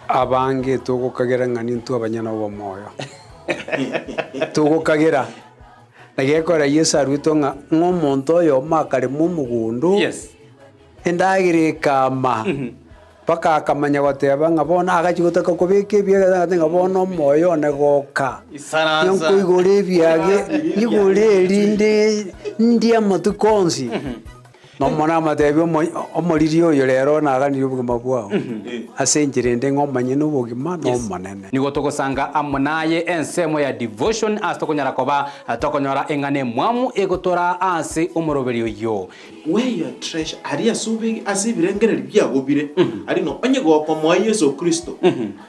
Abange togokagera ng'a nintwe abanyene obomoyo. Togokagera. Na gekogera Yeso aruetwe ng'a ng'a omonto oyomo akarema omogondo, Yes. endagera ekama, mpaka akamanya goteba ng'a bono agachia gotaka kobeka ebiage agateba ng'a bono omoyo one goka. Isaransa. Nkoigora ebiage, nyigore erinde ndie amatuko onsi. Nomonene amotebi omoriri oyo rero naganirie obogima bwao, ase enchera ende ng'a omonyene obogima n'Omonene. Nigo togosanga amo naye ensemo ya devotion ase tokonyara koba tokonyora eng'ana emwamu egotoraa ase omoroberio oyio. Where your treasure, aria ase obege ase ebirengererio biago bire, aria no onye gokomoa Yeso Kristo,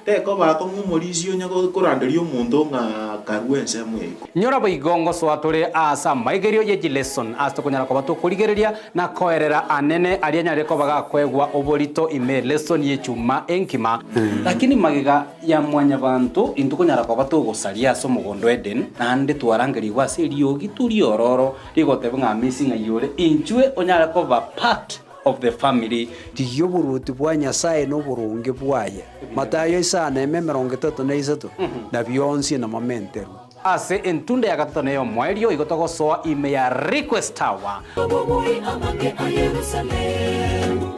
tekoba akong'u omorisia onye koranderia omonto ng'a karue ensemo eye. Nyora boigo ngosoa tore aase amaigerio ye chileson ase tokonyara koba tokorigereria na koerera anene aria anyarire koba gakoegwa oborito ime lesson y'echuma enkima. Lakini magega ya mwanyabanto intwe konyara koba togosaria ase omogondo o Eden, naende twarangerigwe ase eriogi tu riororo rigoteba ng'a amisi ng'ai ore, inchwe onyare koba part of the family. Rigia oboruoti bwa Nyasae na oboronge bwaye, Matayo isano eme 33, na bionsi namomenterwe. Ase entunda ya gatato na ey'omoerio igo togosoa ime ya Request Tower. Obobui amange a Yerusalemu,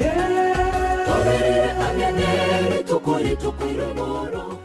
toberere ang'e ne rituko ritukuire igoro.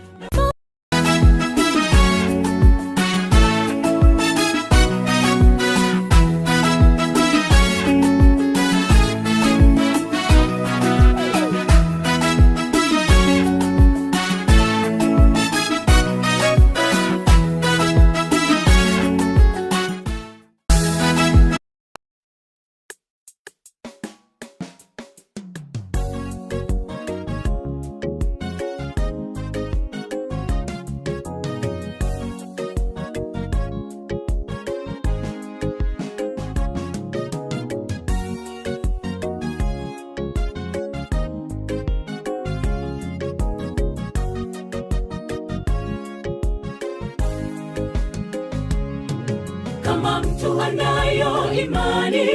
Kama mtu anayo imani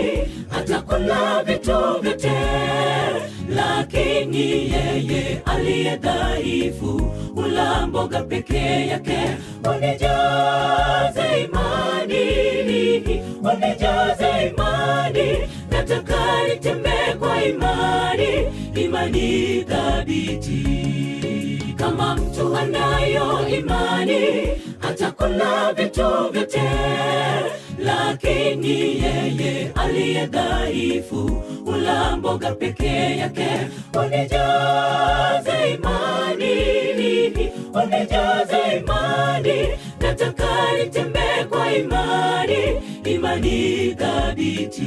atakula vitu vyote, lakini yeye aliye dhaifu hula mboga peke yake. Unijaze imani, unijaze imani, nataka nitembee kwa imani, imani thabiti. Kama mtu anayo imani atakula vitu vyote, lakini yeye aliye dhaifu hula mboga peke yake. Unijaze imani, unijaze imani, nataka nitembee kwa imani, imani thabiti.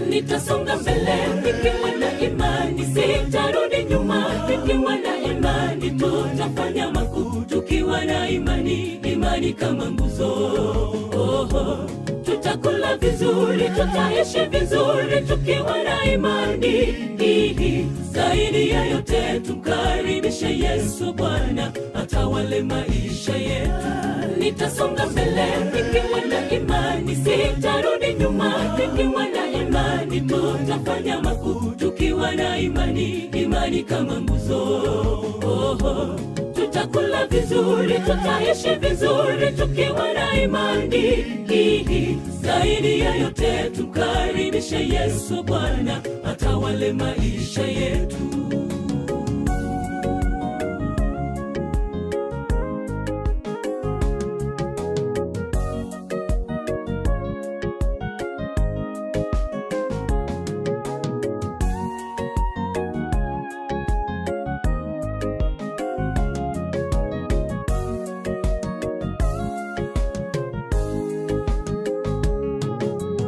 Nitasonga mbele nikiwa na imani, sitarudi nyuma nikiwa na imani. Tutafanya makuu tukiwa na imani, imani kama nguzo. Oho, tutakula vizuri, tutaishi vizuri tukiwa na imani. Ihi, zaidi ya yote tumkaribishe Yesu Bwana atawale maisha yetu. Nitasonga mbele nikiwa na imani, sitarudi nyuma nikiwa na imani. Tutafanya makuu tukiwa na imani, imani kama nguzo. Oho, tutakula vizuri, tutaishi vizuri tukiwa na imani. Ihi, zaidi ya yote tumkaribishe Yesu Bwana atawale maisha yetu.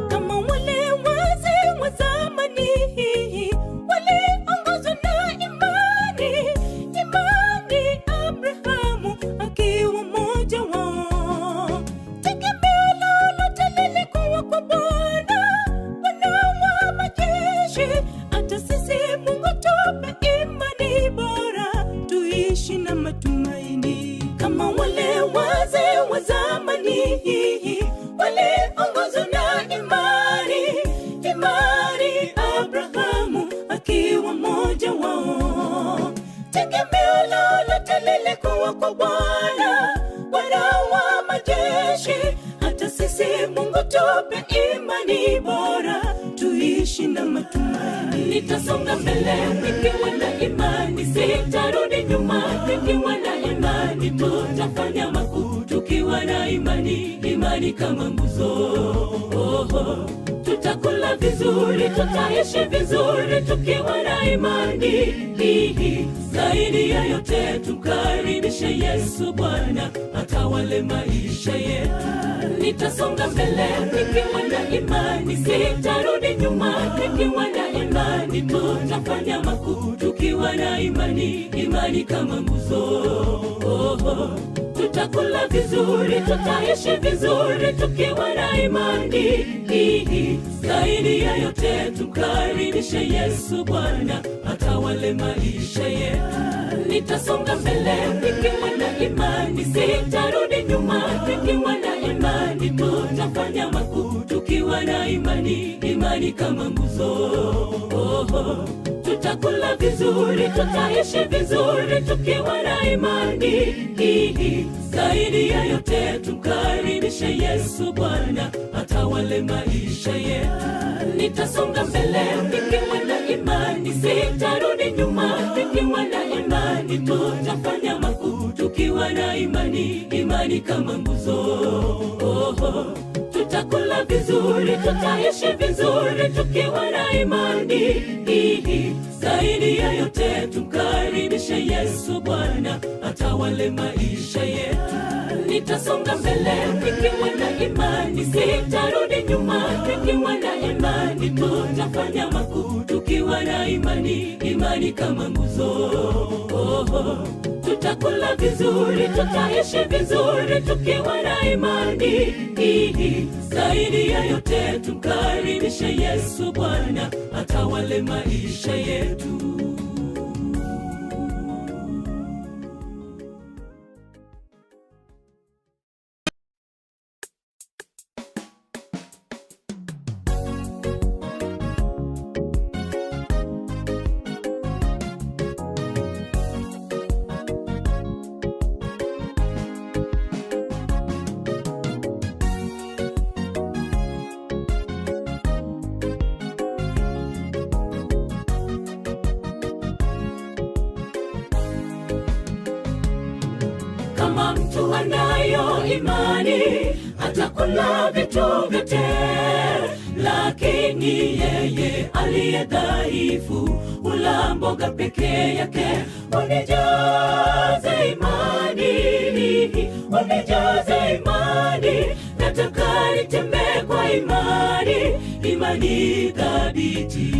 Kama wale wazee wa zamani waliongozwa na imani, imani Abrahamu akiwa mmoja wao. Tegemeo lolote lilikuwa kwa Bwana, Bwana wa majeshi. Hata sisi Mungu tupe imani bora, tuishi na matumaini kama wale wazee wa zamani waliongozwa na imani, imani Abrahamu akiwa mmoja wao. Tegemeo lao kuwa kwa Bwana, Bwana wa majeshi. Hata sisi Mungu tupe imani bora, tuishi na matumaini. Nitasonga mbele nikiwa na imani, sitarudi nyuma nikiwa na imani. Tutafanya makuu tukiwa na imani, imani kama nguzo. Oh, tutakula vizuri, tutaishi vizuri tukiwa na imani. Hihi, zaidi ya yote tumkaribishe Yesu Bwana atawale maisha yetu. Nitasonga mbele nikiwa na imani, sitarudi nyuma nikiwa na imani. Tutafanya makuu tukiwa na imani, imani kama nguzo. Oh, tutakula vizuri, tutaishi vizuri tukiwa na imani. Hihi, zaidi ya yote tumkaribishe Yesu Bwana atawale maisha yetu. Nitasonga mbele nikiwa na imani, sitarudi nyuma nikiwa na imani. Tutafanya makuu tukiwa na imani, imani kama nguzo. Oh, tutakula vizuri, tutaishi vizuri tukiwa na imani. Hihi, zaidi ya yote tumkaribishe Yesu Bwana atawale maisha yetu. Nitasonga mbele nikiwa na imani, sitarudi nyuma nikiwa na imani. Tutafanya makuu tukiwa na imani, imani kama nguzo. Oh, tutakula vizuri, tutaishi vizuri tukiwa na imani. Hihi, zaidi ya yote tumkaribishe Yesu Bwana atawale maisha yetu. Nitasonga mbele nikiwa na imani, sitarudi nyuma nikiwa na imani. Tutafanya makuu tukiwa na imani, imani kama nguzo. Oh, tutakula vizuri, tutaishi vizuri tukiwa na imani. Hihi, zaidi ya yote tumkaribishe Yesu Bwana atawale maisha yetu. Kama mtu anayo imani atakula vitu vyote, lakini yeye aliye dhaifu hula mboga peke yake. Unijaze imani, unijaze imani, nataka nitembee kwa imani, imani thabiti.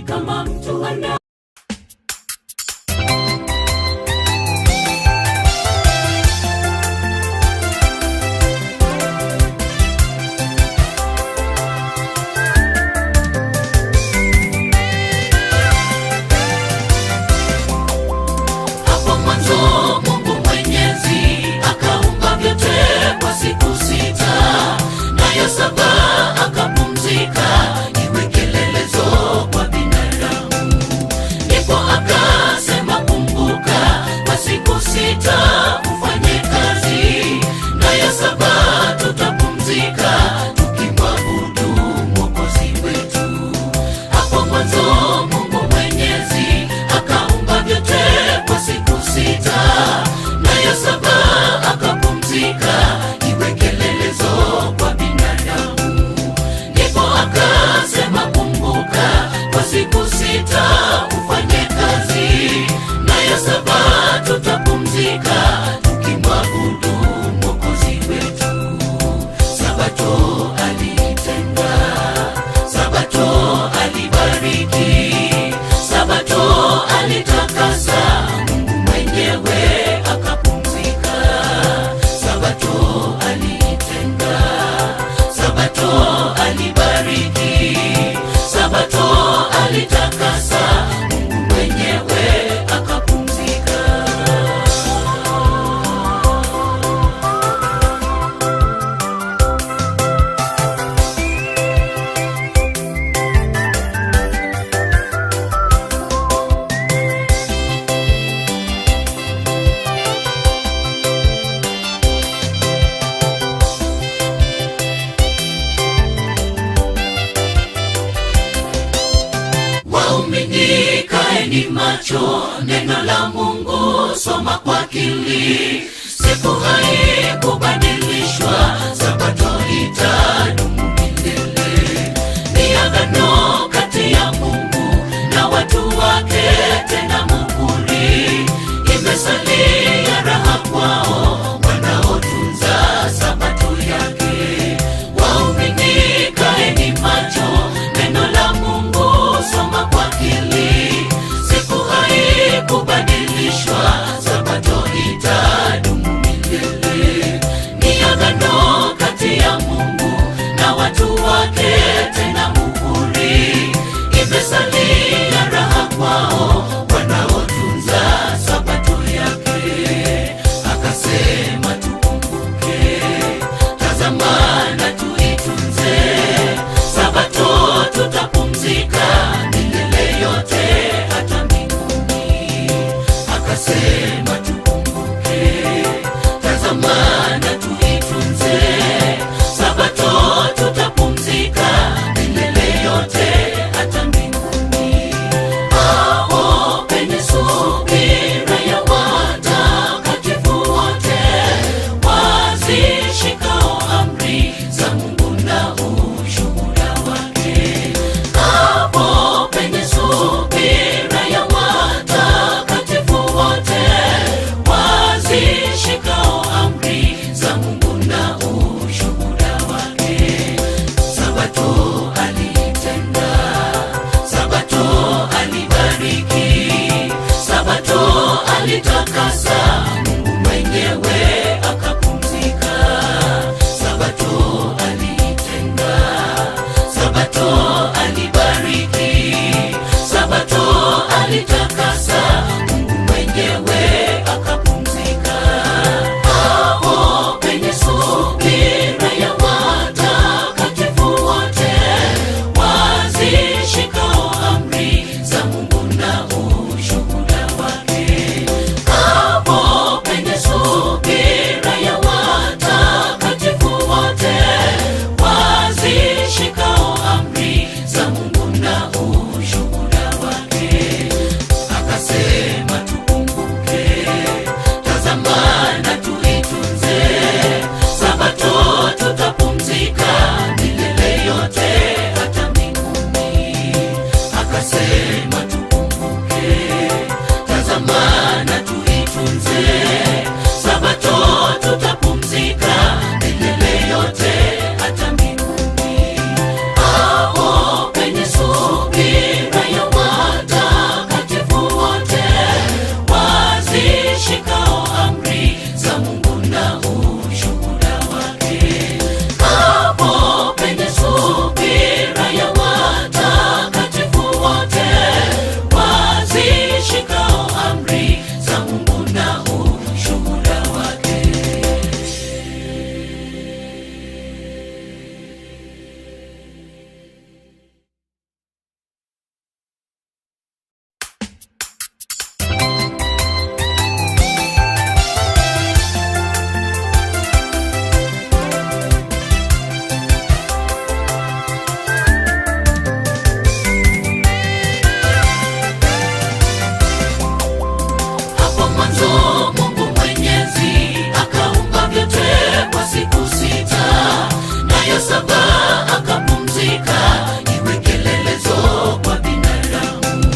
Kama mtu ana Hapo mwanzo Mungu Mwenyezi akaumba vyote kwa siku sita, nayo saba akapumzika, iwe kielelezo kwa binadamu. Mungu soma kwa akili, siku haikubadilishwa, Sabato itadumu milele. Ni agano kati ya Mungu na watu wake, tena muhuri imesalia raha kwao wanaotunza Sabato yake. Waumini, kaeni macho, neno la Mungu soma kwa akili, siku haikubadilishwa, Sabato itadumu milele. Ni agano kati ya Mungu na watu wake, tena muhuri imesalia raha kwao wanaotunza Sabato yake. Akasema tukumbuke, tazama na tuitunze Sabato, tutapumzika milele yote hata mbinguni. Akasema tukumbuke, tazama na tuitunze Sabato, tutapumzika milele yote hata mbinguni. Hapo penye subira ya watakatifu wote wazishikao amri za Mungu na ushuhuda wake. Hapo penye subira ya watakatifu wote wazishikao amri za Mungu na ushuhuda wake. Sabato aliitenda, Sabato alibariki, Sabato alitakasa, Mungu mwenyewe akapumzika. Sabato aliitenda, Sabato alibariki, Sabato alitakasa, Mungu mwenyewe akapumzika. Hapo penye subira ya watakatifu wote wazishikao amri za Mungu na ushuhuda wake. Hapo penye subira ya watakatifu wote wazishikao amri za Mungu na ushuhuda wake. Akasema tukumbuke, tazama na tuitunze Sabato, tutapumzika milele yote hata mbinguni. Akasema tukumbuke, tazama na tuitunze Sabato, tutapumzika milele yote hata mbinguni. Hapo penye subira ya watakatifu wote wazishikao amri za Mungu na ushuhuda wake. Hapo penye subira ya watakatifu wote wazishikao amri za Mungu na ushuhuda wake. Hapo mwanzo Mungu Mwenyezi akaumba vyote kwa siku sita, nayo saba akapumzika, iwe kielelezo kwa binadamu.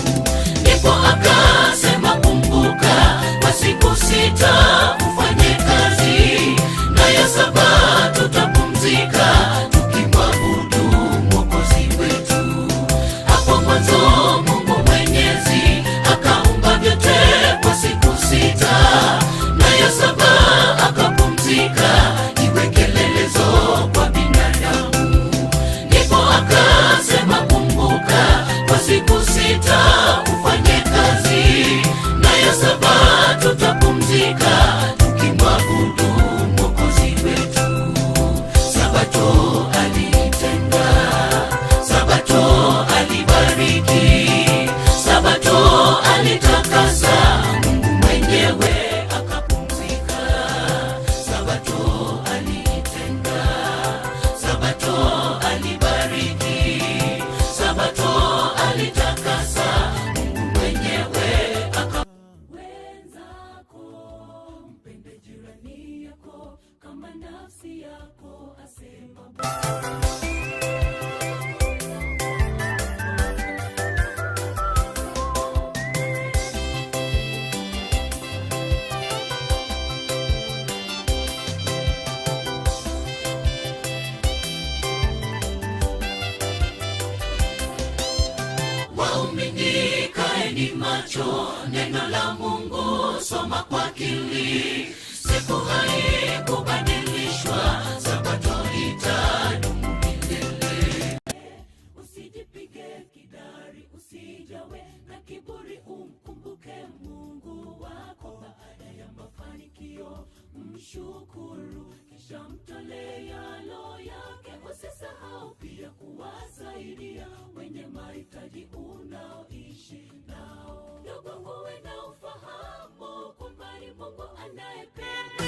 Ndipo akasema, kumbuka, kwa siku sita ufanye kazi, nayo saba tutapumzika, tukimwabudu Mwokozi wetu. Hapo mwanzo Mungu Mwenyezi akaumba vyote kwa siku sita, nayo saba akapumzika, iwe kielelezo kwa binadamu. Ndipo akasema, kumbuka, kwa siku sita ufanye kazi, nayo saba tutapumzika, Soma kwa akili, siku haikubadilishwa, Sabato itadumu milele. Usijipige kidari, usijawe na kiburi, umkumbuke Mungu wako. Baada ya mafanikio mshukuru, kisha mtolee yalo yake. Usisahau pia kuwasaidia wenye mahitaji unaoishi nao. Ndugu, uwe na ufahamu kwamba ni Mungu anayependa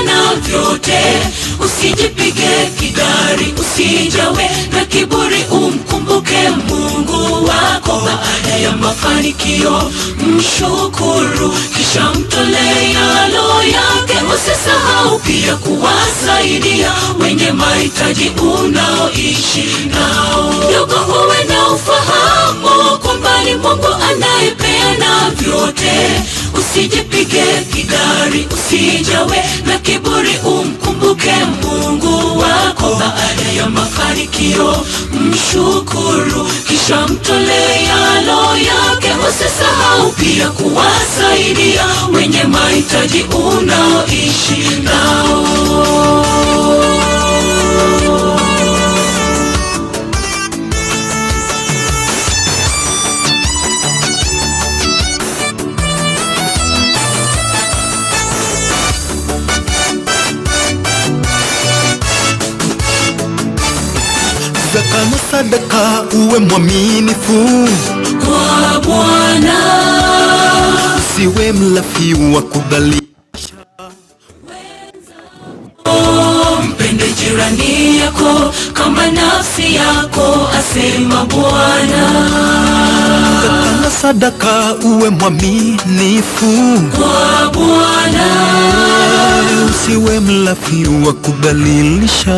na vyote, usijipige kidari, usijawe na kiburi, umkumbuke Mungu wako. Baada ya mafanikio mshukuru, kisha mtolee yalo yake. Usisahau pia kuwasaidia wenye mahitaji unaoishi nao. Ndugu, uwe na ufahamu kwamba ni Mungu anayepeana vyote. Usijipige kidari, usijawe na kiburi, umkumbuke Mungu wako. Baada ya mafanikio mshukuru, kisha mtolee yalo yake. Usisahau pia kuwasaidia wenye mahitaji unaoishi nao. Zaka na sadaka, uwe mwaminifu, Kwa Bwana usiwe mlafi wa kubali. Mpende jirani yako kama nafsi yako, asema Bwana. Zaka na sadaka, uwe mwaminifu, Kwa Bwana usiwe mlafi wa kubadilisha.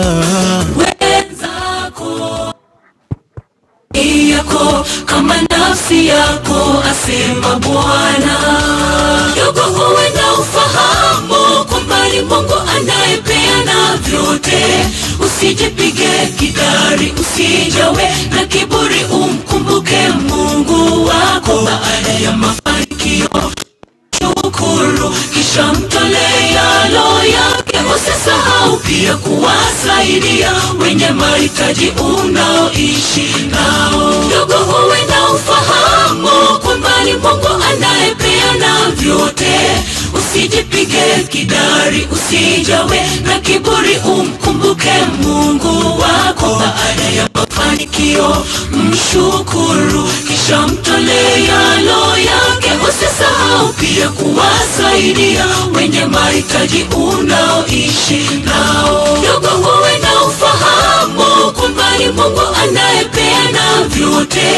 wenzako yako kama nafsi yako, asema Bwana. Ndugu, uwe na ufahamu kwamba ni Mungu anayepeana vyote. Usijipige kidari, usijawe na kiburi, umkumbuke Mungu wako. Baada ya mafanikio shukuru, kisha mtolee yalo yake. Usisahau pia kuwasaidia wenye mahitaji unaoishi nao. Ndugu, uwe na ufahamu kwamba ni Mungu anayepeana vyote. Usijipige kidari, usijawe na kiburi, umkumbuke Mungu wako. Baada ya mafanikio mshukuru, kisha mtolee yalo yake. Usisahau pia kuwasaidia wenye mahitaji unaoishi nao. Ndugu, uwe na ufahamu kwamba ni Mungu anayepeana vyote.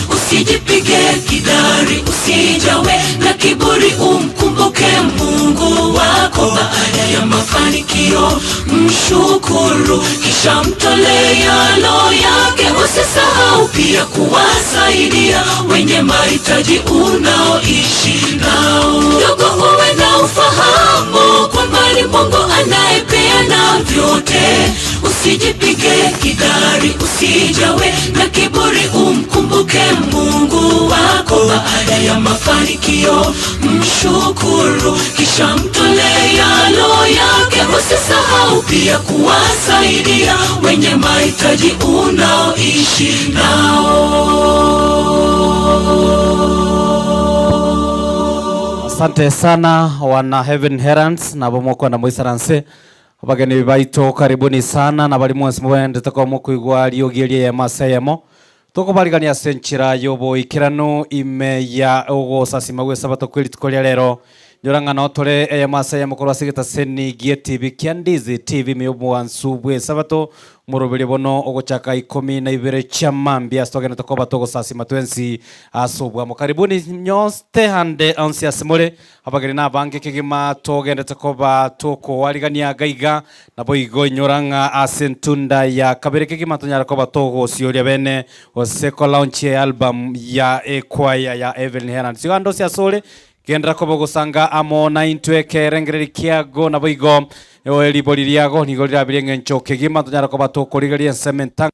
Usijipige kidari, usijawe na kiburi, umkumbuke Mungu wako. Baada ya mafanikio mshukuru, kisha mtolee yalo yake. Usisahau pia kuwasaidia wenye mahitaji unaoishi nao. Ndugu, uwe na ufahamu kwamba ni Mungu anayepeana vyote. Usijipige kidari, usijawe na kiburi, umkumbuke Mungu wako. Baada ya mafanikio mshukuru, kisha mtolee yalo yake. Usisahau pia kuwasaidia wenye mahitaji unaoishi nao. Asante sana wana Heaven Heralds nabo mokwenda moisaranse abageni baito karibuni sana na bari mwensi mobendete koba mokoigwa riogi eria eyemo ase eyemo tokobarigania ase enchera ya oboikeranu ime ya ogosasima gwe esabato kwe rituko ria rero nyora ng'a noo tore eyemo ase eyemo korwa ase egetaseni gie TV kia Ndizi TV ime ya obwansu bwe esabato Omoroberio bono ogochaka ikomi na ibere chia mambia ase togenete koba togosasima twensi ase obwamo. Karibuni nyonste ande onsi ase more, abageni na abange kegima togendete koba tokoarigania gaiga, naboigo inyora ng'a ase entunda ya kabere kegima tonyare koba togosioria bene gose kolaunch ealbum ya ekwaya ya Evelyn Herald. Igo ande onsi ase ore, Genderera koba ogosanga amo naintwe ekerengererio kiago, naboigo eribori riago nigo rirabe ri'engencho kegima, tonyare koba tokorigereria ensemo entang'ani.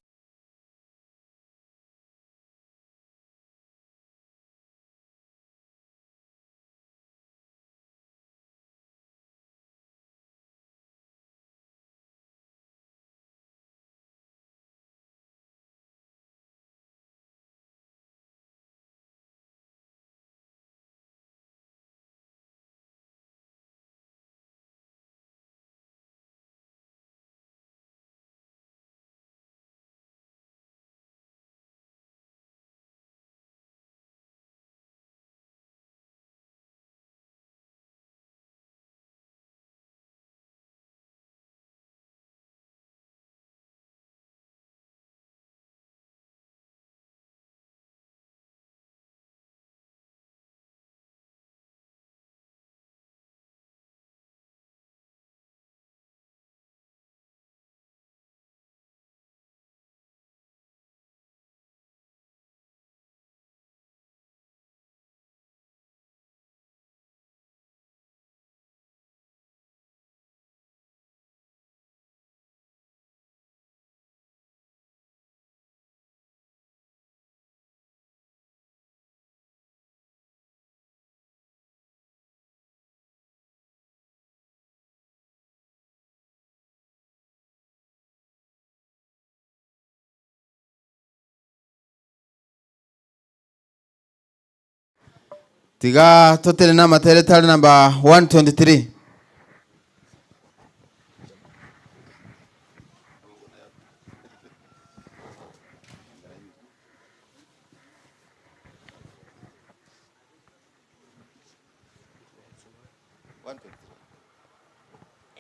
Tiga totenene amatere tari number 123.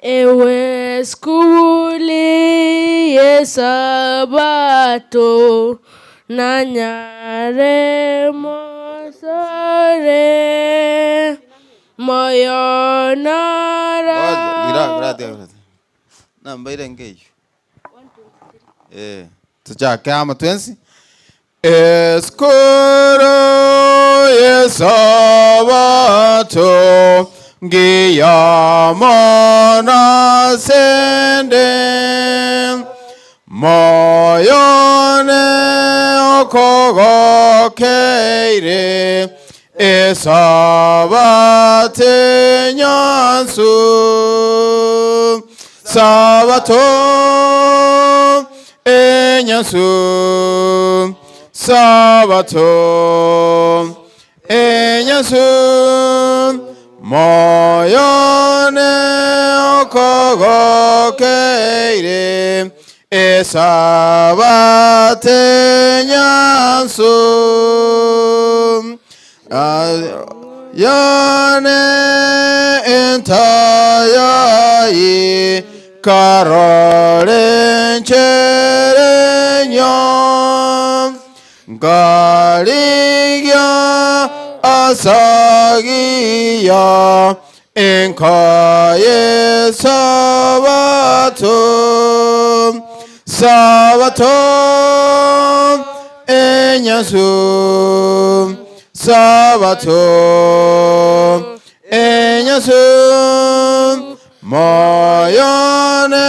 Ewe skuli y'Esabato nanyare mosore moyo nara Gira, gira, gira. Namba irenge eyio. Eh, tochake amo twensi. Eskuru y'Esabato ngiya mono asende, Moyone okogokeire Esabato enyansu. Sabato enyansu, Sabato enyansu, Moyone okogokeire Esabato enyansu. Yane entayayi karore ncherenyo nkarigia asagiya. Enka y'Esabato, Sabato enyansu, Sabato enyansu, Moyone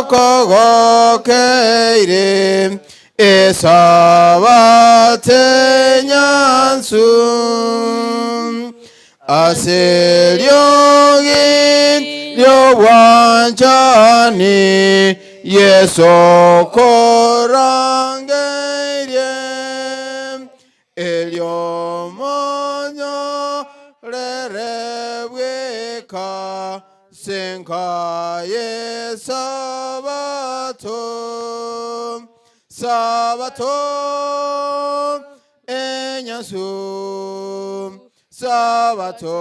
okogokeire, Esabato enyansu. Ase eriogi ri'obwanchani Yeso korangerie, erio monyorere bweka 'senka y'Esabato. Sabato enyansu, Sabato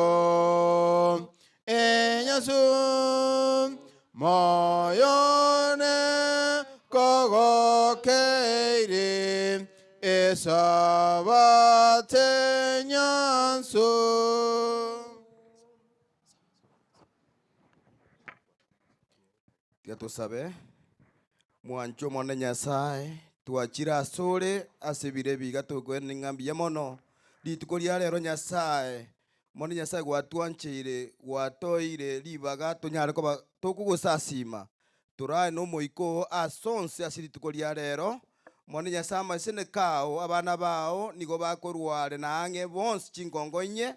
enyansu, Moyone kogokeire, Esabato enyansu. Tiga tosabe. Mwanche Omonene Nyasae, twachire asore ase ebiro ebi iga tokoenena ng'a mbuya mono. Rituko ria rero Nyasae, Omonene Nyasae gwatwancheire, gwatoeire ribaga tonyare koba tokogosasima. Torae nomoika oo ase onsi ase rituko ria rero. Omonene Nyasae amaseneka ao, abana bao nigo bakorwa are na ang'e bonsi chingongo inye,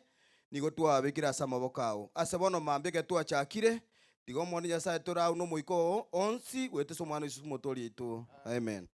nigo twababekire ase amaboko ao. Ase bono mambia ekero twachakire, tiga Omonene Nyasae toraue nomoika oo onsi goeta ase Omwana o Yeso Omotoori oito. Amen.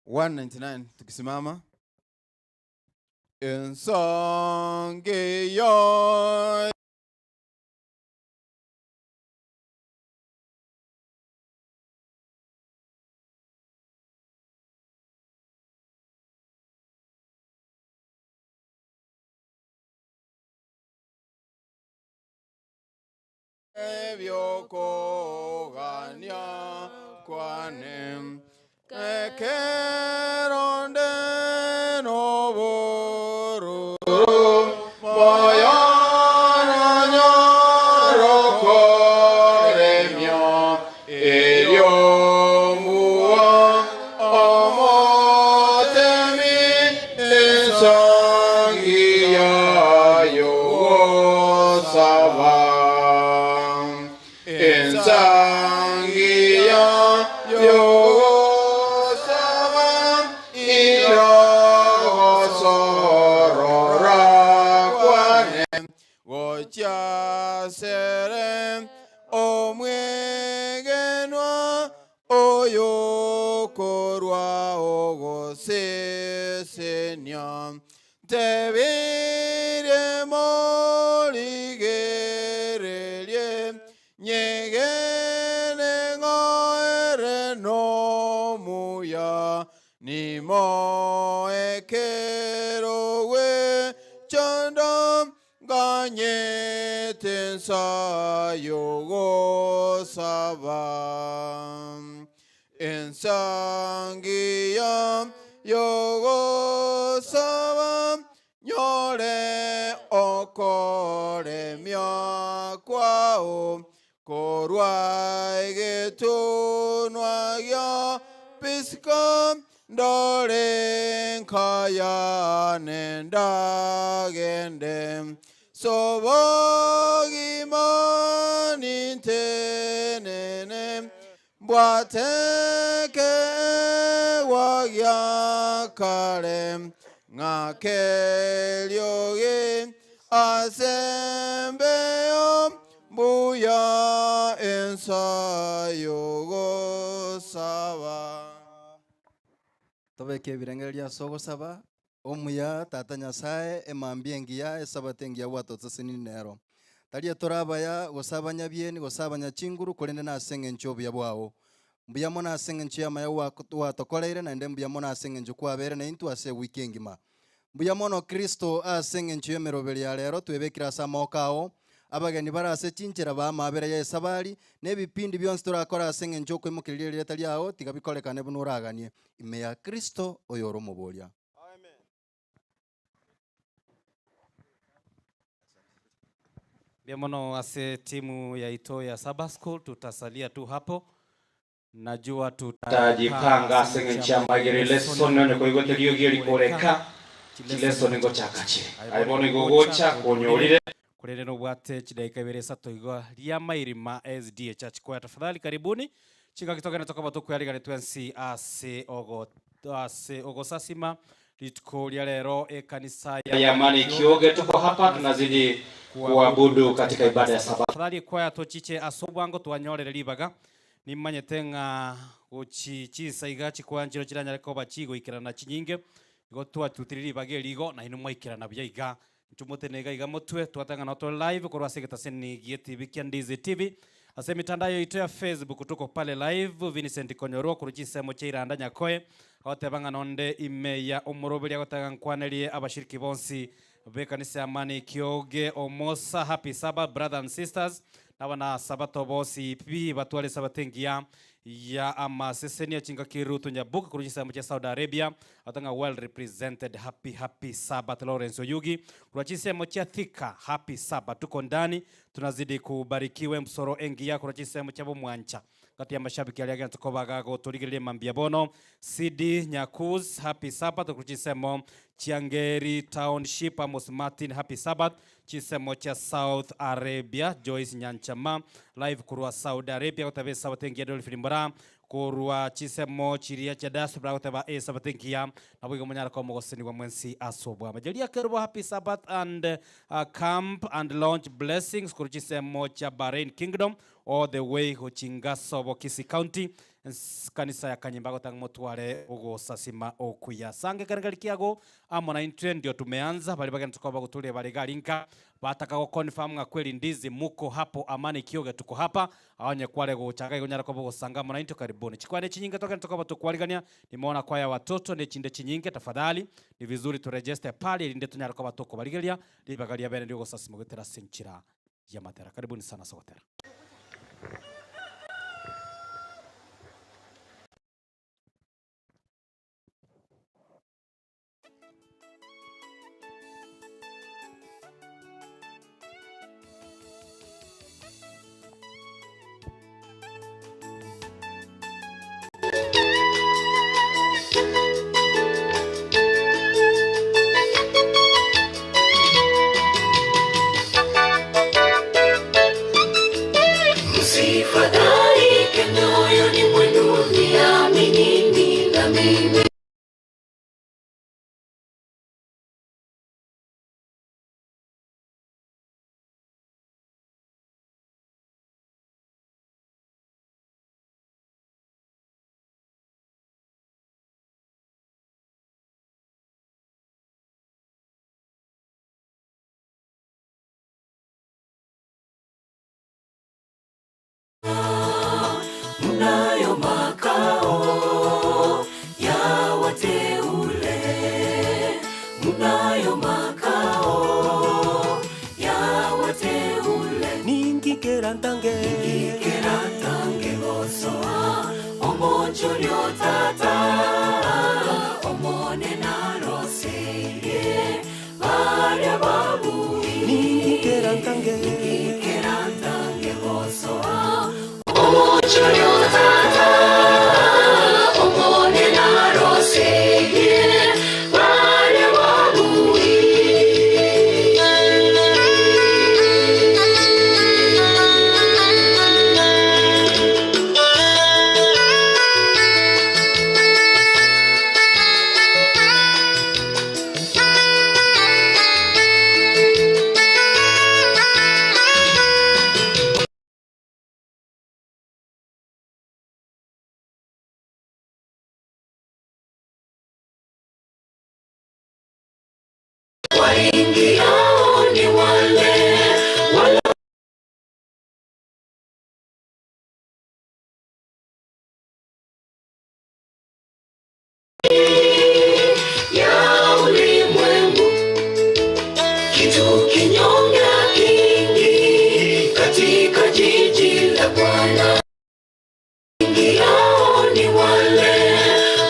199 tukisimama ensongeyo ebyokogania kwane ekeronde nobororo moyononyorokoremio eriombua omotemi ensangiya yogosaba ensangiya yogosaba Oyokorwa ogosesenia, ntebirie morigererie, nyegene ng'a ere nomuya, nimoe ekerogo chanda nganyete ensa y'ogosaba. Ensa ngiya y'ogosaba, nyore okoremia kwao, korwa egetunwa gia Pisga ndore nkayane ndagende, Sobogima nintenene, mbwate ekeegwa gia kare, ng'ake eriogi ase embeo mbuya ensa y'ogosaba. Tobeke ebirengererio ase ogosaba, Omuya Tata Nyasae, emambia engiya, esabato engiya gwatosesenirie nero. Tari etore abaya, gose abanyabieni, gose abanyachinguru, korende nase engencho y'obuya bwao. Mbuya mono ase engencho y'amaya gwatokoreire, naende mbuya mono ase engencho kwabeire naintwe ase ewiki engima. Mbuya mono Kristo ase engencho y'emeroberi ya rero twebekire ase amaboko ao, abageni bare ase chinchera ba amabera ya esabari, na ebipindi bionsi torakore ase engencho y'okoimokereria erieta riao, tiga bikorekane buna oraganie, ime ya Kristo oyore Omoboria. Mbuya mono ase timu yaito ya Sabbath School, tutasalia tu hapo Najua tutajipanga ase eng'encho y'amaigerio lesson onye koigwete riogi eri koreka chilesson ngochaka chire. Aye bono igo ogocha konyorire. Korende nobwate chidaika ibere isato iga riamairima SDA Church Choir tafadhali karibuni chingaki togende tokoba tokweyarigania twensi ase ogo ase ogosasima rituko ria rero ekanisa ya Amani Kioge tuko hapa tunazidi kuabudu katika ibada ya Sabato. Tafadhali ekwaya tochiche ase obwango twanyorere ribaga Nimanyete ng'a gochi chinsa iga chikoa nchiro chiranyare koba chigoikerana chinyinge, igo twatutire ribaga eri igo, nainwe mwaikerana buya iga. Intwe motene iga iga motwe, twateba ng'a noo tore live korwa ase egetaseni gie TV kia Ndizi TV. Ase emitandao yaito ya Facebook tuko pale live, Vincent Konyorwa korwa chinsemo chia Iranda Nyakoe, agoteba ng'a nonde ime ya omoroberi agoteba ng'a nkwanerie abashiriki bonsi B'ekanisa ya Amani Kioge Omosa Happy Sabbath brother and sisters Nabana Sabato bosi pi batware esabato engiya ya amasesenia chingaki Ruth Nyaboke korwa chinsemo chia Saudi Arabia agoteba ng'a well represented happy happy Sabbath Lawrence Oyugi korwa chinsemo chia Thika happy Sabbath tuko ndani tunazidi kubarikiwa embusoro engiya korwa chinsemo chia Bomwancha Gati y'amashabiki aria agento koba gagotorigereria mambia bono, CD Nyakuz, Happy Sabbath korwa chinsemo chia Ngeri Township, Amos Martin, Happy Sabbath, chinsemo chia South Arabia, Joyce Nyanchama, live korwa Saudi Arabia goteba esabato engiya Dolphin Mbora korwa chinsemo chiria chia diaspora goteba esabato engiya naboigo monyare koba mogosenigwa mwensi ase obwama. Jeria Kerubo, Happy Sabbath and Camp and Launch Blessings korwa chinsemo chia Bahrain Kingdom, All the way gochinga sobo Kisii County kanisa ya Kanyimba gotanga motware ogosasima okuya. Sange ekerengerio kiago amo naintwe ndio tumeanza baria bagenda tokoba goturia bare iga aria nka bataka go confirm ng'a kweli ndizi muko hapo amani kioge tuko hapa aonye kware gocha iga onyare koba ogosanga amo naintwe karibuni. Chikwana echinyinge togende tokoba tokwarigania nimeona kwaya watoto ne chinde chinyinge tafadhali ni vizuri tu register pale erinde tonyare koba tokobarigeria ribaga ria bene riogosasima goetera ase enchera y'amatera. Karibuni sana ase ogotera. Waingiao ni wale walo ya ulimwengu, kitu kinyonge kingi katika jiji la Bwana. Waingiao ni wale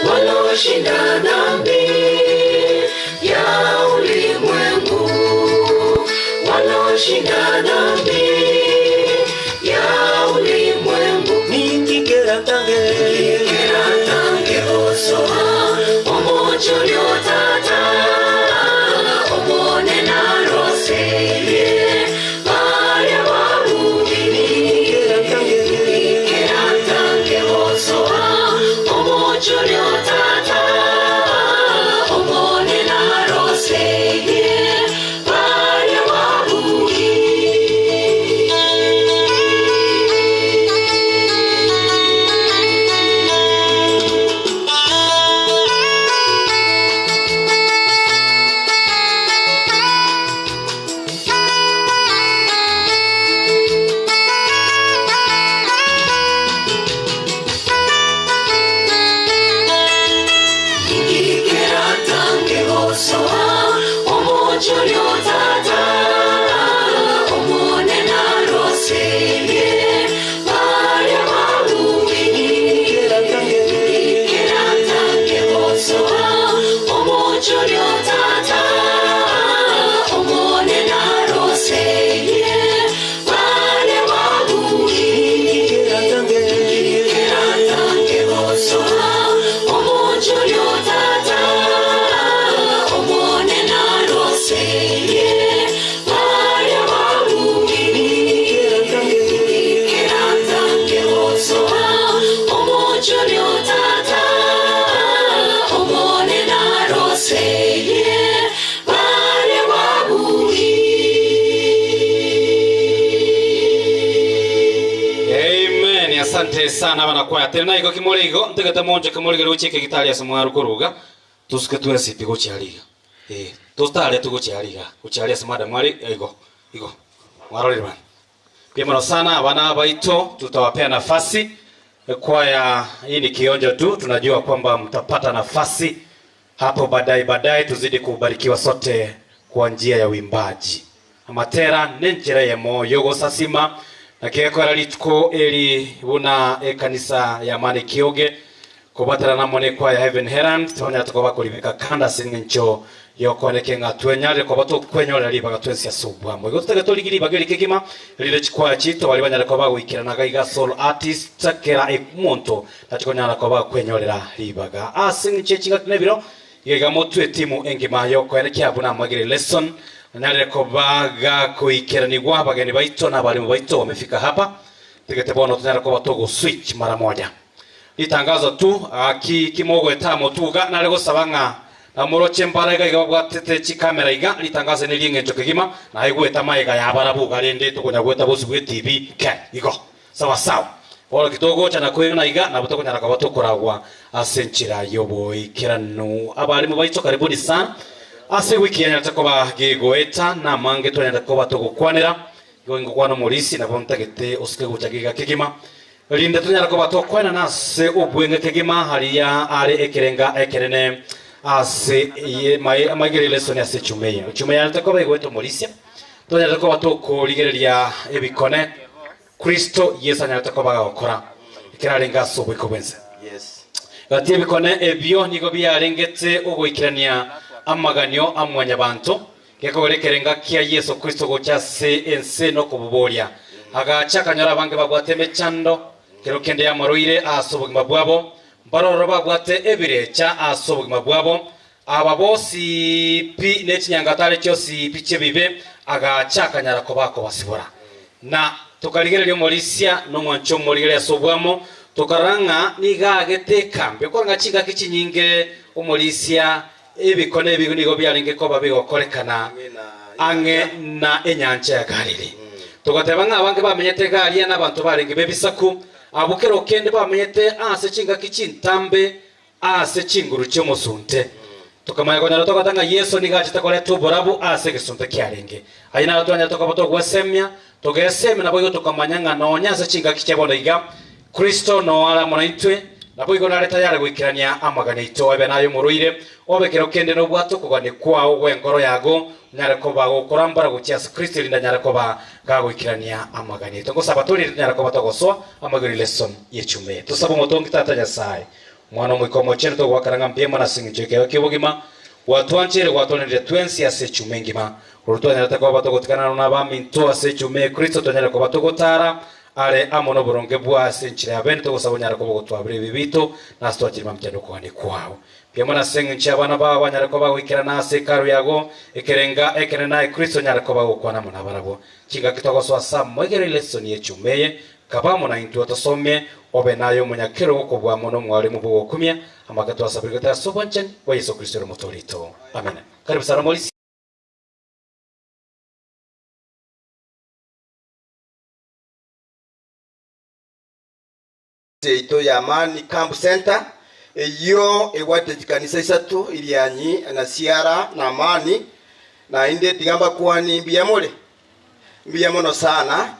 walioshinda dhambi ya ulimwengu, walioshinda dhambi ya ulimwengu. Ninkikera tange Ninkikera tange osoa omocho lyotata omone naroseye balya babubi. Ninkikera tange osoa omocho lyotata omone naroseye balya babubi. Nikikera tange osoa omocho lyotata omone naroseye balya babubi. Nikikera tange osoa omocho lyotata omone naroseye balya babubi. Nikikera tange osoa omocho lyotata omone naroseye balya babubi. Nikikera tange osoa omocho lyotata omone naroseye balya babubi. Amen. Asante sana banakwaya. Tena igo kimore igo ntegete monje kimore gero chike gitari ase mwaru kuruga. Tusuke twesipi gochiariga. Eh, tostare tugochiariga. Gochiaria ase madam mwari igo. Igo. Mwarorire bana. Pia mono sana wana baito tutawapea nafasi. Kwaya hii ni kionjo tu, tunajua kwamba mtapata nafasi hapo baadaye baadaye, tuzidi kubarikiwa sote kwa njia ya uimbaji. Amatera nenjera yemo yogosasima na kegekora rituko eri buna ekanisa ya mane kioge kubatana namo ne kwaya Heaven Herald tonya tukoba kuribika kanda sing'encho yokoneke ng'a twenyarire koba tukwenyorera ribaga twensi ase obwamo igo totage torigi ribaga eri kegima rire chikwaya chito bari banyare koba goikeranaga iga soul artist kera omonto nachikonyara koba kwenyorera ribaga ase ng'encho echingaki na ebiro iga motwe etimu engima yokoene kiabu namagire lesson nanyarire koba gakoikeranigwa abageni baito na abarimu baito wamefika hapa tigete bono tunyare koba togo switch mara moja litangazo tu aki kimogweta motuga nare gosaba ng'a namoroche mbara iga iga babwatete chikamera iga litangazo ni ring'encho kegima naye gweta maega yabarabuga rende tokonya gweta bosi bwe TV ke igo sawa sawa bono kitogocha na kwena iga nabo tokonyara koba tokoragwa ase enchera yoboikerano abarimu baito karibuni sana ase wiki yanyarete koba gegoeta namange twanyarete koba togokwanera igo ngokwana omorisi nabo ntagete osike gocha giga kegima rinde tonyara koba tokwana nase obwenge kegima haria are ekerenga ekerene ase amagere lesson ase chumeya chumeya yarete koba igoeta omorisia tonyarete koba tokorigereria ebikone Kristo Yesu anyarete koba gagokora ekerarenga ase oboiko bwense. Yes. Gati ebikone ebio nigo biarengete ogoikerania amaganio amwanyabanto gekogera ekerenga kia Yesu Kristo gocha ase ense nokoboboria agacha akanyora abange babwate emechando kero kende yamoroire ase obogima bwabo mbaroro babwate ebirecha ase obogima bwabo aba bosi pi nechinyangatare chiosi pi chiebibe agacha akanyara koba akobasibora na tukarigereria omorisia nomwancho omorigereria ase obwamo tukarora ng'a niga agete ekambi okora ng'a chingaki chinyinge omorisia ebikone ebi nigo biarenge koba bigokorekana ang'e na enyancha ya Galili. Tugateba ng'a abange bamenyete Galia na abanto barenge b'ebisaku abo kero kende bamenyete ase chingaki chintambe ase chinguru chi'omosunte. Tokamanya konyora togoteba ng'a Yeso nigo achete koreta oborabu ase egesunte kiarenge. Ayio naro twanyare tokoba togwesemia, togesemia naboigo tokamanya ng'a nonya ase chingaki chia bono iga, Kristo noo are amo naintwe, naboigo nare tayare goikerania amagani aito. Ebe naye omorwaire, obe kero kende nobwate okogania kwao gw'enkoro yago, onyare koba gokorambora gochia ase Kristo erinde anyare koba gagoikerania amagani aito. Ngosaba tore erinde tonyare koba togosoa amagori lesson y'echumba eye. Tosabe Omotongi Tata Nyasae, Omwana Omoika Omochenu togoakana ng'a mbuya mono ase engencho y'ekeegwa ki'obogima gwatwancheire gwatwanenire twensi ase echuma engima. Korwa twanyarete koba togotigana n'abaminto ase echuma eye Kristo twanyare koba togotara are amo noboronge bwa ase enchera ya bene togosaba onyare koba ogotwabera ebibe biaito na ase twachire mambia nokogania kwao. Mbuya mono ase engencho y'abana bao banyare koba goikerana ase Hekalu yago ekerenga ekenene aye Kristo onyare koba gokwana amo nabarabwo. Chingaki togosoa ase amoegero elesoni y'echuma eye Kaba amo naintwe tosome, obe naye omonyakerogo kobua amo nomwarimu bw'ogokumia, amake twasabirigete ase obwanchani bwa Yeso Kristo ere Omotoori oito. Amina. Karibu sana omorisia. Yaito ya Amani Camp Centre, eyio ebwate chikanisa isato, Irianyi, na Siara, na Amani, Naende tiga mbakwanie mbuya more, mbuya mono sana.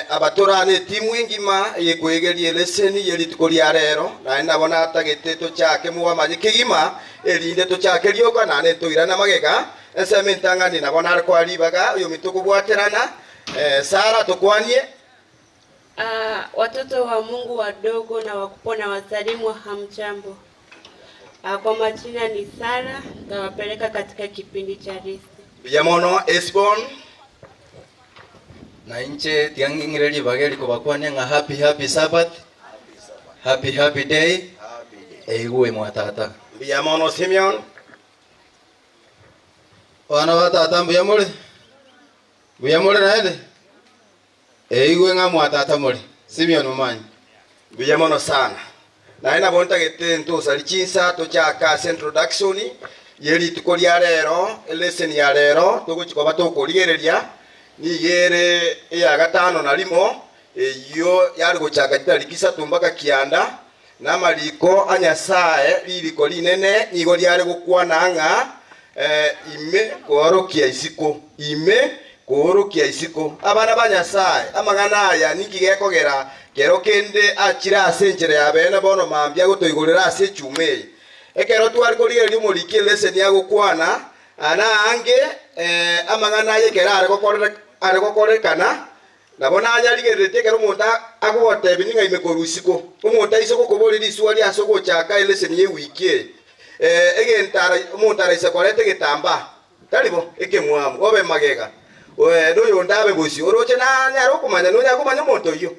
Aba torane etimu engima eyekoegeria eleseni ye rituko ria rero, naende nabo natagete tochake mobamanye kegima, erinde tochake rioka naende ntoirane magega. Ensemo entang'ani nabo nare koa ribaga oyominto kobwaterana. Sarah tokwanie. Watoto wa Mungu wadogo na wakubwa na wasalimu hamjambo. Kwa majina ni Sara, nitawapeleka katika kipindi cha Risi. Mbuya mono Esbon. Na inche tiga ng'ire ribaga eri kobakwania ng'a happy happy Sabbath, happy happy day, eigwe mwa tata. Mbuya mono Simeon. Abana ba tata mbuya more? Mbuya more naende? Eigwe ng'a mwa tata more. Simeon Momanyi. Mbuya mono sana. Naye nabo ntagete ntosari chinsa tochake ase introduction ye rituko ria rero, elesson ya rero togochi koba tokorigereria nigo ere eya gatano na rimo, eyio yare gochaka chitariki isato mpaka kianda, na amariko a Nyasae ririko rinene nigo riare gokwana ng'a Ime koorokia isiko, ime koorokia isiko. Abana ba Nyasae, amang'ana aya ninki gekogera kero kende achire ase enchera ya bene bono mambia gotoigorera ase echuma eye? Ekero tware korigereria omoriki eleseni agokwana aa na aange amang'ana aye ekero are gokorekana, nabo nayarigereretie ekero omonto agogotebia ning'a ime korwa isiko. Omonto aise gokoboria riswali ase ogochaka eleseni y'ewiki eye, egento omonto araise koreta egetambaa, tari bo, ekemwamu, obe magega, noyonde abe bosio, oroche nanyare okomanya, nonyare komanya omonto oyio.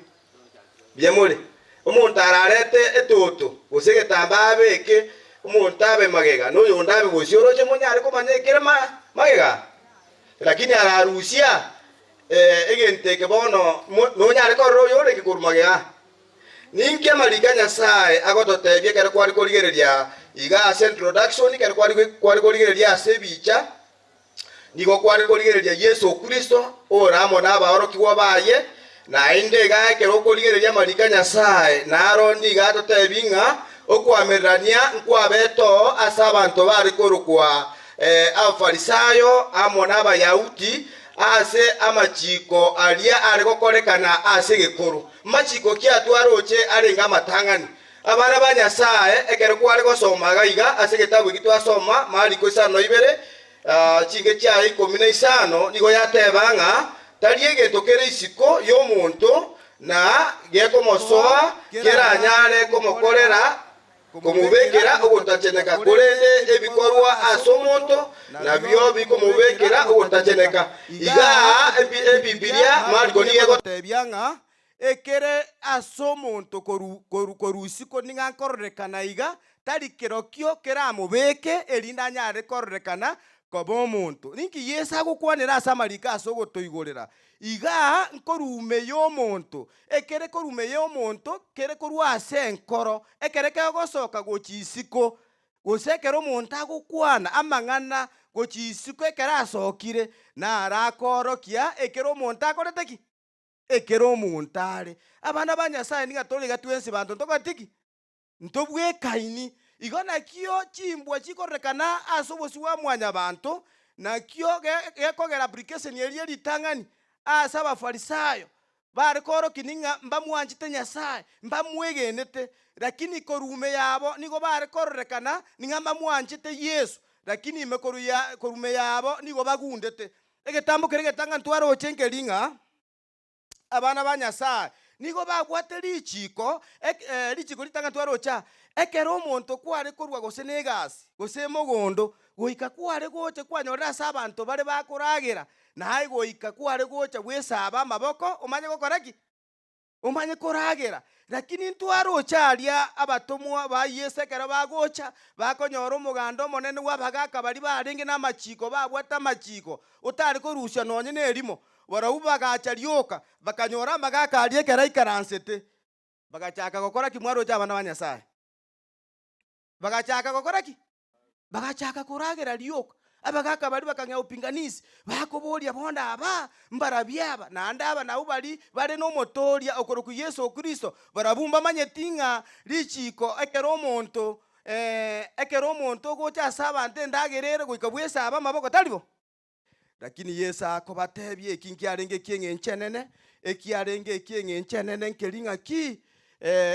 Mbuya more. Omonto ararete etoto, gose egetambaa abeke, omonto abe magega, noyonde abe bosio, oroche monyare komanya ekere magega? Lakini ararusia egento eke bono, nonyare korora oyorenge korwa magega. Ninki amariko a Nyasae agototebia ekero kware korigereria iga ase introduction, ekero kware korigereria ase ebicha, nigo kware korigereria Yeso Kristo ore amo nabaorokigwa baye, naende iga ekero okorigereria amariko a Nyasae naro nigo atotebia ng'a okoamererania nkwabete oo ase abanto bare korokwa Abafarisayo amo n'Abayahudi ase amachiko aria are gokorekana ase egekoro. Machiko ki atwaroche arenge amatang'ani? Abana ba Nyasae, ekero kware gosoma iga iga ase egetabu eki twasoma, Mariko isano na ibere, chinge chiaye ikomi na isano, nigo yateba ng'a tari egento kere isiko y'omonto na gekomosoa keranyare komokorera komobekera ogotacheneka, korende ebikorwa ase omonto nabio bikomobekera ogotacheneka. Igaa Ebibilia Mariko nigo egotebia ng'a ekere ase omonto korwa isiko nigo akororekana iga, tari kerokio keramobeke erinde anyare kororekana koba omonto. Ninki Yeso agokwanera ase amariko ase ogotoigorera? Igaa nkorume y'omonto, ekere korume y'omonto kere korwa ase enkoro, ekere kegosoka gochia isiko, gose ekero omonto agokwana amang'ana gochia isiko ekero asokire, naro akoorokia ekero omonto akorete ki? Ekero omonto are. Abana ba Nyasaye niga tore iga twensi banto ntogati ki? Ntobwekaini. Igo nakio chimbwa chikororekana ase obosio bwa mwanyabanto, nakio gekogera application eria ritang'ani ase Abafarisayo bare koorokia ning'a mbamwanchete Nyasae, mbamwegenete, lakini korwa ime yabo nigo bare kororekana ning'a mbamwanchete Yeso, lakini ime korwa ya korwa ime yabo nigo bagundete. Egetambo keria egetang'ani twaroche nkeri ng'a abana ba Nyasae nigo babwate richiiko, ek richiiko ritang'ani twaroche aa, ekero omonto kware korwa gose na egasi, gose mogondo, goika kware gocha kwanyorire ase abanto bare bakoragera, naye goika kware gocha bwesabe amaboko omanye gokora ki? Omanye koragera. Lakini ntwaroche aria abatomwa ba Yeso ekero bagocha, bakonyora omoganda omonene bw'abagaaka baria barenge namachiko, babwate amachiko, otare korusia nonye nerimo. Barabwo bagacha rioka, bakanyora amagaaka aria ekero aikaransete, bagachaka gokora ki? Mwaroche abana ba Nyasae. Bagachaka gokora ki? Bagachaka koragera rioka. Abagaaka baria bakang'ea upinganisi, bakoboria bono aba mbarabwo aba, naende aba nabwo baria bare nomotooria okorokwa Yeso Kristo, barabwo mbamanyeti ng'a richiiko ekero omonto ekero omonto ogocha ase abanto endagera ere goika bwesabe amaboko, tari bo? Lakini Yeso akobatebia eki nkiarenge eki'eng'encho enene, ekiarenge eki'eng'encho enene nkeri ng'aki,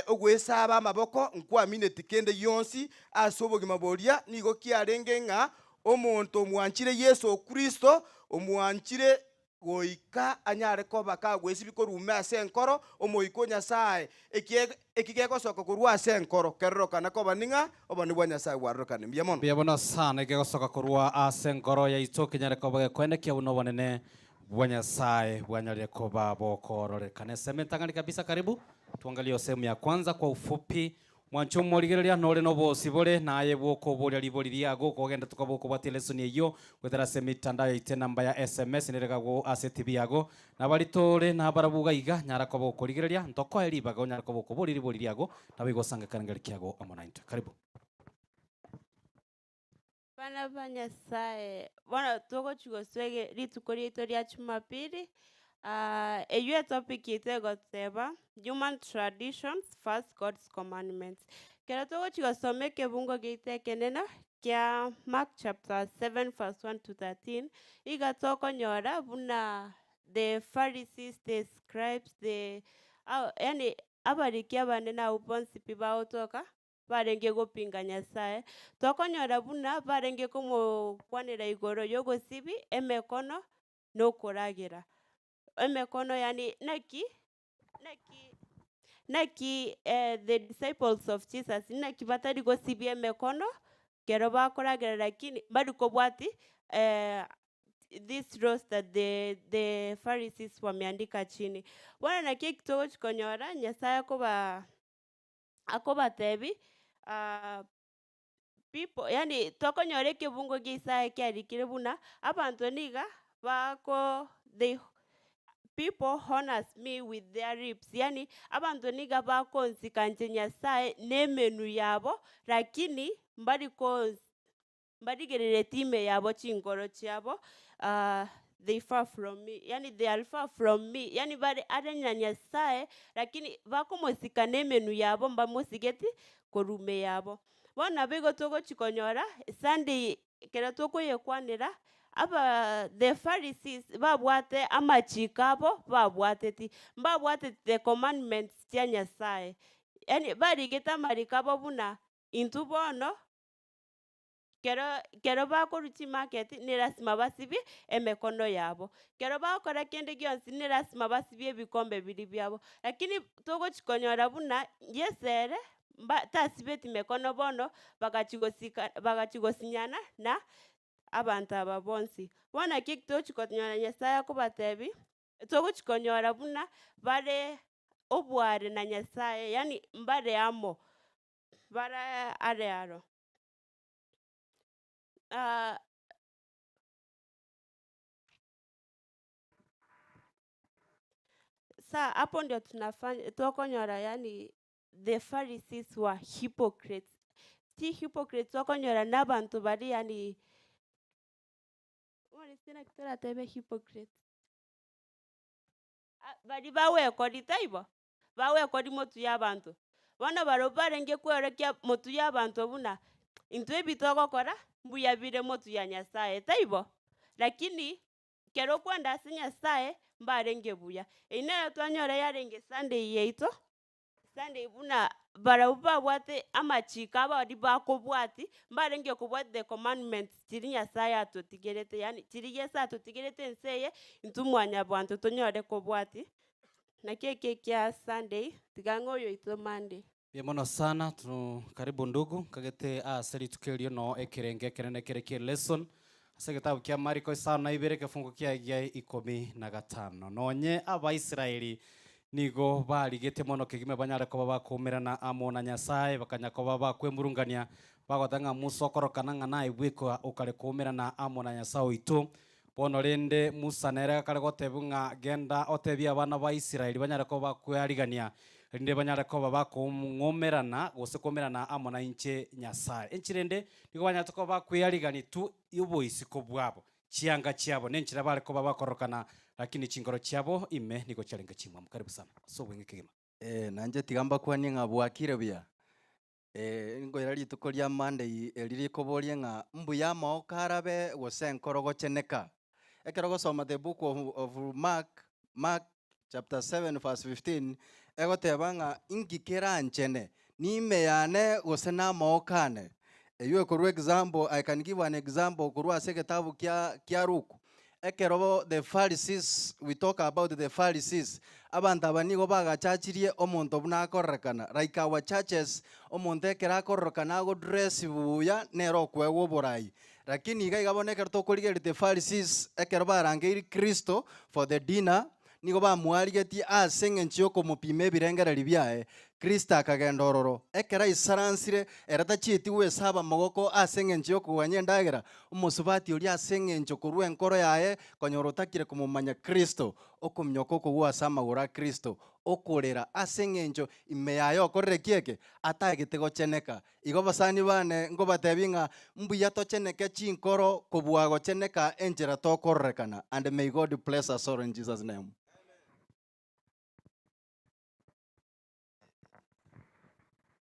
ogwesaba amaboko nkwamineti kende gionsi ase obogima boria, nigo kiarenge ng'a omonto omwanchire Yeso Kristo, omwanchire goika anyare koba kagwesibia korwa ime ase enkoro, Omoika o Nyasae, ekie eki gegosoka korwa ase enkoro, kerorokane koba ning'a obonene bwa Nyasae bwarorokane. Mbuya mono. Mbuya mono sana ekegosoka korwa ase enkoro yaito kenyare koba gekoenekia buna obonene bwa Nyasae bwanyarire koba bokororekana. Esemo entang'ani kabisa karibu tuangalie sehemu ya kwanza kwa ufupi. Mwanche omorigereria nore nobosibore, naye bw'okoboria ribori riago, kogenda tokoba okobwatia elesoni eyio goetera ase emitandao yaito enamba ya sms nere gagwo ase etibi yago. Nabari tore nabarabwo iga iga, nyara koba okorigereria, ntokoe ribaga onyare koba okoboria ribori riago, naboigo osange ekerengeri kiago amo naintwe. Karibu. Abana ba Nyasae, bono togochia gosoa ege rituko riaito ria Jumapili, eywo etopic yaito egoteba human traditions first God's commandments. Ekero togochia gosoma ekebungo giaito ekenene kia Mark chapter 7 verse 1 to 13, iga tokonyora buna the Pharisees, the scribes, the yaani abariki abanene abwo bonsi pi bagotoka. barenge gopinga Nyasae, tokonyora buna barenge komokwanera igoro y'ogosibia emekono na okoragera. Emekono yaani naki naki naki the disciples of Jesus naki batari gosibia emekono ekero bakoragera lakini mbari kobwati this laws that the the Pharisees wameandika chini. Bono naki eki togochi konyora Nyasaye akoba akobatebi people yaani tokonyora ekebungo gia Isaya kiarikire buna, abanto niga bako they people honours me with their lips, yaani abanto niga bakonsika inche Nyasaye na emenwa yabo, lakini mbari konsi Mbarigereretie ime yabo chinkoro chiabo, they far from me, yaani they are far from me, yaani bare are na Nyasaye, lakini bakomosika nemenwa yabo mbamosigeti korwa ime yabo. Bono nabo igo togochi konyora, Sunday ekero tokoyekwanera, aba the Pharisees babwate amachiko abo babwateti, mbabwateti the commandments chia Nyasaye, yaani barigete amariko abo buna intwe bono. Kero kero bakorwa chimarket ne lasima basibie emekono yabo, kero bagokora kende gionsi ne lasima basibie ebikombe biria biabo. Lakini togochi konyora buna Yeso ere mba tasibeti mekono bono bagachi gosika bagachi gosinyana na abanto aba bonsi. Bono naki togochi konyora Nyasaye akobatebia, togochi konyora buna bare oboare na Nyasaye yaani mbare amo, bare are aro. Sa hapo ndio tunafanya twakonyora yaani the Pharisees were hypocrites. Chi hypocrites twakonyora na abanto baria yaani bono naki toratebe hypocrites? Baria bagwekori taibo? Bagwekori motwe ya abanto. Bono barobwo barenge kweorokia motwe y'abanto buna, intwe ebi togokora mbuya bire motwe ya Nyasaye, taibo? Lakini kero okwenda ase Nyasaye mbarenge buya. Eyio nero twanyora yarenge Sunday yaito, Sunday buna barabwo babwate amachiko abo aria bakobwatia, mbarenge kobwatia the commandments chiria Nyasaye atotigerete yaani chiria Yeso atotigerete ense eye, intwe mwanyabanto tonyore kobwatia. Naki eke ekia Sunday, tiga ng'a oyo oito Monday. Mbuya mono sana tu karibu ndugu nkagete ase rituko erio noo ekerenge ekenene kere kie lesson ase egetabu kia Mariko isano na ibere ekefungo kiaye gia ikomi na gatano. Nonye Abaisraeli nigo barigetie mono kegima banyare koba bakoumerana amo na Nyasae bakanya koba bakwemurungania bagoteba ng'a Musa okorokana ng'a naye bweka okare koumerana amo na Nyasae oito. Bono rende Musa nere akare gotebwa ng'a, Genda otebie abana ba Israeli banyare koba bakwearigania, erinde banyare koba bakong'omerana, gose koumerana amo nainche Nyasae. Enchera ende nigo banyarete koba bakwearigania tu oboisiko bwabo, chianga chiabo, na enchera bare koba bakororokana, lakini chinkoro chiabo ime nigo chiarenge chimwamu. Karibu sana ase obweng'e kegima. Eh, nainche tiga mbakwanie ng'a bwakire buya. Nkoira rituko ria Monday eri rikoboria ng'a mbuya amaoko arabe gose enkoro gocheneka. Ekero ogosoma the book of, of Mark, Mark chapter 7 verse 15, egoteba ng'a inki keranchene, nime yane gose namaoko ane? Eywo ekorwa example, I can give an example korwa ase egetabu kia kia Luke. Ekero the Pharisees, we talk about the Pharisees, abanto aba nigo bagachachirie omonto buna akororekana, like our churches, omonto ekero akororekana agodress buya nere okoegwa oborai. Lakini iga iga bono ekero tokorigereria the Pharisees ekero barangeiri Kristo for the dinner, Nigo bamoarigetie ase engencho y'okomopima ebirengererio biaye. Kristo akagenda ororo. Ekero aisaransire, ere tachieti gwesaba amagoko ase engencho y'okoganya endagera, omosubati oria ase engencho korwa enkoro yaye konyora otakire komomanya Kristo, okominyoka okogwa ase amagoro a Kristo, okorera ase engencho ime yaye okorire ki eke? Atagete gocheneka. Igo abasani bane nkobatebie ng'a mbuya tocheneke chinkoro kobua gocheneka enchera tokororekana and may God bless us all in Jesus name.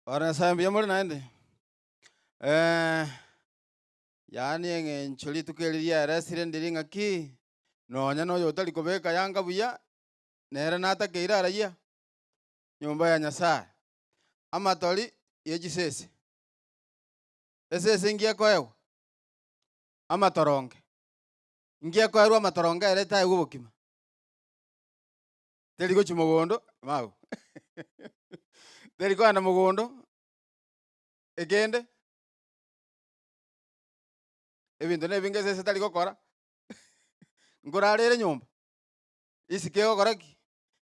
Bana Nyasaye mbuya more naende? Yaani eng'encho rituko eri riaeresire ndiri ng'aki, nonya na oyo otari kobeka yanga buya, nere natakeire arayia nyomba ya Nyasaye. Amatori ye chisese. Esese inki ekoegwa? Amatoronge. Inki ekoerwa amatoronge ere etaegwe obokima? Teri gochia mogondo, mago teri kogenda mogondo, ekende, ebinto na ebinge esese etari gokora, nkorara ere nyomba, isiko egokora ki?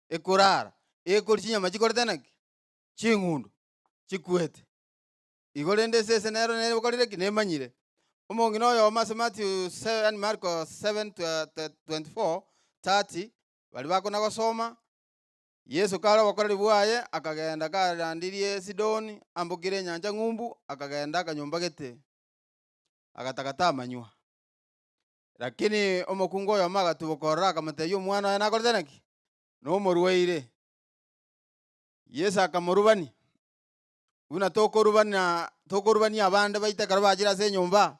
Ekorara, ekoria chinyama chikorete naki? Ching'undo chikwete. Igo rende esese nero nekorire ki? Nemanyire. Omong'ina oyomo ase Matthew yaani Marko 7:24, 30, baria bakona gosoma, Yeso kare obokoreri bwaye, akagenda karandirie Sidoni, ambokire enyancha ng'umbu, akagenda akanyomba gete, agataka tamanywa. Lakini omokungu oyomo agatuboka ororo akamotebia omwana oye nakorete naki? Nomorwaire. Yeso akamorubania, buna tokorubana tokorubania abande baito ekero bachire ase enyomba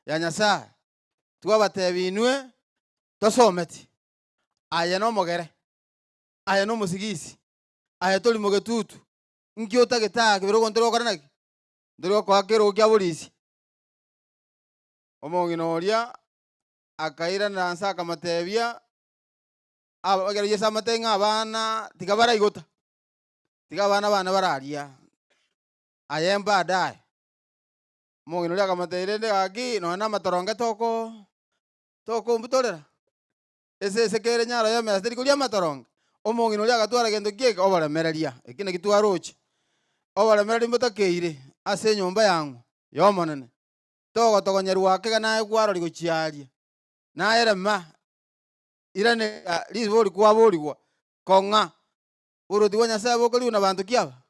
ya Nyasae, twabatebia inwe tosometi, aye nomogere, aye nomosigisi, aye tori mogetutu, nki otagete aa kebere ogo ntori gokora naki? Ntori gokoa kerogo kia borisia. Omong'ina oria akairana nse akamotebia, aba ekero Yeso amotebia ng'a abana tiga baraigota, tiga abana bane bararia, aye mbadaye. Omong'ina oria akamotebia rende gaki nonya na amatoronge toko tokombutorera, esese kere nyaro y'emesa teri koria amatoronge. Omong'ina oria agatwara gento ki eke? Oboremereria, eki naki twaroche. Oboremereria mbotakeire ase enyomba yang'o? Y'Omonene. Togotogonyerwa ake iga naye kwarori gochia aria, naye rema, iraneria ribori kwaborigwa, kong'a, Oboruoti bwa Nyasae bokorigwa nabanto ki aba?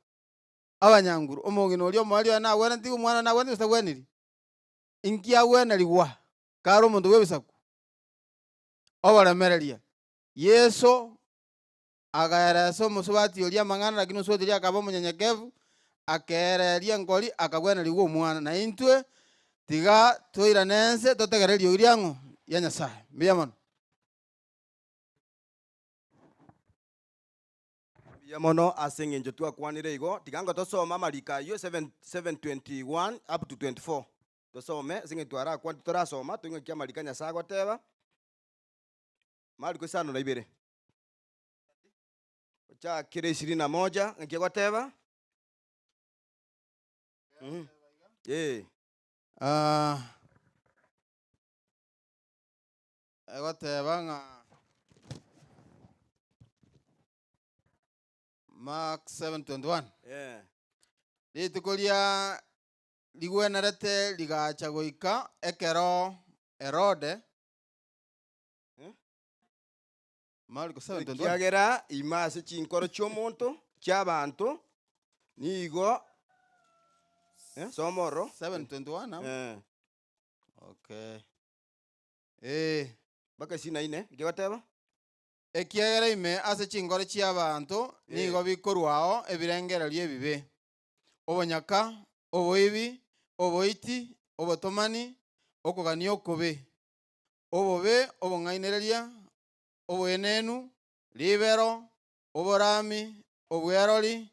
Abanyanguru. Omong'ina oria omoerio oye nagwenetigwe, omwana oye nagwenetigwe gose tagweniri? Inki agwenerigwa kare omonto bw'ebisaku? Oboremereria. Yeso akaeresa omosubati oria amang'ana, lakini omosubati oria akaba omonyenyekevu, Akeereria enkori, akagwenerigwa omwana. Na intwe tiga toirane ense totegere eriogi ria ng'o? Ria Nyasae. Mbuya mono. Mbuya mono ase eng'encho twakwanire igo. Tiga ngo tosome amariko ayio 7 7:21 up to 24. Tosome ase eng'encho twarakwane titorasoma toing'aki amariko a Nyasae agoteba. Mariko isano na ibere. Ochakere ishirini na moja, ng'aki egoteba? Mhm. Eh. Ah, egoteba ng'a Mark 7:21 Eh. rituko ria rigwenerete rigacha goika ekero Herode Mariko 7:21. Ekiagera ime ase chinkoro chi'omonto chi'abanto nigo eh, soma oro 7:21 amo. Eh. Okay. Eh. Mpaka isini na ine, nki egoteba? Ekiagera ime ase chinkoro chi'abanto nigo bikorwao ebirengererio ebibe, obonyaka, oboibi, oboiti, obotomani, okogania okobe, obobe, obong'ainereria, oboenenu, ribero, oborami, obwerori,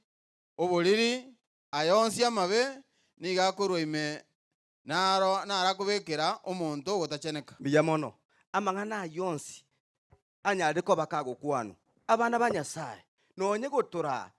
oboriri, aya onsi amabe nigo akorwa ime naro narakobekera omonto ogotacheneka. Mbuya mono. Amang'ana ayio onsi anyarire koba kagokwanwa. Abana ba Nyasae, nonye gotoraa,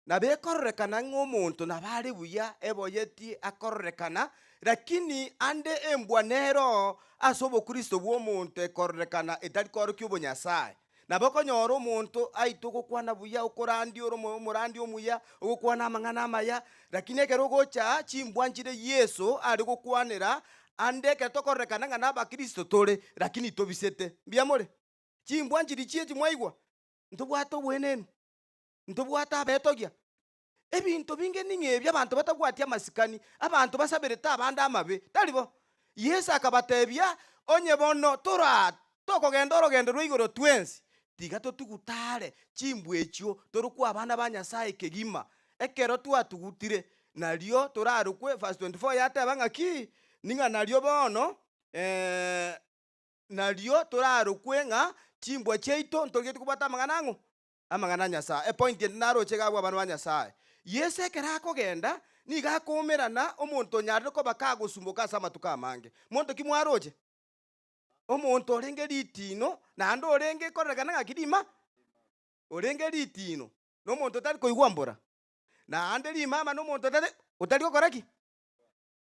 nabo ekororekana ng'a omonto nabo are buya, eboyetie, akororekana, lakini ande embwa nero ase obokristo bw'omonto ekororekana etari koorokia obonyasae. Nabo okonyora omonto aitwe ogokwana buya, okorandia ore omo omorandia omuya, ogokwana amang'ana amaya, lakini ekero ogocha aa, chimbwa nchire Yeso are gokwanera, ande ekero tokororekana ng'a nabakristo tore, lakini tobisete. Mbuya more? Chimbwa nchiri chiechi mwaigwa? Ntobwate oboenenu, ntobwate abetogia. Ebinto binge ning'o ebi abanto batabwati amasikani, abanto basaberete abande amabe, tari bo? Yeso akabatebia, Onye bono toraa tokogenda orogendo rwa igoro twensi, tiga totugute are chimbwa echio torokwe abana ba Nyasae kegima. Ekero twatugutire, nario torarokwe, verse 24 yateba ng'aki? Ning'a nario bono nario torarokwe ng'a chimbwa chiaito ntorigetie kobwata amang'ana ang'o? Amang'ana a Nyasae. Epointi ende naroche iga abwo abana ba Nyasae. Yeso ekero akogenda, nigo akoumerana omonto onyarire koba kagosumboka ase amatuko amange. Monto ki mwaroche? Omonto orenge ritino, naende orenge kororekana ng'aki rima? Orenge ritino, na omonto otari koigwa mbora. Naende rimama na omonto otari otari gokora ki?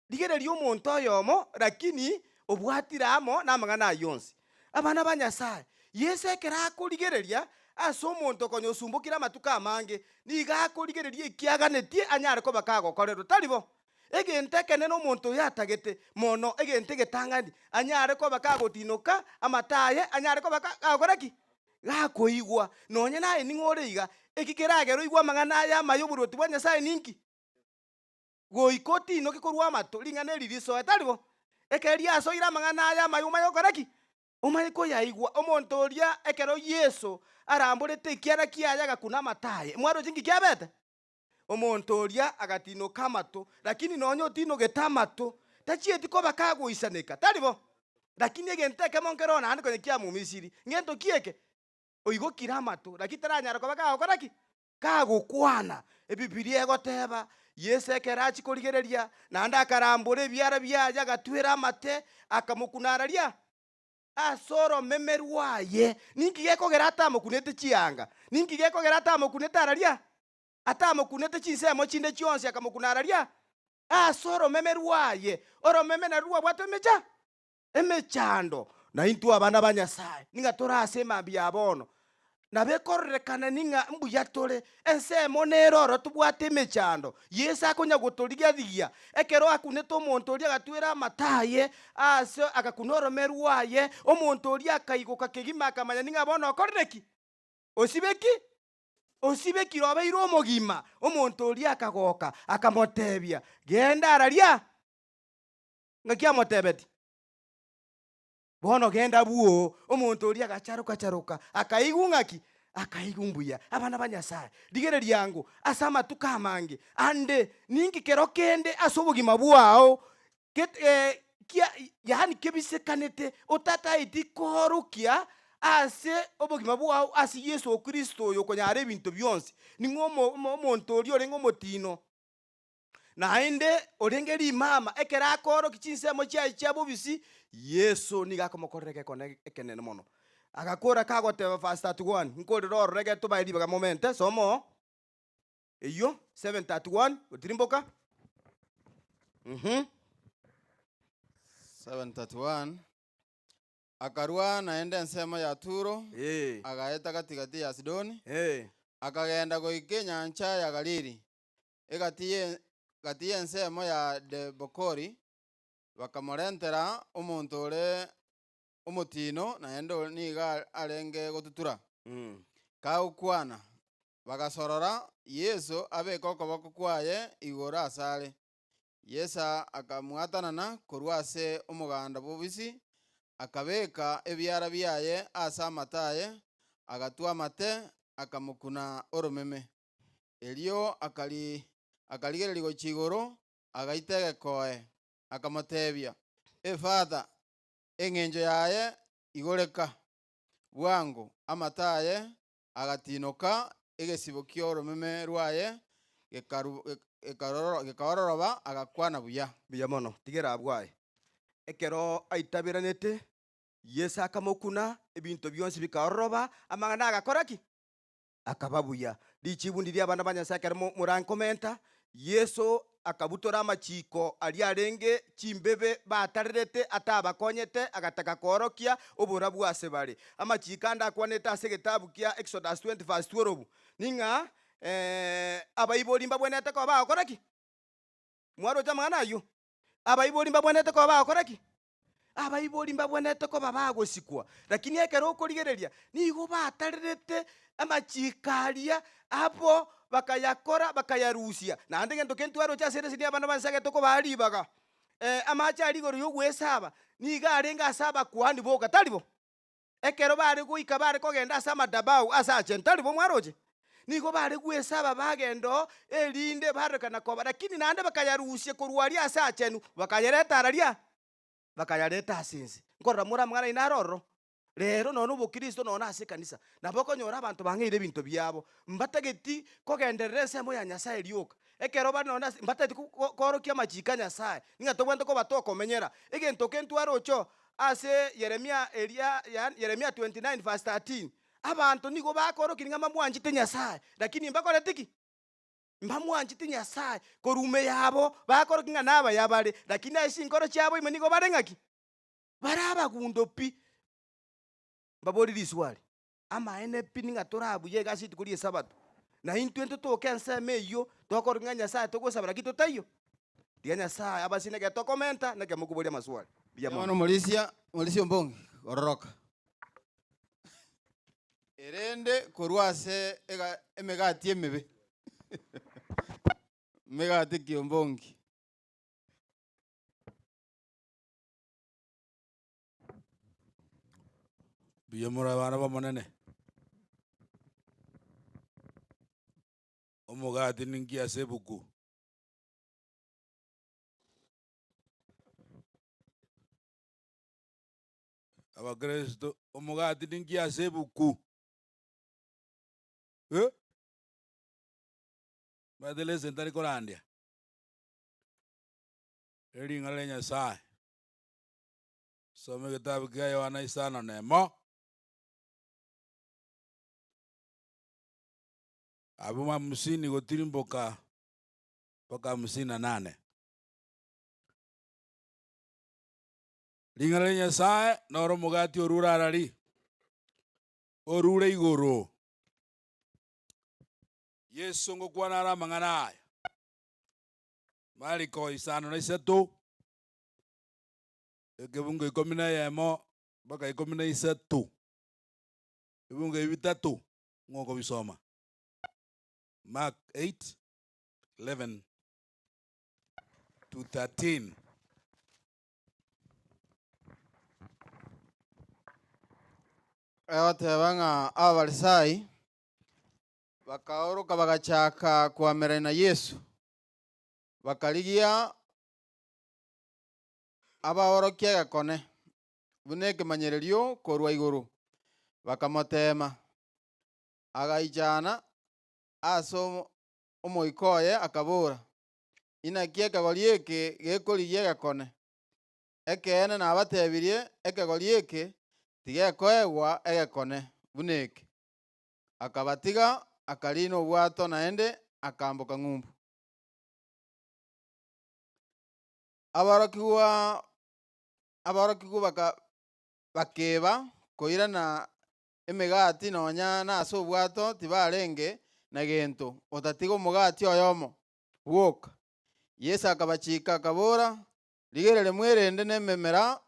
Rigereria omonto oyomo, lakini obwatire amo namang'ana ayio onsi. Abana ba Nyasae, Yeso ekero akorigereria ase omonto konya osumbokire amatuko amange, nigo akorigereria ekiaganetie anyare koba kagokorerwa, tari bo? Egento ekenene omonto oyo atagete mono, egento egetang'ani, anyare koba kagotinoka amato aye, anyare koba kagokora ki? Gakoigwa. Nonye naye ning'o ore iga, eki keragere oigwe amang'ana aya amaya oboruoti bwa Nyasae ninki? Goika otinoke korwa amato, ring'ana eri risoe, tari bo? Ekero riasoire amang'ana aya amaya omanye gokora ki? Omanye koyaigwa. Omonto oria ekero Yeso aramborete ekiara kiaye agakuna amato aye, mwaroche nki kiabete? Omonto oria agatinoka amato, lakini nonya otinogete amato, tachieti koba kagoisaneka, tari bo? Lakini egento ekemo nkeroo naende konya kiamomisiri, ngento ki eke? Oigokire amato, lakini taranyara koba kagokora ki? Kagokwana, Ebibilia egoteba, Yeso ekero achia korigereria, naende akarambora ebiara biaye, agatwera amate, akamokuna araria ase oromeme rwaye. Ninki gekogera atamokunete chianga? Ninki gekogera atamokunete araria? Atamokunete chinsemo chinde chionsi, akamokuna araria ase oromeme rwaye. Oromeme narwo rwabwate emecha emechando. Na intwe abana ba Nyasae, ning'a tore ase emambia ya bono, nabo ekororekana ning'a mbuya tore, ensemo nere oro tobwate emechando. Yeso akonya gotorigia-rigia, ekero akunete omonto oria agatwera amato aye ase agakuna orome rwaye, omonto oria akaigoka kegima akamanya ning'a bono okorire ki? Osibe ki? Osibekire obeire omogima. Omonto oria akagoka, akamotebia, Genda araria! Ng'aki amotebetie? Bono genda bwoo. Omonto oria agacharoka-charoka, akaigwa ng'aki? Akaigwa mbuya, abana ba Nyasae, rigereria ango ase amatuko amange ande ninki kero kende ase obogima bwao get kia yaani kebisekanete otataeti koorokia ase obogima bwao ase Yeso Kristo oyo okonyara ebinto bionsi. Ning'o omo omo omonto oria orenge omotino? Naende orenge rimama, ekero akoorokia chinsemo chiaye chia bobisi, Yeso nigo akomokorera egekone ekenene mono. Agakora kagoteba verse 31, nkorere ororo egere tobae ribaga momente, soma oo, eyio 7:31, gotirimboka, mh. 7:31, Akarua naende ensemo ya Turo, agaeta gati-gati ya Sidoni, akagenda goika enyancha ya Galili, Egati ye gati y'ensemo ya Debokori bakamorentera omonto ore omotino, naende ore nigo arenge gotutura. Kagokwana, bagasorora Yeso abeke okoboko kwaye igoro asare. Yeso akamwatanana korwa ase omoganda bobisi, akabeka ebiara biaye ase amato aye, agatwa amate, akamokuna oromeme. Erio akarigereria gochia igoro, agaita egekoe, akamotebia, Efatha, engencho yaye igoreka. Bwango amato aye agatinoka, egesibo ki'oromeme rwaye gekaororoba, agakwana buya. Mbuya mono, tigera abwo aye. Ekero aitaberanete, Yeso akamokuna, ebinto bionsi bikaororoba, amang'ana agakora ki? Akaba buya. Richibu ndiria abana ba Nyasae ekero morankomenta, Yeso akabutora amachiko aria arenge chimbebe batarerete atabakonyete, agataka koorokia oborabu ase bare. Amachiko ande akwanete ase egetabu kia Exodus 20 verse 12, ning'a abaibori mbabwenerete koba bagokora ki? Mwaroche amang'ana ayio? Abaibori mbabwenerete koba bagokora ki? Abaibori mbabwenerete koba bagosikwa, lakini ekero okorigereria nigo batarerete amachiko aria abo bakayakora bakayarusia. Naende egento kende twaroche ase ereseni abana ba Nyasae tokobaa ribaga, amache aria igoro ya ogwesaba nigo arenge ase abakuani boka, tari bo? Ekero bare goika bare kogenda ase amadabau ase achenu, tari bo mwaroche? Nigo bare gwesaba bagenda oo, erinde barorekana koba, lakini naende bakayarusia korwa aria ase achenu, bakayareta araria, bakayareta ase ense. Nkorora more amang'ana aino are ororo. Rero nonya obokristo nonya ase ekanisa, nabo okonyora abanto bang'eire ebinto biabo, mbatageti kogenderera ensemo ya Nyasaye rioka. Ekero bare nonya ase mbatageti ko- ko- koorokia amachiko a Nyasaye, ng'a tobwenerete koba tokomenyera. Egento kentwe twaroche oo, Ase Yeremia eria, yaani Yeremia 29 verse 13, abanto nigo bakorokia ng'a mbamwanchete Nyasae, lakini mbakoreti ki? Mbamwanchete Nyasae, korwa ime yabo bakorokia ng'a nabaya bare, lakini ase chinkoro chiabo ime nigo bare ng'aki? Bare abagundo pi. Mbabori riswali, amaene pi ning'a tore abuya iga ase rituko ri'Esabato, na intwe ntotoke ensemo eyio tokorokia ng'a Nyasae togosaba lakini totaiyo? Tiga Nyasae abasine ekero tokomenta na ekero mokoboria amaswali. Mbuya mono. Bono omorisia, omorisia ombonge, ororoka. Erende korwa ase ega emegati emebe, emegati ki ombongi. Mbuya more abana b'Omonene? Omogati ninki ase ebuku? Abakristo, omogati ninki ase ebuku? Eh? Omanyete lesson tari korandia, ering'ana ria Nyasaye. Soma egetabu kia Yohana isano na emo. Abwo hamsini gotirimboka mpaka hamsini na nane. Ring'ana ria Nyasae noro omogati orure arari, orure igoro. Yeso ngokwana are amang'ana aya. Mariko isano na isato, ekebungo ikomi na eyemo mpaka ikomi na isato, ebibungo ebi bitato ng'o okobisoma. Mark 8, 11 to 13. Egoteba ng'a Abafarisai. Bakaoroka bagachaka koamererania na Yeso, bakarigia abaorokia egekone buna ekemanyererio korwa igoro, bakamoteema. Agaichana ase omoika oye, akabora, Inaki ekegori eke gekorigia egekone? Ekeene nabatebirie, ekegori eke tigekoegwa egekone buna eke. Akabatiga, akariina obwato naende, akamboka ng'umbu. Aborokigwa aborokigwa baka bakeba koirana emegati nonya nase obwato tibarenge na gento, otatiga omogati oyomo bwoka. Yeso akabachika, akabora, Rigereria mwerende nememera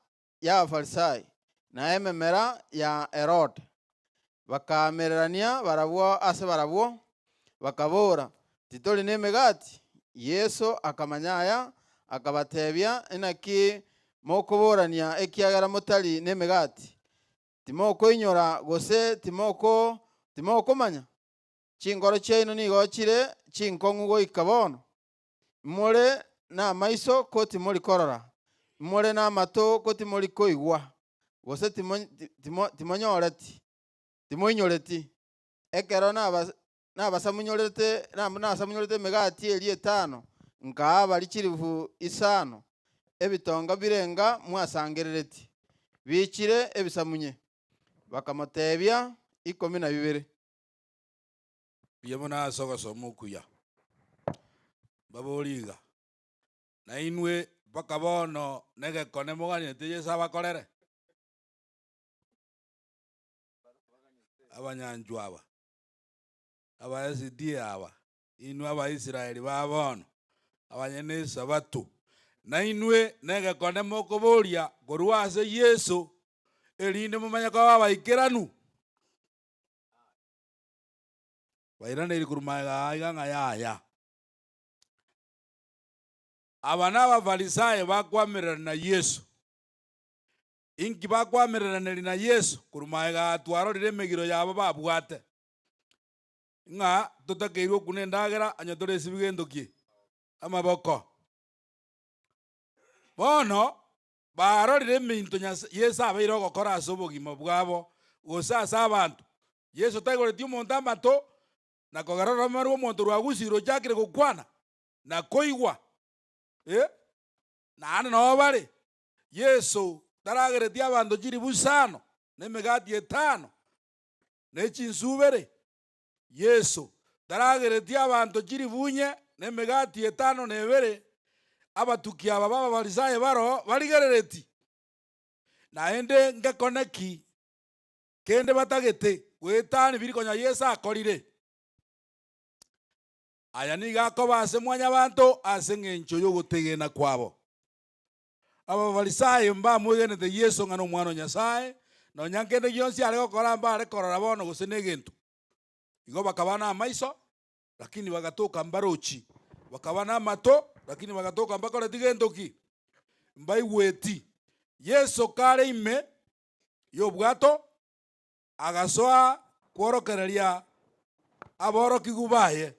y'Abafarisai, na ememera ya Herode. Bakaamererania barabwo ase barabwo, bakabora, Titori nemegati. Yeso akamanya aya, akabatebia, Inaki mokoborania ekiagera motari nemegati? Timokoinyora gose timoko timokomanya? Chinkoro chiaino nigo chire chinkong'u goika bono? More namaiso ko timori korora, more namato ko timori koigwa, gose timonyoreti, timoinyoreti. Ekero nabasamunyorete nasamunyorete emegati eria etano, nkaa baria chilifu isano, ebitonga birenga mwasangerereti, biichire ebisamunye? Bakamotebia, Ikomi na bibere. Mbuya mono ase ogosoma okuya. Mbaborie iga, nainwe mpaka bono negekone moganete Yeso abakorere? Abanyanchwa aba, aba SDA aba, inwe Abaisraeli ba bono, abanyene Esabato, nainwe negekone mokoboria korwa ase Yeso, erinde momanye koba abaikeranu? Bairaneiri korwa magega aa iga ng'a yaya. Aba n'Abafarisayo bakwamererana na Yeso. Inki bakwamereraneria na Yeso? Korwa magega aa twarorire emegiro yabo babwate, ng'a totakeirwe okuna endagera onye tore esibi gento ki? Amaboko. Bono barorire eminto Nyasa Yeso abeire ogokora ase obogima bwabo, gose ase abanto. Yeso taigoretie omonto amato, na kogera ororeme rw'omonto rwagusirwe rochakire gokwana, na koigwa, eh, naende nabo bare. Yeso tarageretie abanto chilifu isano, na emegati etano, ne chinsubere. Yeso tarageretie abanto chilifu inye na emegati etano na ebere, abatuki aba b'Abafarisai baroo barigerereti? Naende ngekone ki kende batagete goetania biria konya Yeso akorire? Aya nigo akoba ase mwanyabanto ase engencho y'ogotegena kwabo. Abafarisai mbamwegenete Yeso ng'a n'Omwana o Nyasae, nonya nkende gionsi are gokora mbare korora bono gose negento. Igo bakaba namaiso, lakini bagatoka mbarochi, bakaba namato, lakini bagatoka mbakoreti gento ki? Mbaigweti. Yeso kare ime y'obwato, agasoa kworokereria aborokigwa baye.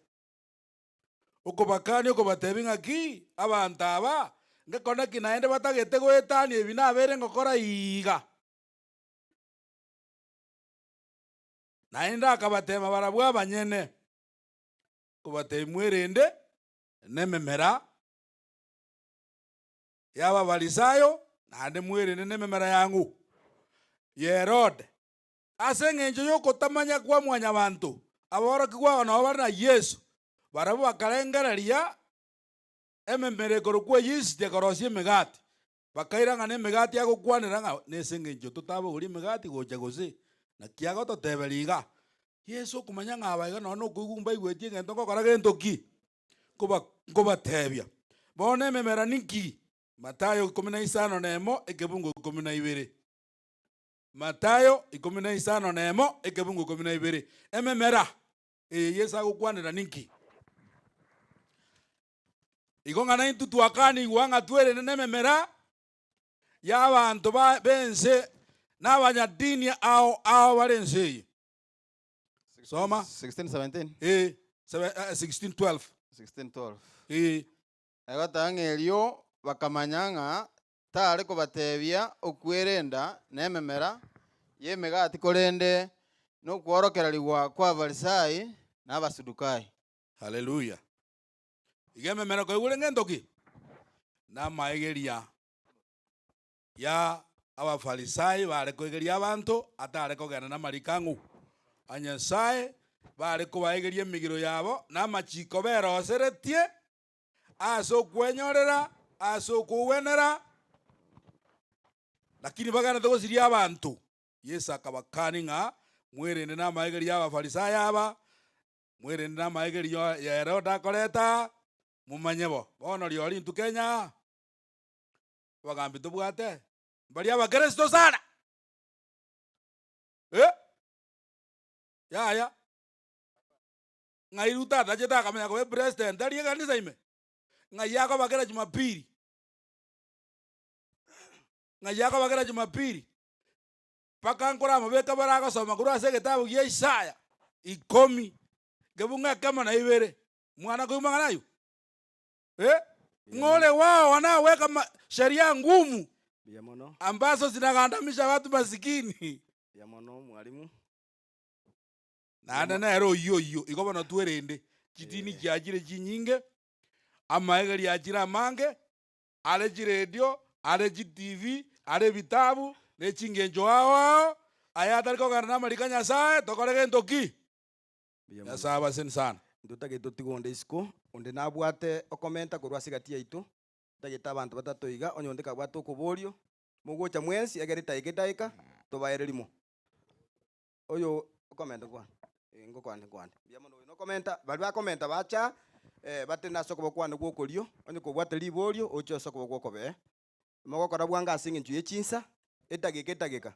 Okobakania okobatebia ng'aki, abanto aba, ngekone ki naende batagete goetania ebi nabeire ngokora iga? Naende akabatema barabwo abanyene, okobatebia mwerende nememera y'Abafarisayo, naende mwerende nememera yang'o? Y'Herode. Ase engencho y'okotamanya kwa mwanyabanto, aborokigwa aba nabo bare na Yeso, barabwo bakarengereria ememera ekorokwa eyisiti ekorosia emegati, bakaira ng'a nemegati agokwanera ng'a nese engencho totabogoria emegati gocha gose, naki agototeberia iga? Yeso okomanya ng'a aba iga nonye nokoigwa mbaigweti egento ngokora gento ki? Nkoba nkobatebia. Bono ememera ninki? Mathayo ikomi na isano na emo ekebungo ikomi na ibere. Mathayo 51 ekebungo 12. Ememera eye Yeso agokwanera ninki? Igo ng'a naintwe twakanigwa ng'a twerende nememera y'abanto ba b'ense na abanyadini ao ao bare ense eye. Soma. 16 17. Eh, sebe- eh, 16 12. 16 12. Eh. Egoteba ng'a erio bakamanya ng'a tare kobatebia okwerenda nememera y'emegati korende nokworokererigwa kw'Abafarisai na Abasadukai. Haleluya. Iga ememera koigure ngento ki? Namaegeria ya Abafarisai bare koegeria abanto atare kogenda namariko ang'u a Nyasae, bare kobaegeria emegiro yabo na amachiko beroseretie ase okwenyorera, ase okogwenera, lakini bagenderete gosiria abanto. Yeso akabakania ng'a mwerende namaegerio y'Abafarisai aba, mwerende namaegerio ya Herode akoreta, momanye bo. Bono rirorio intwe Kenya, abagambi tobwate, mbaria abakeresito sana, eh, yaya. Ng'ai Ruto atachete akamanya koba epresident aria ekanisa ime? Ng'ai akoba kera Jumapili? Ng'ai akoba kera Jumapili? Mpaka nkoramobeke bare agosoma korwa ase egetabu gia Isaya ikomi, kebungo ekemo na ibere. Mwana koigwa amang'ana ayio? Eh? Ng'a ore wao wanaweka ma sheria ngumu Mbuya mono. ambazo zinagandamisha watu masikini. Mbuya mono mwalimu. Naende nere oyio oyio, igo bono twerende, chidini chiachire chinyinge, amaegeri achire amange, are chiredio, are chitivi, are ebitabu, ne chingencho ao ao, aya atari kogenda namariko a Nyasaye, tokore gento ki? Mbuya mono. Nyasaye abaseni sana. Ntotagete totige onde isiko, onde nabwate okomenta korwa ase egati yaito, ntagete abanto batato iga, onye onde kabwate okoborio, mogocha mwensi egere edaika edaika, tobaere rimo. Oyo okomenta nkwane, eh, ngokwane nkwane. Mbuya mono oyo nokomenta, baria bakomenta bacha eh, batene ase okoboko kwane gwa okorio, onye kobwate riborio oche ase okoboko gwa okobee. Mogokora bwango ase eng'encho ye chinsa, edageka edageka.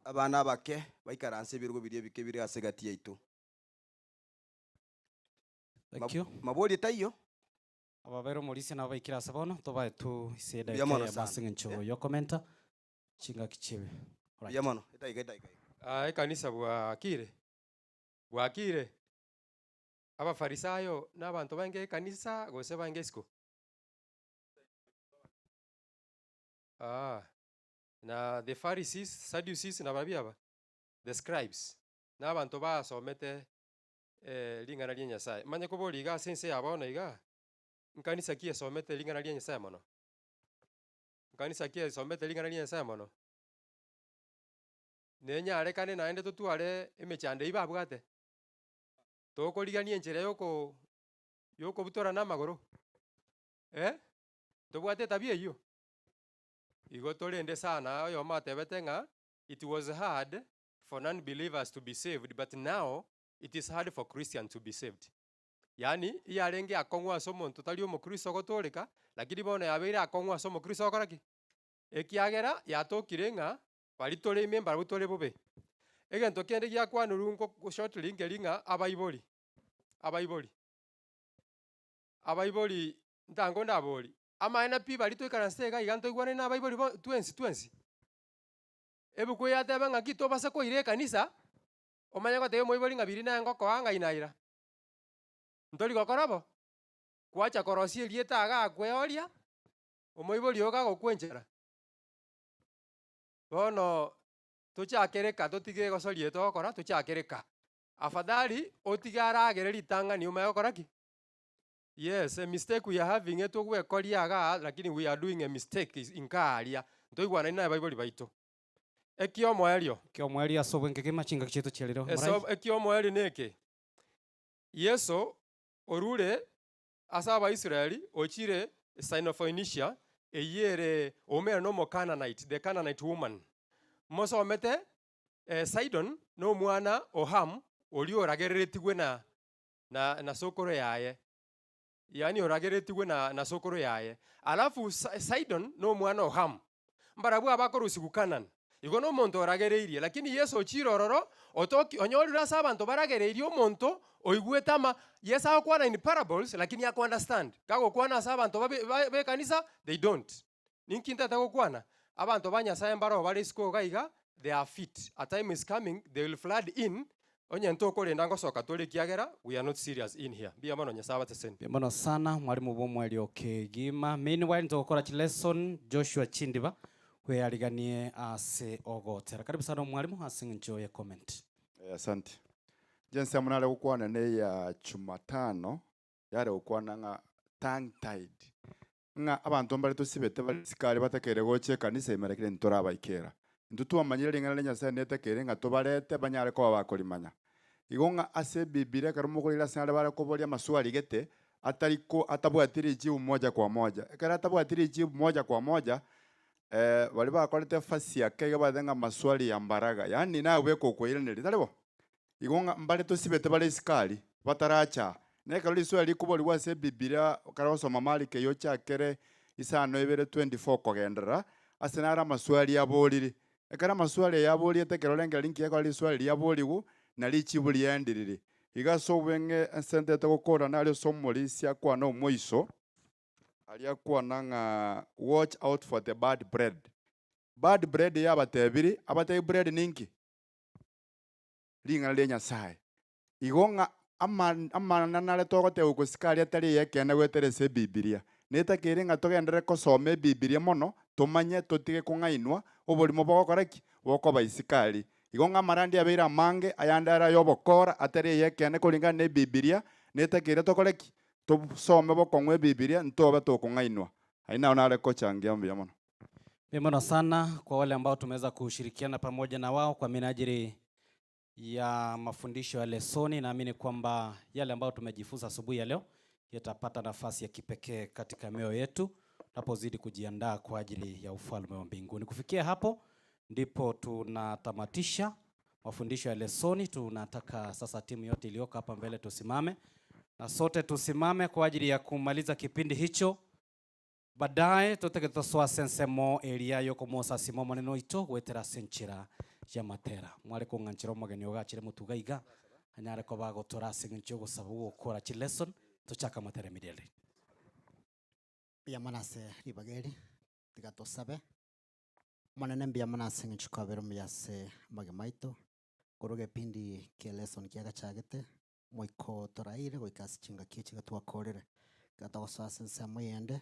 Abana abake baikaranse ebirogo biria ebike bire ase egati yaito. Thank you. Maborio taiyo. Ababere omorisia nabo baikire ase bono, tobae tu ase Mbuya edageka mono eyemo sana. ase eng'encho yokomenta. Chingaki chibe. Mbuya mono, edaika edaika iga. Aa ekanisa bwakire? Bwakire? Abafarisayo na abanto bainge ekanisa gose bainge isiko? Aa, na the Pharisees, Sadducees na barabwo aba? The scribes, na abanto basomete ring'ana ria Nyasaye. Manye koboria iga ase ense ya bono igaa, nkanisa ki esomete ring'ana ria Nyasaye mono? Nkanisa ki esomete ring'ana ria Nyasaye mono? Nenyarekane naende totware emechando eyio babwate? Tokorigania enchera yoko yokobutorana amagoro? Eh, ntobwate etabia eyio? Igo torende sana, oyomo atebete ng'a it was hard for non believers to be saved but now it is hard for Christians to be saved. Yaani, iyarenge akong'u ase omonto tari omokristo gotooreka, lakini bono yabeire akong'u ase omokristo gokora ki? Ekiagera yatokire ng'a baria tore ime mbarabwo tore bobe. Egento kende giakwanirwe nko shortly nkeri ng'a abaibori, abaibori, abaibori ntango ndabori, amaene pi baria toikaransete iga iga ntoigwanani na abaibori bo twensi twensi? Ebuku eye yateba ng'aki tobasa koira ekanisa, omanye gotebia omoibori ng'a biria naye ngokoa ng'ai naira. Ntori gokora bo? Gwacha korosia erieta iga akweoria, omoibori oo gagokwa enchera. Bono tochakere ka totige egosoria eye togokora tochakere ka. Afadhali otige aragere ritang'ani omanye gokora ki? Yes, a mistake we are having etogwekoria igaa lakini we are doing a mistake is inka aria, ntoigwanani na abaibori baito. Ekiomoerio. Ekiomoerio ase obwenkegima chingaki chiaito chiarire Ase Morai. ekiomoerio neke, Yeso orure ase Abaisraeli ochire Syrophoenisia, eyio ere oumera n'Omokananite, the Canaanite woman. Mosomete Sidon nomwana o Ham, oria oragereretigwe na na na sokoro yaye, yaani oragereretigwe na na sokoro yaye. Alafu Sidon nomwana o Ham, Mbarabwo abakorusigwa Kanani. Igo nomonto oragereirie, lakini Yeso ochiire ororo, otoki onyorire ase abanto baragereirie omonto oigwete ama Yeso agokwana in parables lakini ako understand. Kagokwana ase abanto babe ba bekanisa they don't. Ninki ntete gokwana? Abanto ba Nyasaye mbaroo bare isiko iga iga, They are fit, a time is coming they will flood in, onye ntokorenda ngosoka tore ekiagera we are not serious in here. Mbuya mono Nyasaye abateseni. Mbuya mono sana mwalimu bw'omweri kegima. Meanwhile ntogokora chilesson Joshua Chindiba bweyariganie ase ogotera. Karibu sana omwalimu ase eng'encho ye comment. Eh, asante. Inche ensemo nare gokwana ne ya Jumatano, yare gokwana ng'a tongue tied. Ng'a abanto mbare tosibete bare isiko aria batakeire gocha ekanisa ime lakini ntorabaikera. Intwe twamanyire ring'ana ria Nyasaye netakeire ng'a tobarete banyare koba bakorimanya. Igo ng'a ase Ebibilia ekero mokoira ase aria bare koboria amaswali gete, atari ko atabwati rijibu moja kwa moja. Ekero atabwati rijibu moja kwa moja, baria bakorete efasi ake iga batebe ng'a maswali ya mbaraga, yaani naye bweka okoiraneria, tari bo? Igo ng'a mbare tosibete bare isiko aria, bataracha aa. Na ekero riswali rikoborigwa ase Ebibilia, ekero ogosoma Mariko eyio ochakere isano ibere 24 kogenderera, ase naro amaswali aborire. Ekero amaswali aya aboriete ekero orengereria nki gekora riswali riaborigwe, na richibu riaendiriri. Iga ase obweng'e ense ntete gokorana aria ase omorisia akwane omoiso, aria akwana ng'a watch out for the bad bread. Bad bread yabatebiri, abatebi bread ninki? Ring'ana ria Nyasae. Igo ng'a amang'ana nare togoteba gosika aria atari ay'ekeene goetera ase Ebibilia. Netakeire ng'a togenderere kosoma Ebibilia mono, tomanye, totige kong'ainwa, oborimo bogokora ki? Bokoba isiko aria. Igo ng'a amarandia abeire amange, ayande are ay'obokora, atari ay'ekeene koringana na Ebibilia, netakeire tokore ki? Tosome bokong'u Ebibilia, ntobe tokong'ainwa. Ayio nao nare kochangia mbuya mono. Mbuya mono sana kwa wale ambao tumeweza kushirikiana pamoja na wao kwa minajili ya mafundisho ya lesoni. Naamini kwamba yale ambayo tumejifunza asubuhi ya leo yatapata nafasi ya kipekee katika mioyo yetu tunapozidi kujiandaa kwa ajili ya ufalme wa mbinguni. Kufikia hapo ndipo tunatamatisha mafundisho ya lesoni. Tunataka sasa timu yote iliyoko hapa mbele tusimame, na sote tusimame kwa ajili ya kumaliza kipindi hicho. Baadaye totege tosoa ase ensemo eria y'okomosasima Omonene oito goetera ase enchera y'amatera. Mware kong'anchera omogeni ogachire motuga iga, anyare koba agotora ase eng'encho y'ogosaba ogokora chilesson, tochake amatera immediately. Mbuya mono ase ribaga eri, tiga tosabe. Omonene mbuya mono ase eng'encho kwabere omuya ase amagima aito, korwa egepindi kia lesson kiagachagete, Omoika oo toraire goika ase chingaki echi iga twakorire. Ekero togosoa ase ensemo eyende,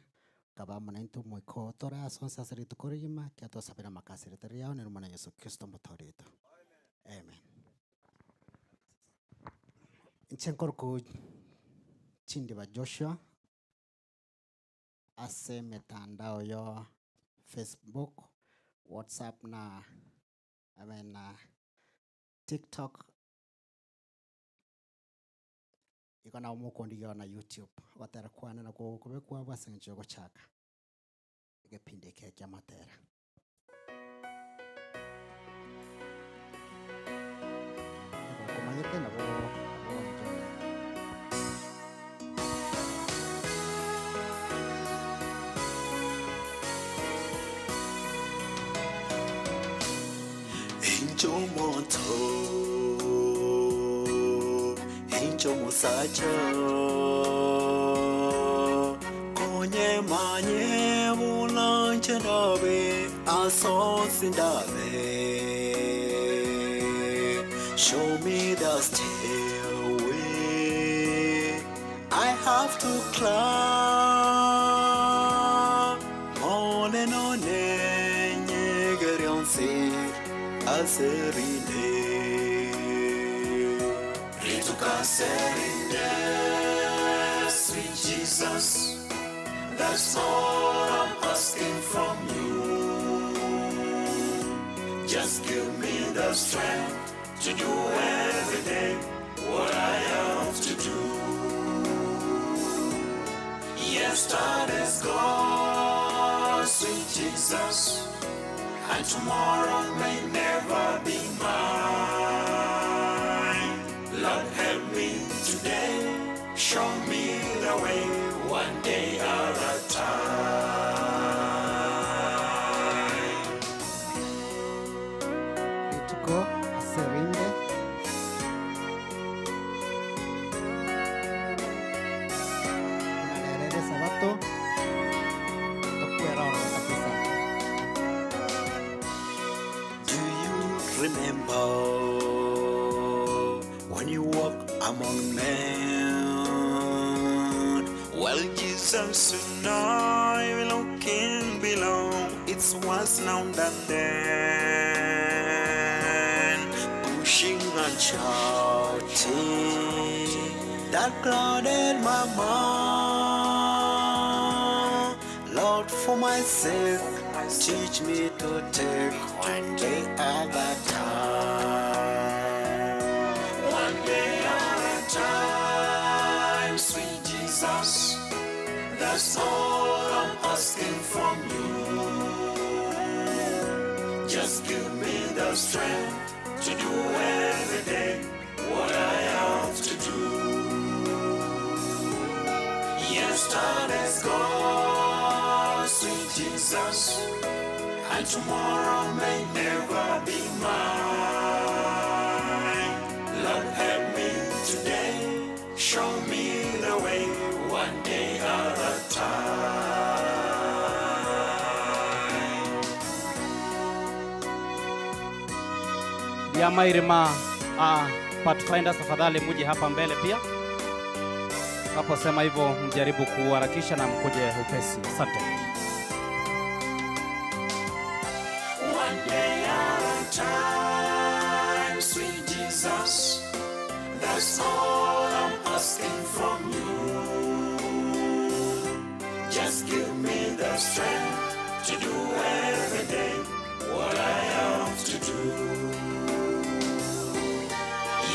kaba amo naintwe omoika oo tore ase onsi ase rituko rigima, ekiagera twasabire amaka ase erieta riao, nere Omonene Yeso Kristo omotoori oito. Amen. Inche nkorokwa Chindiba Joshua, ase emetandao ya Facebook, WhatsApp na abe na TikTok. Igo nabo mokondigia na YouTube, ogotera kwane nakwo gokobekwa abwo ase eng'encho y'ogochaka egepindi eke ki'amatera. Nigo okomanyete nabo ogoanchera. Inche omonto, inche omosacha, konye manye buna inche ndabe ase onsi ndabe. Show me the stairway I have to climb. One none nyegere onsi ase rinde. Rituko ase rinde, sweet Jesus, that's all I'm asking from you. Just give me the strength to do every day what I have to do. Yesterday's gone, sweet Jesus, and tomorrow may never be mine. Lord, help me today, show me the way, one day at a time. Rituko ase rinde. Buna rero ere Esabato, tokwera ororo kabisa. Do you Remember when you walk among men. Well, Jesus and I were looking below. It's worse now than then. Pushing and shouting that clouded my mind. Lord, for my sake, teach me to take one day at a time. One day at a time, sweet Jesus. That's all I'm asking from you. Just give me the strength to do every day what I have to do. Yesterday's gone, sweet Jesus, and tomorrow may never be mine. Lord, help me today, show me the way, one day at a time. Ya Mairima Pathfinders, tafadhali muje hapa mbele pia. Naposema hivyo mjaribu kuharakisha na mkuje upesi. Asante. One day at a time, sweet Jesus, that's all I'm asking from you. Just give me the strength to do every day what I have to do.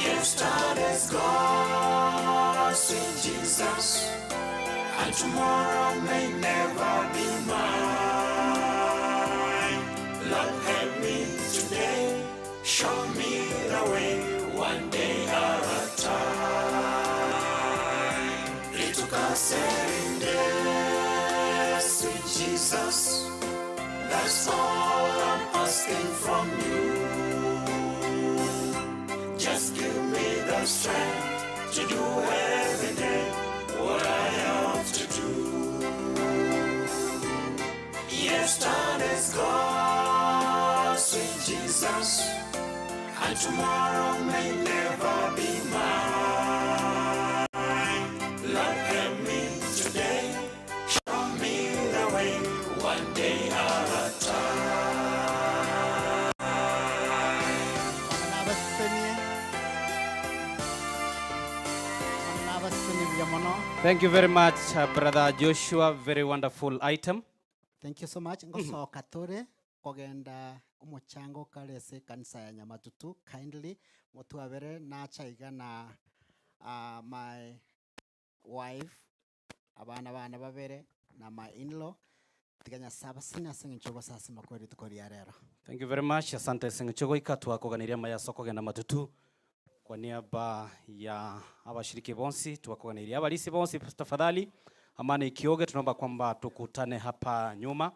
Yesterday's gone, sweet Jesus, and tomorrow may never be mine. Lord, help me today, show me the way, one day at a time. Litukaserinde, sweet Jesus, that's all I'm asking from you. Just give me the strength to do every day what I have to do. Yesterday's gone, sweet Jesus, and tomorrow may never be mine. Lord, help me today, show me the way, one day at a time. Nabasenie. Nabasenie buya mono. Thank you very much, Brother Joshua. Very wonderful item. Thank you so much. Ngosoka tore kogenda omochango kare ase ekanisa ya Nyamatutu kindly motwabere nacha iga na my wife abana bana babere na my in-law tiga Nyasaye abasenie ase eng'encho ogosasima kwa rituko ria rero. Thank you very much. Asante Sing'chogoika twakoganiria maya soko genda matutu kwa niaba ya abashiriki bonsi twakoganiria abalisi bonsi, tafadhali amani ikioge, tunaomba kwamba tukutane hapa nyuma.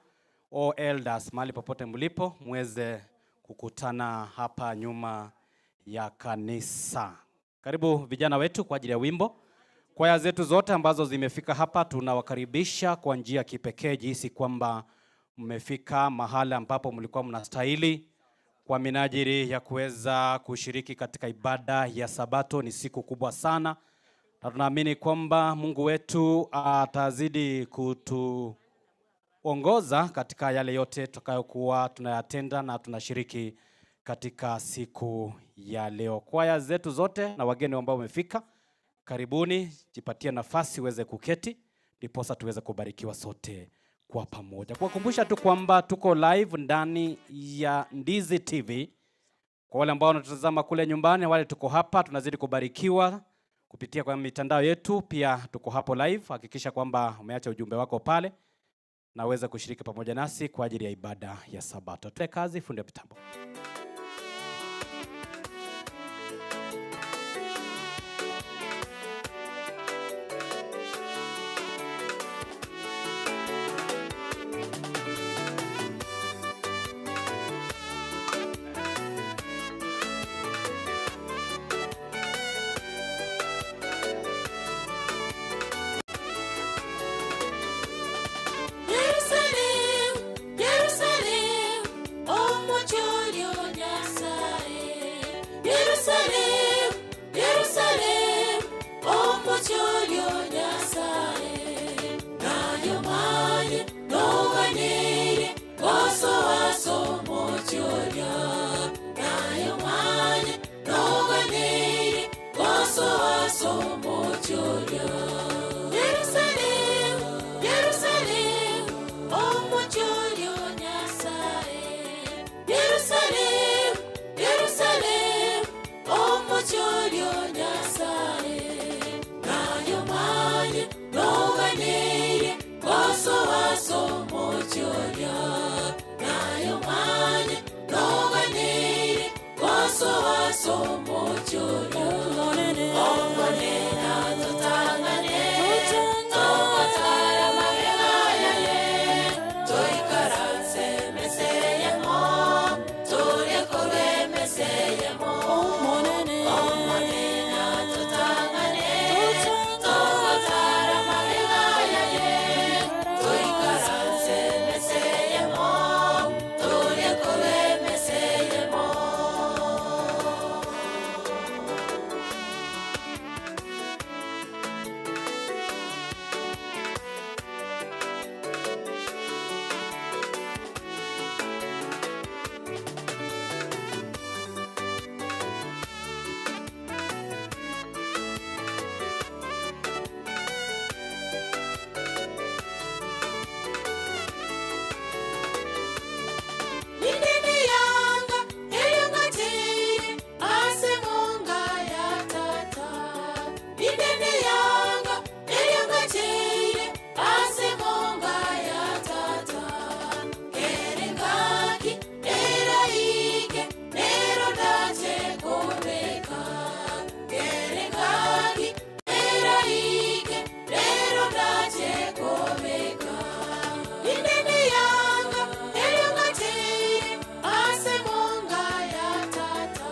All elders mahali popote mlipo muweze kukutana hapa nyuma ya kanisa. Karibu vijana wetu kwa ajili ya wimbo. Kwaya zetu zote ambazo zimefika hapa tunawakaribisha kwa njia ya kipekee, jinsi kwamba mmefika mahala ambapo mlikuwa mnastahili kwa minajili ya kuweza kushiriki katika ibada ya Sabato. Ni siku kubwa sana, na tunaamini kwamba Mungu wetu atazidi kutuongoza katika yale yote tutakayokuwa tunayatenda na tunashiriki katika siku ya leo. Kwaya zetu zote na wageni ambao wamefika, karibuni, jipatie nafasi uweze kuketi, ndiposa tuweze kubarikiwa sote kwa pamoja. Kuwakumbusha tu kwamba tuko live ndani ya Ndizi TV. Kwa wale ambao wanatutazama kule nyumbani, wale tuko hapa, tunazidi kubarikiwa kupitia kwa mitandao yetu, pia tuko hapo live. Hakikisha kwamba umeacha ujumbe wako pale na uweze kushiriki pamoja nasi kwa ajili ya ibada ya Sabato. Tule kazi, fundi wa mitambo. Jerusalem, Jerusalem, omochorio. omochoria Omonene totang'ane Togotara magega yaye Toikaranse meseyemo Torie korwa emeseyemo Omonene totang'ane Togotara magega yaye Toikaranse meseyemo Torie korwa emeseyemo Inene yanga eyongatire ase munga ya tata Inene yanga eyongatire ase munga ya tata Kerengaki eraike nero ndache kobeka Kerengaki eraike nero ndache kobeka Inene yanga eyongatire ase munga ya tata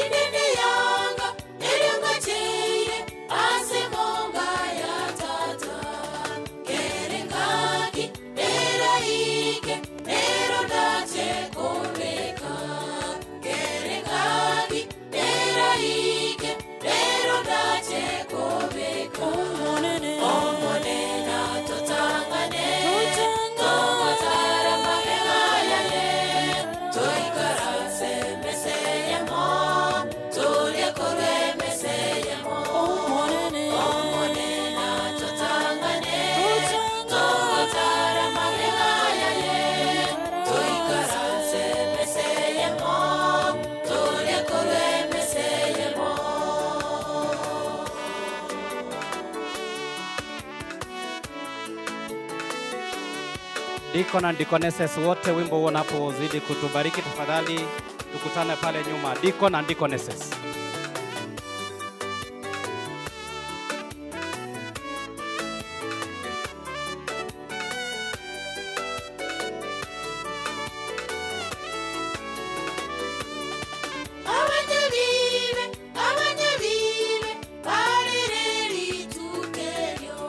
Inene yanga eyongatire ase munga ya tata Kerengaki eraike nero ndache kobeka Kerengaki eraike nero ndache kobeka Omonene Omonene totang'ane Togotara magega yaye Toikaranse meseyemo Torie korwa emeseyemo Omonene totang'ane Togotara magega yaye Toikaranse meseyemo Torie korwa emeseyemo Diko na Dikoneses wote, wimbo huo unapozidi kutubariki, tafadhali tukutane pale nyuma. Diko na Dikoneses. Abanyabibe, abanyabibe, barereri tukeryo.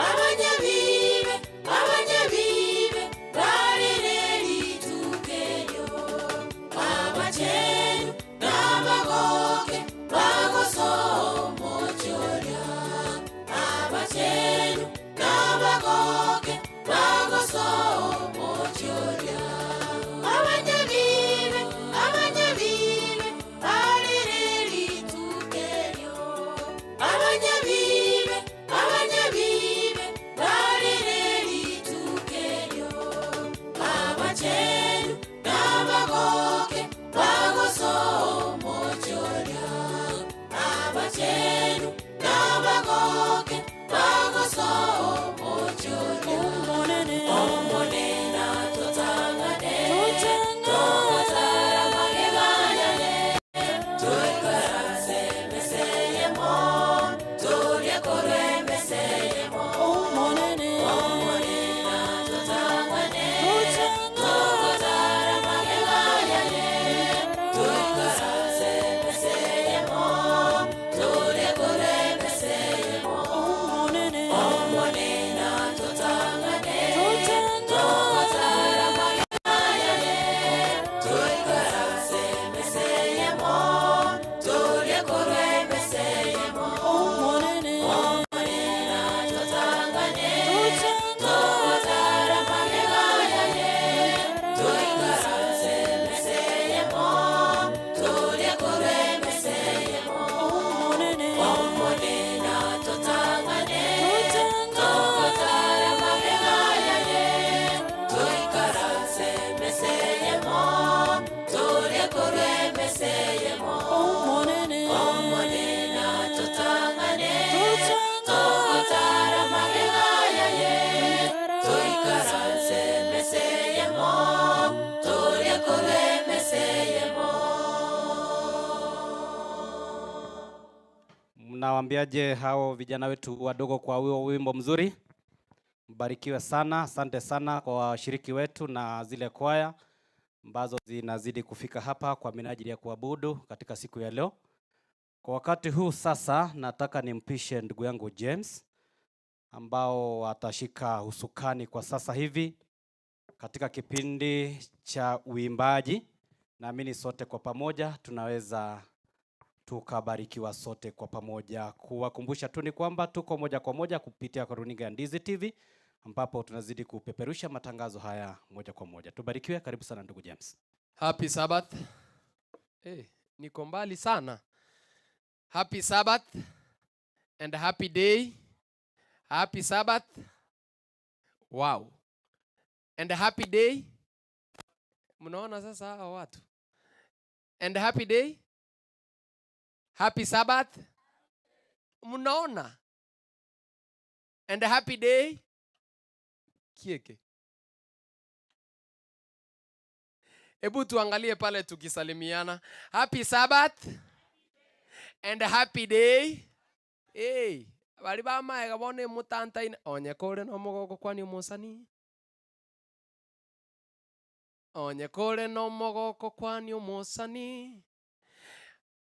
Abanyabibe, abanyabibe, barereri tukeryo. Abachenu n'abagore. Mnawaambiaje hao vijana wetu wadogo kwa huo wimbo mzuri? Mbarikiwe sana, asante sana kwa washiriki wetu na zile kwaya ambazo zinazidi kufika hapa kwa minajili ya kuabudu katika siku ya leo. Kwa wakati huu sasa, nataka nimpishe ndugu yangu James ambao atashika usukani kwa sasa hivi katika kipindi cha uimbaji. Naamini sote kwa pamoja tunaweza tukabarikiwa sote kwa pamoja. Kuwakumbusha tu ni kwamba tuko moja kwa moja kupitia kwa runinga ya Ndizi TV ambapo tunazidi kupeperusha matangazo haya moja kwa moja. Tubarikiwe, karibu sana ndugu James. Happy Sabbath. Eh, niko mbali sana. Happy Sabbath and happy day. Happy Sabbath. Wow. And happy day. Mnaona sasa hawa watu. And happy day. Happy Sabbath. Mnaona? And happy day. Kieke. Hebu tuangalie pale tukisalimiana. Happy Sabbath and happy day. Hey, bari bamaega bono emutantaine onye kore nomogoko kwani omosani onye kore nomogoko kwani omosani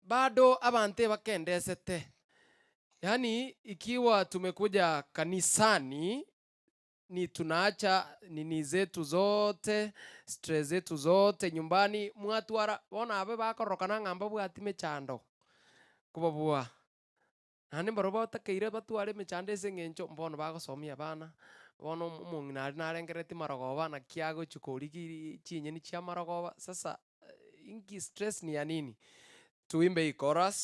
bado abante bakendesete yaani ikiwa tumekuja kanisani ni tunaacha nini zetu zote stress zetu zote nyumbani mwatwara bona abe bakorokana ng'amba bwati mechando kobabua naende mbaro batakeire batware emechando ase eng'encho mbono bagosomia abana bono omong'ina aria narengereti marogoba naki agochi korigi chinyeni chia marogoba sasa inki stress ni ya nini? Tuimbe hii chorus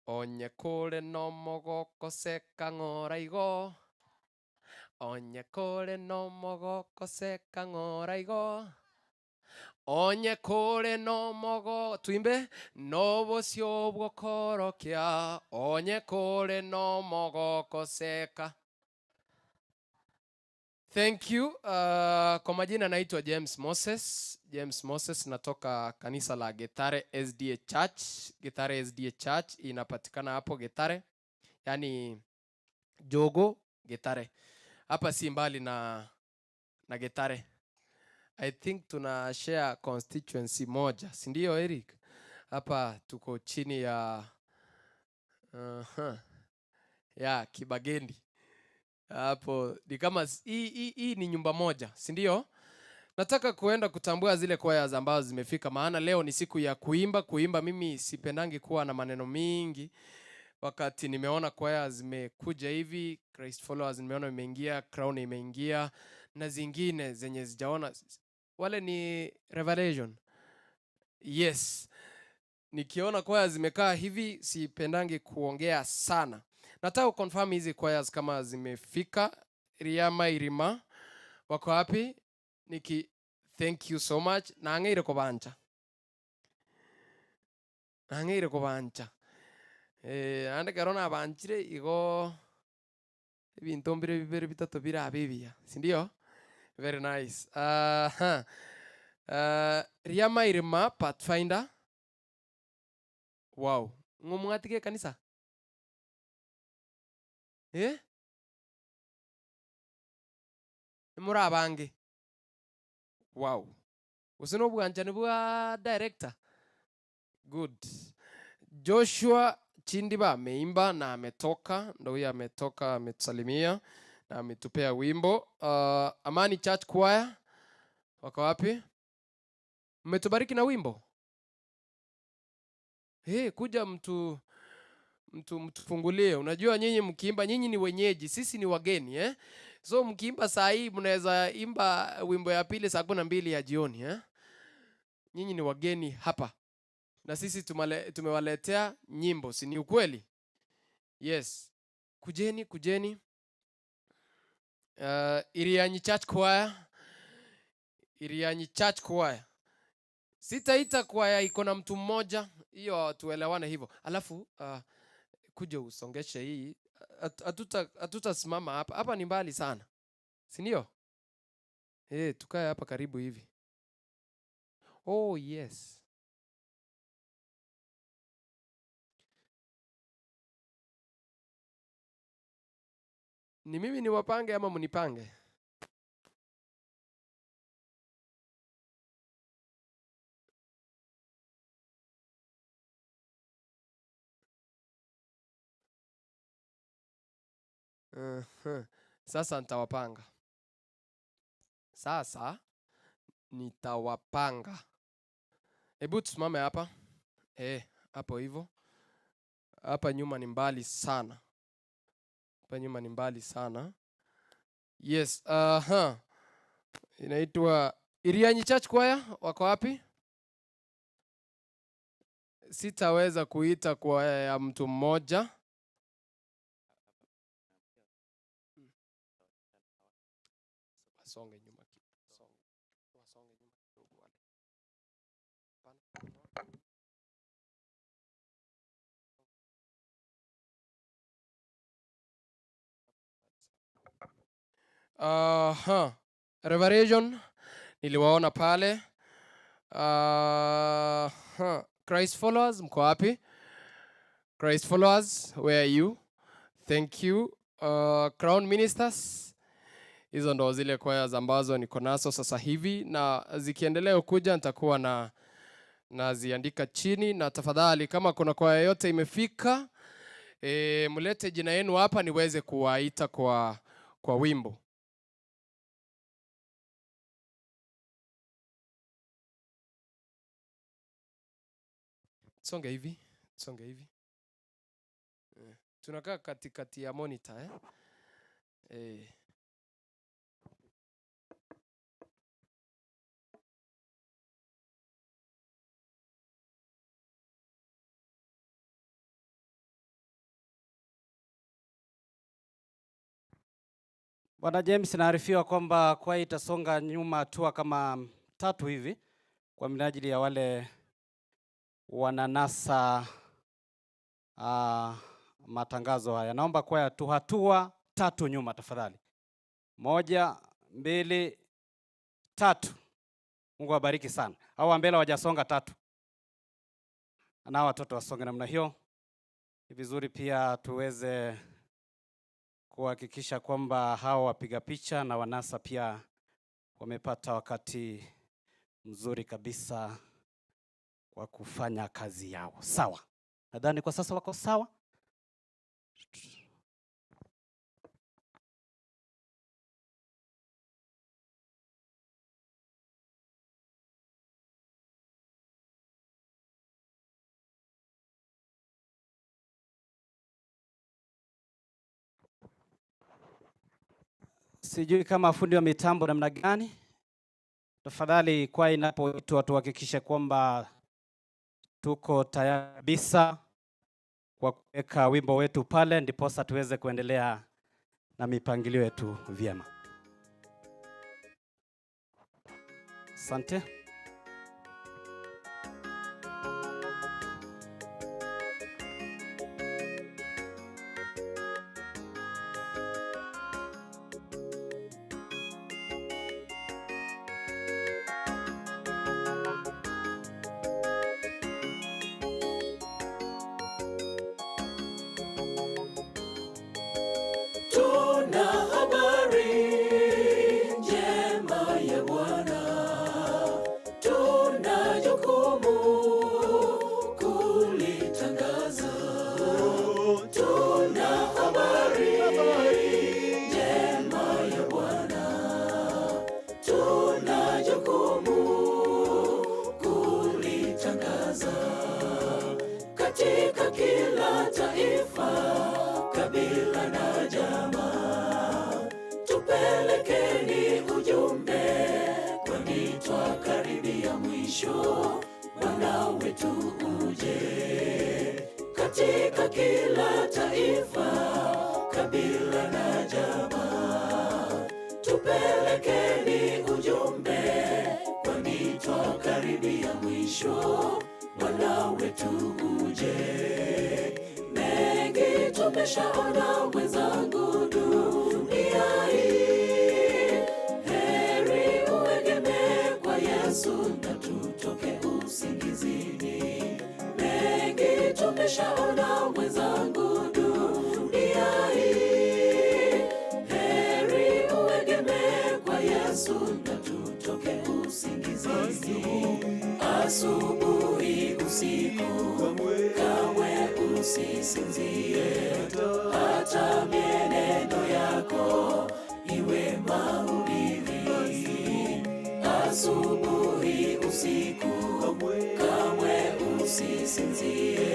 onye kore nomogoko seka ng'ora igo onye kore nomogoko seka ng'ora igo onye kore nomogo tuimbe nobosio bwokorokia onye kore nomogoko seka Thank you. Kwa majina naitwa James Moses. James Moses natoka kanisa la Getare SDA Church. Getare SDA Church inapatikana hapo Getare, yaani Jogo Getare. Hapa si mbali na, na Getare. I think tuna share constituency moja, si ndio Eric? Hapa tuko chini ya uh-huh, ya Kibagendi hapo ni kama hii hii hii ni nyumba moja, si ndio? Nataka kuenda kutambua zile kwaya ambazo zimefika, maana leo ni siku ya kuimba. Kuimba mimi sipendangi kuwa na maneno mingi. Wakati nimeona kwaya zimekuja hivi, Christ Followers nimeona imeingia, Crown imeingia na zingine zenye zijaona, wale ni Revelation. Yes, nikiona kwaya zimekaa hivi sipendangi kuongea sana. Nataka kuconfirm hizi choirs kama zimefika. Riama Irima wako wapi? Niki, thank you so much. Nang'eire kobancha, nang'eire kobancha eh, naende kero nabanchire igo ebinto mbire bibere bitato birabe ebiya, sindio? Very nice. Aha. Riama Irima Pathfinder. Wow. Ng'omwatiga ekanisa? Eh? Nimore abange. Wow. Gose na obwanchani bwa director. Good. Joshua Chindiba ameimba na ametoka, ndo huyo ametoka, ametusalimia na ametupea wimbo. Amani Church Choir wako wapi? Mmetubariki na wimbo? Hey, kuja mtu mtu mtufungulie. Unajua nyinyi mkiimba, nyinyi ni wenyeji, sisi ni wageni eh? So mkiimba saa hii mnaweza imba wimbo ya pili saa 12 ya jioni eh? Nyinyi ni wageni hapa na sisi tumale, tumewaletea nyimbo, si ni ukweli? Yes, kujeni kujeni. Irianyi Church Choir, Irianyi Church Choir. Sitaita kwaya iko na mtu mmoja, hiyo tuelewane hivyo. Alafu kuja usongeshe hii, hatutasimama hapa hapa, ni mbali sana, si ndio? Eh, tukae hapa karibu hivi. Oh yes. Ni mimi niwapange ama mnipange? Aha. Sasa nitawapanga. Sasa nitawapanga. Hebu tusimame hapa. Eh, hapo hivyo. Hapa nyuma ni mbali sana. Hapa nyuma ni mbali sana. Yes, aha. Inaitwa Irianyi Church Choir, wako wapi? Sitaweza kuita kwa ya mtu mmoja. Wasonge nyuma kidogo. Wasonge nyuma kidogo wale. Aha. Revelation niliwaona pale. Aha. Christ followers mko wapi? Christ followers, where are you? Thank you. Crown ministers. Hizo ndo zile choirs ambazo niko nazo sasa hivi na zikiendelea kuja nitakuwa na naziandika chini, na tafadhali kama kuna kwaya yote imefika mlete jina yenu hapa niweze kuwaita kwa wimbo. Songe hivi, songe hivi. Tunakaa katikati ya monitor eh? Bwana James, naarifiwa kwamba kwaya itasonga nyuma hatua kama tatu hivi kwa minajili ya wale wananasa matangazo haya. Naomba kwaya tu hatua tatu nyuma tafadhali. 1, 2, 3. Mungu awabariki sana. Hao wa mbele hawajasonga 3. Na watoto wasonge namna hiyo. Ni vizuri pia tuweze kuhakikisha kwamba hao wapiga picha na wanasa pia wamepata wakati mzuri kabisa wa kufanya kazi yao. Sawa. Nadhani kwa sasa wako sawa. Sijui kama fundi wa mitambo namna gani. Tafadhali kwa inapoitwa tuhakikishe kwamba tuko tayari kabisa kwa kuweka wimbo wetu pale, ndiposa tuweze kuendelea na mipangilio yetu vyema. Asante. Tuna habari njema ya Bwana, tuna jukumu kulitangaza. Tuna habari njema ya Bwana, tuna jukumu kulitangaza katika kila taifa, kabila na jamaa. Tupelekeni ujumbe, kwani twakaribia mwisho. Bwana wetu uje. Katika kila taifa, kabila na jamaa. Tupelekeni ujumbe, kwani twakaribia mwisho. Bwana wetu uje. Mengi tumeshaona mwenzangu dunia hii. Heri uegemee kwa Yesu na tutoke usingizini. Mengi tumeshaona mwenzangu dunia hii. Yesu na tutoke usingizini. Asubuhi, usiku, kamwe usisinzie, hata mienendo yako iwe mahubiri. Asubuhi, usiku, kamwe usisinzie,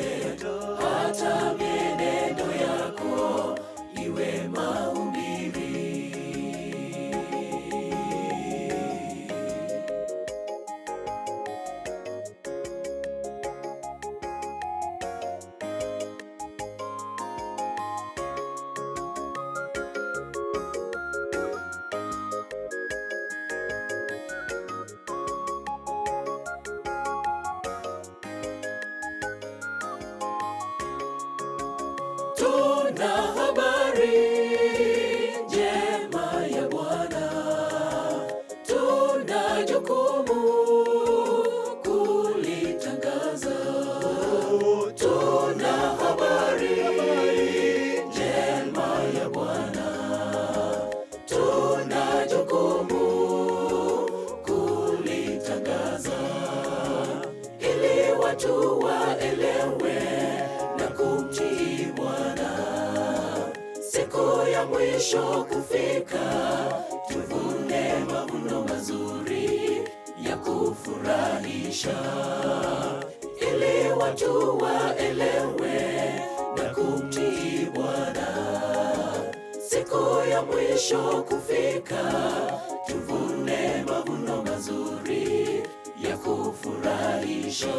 hata mienendo yako iwe mahubiri. Tuna habari njema ya Bwana, tuna jukumu kulitangaza. Tuna habari njema ya Bwana, tuna jukumu kulitangaza ili watu waelewe na kumtii Bwana. Siku ya mwisho kufika, tuvune mavuno mazuri ya kufurahisha, ili watu waelewe na kumtii Bwana. Siku ya mwisho kufika, tuvune mavuno mazuri ya kufurahisha.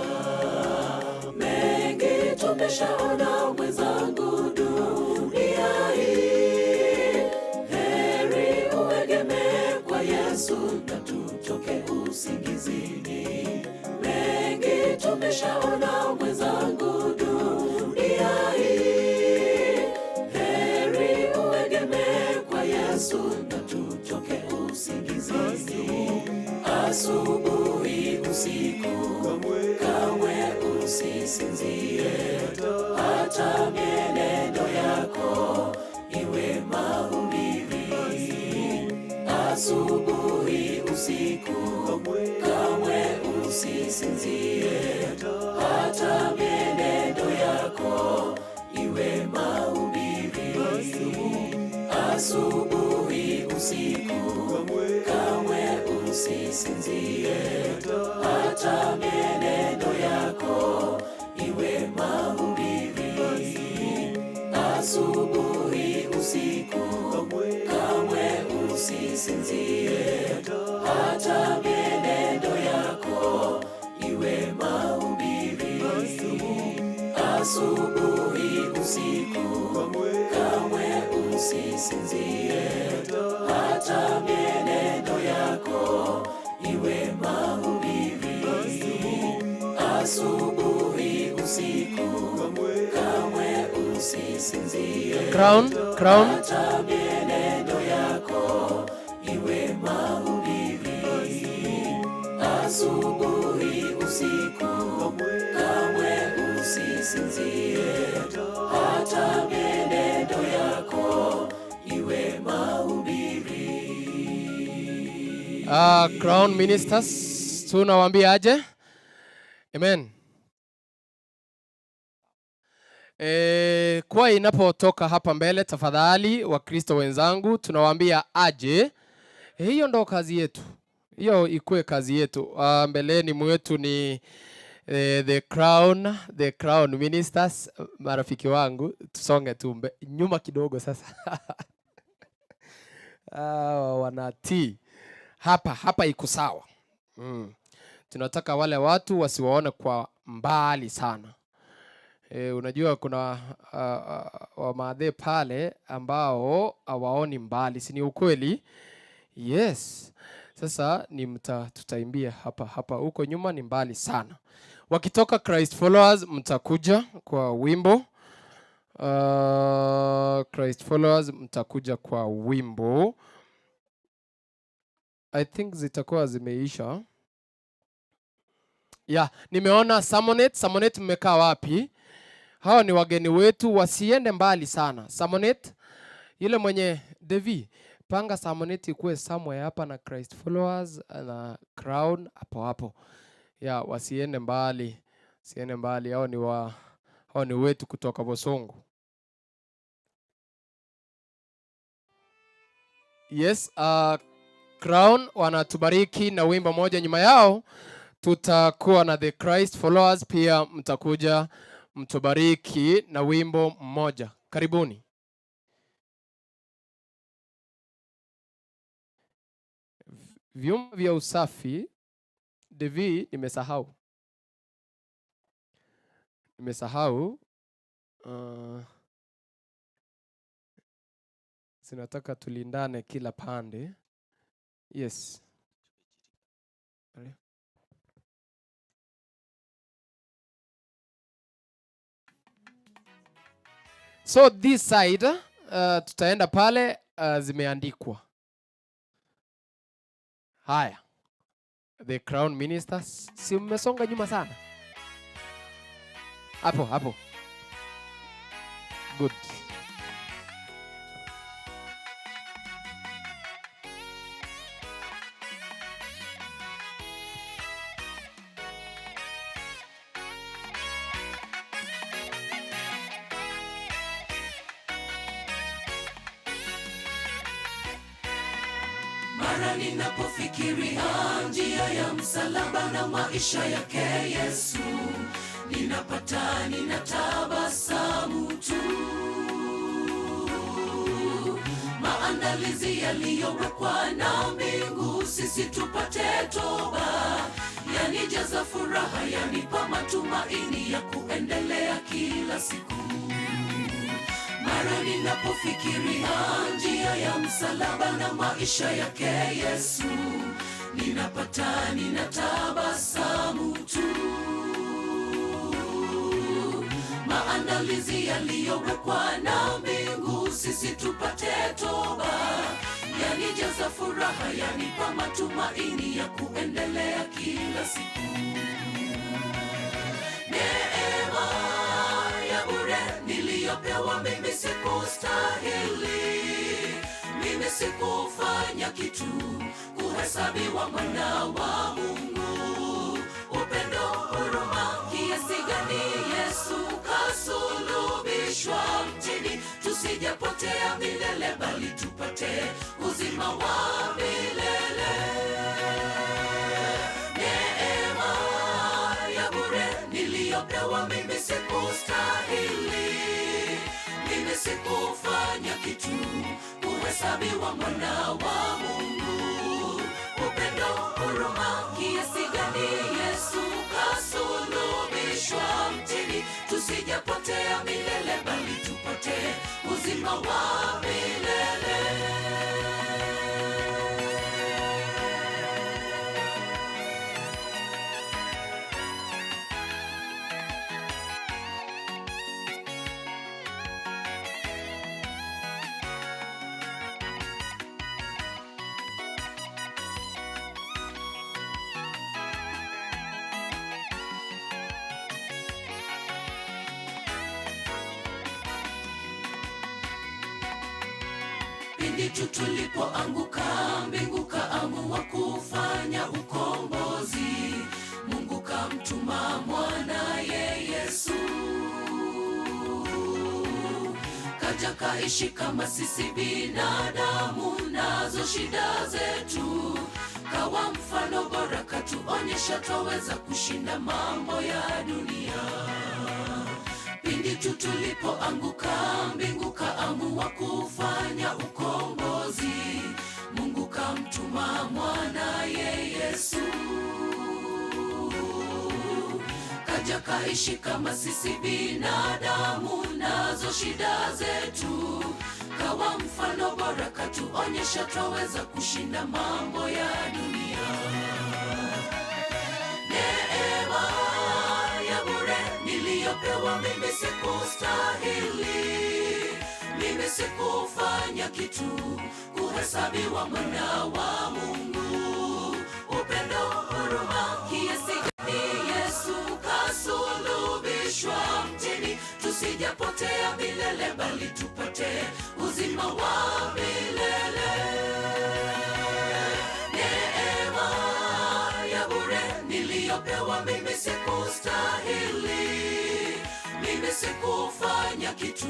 Mengi tumeshaona mwenzangu, dunia hii, heri uegemee kwa Yesu na tutoke usingizini. Mengi tumeshaona mwenzangu, dunia hii, heri uegemee kwa Yesu na tutoke usingizini. Asubuhi, usiku, kamwe usisinzie, hata mienendo yako iwe mahubiri. Asubuhi, usiku, kamwe usisinzie, hata mienendo yako iwe mahubiri. Asubuhi, usiku, kamwe usisinzie, hata mienendo yako iwe mahubiri. Asubuhi, usiku, kamwe usisinzie, hata mienendo yako iwe mahubiri. Asubuhi, usiku, kamwe usisinzie, hata mienendo yako iwe mahubiri. Asubuhi, usiku, kamwe usisinzie, Crown, crown. hata mienendo yako iwe mahubiri. Asubuhi, usiku, kamwe usisinzie, hata mienendo yako iwe mahubiri. Crown Ministers tunawaambia aje? Amen. E, kwa inapotoka hapa mbele, tafadhali Wakristo wenzangu, tunawaambia aje. E, hiyo ndo kazi yetu, hiyo ikuwe kazi yetu. Mbeleni mwetu ni the Crown Ministers. Marafiki wangu, tusonge tu nyuma kidogo sasa. Wanatii hapa hapa iko sawa. Tunataka wale watu wasiwaone kwa mbali sana. Unajua kuna wamadhe pale ambao hawaoni mbali, si ni ukweli? Yes. Sasa ni tutaimbia hapa hapa, huko nyuma ni mbali sana. Wakitoka Christ Followers mtakuja kwa wimbo. Christ Followers mtakuja kwa wimbo. I think zitakuwa zimeisha. Yeah, nimeona Samonet. Samonet mmekaa wapi? Hawa ni wageni wetu, wasiende mbali sana. Samonet, yule mwenye Devi, Panga Sermonette ikuwe somewhere hapa na Christ Followers na Crown hapo hapo. Yeah, wasiende mbali. Wasiende mbali. Hao ni wa hao ni wetu kutoka Bosongo. Yes, Crown wanatubariki na wimbo moja nyuma yao. Tutakuwa na The Christ Followers pia mtakuja mtubariki na wimbo mmoja. Karibuni. Vyumba vya usafi Devi, nimesahau. Nimesahau. Zinataka tulindane kila pande. Yes. So this side, tutaenda pale, zimeandikwa. Haya. The Crown Ministers, si mmesonga nyuma sana? Hapo, hapo. Good. Mara ninapofikiria njia ya msalaba na maisha yake Yesu, ninapata ninatabasamu tu. Maandalizi yaliyowekwa na mbingu sisi tupate toba, yanijaza furaha, yanipa matumaini ya kuendelea kila siku. Mara ninapofikiria njia ya msalaba na maisha yake Yesu, ninapata ninatabasamu tu. Maandalizi yaliyowekwa na mbingu sisi tupate toba, yanijaza furaha, yanipa matumaini ya kuendelea kila siku. Neema ya bure niliyopewa mimi sikustahili, mimi sikufanya kitu kuhesabiwa mwana wa Mungu. Upendo, huruma, kiasi gani Yesu kasulubishwa mtini, tusijapotea milele bali tupate uzima wa milele. Neema ya bure niliyopewa mimi sikustahili, mimi sikufanya kitu kuhesabiwa mwana wa Mungu. Upendo, huruma, kiasi gani Yesu kasulubishwa mtini, tusijapotea milele bali tupate uzima wa milele. Pindi tu tulipoanguka, mbingu kaamua kufanya ukombozi. Mungu kamtuma mwanaye Yesu, kaja kaishi kama sisi binadamu, nazo shida zetu, kawa mfano bora, katuonyesha twaweza kushinda mambo ya dunia. Pindi tu tulipoanguka, mbingu kaamua kufanya ukombozi. Mungu kamtuma mwanaye Yesu, kaja kaishi kama sisi binadamu, nazo shida zetu, kawa mfano bora, katuonyesha twaweza kushinda mambo ya dunia. Neema ya bure niliyopewa mimi sikustahili, mimi sikufanya kitu kuhesabiwa mwana wa Mungu. Upendo, huruma, kiasi gani Yesu kasulubishwa mtini, tusijapotea milele bali tupate uzima wa milele. niliyopewa mimi sikustahili, mimi sikufanya kitu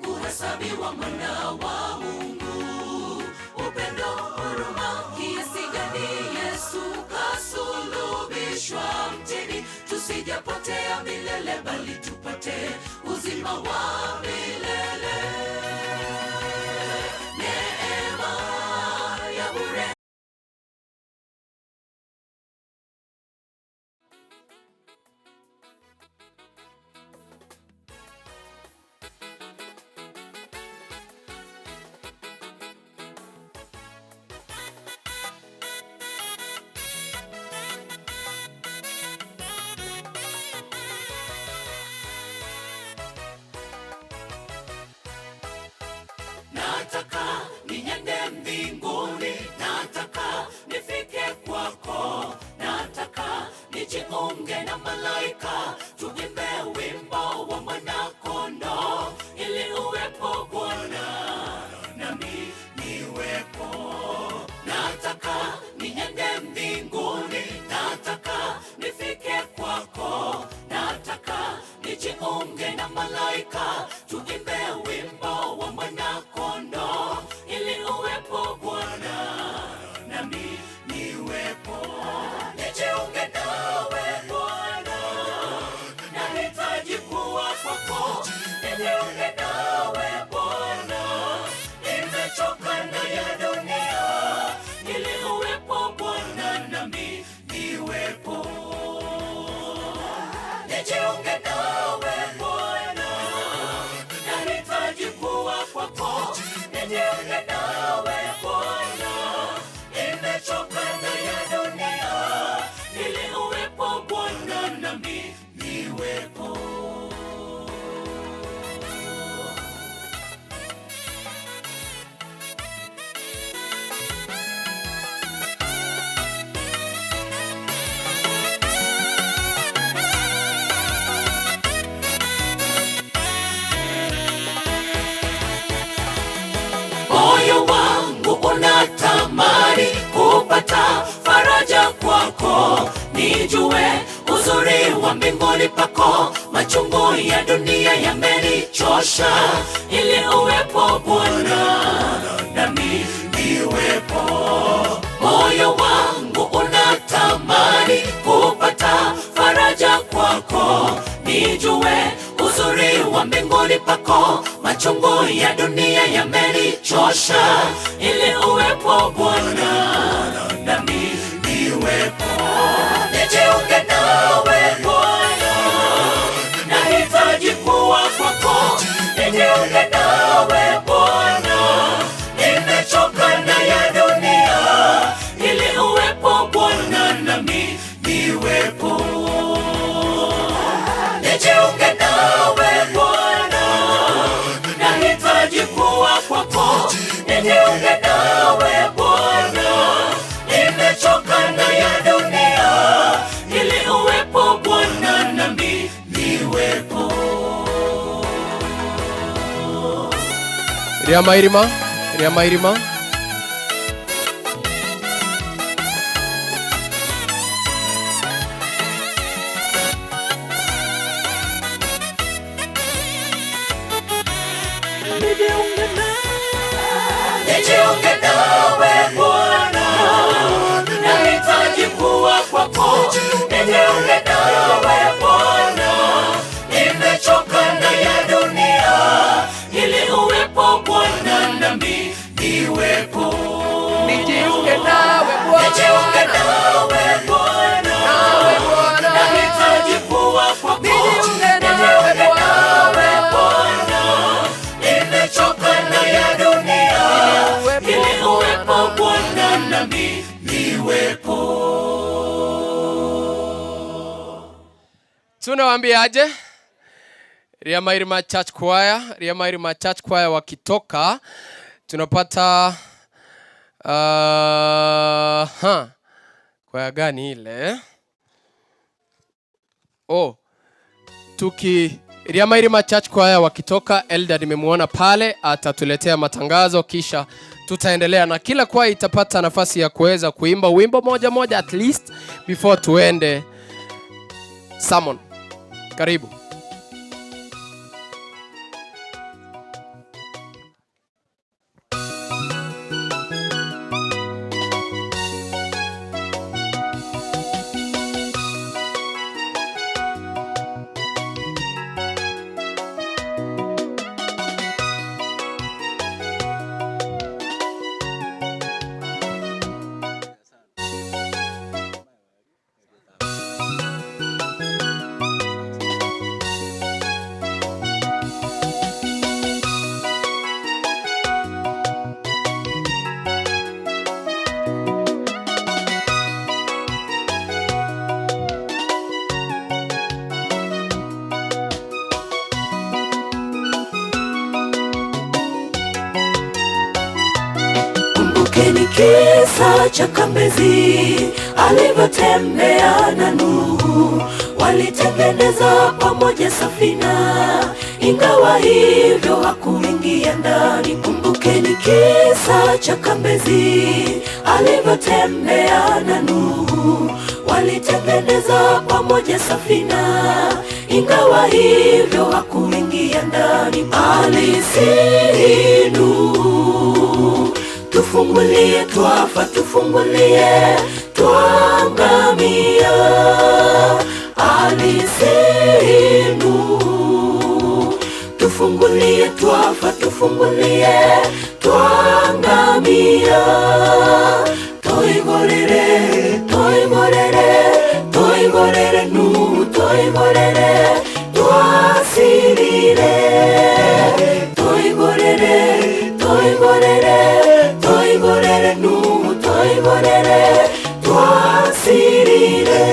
kuhesabiwa mwana wa Mungu. Upendo, huruma, kiasi gani Yesu kasulubishwa mtini, tusijapotea milele, bali tupate uzima wa milele. Neema ya bure. Nataka niende mbinguni, nataka nifike kwako, nataka nijiunge na malaika, tuimbe wimbo wa mwanakondoo, ili uwepo Bwana nami niwepo. Nataka niende mbinguni, nataka nifike kwako, nataka nijiunge na malaika, tuimbe wimbo wa mwanakondoo, ili uwepo Bwana nami niwepo. Nijiunge nawe Bwana, nahitaji kuwa kwako, nijiunge nawe Bwana, nimechoka na ya dunia, ili uwepo Bwana nami niwepo. Nijiunge nawe Bwana, nahitaji kuwa kwako, nijiunge nawe Bwana, nimechoka na ya dunia, ili uwepo Bwana nami niwepo. Moyo wangu unatamani kupata faraja kwako, nijue uzuri wa mbinguni pako. Machungu ya dunia yamenichosha, ili uwepo Bwana nami niwepo. Moyo wangu unatamani kupata faraja kwako, nijue uzuri wa mbinguni pako. Machungu ya dunia yamenichosha, ili uwepo Bwana nami niwepo. Nijiunge nawe Bwana, nahitaji kuwa kwako. Nijiunge nawe Bwana, nimechoka na ya dunia, ili uwepo Bwana nami niwepo. Nijiunge nawe Bwana, nahitaji kuwa kwako. Nijiunge nawe Bwana, nimechoka na ya dunia, ili uwepo Bwana nami niwepo. Riamairima, Riamairima. Nijiunge nawe Bwana, nahitaji kuwa kwako. Nijiunge nawe Bwana, nimechoka na ya dunia, ili uwepo Bwana nami niwepo. Nijiunge nawe Bwana. Nijiunge nawe Bwana, nahitaji kuwa kwako. Nijiunge nawe Nijiunge nawe Bwana, nimechoka na ya dunia, ili uwepo Bwana nami niwepo. Tunawaambiaje? Riamairima Church Choir, Riamairima Church Choir wakitoka tunapata kwaya gani ile? Oh, tuki Riamairima Church Choir wakitoka, Elda nimemuona pale, atatuletea matangazo kisha tutaendelea na kila kwaya itapata nafasi ya kuweza kuimba wimbo moja moja at least before tuende. Sermon. Karibu. Kumbukeni kisa cha Kambezi alivyotembea na Nuhu, walitengeneza pamoja safina, ingawa hivyo hakuingia ndani. Kumbukeni kisa cha Kambezi alivyotembea na Nuhu, walitengeneza pamoja safina, ingawa hivyo hakuingia ndani. Alisihi Nuhu tufungulie, twafa, tufungulie, twangamia. Alisihi Nuhu, tufungulie, twafa, tufungulie, twangamia. Toigorere, toigorere, toigorere Nuhu, toigorere, twasirire. Toigorere, toigorere, toigorere Nuhu, toigorere, twasirire.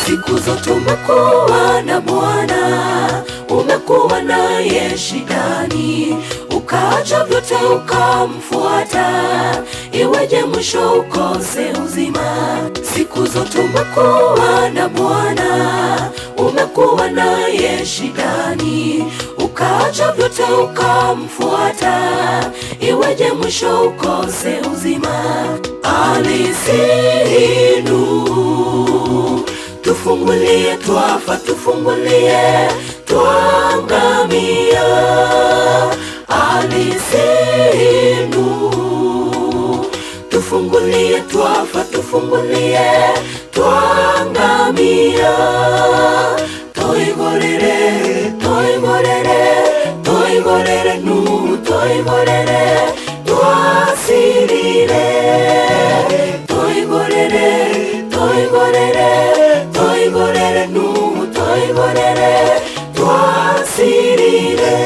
Siku zote umekuwa na Bwana, umekuwa naye shidani, ukaacha vyote ukamfuata, iweje mwisho ukose uzima? Siku zote umekuwa na Bwana, umekuwa naye shidani, ukaacha vyote ukamfuata, iweje mwisho ukose uzima? Alisihi Nuhu tufungulie, twafa, tufungulie, twangamia. Alisihi Nuhu, tufungulie, twafa, tufungulie, twangamia. Toigorere, toigorere, toigorere Nuhu, toigorere, twasirire. Toigorere, toigorere, toigorere Nuhu, toigorere, twasirire.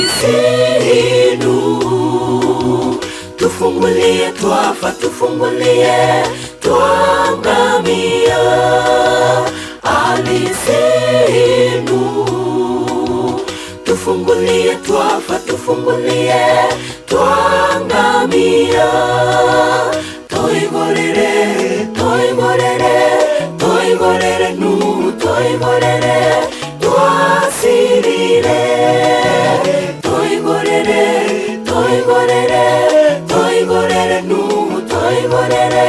Alisihi Nuhu, tufungulie, twafa, tufungulie, twangamia. Alisihi Nuhu, tufungulie, twafa, tufungulie, twangamia. Toigorere, toigorere, toigorere Nuhu, toigorere, twasirire. Toigorere, toigorere, toigorere Nuhu, toigorere,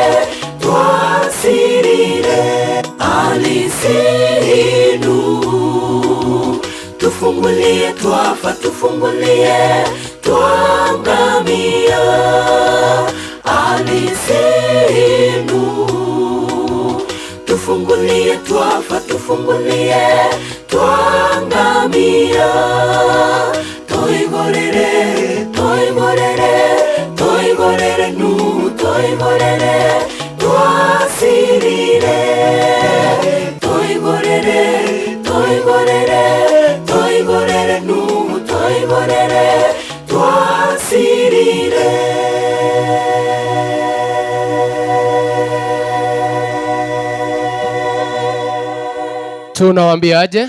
twasirire. Alisihi Nuhu, tufungulie, twafa, tufungulie, twangamia. Alisihi Nuhu, tufungulie, twafa, tufungulie, twangamia. Toigorere, toigorere, Toigorere, twasirire. Toigorere, toigorere, toigorere Nuhu, toigorere, twasirire. Tunawaambiaje?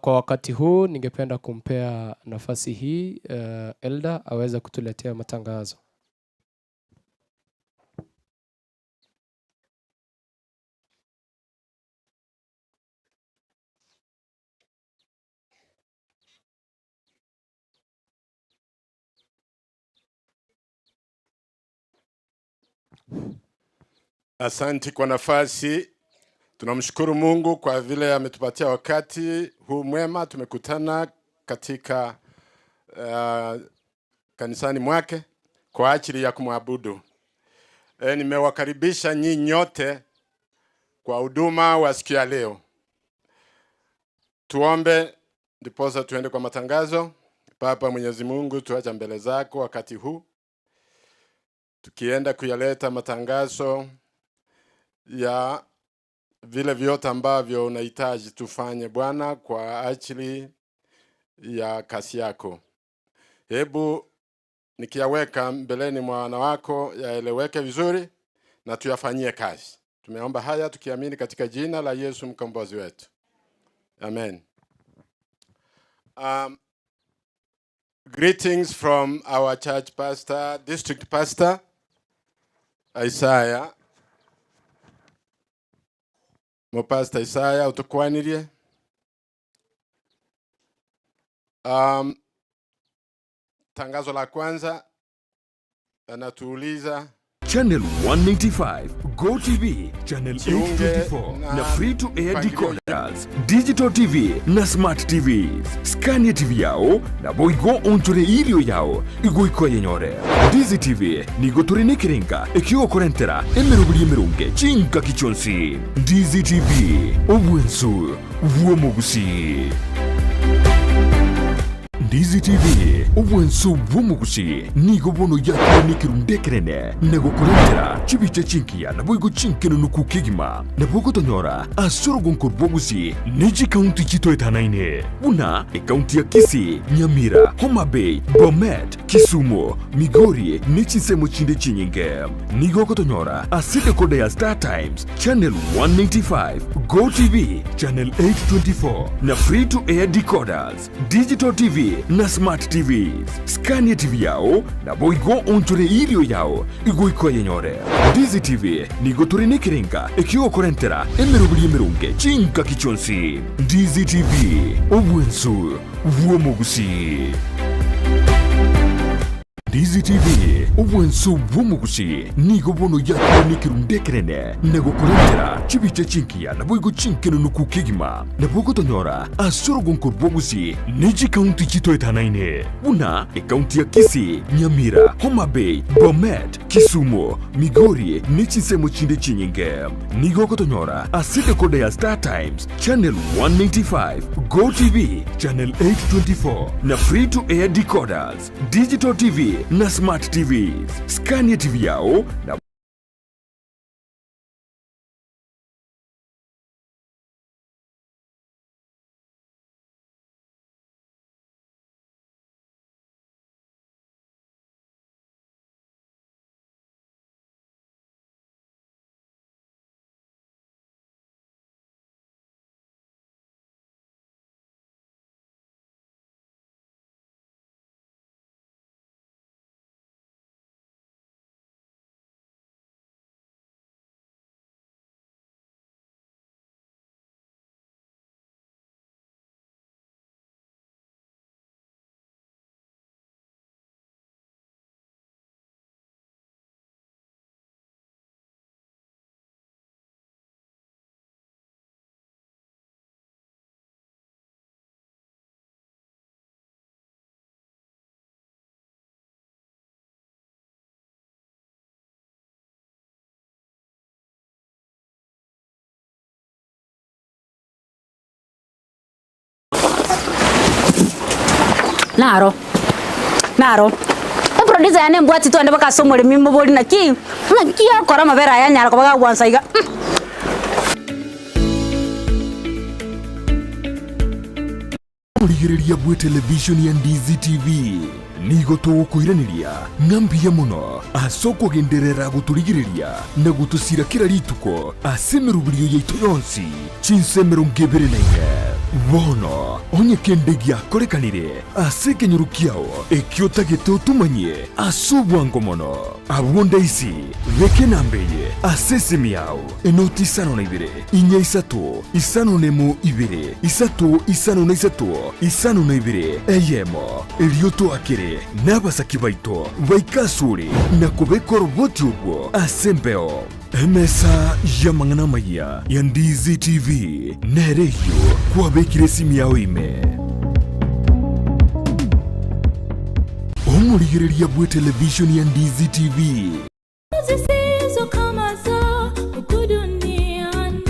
Kwa wakati huu ningependa kumpea nafasi hii Elda aweze kutuletea matangazo. Asanti kwa nafasi. Tunamshukuru Mungu kwa vile ametupatia wakati huu mwema. Tumekutana katika kanisani mwake kwa ajili ya kumwabudu. Nimewakaribisha nyinyi nyote kwa huduma wa siku ya leo. Tuombe ndiposa tuende kwa matangazo. Baba Mwenyezi Mungu, tuacha mbele zako wakati huu tukienda kuyaleta matangazo ya vile vyote ambavyo unahitaji tufanye Bwana kwa ajili ya kazi yako. Hebu nikiyaweka mbeleni mwa wana wako yaeleweke vizuri na tuyafanyie kazi. Tumeomba haya tukiamini katika jina la Yesu mkombozi wetu. Amen. Greetings from our church pastor, district pastor, Isaiah. Mo pastor Isaiah utukwanirie. Tangazo la kwanza anatuuliza Channel 195, Go TV, Channel Jiunge 824 na na free to air mpangilio decoders, digital TV na smart TVs. Scania TV yao na boigo onchore irio yao igoiko yenyore. Dizi TV nigo turi nikiringa ikigokorentera emerobiri emerunge chinka kichonsi. Dizi TV obwensu bw'omogusi. Ndizi TV obwenso bw'omogusi nigo bono yakire nekerunde ekerene na gokorentera chibicha chinkiya naboigo chinkenunuku kegima nabo gotonyora ase orogonko rw'ogusi ne chikaunti chitoetanaine buna ekaunti ya Kisii, Nyamira, Homa Bay, Bomet, Kisumu, Migori ne chinsemo chinde chinyinge. Nigo gotonyora ase decoder ya Star Times Channel 195, Go TV Channel 824 na free to air decoders, digital TV na smart TVs. Scania TV yao na boigo onchore irio yao igoiko yenyore. Ndizi TV nigo turi nekerenga ekigokorentera emerobiri emerunge chinka kichonsi. Ndizi TV obwensu bw'omogusi. Ndizi TV obwensu bw'omogusi nigo bono yakire nekerunde ekerene na gokorentera chibicha chinkiya naboigo chinkenunuku kegima nabo gotonyora ase orogonko rw'ogusi ne chikaunti chitoetanaine buna ekaunti ya Kisii, Nyamira, Homa Bay, Bomet, Kisumu, Migori ne chinsemo chinde chinyinge. Nigo gotonyora ase decoder ya Star Times Channel 195, Go TV Channel 824 na free to air decoders, digital TV na smart TVs. Scania TV yao na Naro. Naro. Eproducer yane embwati twende mpaka ase omoremi mobori naki, naki okora amabere aya anyare koba gagwansa iga. Omorigereria bw'etelevishoni ya Ndizi TV nigo togokoiraneria ng'a mbuya mono ase okogenderera gotorigereria na gotosira kera rituko ase emeroberio yaito yonsi chinsa 24. Bono onye kende giakorekanire ase ekenyoro kiao ekio otagete otomanyie ase obwango mono, abwo ndaisi beka enamba eye ase esimi yao, enoti isano na ibere, inya isato, isano nemo ibere, isato isano na isato, isano na ibere, eyemo. Erio toakere nabasaki baito baike asore na kobeka oroboti orwo ase embeo. Emesa y'amang'ana amayia ya Ndizi TV nere eyio kwabekire esimi yao ime. Omorigereria bw'etelevishoni ya Ndizi TV. Zisizo kama za huku duniani.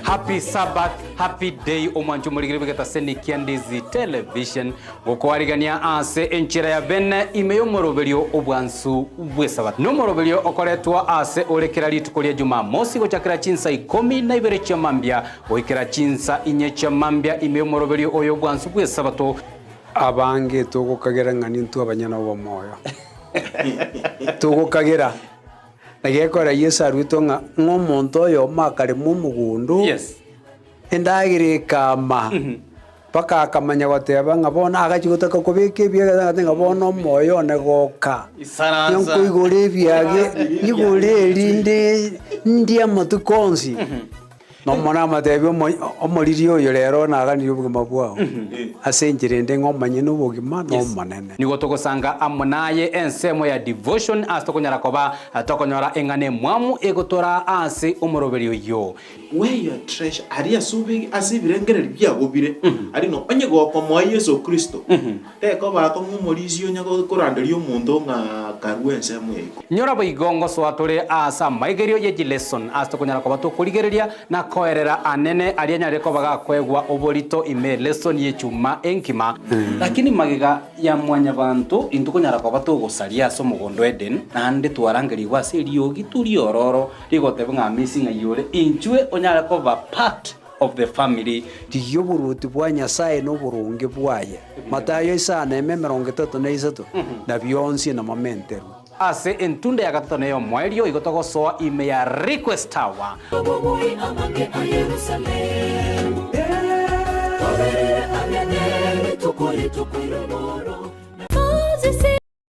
Happy Sabbath, happy day omwancho omorigeri bw'egetaseni kia Ndizi Television gokwarigania ase enchera ya bene ime y'omoroberio obwansu bw'esabato. Nomoroberio okoretwa ase ore kera rituko ria Jumamosi gochakera chinsa ikomi na ibere chia mambia goikera chinsa inye chia mambia ime y'omoroberio oyo obwansu bw'esabato. Abange togokagera ng'a nintwe abanyene obomoyo. Togokagera, na gekogera Yeso aruetwe ng'a ng'a omonto oyomo akarema omogondo, endagera ekama, mpaka akamanya goteba ng'a bono agachia gotaka kobeka ebiage agateba ng'a bono omoyo one goka, Isaransa. nkoigore ebiage, nyigore erinde ndie amatuko onsi. Nomonene amatebi omoriri oyo rero naganirie obogima bwao ase enchera ende ng'a omanye nobogima n'Omonene. Nigo togosanga amo naye ensemo ya devotion ase tokonyara koba tokonyora eng'ana emwamu egotoraa ase omoroberio oyio. Where your treasure, aria ase obe ase ebirengererio biago bire, aria no onye gokomoa Yeso Kristo, Tekoba akong'u omorisia onye koranderia omonto ng'a karue ensemo ya iko. Nyora boigo ngosoa tore aase amaigerio ye chileson ase tokonyara koba tokorigereria na koerera anene aria anyarire koba gakoegwa oborito ime lesson y'echuma enkima. Lakini magega ya mwanyabanto intwe konyara koba togosaria ase omogondo Eden, naende twarangerigwe ase eriogi riororo rigoteba ng'a amisi ng'ai ore inchwe onyare koba part of the family. Rigia oboruoti bwa Nyasae na oboronge bwaye, Matayo isano eme 33, na bionsi namomenterwe. Ase entunda ya gatato na ey'omoerio igo togosoa ime ya Request Tower. Obobui amange a Yerusalemu, toberere ang'e ne rituko rituko ri'omoro.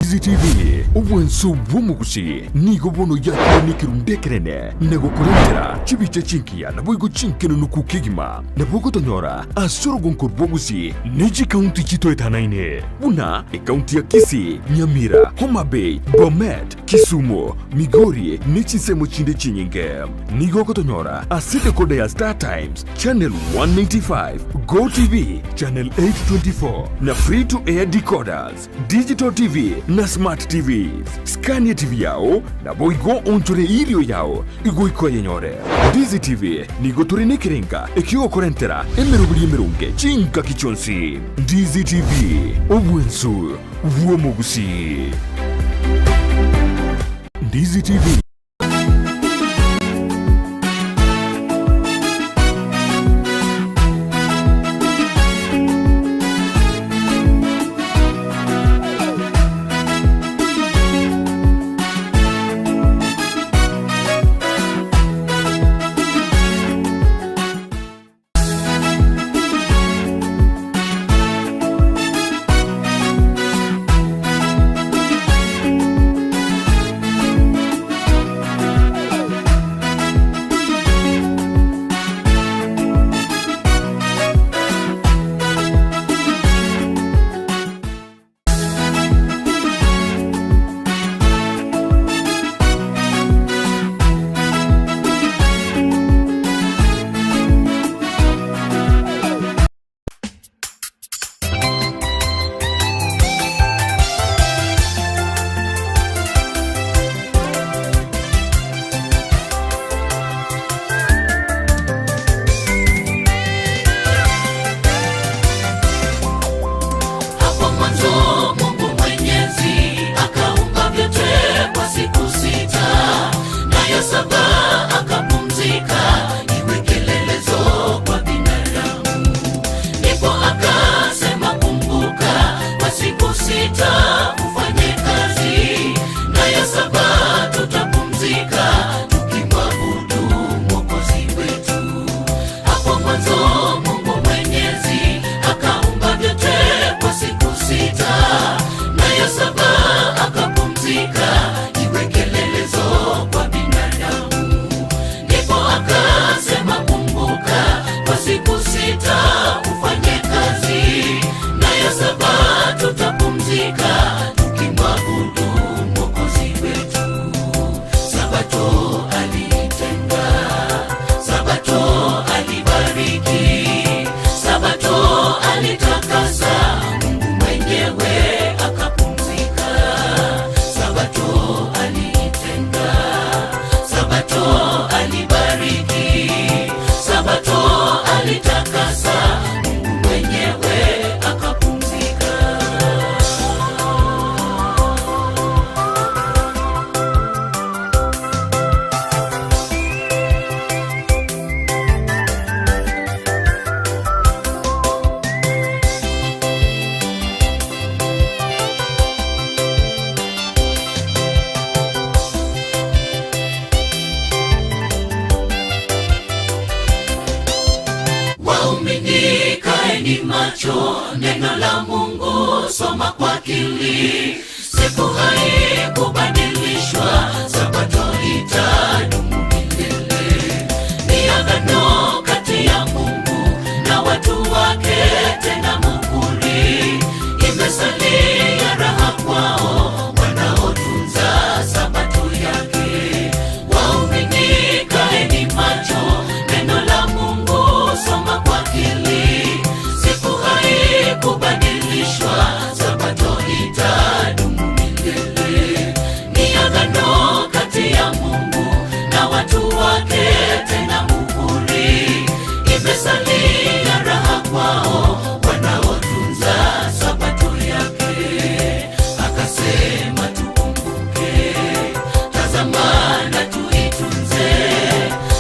CCTV, obwanso bw'omogusi nigo bono yakire nekerundu ekenene na gokorentera chibicha chingiya naboigo chinkenenuku kegima. Nabo ogotonyora ase orogonko rw'obogusi ne chikaunti chitoetanaine buna ekaunti ya Kisii, Nyamira, Homa Bay, Bomet, Kisumu, Migori ne chinsemo chinde chinyinge. Nigo ogotonyora ase decoder ya Star Times, Channel 195, GoTv, Channel 824 na Free to Air decoders. Digital TV na Smart TVs. Scan eTV yao naboigo onchore irio yao igoika oyenyore. Ndizi TV nigo tore nekerenga ekiogokorentera emeroberi emeronge chingaki chionsi. Ndizi TV, obwensu bw'omogusii. Ndizi TV. Kaeni macho, neno la Mungu soma kwa akili. Siku haikubadilishwa, Sabato itadumu milele. Ni agano kati ya Mungu na watu wake, tena muhuri imesalia raha kwao wanaotunza Sabato yake. Waumini, kaeni macho, neno la Mungu soma kwa akili. Siku haikubadilishwa, Sabato itadumu milele. Ni agano kati ya Mungu na watu wake, tena muhuri imesalia raha kwao wanaotunza Sabato yake. Akasema tukumbuke, tazama na tuitunze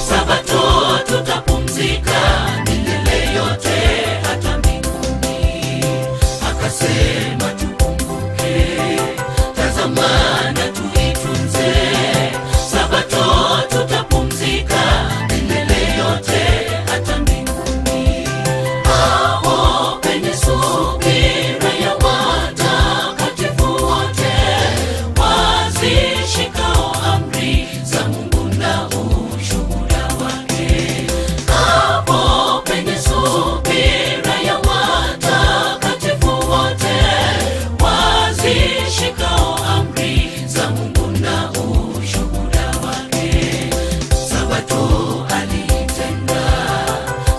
Sabato, tutapumzika milele yote hata mbinguni. Akasema tukumbuke, tazama na tuitunze Sabato, tutapumzika milele yote hata mbinguni. Hapo penye subira ya watakatifu wote wazishikao amri za Mungu na ushuhuda wake. Hapo penye subira ya watakatifu wote wazishikao amri za Mungu na ushuhuda wake. Sabato aliitenga,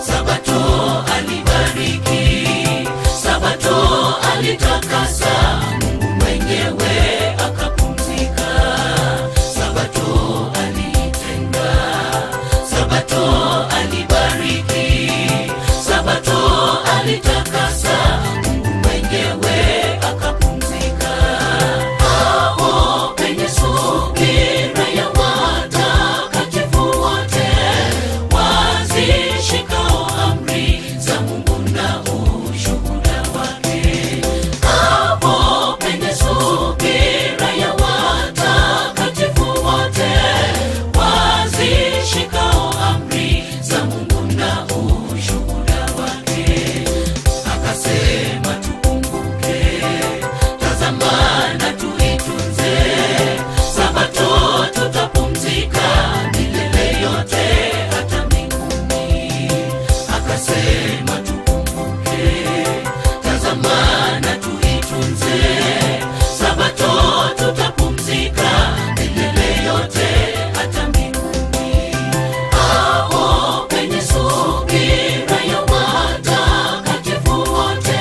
Sabato alibariki, Sabato alitakasa, Mungu mwenyewe akapumzika. Sabato aliitenga, Sabato alibariki, Sabato alitakasa, Mungu mwenyewe akapumzika. Hapo penye subira ya watakatifu wote wazishikao amri za Mungu na ushuhuda wake. Hapo penye subira ya watakatifu wote wazishikao amri za Mungu na ushuhuda wake. Akasema tukumbuke, tazama na tuitunze Sabato, tutapumzika milele yote hata mbinguni. Akasema tukumbuke, tazama na tuitunze Sabato, tutapumzika milele yote hata mbinguni. Hapo penye subira ya watakatifu wote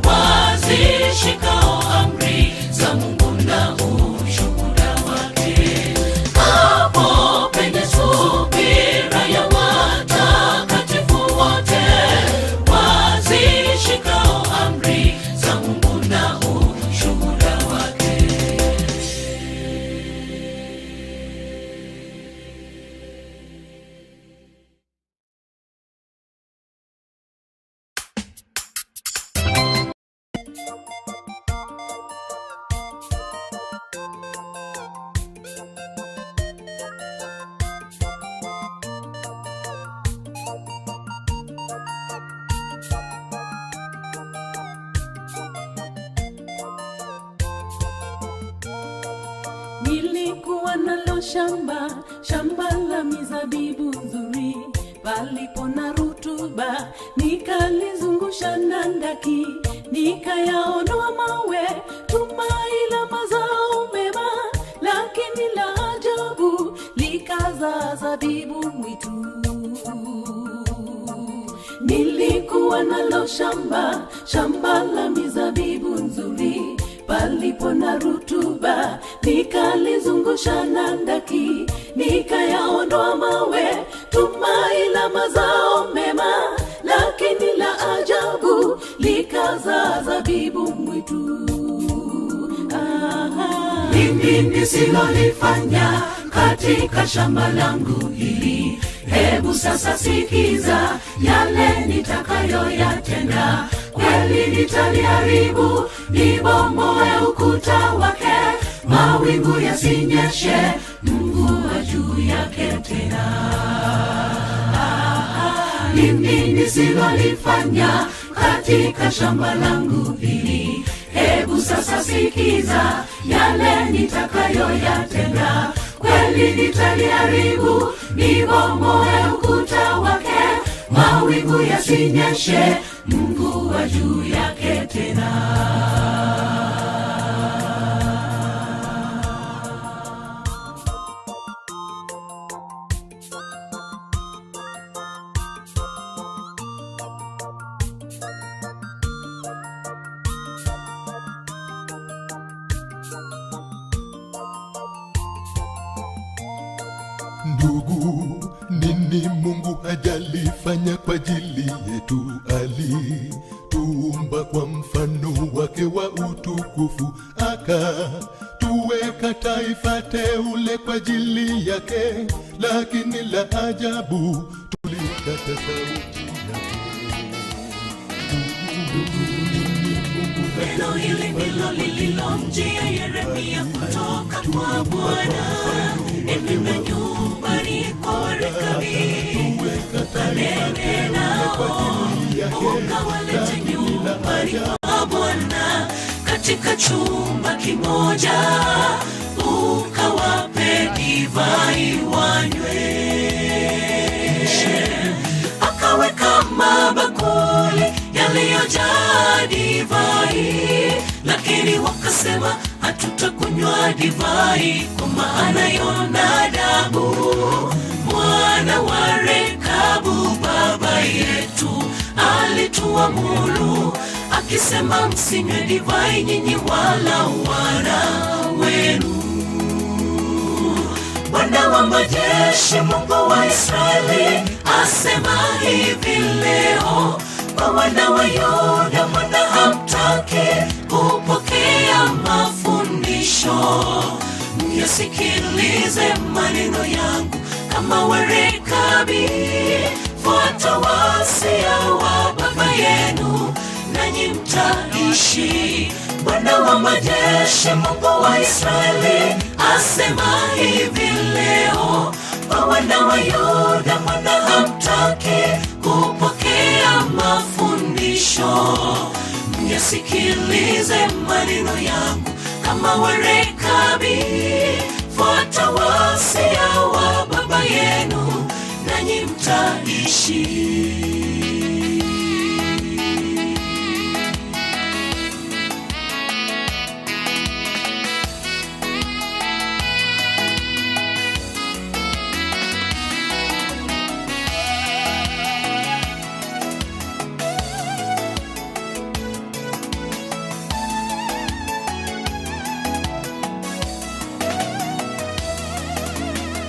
wazishikao amri za Mungu na ushuhuda wake. Hapo penye subira ya watakatifu wote wazishikao amri za Mungu na ushuhuda wake. Nilikuwa nalo shamba, shamba la mizabibu nzuri, palipo na rutuba, nikalizungusha na ndaki, nikayaondoa mawe, tumai la mazao mema, lakini la ajabu likazaa zabibu mwitu. Nilikuwa nalo shamba, shamba la mizabibu nzuri, palipo na rutuba, nikalizungusha na ndaki, nikayaondoa mawe, tumai la mazao mema, lakini la ajabu likazaa zabibu mwitu. Ni nini nisilolifanya katika shamba langu hili? Hebu sasa sikiza yale nitakayoyatenda. Kweli nitaliharibu, nibomoe ukuta wake, mawingu yasinyeshe mvua juu yake tena. Lipi nisilolifanya katika shamba langu hili? Hebu sasa sikiza yale nitakayoyatenda. Kweli nitaliharibu, nibomoe ukuta wake, mawingu yasinyeshe, Mungu wa juu yake tena. Ndugu, nini Mungu hajalifanya kwa ajili yetu? Alituumba kwa mfano wake wa utukufu, akatuweka taifa teule kwa ajili yake, lakini la ajabu tulikata sauti yake. Ndugu, nini Mungu Neno hili ndilo lililomjia Yeremia kutoka kwa Bwana, enenda nyumbani kwa Rekabi, ukanene nao, ukawalete nyumbani kwa Bwana katika chumba kimoja, ukawape divai wanywe. Akaweka mabakuli yaliyojaa divai, lakini wakasema hatutakunywa divai, kwa maana Yonadabu mwana wa Rekabu baba yetu alituamuru akisema, msinywe divai nyinyi wala wana wenu. Bwana wa majeshi, Mungu wa Israeli, asema hivi leo kwa wana wa Yuda, mbona hamtaki kupokea mafundisho? Myasikilize maneno yangu kama Warekabi, fuata wasia wa baba yenu, nanyi mtaishi. Bwana wa majeshi, Mungu wa Israeli, asema hivi leo kwa wana wa Yuda, mbona hamtaki kupokea mafundisho? Myasikilize maneno yangu kama Warekabi, fuata wasia wa baba yenu, nanyi mtaishi.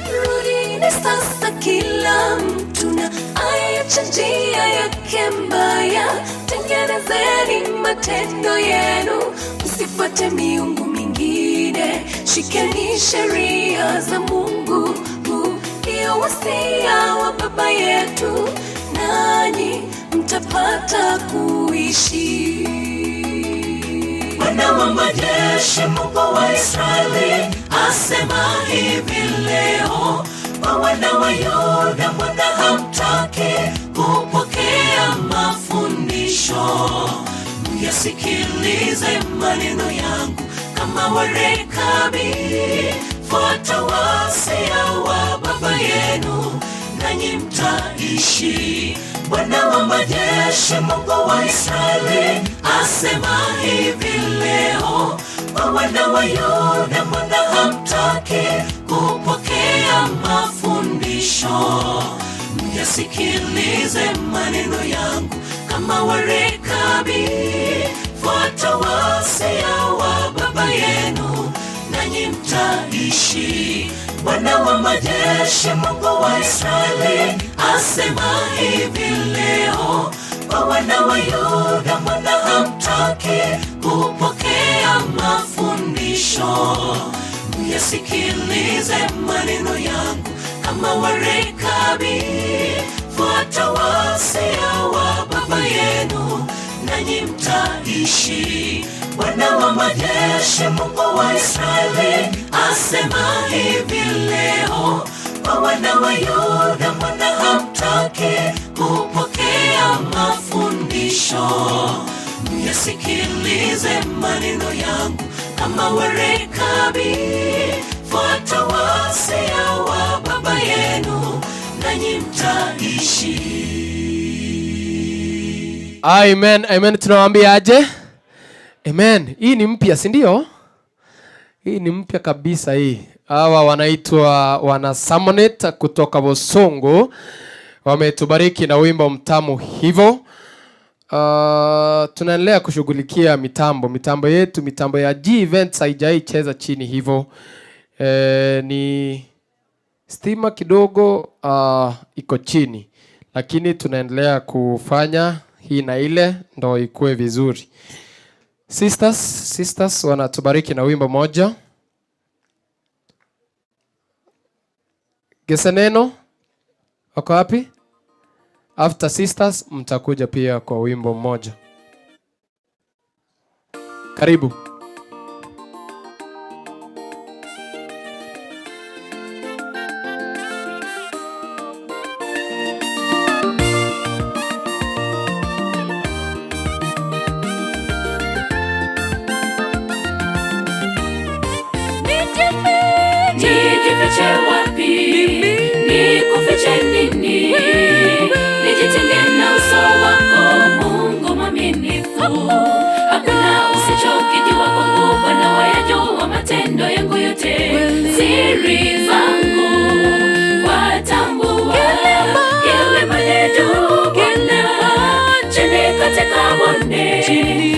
Rudini sasa kila mtu na aiache njia yake mbaya, tengenezeni matendo yenu, msifuate miungu mingine, shikeni sheria za Mungu, ndiyo wasia wa baba yetu, nanyi mtapata kuishi. Bwana wa majeshi, Mungu wa Israeli, asema hivi leo kwa wana wa Yuda, mbona hamtaki kupokea mafundisho? Myasikilize maneno yangu kama Warekabi, fuata wasia wa baba yenu, nanyi mtaishi. Bwana wa majeshi, Mungu wa Israeli, asema hivi leo kwa wana wa Yuda, mbona hamtaki kupokea mafundisho? Myasikilize maneno yangu kama Warekabi, fuata wasia wa baba yenu, nanyi mtaishi. Bwana wa majeshi, Mungu wa Israeli, asema hivi leo kwa wana wa Yuda, mbona hamtaki kupokea mafundisho? Myasikilize maneno yangu kama Warekabi, fuata wasia wa baba yenu, nanyi mtaishi. Bwana wa majeshi, Mungu wa Israeli, asema hivi leo kwa wana wa Yuda, mbona hamtaki kupokea Yasikilize maneno yangu kama Warekabi, fuata wasia wa baba yenu, nanyi mtaishi. Amen, amen. Tunawaambia aje? Amen. Hii ni mpya, si ndio? Hii ni mpya kabisa hii. Hawa wanaitwa wana Samonet kutoka Bosongo, wametubariki na wimbo mtamu hivyo. Tunaendelea kushughulikia mitambo mitambo yetu, mitambo ya G Events haijai cheza chini hivyo. Ni stima kidogo iko chini, lakini tunaendelea kufanya hii na ile ndo ikue vizuri. Sisters, sisters wanatubariki na wimbo moja. Geseneno wako wapi? After sisters mtakuja pia kwa wimbo mmoja. Karibu. Nijifiche wapi? Nikufiche nini? Nijitenge na uso wako, Mungu mwaminifu. Hakuna usichokijua kwangu, Bwana wayajua matendo yangu yote, siri zangu watambua. Kilima ni juu, Bwana, chini katika bonde,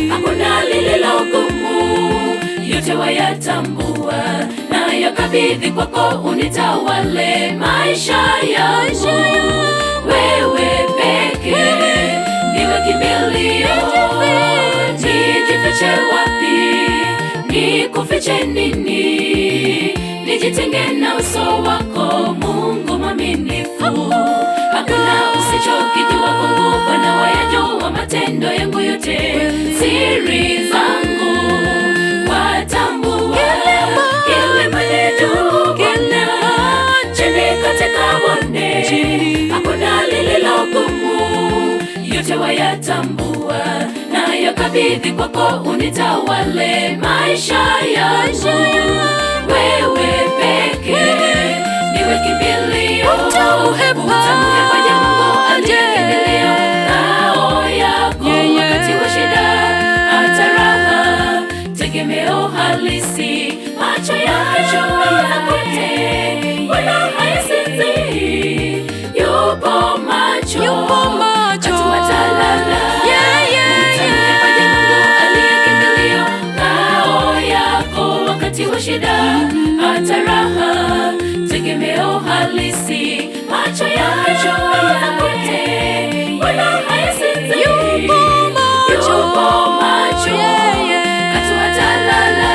hakuna lililo gumu, yote wayatambua na yakabidhi kwako, unitawale maisha yangu. Wewe peke ndiwe kimbilio, nijifiche wapi? Nikufiche nini? Nijitenge na uso wako, Mungu mwaminifu. Hakuna usichokijua kwangu, Bwana wayajua matendo yangu yote, siri zangu watambua. Kilima ni juu, Bwana, chini katika bonde, hakuna lililo gumu, yote wayatambua, na yakabidhi kwako, unitawale maisha yangu. Wewe peke ndiwe kimbilio, utamhepaje Mungu aliye kimbilio ngao yako wakati wa shida, hata raha, tegemeo halisi, macho yake kote, wala hayasinzii, yupo macho, yupo macho, hatuwatalala. Utamhepaje Mungu aliye kimbilio ngao yako wakati wa shida, hata raha, tegemeo halisi, macho yake kote, wala hayasinzii, yupo macho, hatuwatalala.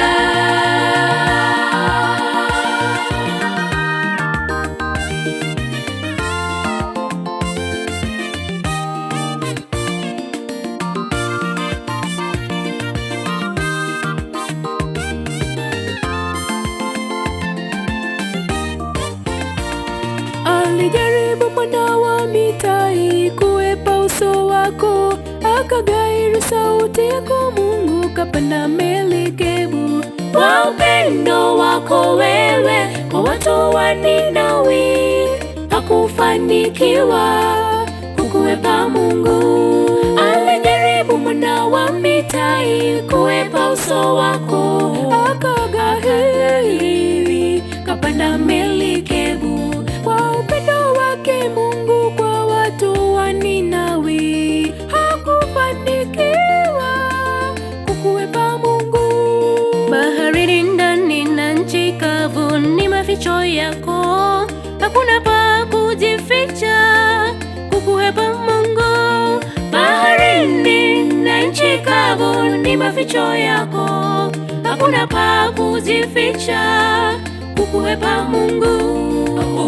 Alijaribu mwana wa mitai kuepa uso wako, akagairi sauti yako Mungu, kapanda melikebu. Kwa upendo wako wewe kwa watu wa Ninawi, hakufanikiwa kukuepa Mungu. Alijaribu mwana wa mitai kuepa uso wako, akagairi kapanda melikebu. Kwa upendo wake Mungu kwa watu wa Ninawi, hakufanikiwa kukuepa Mungu. Baharini ndani na nchi kavu ni maficho yako, hakuna pa kujificha kukuhepa Mungu. Baharini na nchi kavu ni maficho yako, hakuna pa kujificha kukuhepa Mungu.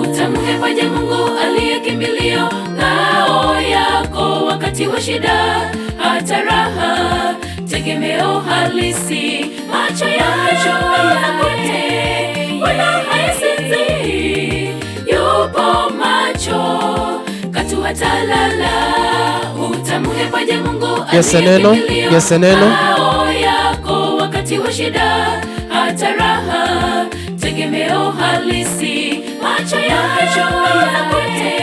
Utamhepaje Mungu aliye kimbilio ngao yako wakati wa shida, hata raha, tegemeo halisi, macho yake kote, wala hayasinzii, yupo macho katu hatalala. Utamhepaje Mungu aliye Geseneno, Geseneno. Ngao yako wakati wa shida hata raha, tegemeo halisi, macho yake kote,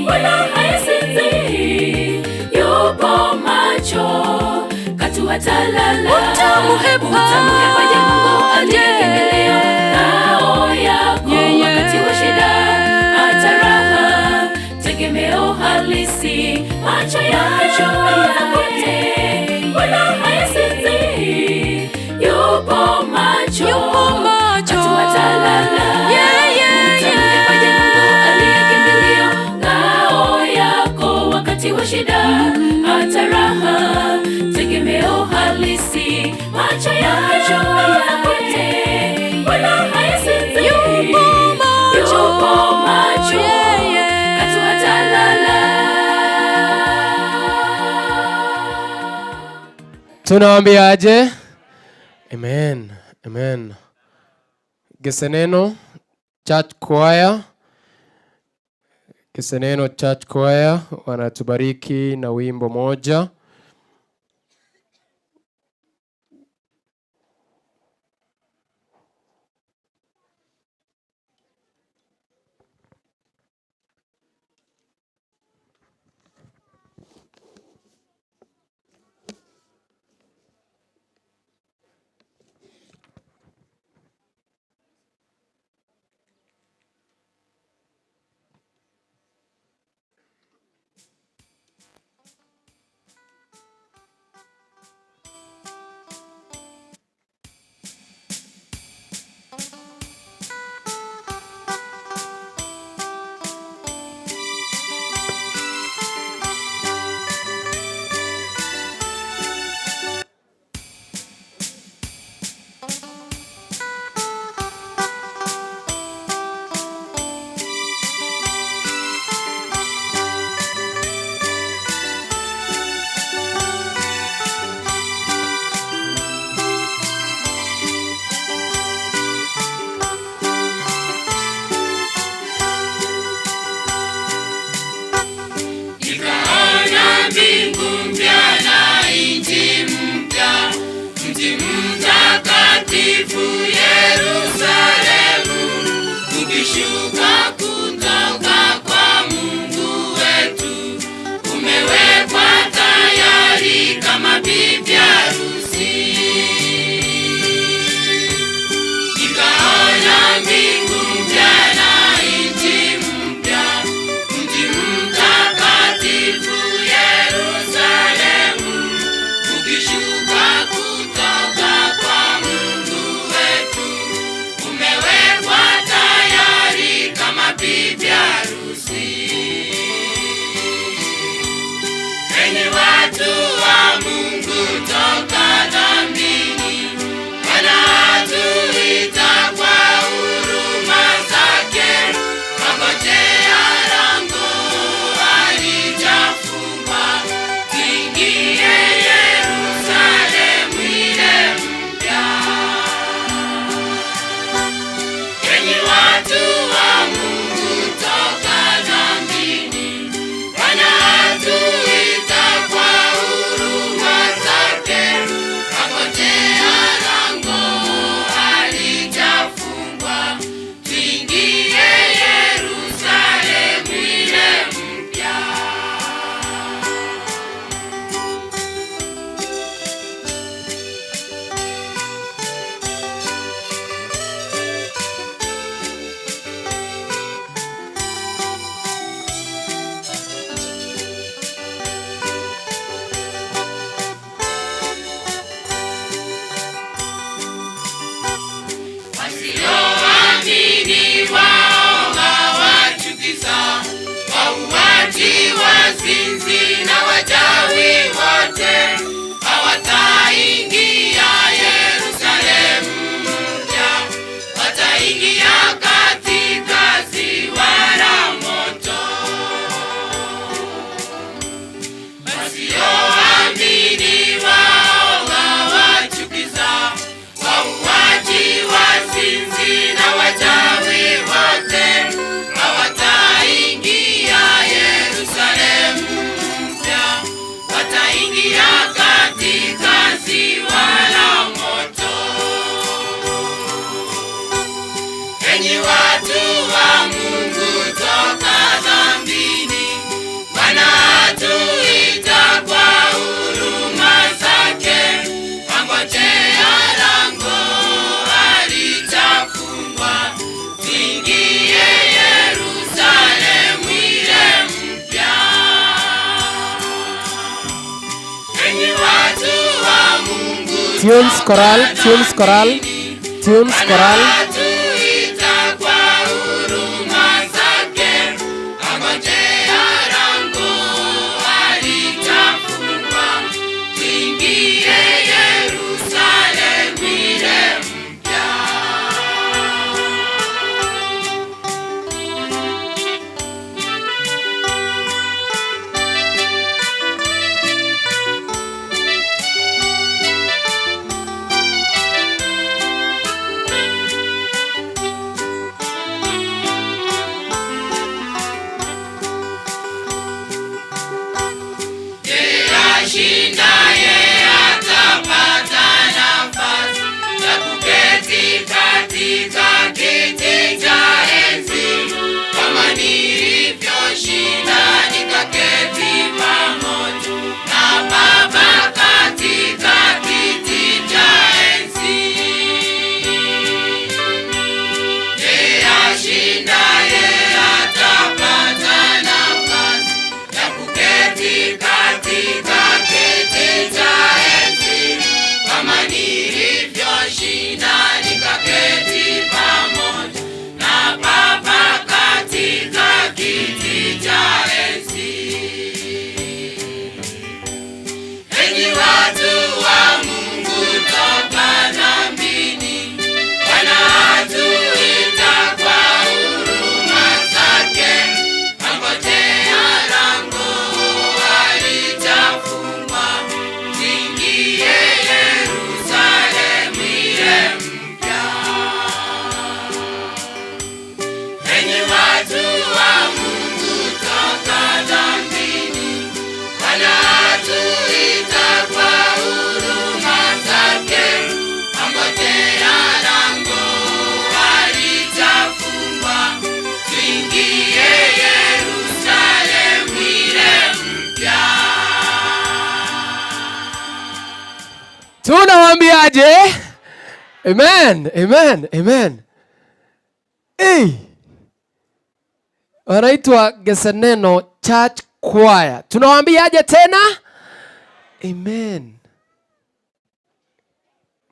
wala hayasinzii, yupo macho katu hatalala. Utamuhepa Utamuhepaje Mungu aliyekimbilio ngao yako wakati wa shida hata raha, tegemeo halisi, macho yake kote, wala hayasinzii, yupo macho, Yupo macho. katu hatalala. Yeah, yeah, Utamuhepaje Mungu aliyekimbilio ngao yako wakati wa shida hata raha, tegemeo halisi, macho yake kote, wala hayasinzii, Yupo macho. yupo macho, Yeah, yeah. katu hatalala. Tunawaambiaje? Amen. Amen. Geseneno Church Choir. Geseneno Church Choir wanatubariki na wimbo moja. Nikaona mbingu mpya na nchi mpya, mji mtakatifu Yerusalemu, ukishuka kutoka kwa Mungu wetu, umewekwa tayari kama bibi harusi. Nikaona mbingu mpya na nchi mpya, mji mtakatifu Yerusalemu, ukishuka kutoka kwa Mungu wetu, umewekwa tayari kama bibi harusi. Enyi watu wa Mungu toka dhambini, Bwana atuita kwa huruma zake, wangojea lango halijafungwa, tuingie Yerusalemu ile mpya. Enyi watu wa Mungu toka dhambini, Bwana atuita kwa huruma zake, angojea lango halijafungwa, tuingie Yerusalemu ile mpya. Wasioamini wao wawachukiza, wauaji, wazinzi na wachawi wote hawataingia Yerusalemu mpya, wataingia katika ziwa la moto. Wasioamini wao wawachukiza, wauaji, wazinzi na wachawi wote hawataingia Yerusalemu mpya, wataingia Tunes Choral, Tunes Choral, Tunes Choral. Anatuita kwa huruma zake, angojea lango halitafungwa, tuingie Yerusalemu ile mpya. Ashindaye atapata nafasi ya kuketi katika kiti cha enzi, kama nilivyoshinda nikaketi pamoja na Baba katika kiti cha enzi. Yeye ashindaye atapata nafasi ya kuketi katika kiti cha enzi, kama nilivyoshinda nikaketi pamoja na Baba katika kiti cha enzi. Enyi watu wa Mungu, toka dhambini, Bwana atuita kwa huruma zake, angojea lango halitafungwa, tuingie Yerusalemu ile mpya. Enyi watu wa Mungu, toka dhambini, Bwana atuita kwa huruma zake, angojea lango halitafungwa, tuingie Yerusalemu ile mpya. Tunawaambiaje? Amen, amen, amen. Hey. Wanaitwa Geseneno Church Choir. Tunawaambiaje tena? Amen.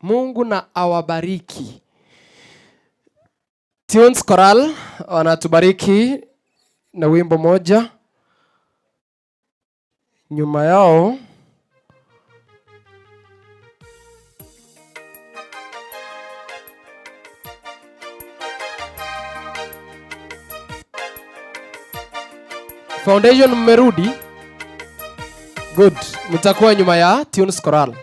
Mungu na awabariki. Tunes Choral wanatubariki na wimbo moja. Nyuma yao Foundation mmerudi? Good. Mtakuwa nyuma ya Tunes Choral.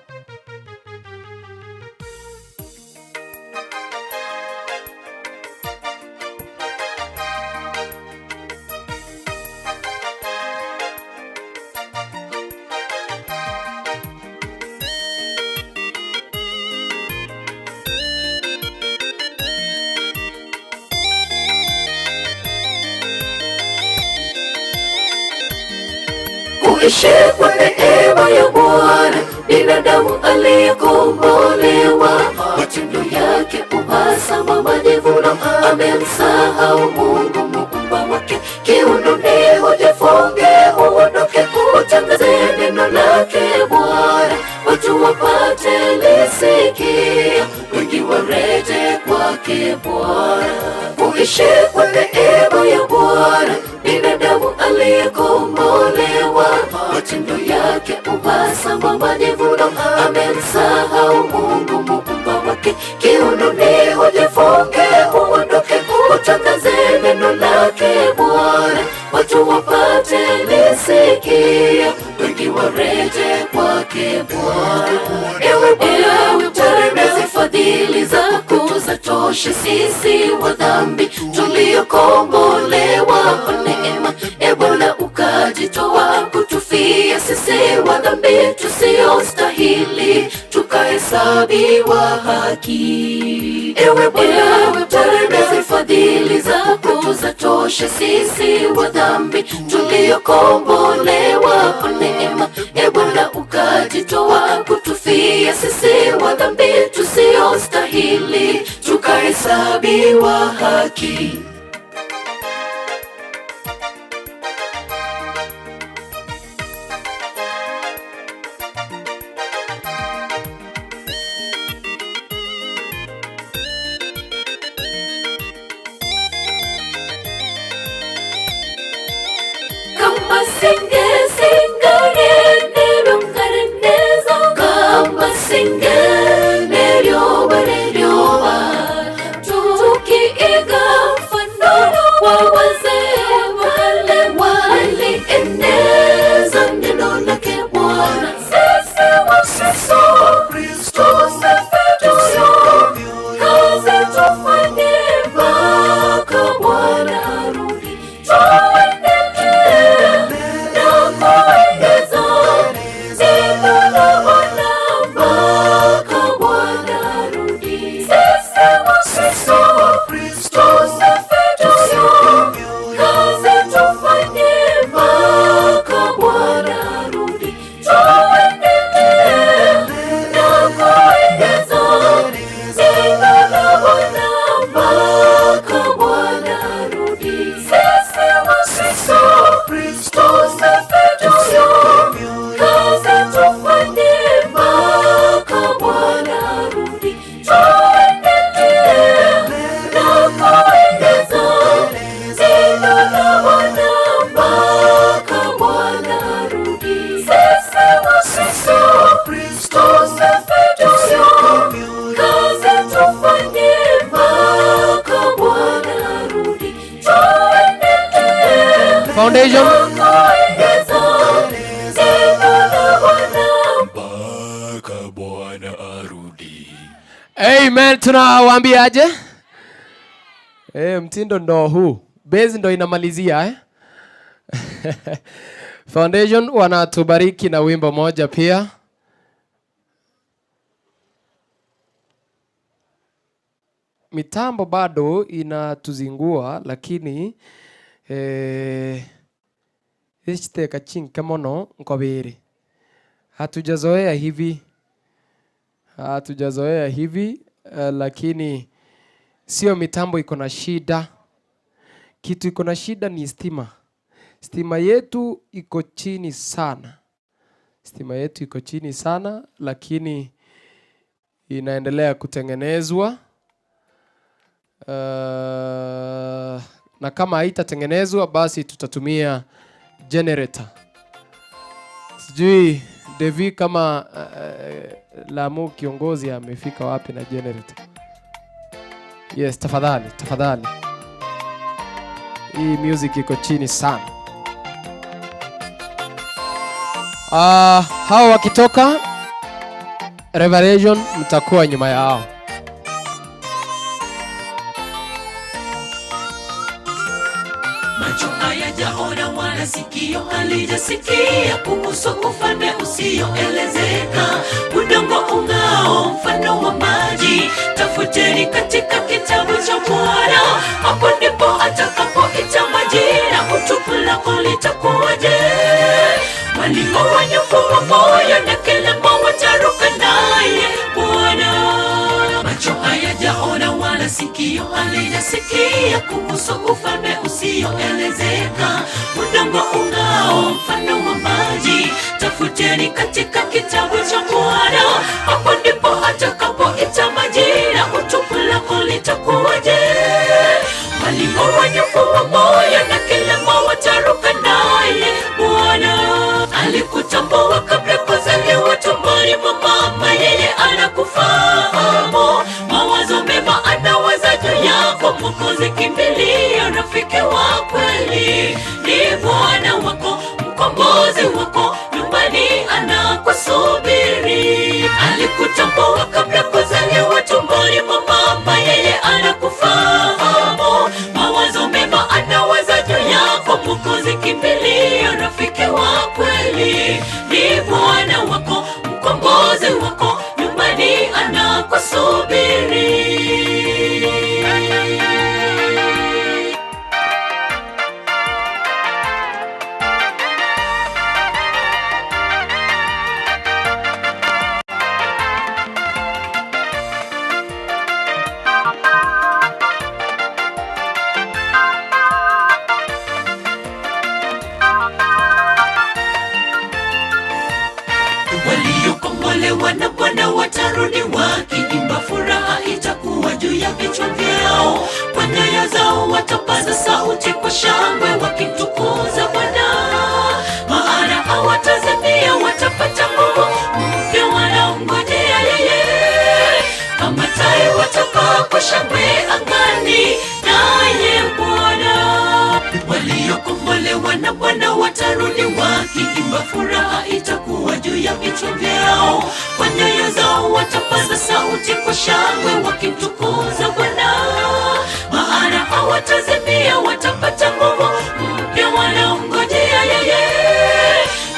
Kuishi kwa neema ya Bwana, binadamu aliyekombolewa, matendo yake uhasama, majivuno, amemsahau Mungu muumba wake. Kiunoni ujifunge, uondoke, utangaze neno lake Bwana, watu wapate lisikia, wengi wareje kwake Bwana. Kuishi kwa neema ya Bwana, binadamu aliyekombolewa, matendo yake uhasama, majivuno, amemsahau Mungu muumba wake. Kiunoni ujifunge, uondoke, utangaze neno lake Bwana, watu wapate lisikia, wengi wareje kwake Bwana. Ewe Bwana, teremeza fadhili zako zatosha sisi wa dhambi tuliokombolewa kwa neema. E Bwana, ukajitoa kutufia sisi wa dhambi tusiostahili, tukahesabiwa haki. Ewe Bwana, teremeza fadhili zako zatosha sisi wa dhambi tuliokombolewa kwa neema. E Bwana, ukajitoa kutufia sisi wa dhambi tusiostahili, tukahesabiwa haki. Singe, singa, rende, kama singe, neryoba, neryoba. Tukiiga mfano wa wazee wa kale walieneza neno lake Bwana. Sisi Wakristo, tusife kazi tufanye mpaka Bwana arudi. Tuendelee na kueneza neno la Bwana mpaka Bwana arudi. Sisi Wakristo, tusife kazi tufanye mpaka Bwana arudi. Tuendelee na kueneza neno la Bwana mpaka Bwana arudi. Sisi Wakristo, tusife kazi tufanye mpaka Bwana arudi. Tuendelee na kueneza neno la Bwana mpaka Bwana arudi. Sisi Wakristo, tusife kazi tufanye mpaka Bwana arudi. Tuendelee Foundation. na kueneza neno la Bwana Amen. Tunawaambiaje? Mtindo ndo huu, base ndo inamalizia eh? Foundation wanatubariki na wimbo moja pia. Mitambo bado inatuzingua lakini ichiteka chinke mono nkobiri hatujazoea hivi hatujazoea hivi lakini sio mitambo iko na shida. Kitu iko na shida ni stima. Stima yetu iko chini sana, stima yetu iko chini sana, lakini inaendelea kutengenezwa. Na kama haitatengenezwa basi tutatumia generator. Sijui Devi kama Lamu kiongozi amefika wapi na generator. Yes, tafadhali, tafadhali. Hii music iko chini sana. Hawa wakitoka Revelation mtakuwa nyuma yao. Macho hayajaona wala sikio halijasikia kuhusu ufalme usioelezeka, udongo ung'ao mfano wa maji. Tafuteni katika kitabu cha Bwana, hapo ndipo atakapoita majina. Utupu lako litakuwaje? Walio wanyofu wa moyo na kilema wataruka naye Bwana. Macho hayajaona wala sikio halijasikia kuhusu ufalme usioelezeka, udongo ung'ao mfano wa maji. Tafuteni katika kitabu cha Bwana, hapo ndipo atakapoita majina. Utupu lako litakuwaje? Walio wanyofu wa moyo na kilema wataruka naye Bwana. Alikutambua kabla kuzaliwa tumboni mwa mama, yeye anakufahamu. Mawazo mema anawaza juu yako, Mwokozi kimbilio, rafiki wa kweli ni Bwana wako, mkombozi wako, nyumbani anakusubiri. Alikutambua kabla kuzaliwa tumboni mwa mama, yeye anakufahamu. Mawazo mema anawaza juu yako, Mwokozi kimbilio, rafiki wa kweli ni Bwana wako, mkombozi wako, nyumbani anakusubiri. Waliokombolewa na Bwana watarudi wakiimba, furaha itakuwa juu ya vichwa vyao. Kwa nyayo zao watapaza sauti kwa shangwe, wakimtukuza Bwana. hawatazimia, watapata nguvu mpya wanaongojea yeye. Kama tai watapaa kwa shangwe angani, naye Bwana. Waliokombolewa na Bwana watarudi wakiimba, furaha itakuwa juu ya vichwa vyao. Kwa nyoyo zao watapaza sauti kwa shangwe, wakimtukuza Bwana. Maana hawatazimia, watapata nguvu mpya wanaongojea yeye.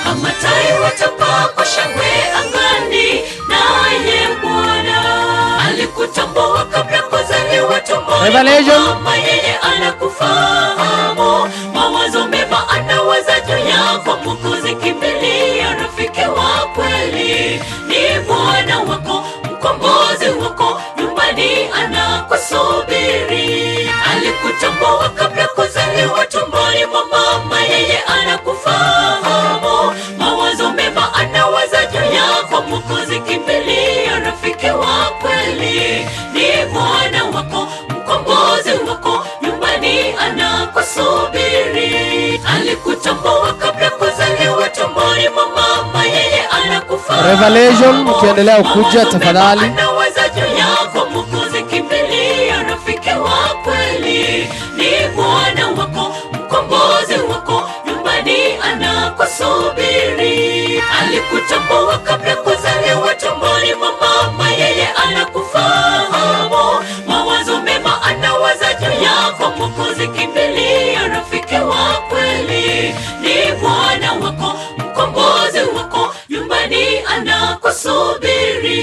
Kama tai watapaa kwa shangwe angani, naye Bwana alikutambua kabla kuzaliwa tumboni Revelation. mama, yeye anakufahamu. Mawazo mema anawaza juu yako, Mwokozi kimbilio, rafiki wa kweli ni Bwana wako, mkombozi wako, nyumbani anakusubiri. Alikutambua kabla kuzaliwa tumboni mwa mama, yeye anakufahamu. Mawazo mema anawaza juu yako, Mwokozi kimbilio, rafiki wa kweli ni Bwana wako, mkombozi wako, nyumbani anakusubiri. Alikutambua kabla kuzaliwa tumboni mwa mama, yeye anakufahamu. Revelation, mkiendelea kuja tafadhali. Anawaza juu yako, Mwokozi kimbilio, rafiki wa kweli ni Bwana wako, mkombozi wako, nyumbani anakusubiri. Alikutambua kabla kuzaliwa tumboni mwa mama, yeye anakufahamu. Mawazo mema anawaza juu yako, Mwokozi kimbilio, rafiki wa kweli ni Bwana wako, mkombozi wako, nyumbani anakusubiri.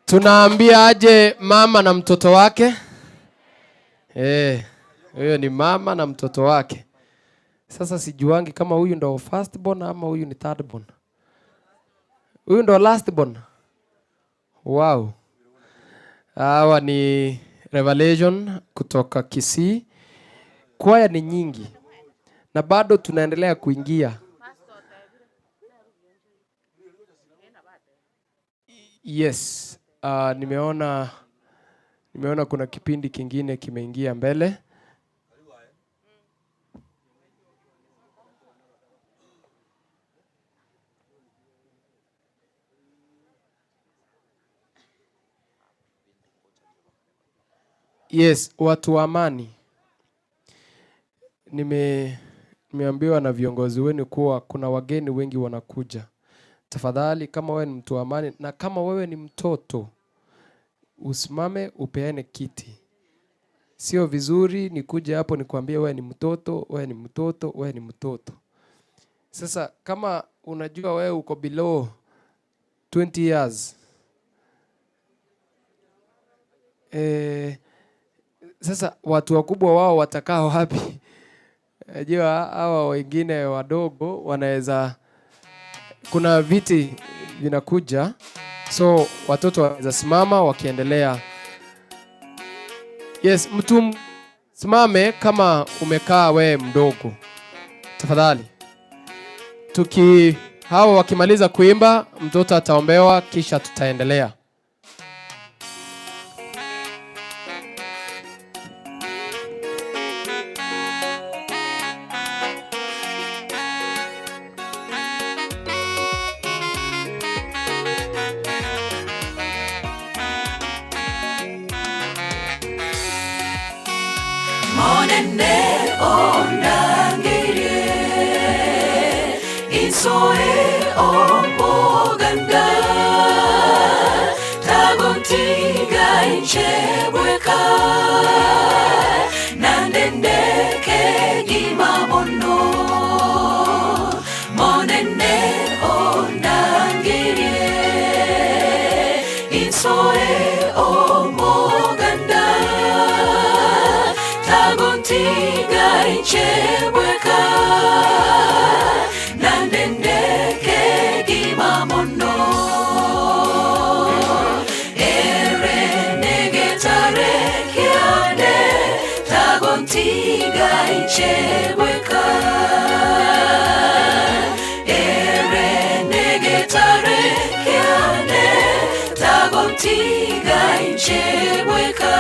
Tunaambia aje mama na mtoto wake? Eh, huyo ni mama na mtoto wake. Sasa sijuangi kama huyu ndo first born ama huyu ni third born. Huyu ndo last born. Wow. Hawa ni Revelation kutoka Kisii. Kwaya ni nyingi na bado tunaendelea kuingia. Yes, nimeona kuna kipindi kingine kimeingia mbele. Yes, watu wa amani. Nimeambiwa na viongozi wenu kuwa kuna wageni wengi wanakuja. Tafadhali, kama wewe ni mtu wa amani na kama wewe ni mtoto, usimame upeane kiti. Sio vizuri nikuje hapo nikwambie wewe ni mtoto, wewe ni mtoto, wewe ni mtoto. Sasa kama unajua wewe uko below 20 years, sasa watu wakubwa wao watakaa wapi? Najua hawa wengine wadogo wanaweza, kuna viti vinakuja, so watoto wanaweza simama wakiendelea. Yes, mtu simame kama umekaa we mdogo, tafadhali. Tuki hawa wakimaliza kuimba, mtoto ataombewa, kisha tutaendelea. Monene ondangirie insoe omoganda tagontiga inchebweka nandendeke gimabono monene ondangirie insoe omoganda tagontiga inchebweka nandendeke gimamono ere negetare kiande tagontiga inchebweka ere negetare kiande tagontiga inchebweka.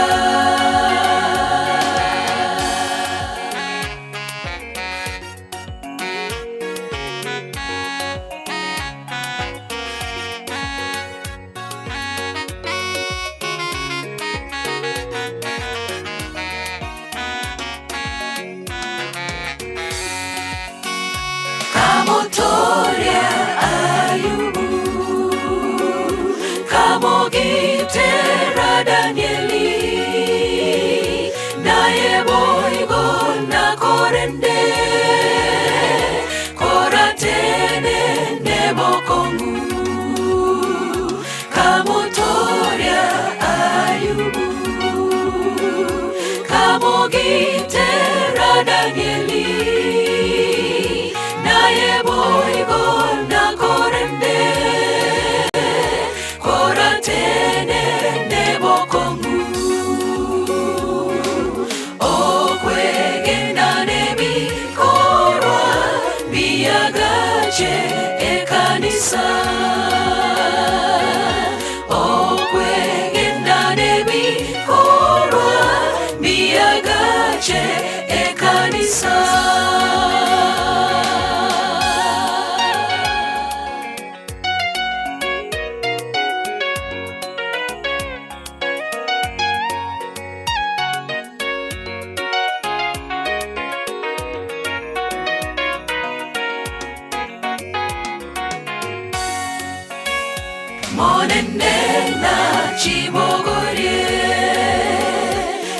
Monene na chibogorie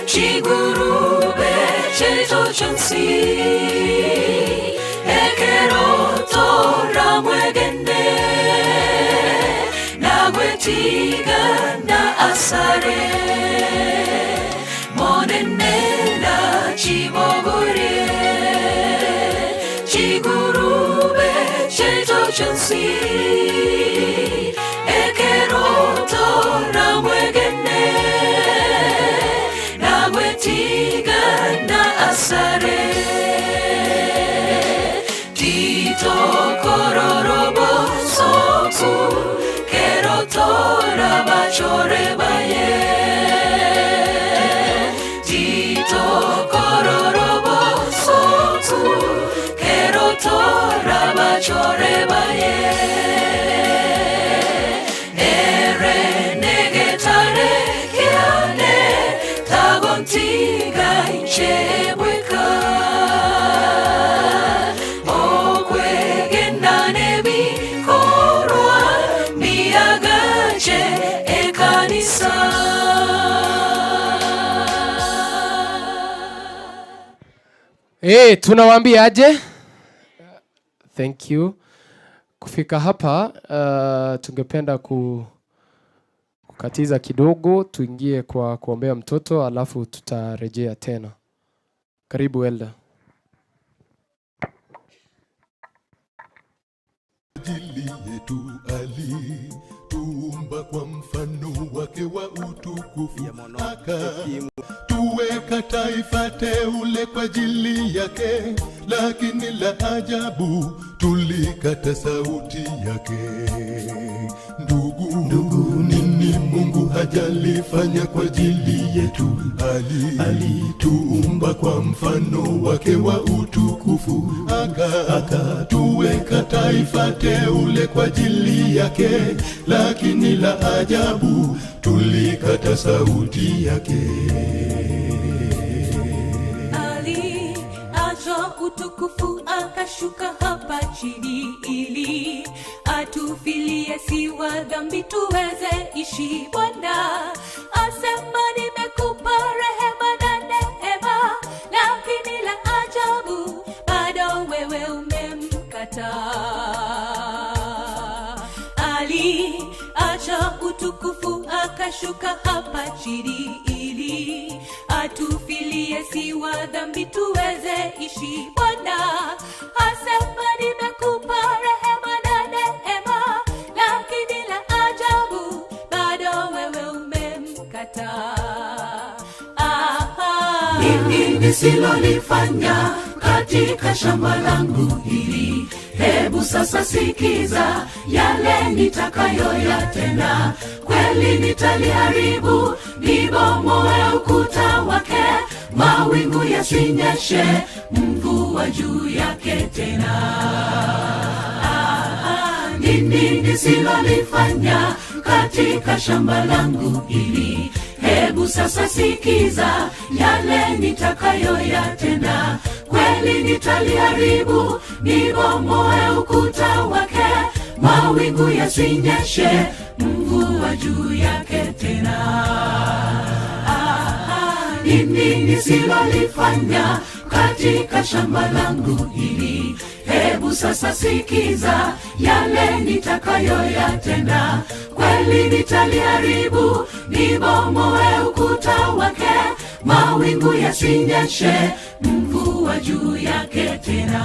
Chigurube cheto chonsi Ekero toramwegene Nagwetiga na asare Monene na chibogorie Chigurube cheto chonsi Ekero toramwegene Nagwetiga na asare Tito kororobo soku Kero torabachore baye Tito kororobo soku Kero torabachore baye Ere negetare kiane Tagontiga inchebweka Okwegendane bikorwa Miagache ekanisa Hey, tunawaambia aje? Thank you. Kufika hapa tungependa kukatiza kidogo tuingie kwa kuombea mtoto alafu tutarejea tena. Karibu Elda. Ajili yetu alituumba kwa mfano wake wa utukufu, akatuweka taifa teule kwa ajili yake, lakini la ajabu tulikata sauti yake. Ndugu, ndugu, nini Mungu hajalifanya kwa ajili yetu? Ali alituumba kwa mfano wake wa utukufu, akatuweka taifa teule kwa ajili yake, lakini la ajabu tulikata sauti yake. Aliacha utukufu akashuka hapa chini ili atufilie siwa dhambi tuweze ishi. Bwana asema nimekupa rehema na neema, lakini la ajabu bado wewe umemkataa. Aliacha utukufu akashuka hapa chini ili atufilie siwa dhambi tuweze ishi. Bwana asema nimekupa rehema na neema, lakini la ajabu bado wewe umemkataa. Aha. Nini nisilolifanya katika shamba langu hili? Hebu sasa sikiza yale nitakayoyatenda. Kweli nitaliharibu, nibomoe ukuta wake, mawingu yasinyeshe mvua juu yake tena. Nini nisilolifanya katika shamba langu hili? Hebu sasa sikiza yale nitakayoyatenda. Kweli nitaliharibu, nibomoe ukuta wake, mawingu yasinyeshe mvua juu yake tena. Nini nisilolifanya katika shamba langu hili? Hebu sasa sikiza yale nitakayoyatenda. Kweli nitaliharibu, nibomoe ukuta wake, mawingu yasinyeshe mvua juu yake tena.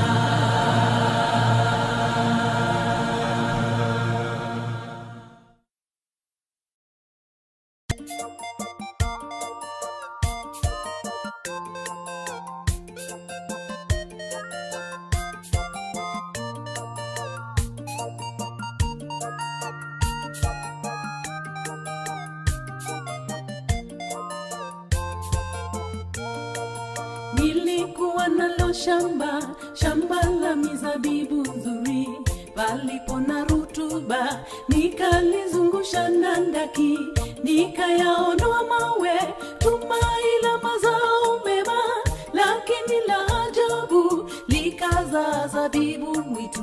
Nilikuwa nalo shamba, shamba la mizabibu nzuri, palipo na rutuba, nikalizungusha na ndaki, nikayaondoa mawe, tumai la mazao mema, lakini la ajabu likazaa zabibu mwitu.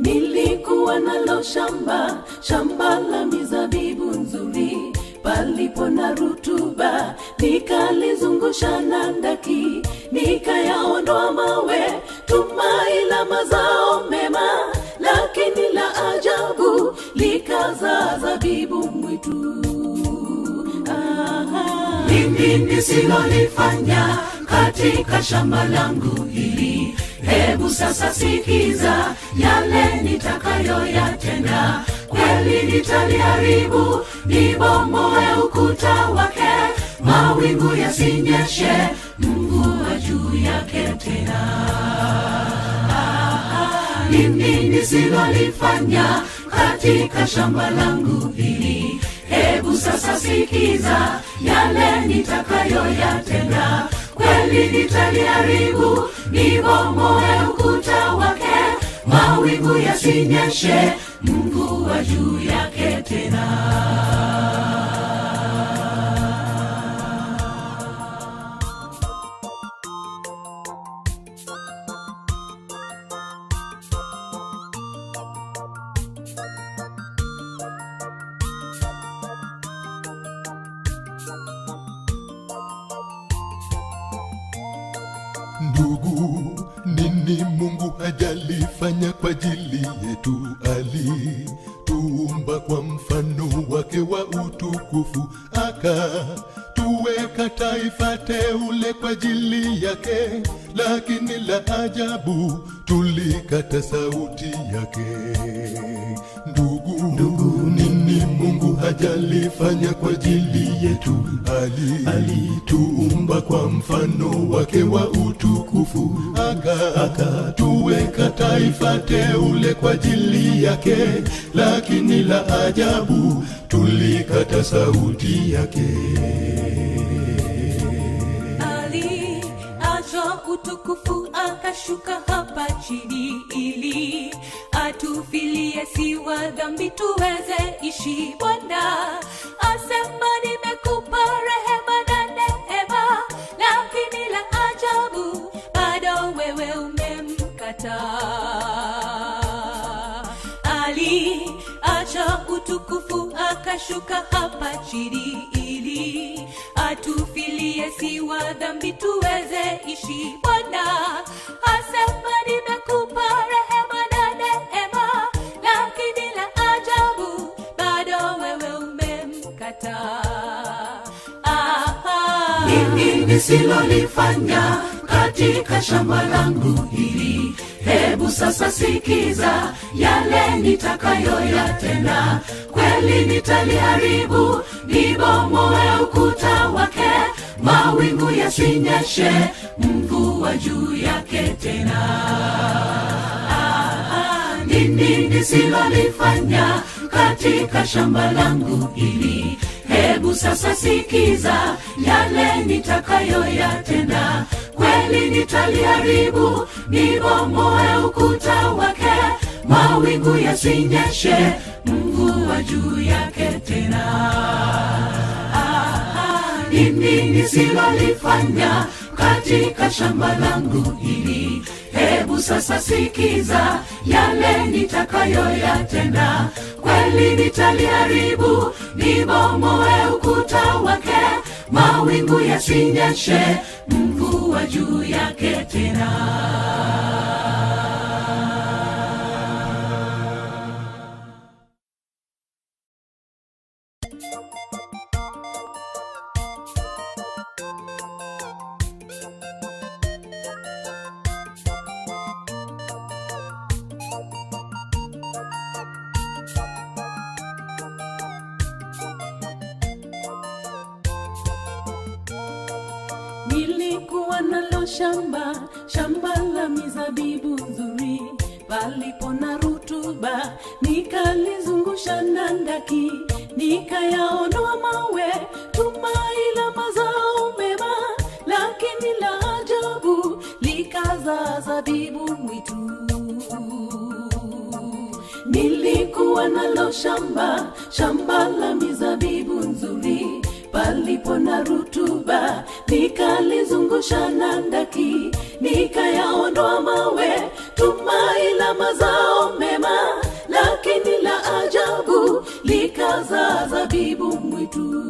Nilikuwa nalo shamba, shamba la mizabibu nzuri, palipo na rutuba, nikalizungusha na ndaki, nikayaondoa mawe, tumai la mazao mema, lakini la ajabu likazaa zabibu mwitu. Nini nisilolifanya katika shamba langu hili? Hebu sasa sikiza yale nitakayoyatenda. Kweli nitaliharibu, nibomoe ukuta wake, mawingu yasinyeshe mvua juu yake tena. Nini nisilolifanya katika shamba langu hili? Hebu sasa sikiza yale nitakayoyatenda. Kweli nitaliharibu, nibomoe ukuta wake, mawingu yasinyeshe mvua juu yake tena. Ndugu, nini Mungu hajalifanya kwa ajili yetu? Alituumba kwa mfano wake wa utukufu, akatuweka taifa teule kwa ajili yake, lakini la ajabu tulikata sauti yake. Ndugu, ndugu, nini Mungu hajalifanya kwa ajili yetu? Ali alituumba kwa mfano wake wa utukufu, akatuweka taifa teule kwa ajili yake, lakini la ajabu tulikata sauti yake. Aliacha utukufu akashuka hapa chini ili atufilie siwa dhambi tuweze ishi. Bwana asema nimekupa rehema na neema, lakini la ajabu bado wewe umemkataa. Aliacha utukufu akashuka hapa chini ili atufilie siwa dhambi tuweze ishi. Bwana asema nimekupa rehema na neema, lakini la ajabu bado wewe umemkataa. Aha. Nini nisilolifanya katika shamba langu hili? Hebu sasa sikiza yale nitakayoyatenda. Kweli nitaliharibu, nibomoe ukuta wake, mawingu yasinyeshe mvua juu yake tena. Nini nisilolifanya katika shamba langu hili? Hebu sasa sikiza yale nitakayoyatenda. Kweli nitaliharibu, nibomoe ukuta wake, mawingu yasinyeshe mvua juu yake tena. Nini nisilolifanya katika shamba langu hili? Hebu sasa sikiza yale nitakayoyatenda. Kweli nitaliharibu, nibomoe ukuta wake, mawingu yasinyeshe mvua juu yake tena. Nilikuwa nalo shamba, shamba la mizabibu nzuri, palipo na rutuba, nikalizungusha na ndaki, nikayaondoa mawe, tumai la mazao mema, lakini la ajabu likazaa zabibu mwitu. Nilikuwa nalo shamba, shamba la mizabibu nzuri, palipo na rutuba, nikalizungusha na ndaki, nikayaondoa mawe, tumai ila mazao mema, lakini la ajabu likazaa zabibu mwitu.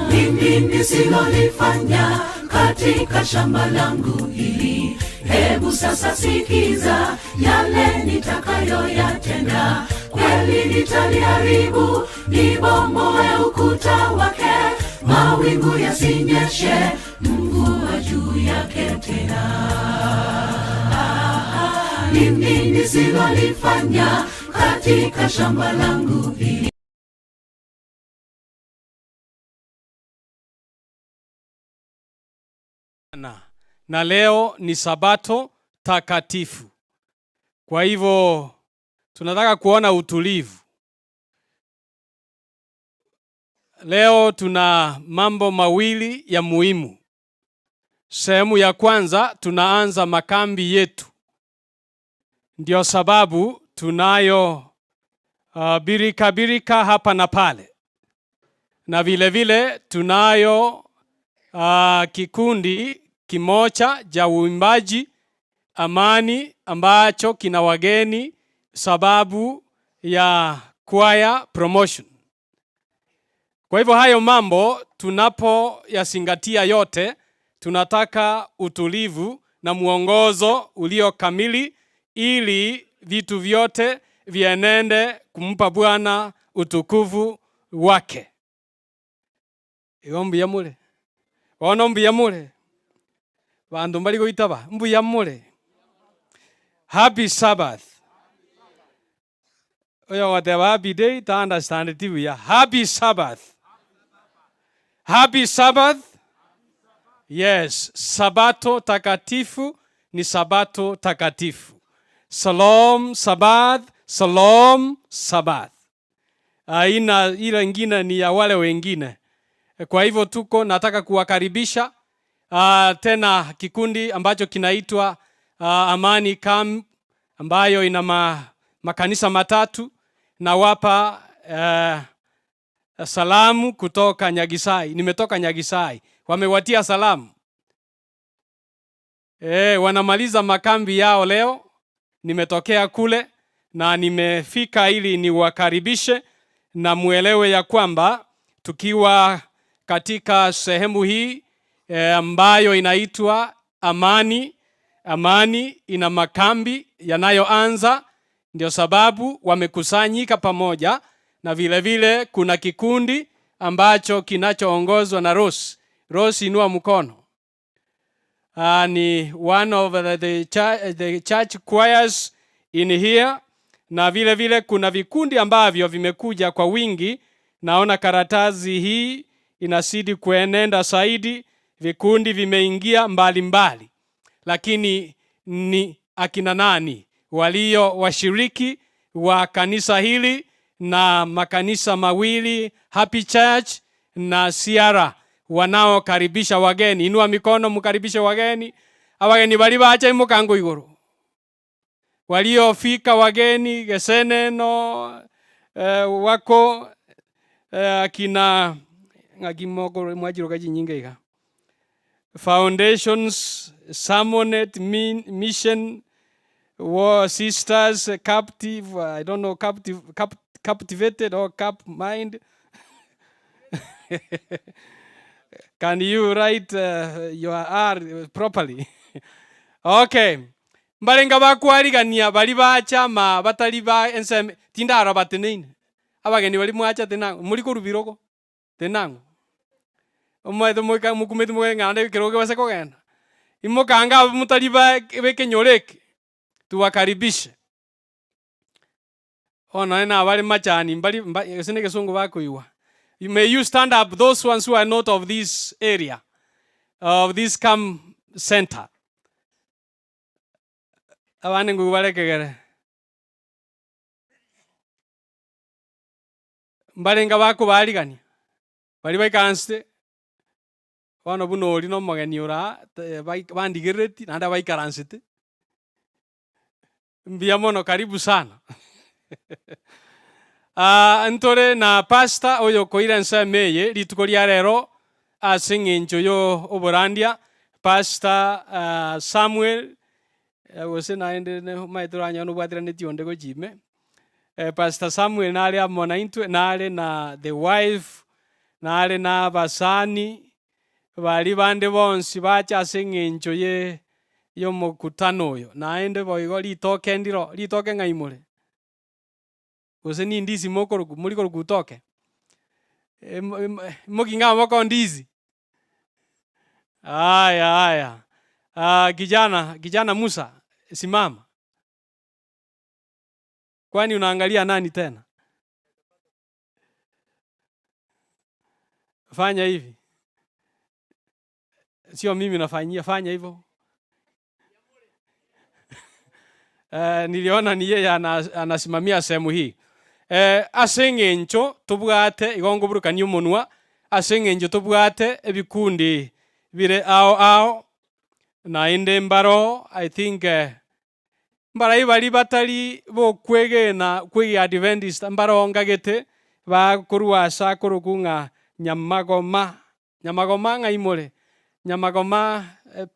Nini nisilolifanya katika shamba langu hili? Hebu sasa sikiza yale nitakayoyatenda. Kweli nitaliharibu, nibomoe ukuta wake, mawingu yasinyeshe mvua juu yake tena. Nini nisilolifanya katika shamba langu hili? Na, na leo ni sabato takatifu. Kwa hivyo tunataka kuona utulivu. Leo tuna mambo mawili ya muhimu. Sehemu ya kwanza tunaanza makambi yetu, ndio sababu tunayo birika birika hapa na pale, na vile vile tunayo kikundi kimoja cha uimbaji Amani ambacho kina wageni sababu ya choir promotion. Kwa hivyo hayo mambo tunapoyazingatia yote, tunataka utulivu na mwongozo ulio kamili ili vitu vyote vienende kumpa Bwana utukufu wake. Igo mbuya more? Bono mbuya more? Banto mbari goitaba, mbuya more? Happy Sabbath. Oyo ogoteba happy day ta understandeti buya. Happy Sabbath. Happy Sabbath. Yes, sabato takatifu ni sabato takatifu. Shalom Sabbath, Shalom Sabbath. Aina ile ingine ni ya wale wengine. Kwa hivyo tuko nataka kuwakaribisha tena kikundi ambacho kinaitwa Amani Camp ambayo ina makanisa matatu. Nawapa salamu kutoka Nyagisai. Nimetoka Nyagisai. Wamewatia salamu. Wanamaliza makambi yao leo. Nimetokea kule na nimefika ili niwakaribishe na muelewe ya kwamba tukiwa katika sehemu hii ambayo inaitwa Amani. Amani ina makambi yanayoanza, ndio sababu wamekusanyika pamoja, na vile vile kuna kikundi ambacho kinachoongozwa na Rose. Rose, inua mkono. Ni one of the church choirs in here, na vile vile kuna vikundi ambavyo vimekuja kwa wingi. Naona karatasi hii inazidi kuenenda zaidi, vikundi vimeingia mbalimbali, lakini ni akina nani walio washiriki wa kanisa hili na makanisa mawili Happy Church na Sierra wanaokaribisha wageni. Inua mikono mkaribishe wageni. Abageni bali bacha imukango iguru. Waliofika wageni Geseneno wako akina ngakimoko mwajiro kaji nyingi iga. Foundations, Sermonet, Mission, War Sisters, Captive, I don't know, captive, captivated or cap mind. Can you write your R properly? Okay. Mbarenga bakwarigania bari bachama batari ba enseme tindara bateneine. Abageni bari mwacha tenango muri korubirogo tenango. Omwaito moika mukumeti mugeng'anda ekero kebase kogenda. Imokanga abo mutari ba bekenyoreke tuwakaribishe. Ono na bari machani mbari ese ne kesungu bakoigwa. May you stand up, those ones who are not of this area, of this camp center. Abande ngugu barekegere. Mbarenga bakobarigania. Bari baikaranste. Bono buna ori na omogeni ora, bandigerereti, naende baikaransete. Mbuya mono, karibu sana. Ntore na pastor oyo koira ensemo eye rituko ria rero ase eng'encho yo oborandia, Pastor Samuel Gose naende omanyete oranyore nobwateranetie onde gochia ime. Pastor Samuel nare amo naintwe, nare na the wife, nare na abasani, baria bande bonsi bacha ase eng'encho ye y'omokutano oyo. Naende boigo ritoke ndiro, ritoke ng'ai more? Gose nindisi mokorokwa, mori korokwa utoke? Imoki ng'a amaboko ndizi? Haya haya, kijana, kijana Musa, simama. Kwani unaangalia nani tena? Fanya hivi. Sio mimi nafanyia, fanya hivyo. Niliona ni yeye anasimamia sehemu hii. Ase eng'encho tobwate igo nkoburukania omonwa, ase eng'encho tobwate ebikundi bire ao ao, naende mbaro I think mbarai baria batari bokwegena kwegiadventist mbaro ngagete, bakorwa ase akorokwa ng'a Nyamagoma, Nyamagoma ng'ai more? Nyamagoma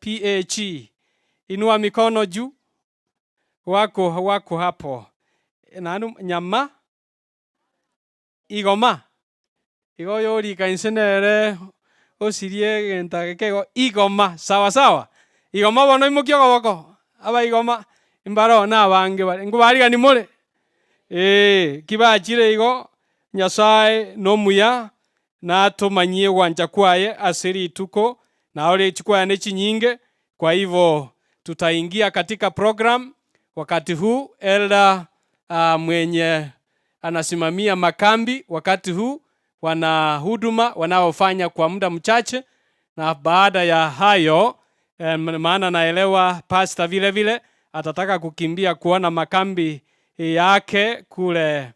PAG, inua mikono juu, wako wako hapo, naende nyama igoma, igo oyorika inse nere osirie egento eke igo igoma sawa sawa, igoma bono imokia okoboko, abaigoma mbaro na abange bare, nkobarigani more? Eeh, ki bachire igo, Nyasaye nomuya, natomanyie ogwancha kwaye ase rituko, naore chikwane chinyinge, kwa hivyo tutaingia katika program wakati huu elder mwenye anasimamia makambi wakati huu wana huduma wanaofanya kwa muda mchache, na baada ya hayo maana naelewa pastor vile vile atataka kukimbia kuona makambi yake kule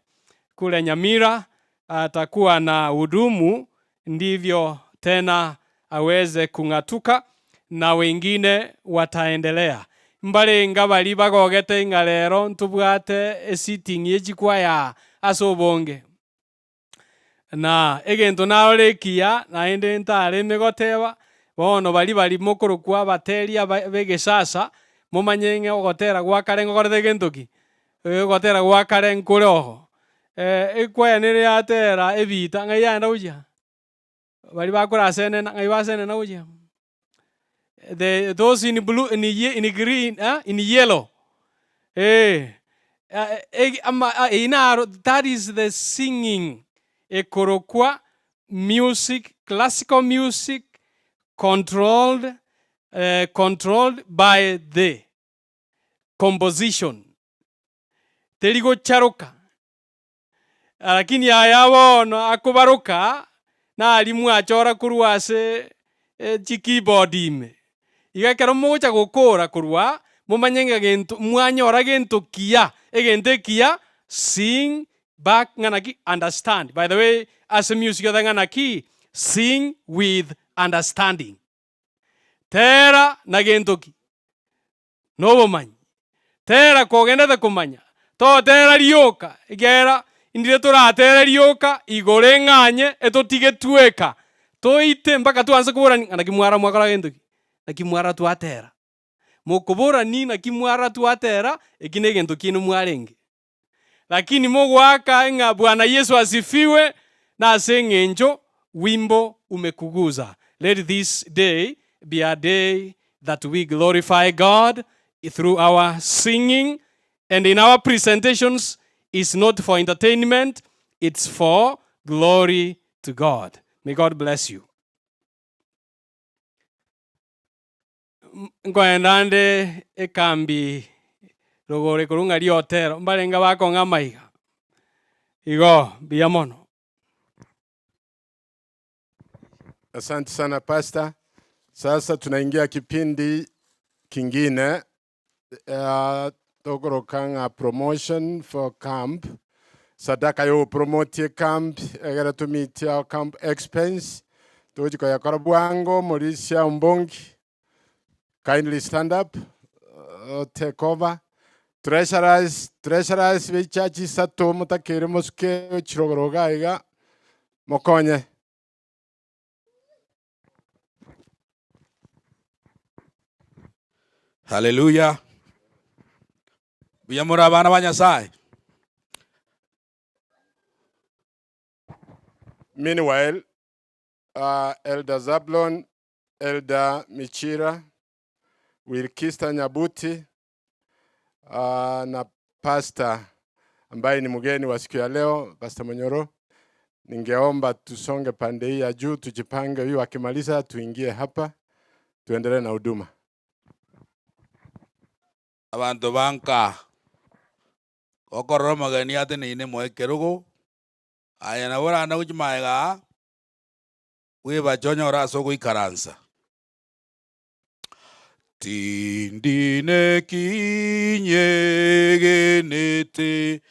kule Nyamira, atakuwa na hudumu, ndivyo tena aweze kung'atuka na wengine wataendelea. Mbarenga baria bagogete ng'a rero ntobwate esitting ye chikwaya ase obonge. Na egento narora ekiya naende ntareme goteba, bono baria baria mokorokwa abateri aba ba egesasa, momanye ng'a ogotera gwa kare ngokorete gento ki? Ogotera gwa kare nkore oo. Ekwaya nere yatera ebita ng'ai yaenda gochia? Baria bakora asenena ng'ai basenena gochia? The those in blue in ye in green in yellow eh, ama eyio naro that is the singing ekorokwa music, classical music controlled controlled by the composition, teri gocharoka. Lakini aya bono akobaroka naria mwachora korwa ase chikeyboard ime. Iga ekero mogocha gokora korwa momanye ng'a gento mwanyora gento kiya, egento ekiya sing back ng'a naki understand. By the way ase music oteba ng'a naki sing with understanding. Tera na gento ki? Nobomanyi. Tera kogendete komanya, totera rioka, ekiagera indire toratere rioka igoro eng'anye etotige tweka, toite mpaka twanse koborani ng'a naki mwara mwakora gento ki? Naki mwara twatera. Mokoborani naki mwara twatera, eki negento kiaino mwarenge. Lakini mogoaka ng'a Bwana Yesu asifiwe, nase eng'encho wimbo umekuguza. Let this day be a day that we glorify God through our singing and in our presentations is not for entertainment, it's for glory to God. May God bless you. Nkoenda nde ekambi rogoro ekorwa ng'a riotero, mbarenge bakong'a amaiga. Igo mbuya mono. Asante sana Pastor. Sasa tunaingia kipindi kingine tokoroka ng'a promotion for camp. Sadaka yo promote camp egere tumitie our camp expense tochi koyakora bwango Morisia Ombongi kindly stand up take over. Treasurers, treasurers be church isato motakere mosuke chirogoro iga iga mokonye. Haleluya. Mbuya more abana ba Nyasae. Meanwhile, Elder Zablon, Elder Michira, Wilkista Nyabuti na Pastor ambaye ni mgeni wa siku ya leo, Pastor Monyoro, ningeomba tusonge pande hii ya juu, tujipange, huyu akimaliza tuingie hapa tuendelee na huduma. Abanto banka gokorora omogeni ateneine moe ekerogo, aye nabo orande gochia magega aa, bwebache onyore ase ogoikaransa. Tindi nekinyegenete,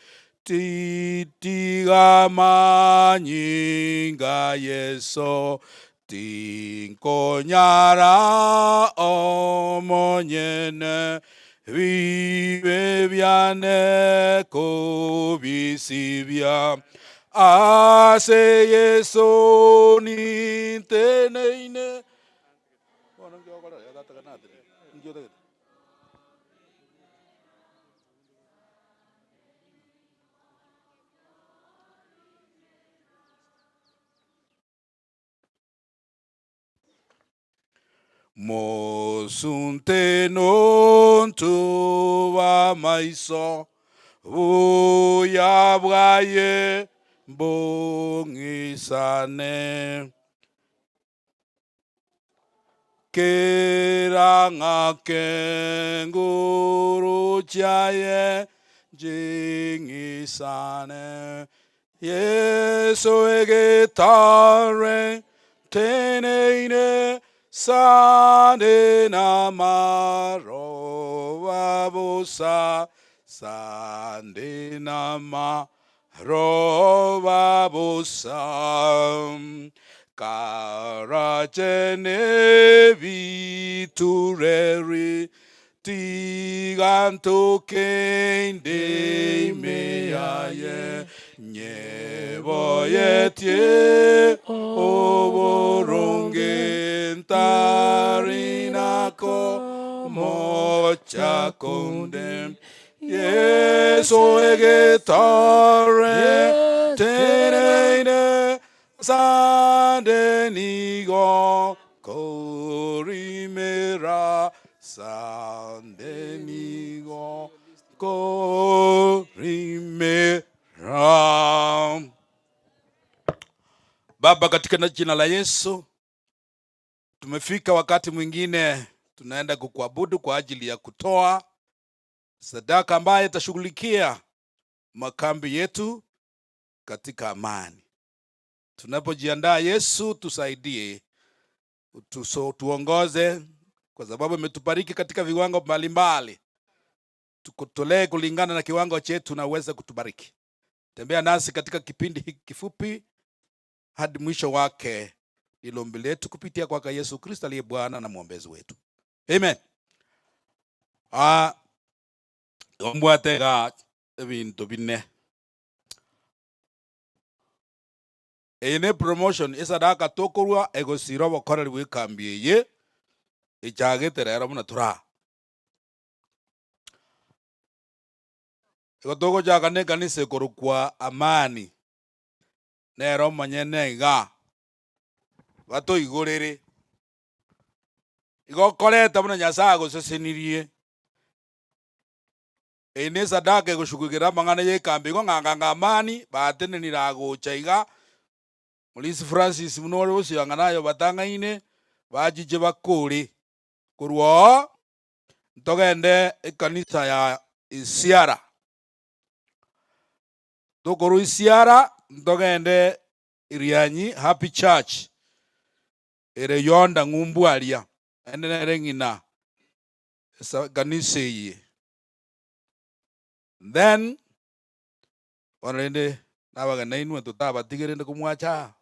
titiga amanyinga Yeso, tinkonyara omonyene, bibe biane kobisibia. Ase Yeso ninteneine. Bono nki ogokora iga tata natire? Nki otagete? Mosunte nontuba amaiso, buya bwaye mbong'isane. Kera ng'ake nguru chiaye nching'isane. Yeso egetare nteneine sande namaroba bosa, sande namaroba bosa. Karachene bitureri tiga ntokende ime yaye, nyeboyetie oboronge ntarinako mocha konde. Yeso egetare teneine sande nigo korimera, sande nigo korimera. Baba, katika jina la Yesu, tumefika wakati mwingine tunaenda kukuabudu kwa ajili ya kutoa sadaka ambayo itashughulikia makambi yetu katika amani. Tunapojiandaa, Yesu tusaidie, tuongoze, kwa sababu umetubariki katika viwango mbalimbali. Tukutolee kulingana na kiwango chetu na uweze kutubariki. Tembea nasi katika kipindi hiki kifupi hadi mwisho wake. Ni ombi letu kupitia kwake Yesu Kristo aliye Bwana na mwombezi wetu. Amen. Ombwatega ebintu bine. Eye ne promotion esadaka tokorwa egosira obokoreri bwa ekambi eye echagete rero buna tora. Igo togochaka na ekanisa ekorokwa Amani. Nero omonyene iga batoigorere. Igo okoreta buna Nyasaye agosesenirie. Eye ne esadaka egoshugurikera amang'ana ya ekambi igo ng'a ng'a Amani batenenire agocha iga. Morisi Francis buna ore bosio ng'a naye obatang'aine bachiche bakore. Korwa oo ntogende ekanisa ya Isiara. Tokorwa Isiara ntogende Irianyi Happy Church ere yonda ng'umbu aria. Naende nere ng'ina ekanisa eye. Then bono rende nabageni nainwe totabatige rende komwacha aa.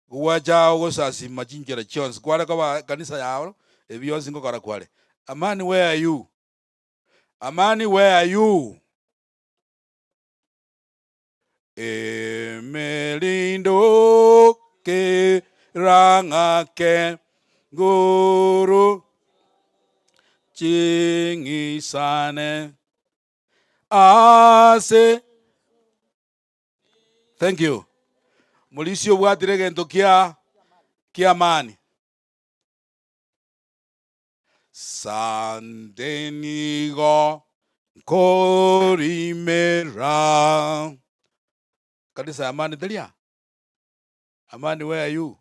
Gwacha aa ogosasima chinchera chionsi kware koba ekanisa yao ebi bionsi ngokora kware. Amani where are you? Amani where are you? Emerindo kerang'ake nguru. Ching'isane ase Thank you. Morisia obwatire egento kia kiamani. Sande nigo nkorimera. Kanisa ya Amani teria? Amani where are you?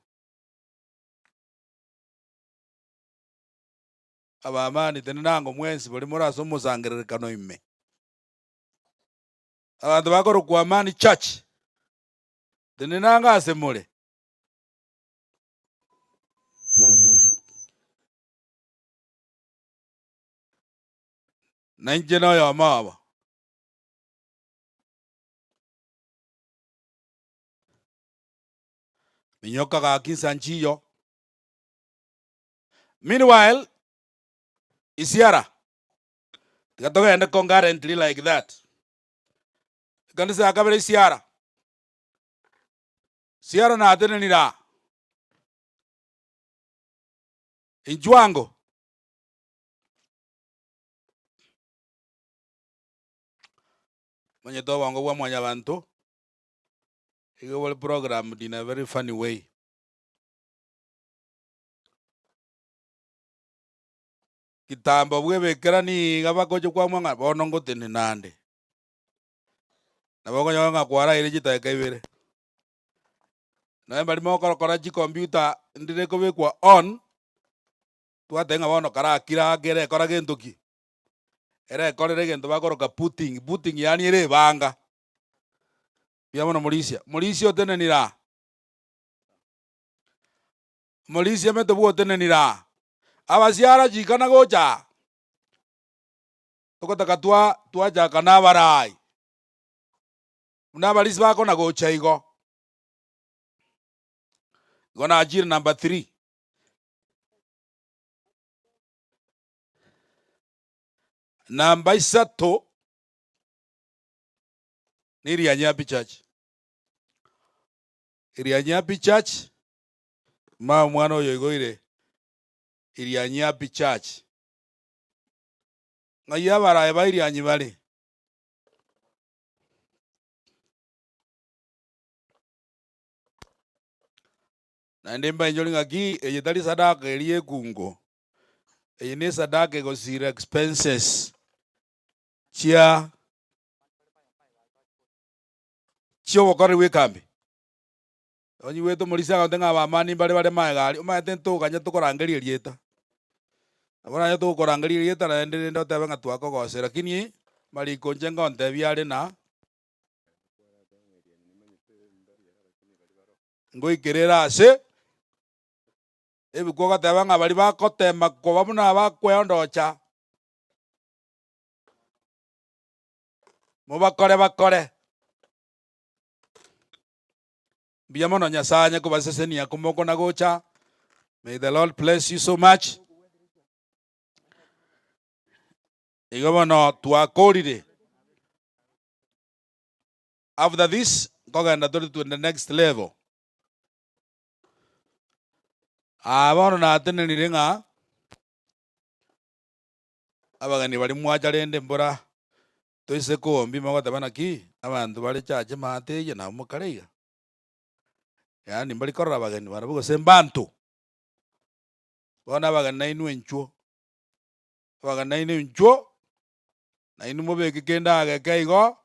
Abamani tenenango mwensi baria more ase omosangererekano ime. Abanto bakorokwa Amani Church, tenenango ase more. Na inche noyomo obo. Minyoka gaki insa nchiyo. Meanwhile, Isiara, tiga togende concurrently like that. Ekanisa ya kabere Isiara. Siara natenenire aa. Inchwango. Manyete obongo bwa mwanyabanto, igo bore programmed in a very funny way. Kitambo bwebekera niga bagocha kwamua ng'a bono ngotenena ande. Nabo okonyora ng'a kwaraire chidakika ibere. Nonya baria mokorokora chikompiuta ndire ekobekwa on, twateba ng'a bono karakire ake ere ekora gento ki? Ere ekorere egento bakoroka booting, booting yaani ere ebanga. Mbuya mono morisia, morisia otenenire aa. Morisia emete bwotenenire aa. Abasiara chikana gocha aa. Togotaka twa twachaka na abarai. Buna abarisi bakona gocha igo. Igo nachire number 3. Namba isato ni Irianyi Church. Irianyi Church, mama omwana oyo oigoire Irianyi Church. Ng'ai abarayi ba Irianyi bare? Naende mbainyore ng'aki eye tari sadaka eria y'ekungo, eye ne esadaka egosira expenses chia chi'obokoreri bw'ekambi. Onyigwete omorisia agote ng'a abamani mbare bare magega aria, omanyete ntoganya tokorangeria erieta. Nabo oranye tokorangeria erieta naende rende otebe ng'a twakogosera lakini mariko inche ngontebia are na ngoikerere ase ebuku ogoteba ng'a baria bagotema koba buna bakweondocha, mobakore bakore. Mbuya mono Nyasaye anye kobasesenia komokona gocha. May the Lord bless you so much. Igo bono twakorire. After this, nkogenda tore to the next level. Aa bono natenenire ng'a abageni baria mwacha rende mbora toise koombi mogoteba naki abanto bare chache maate eye nabo mokare iga. Yaani mbari korora abageni barabwo gose mbanto. Bono abageni nainwe inchuo, abageni nainwe inchuo, nainwe mobeke kende ageke igo,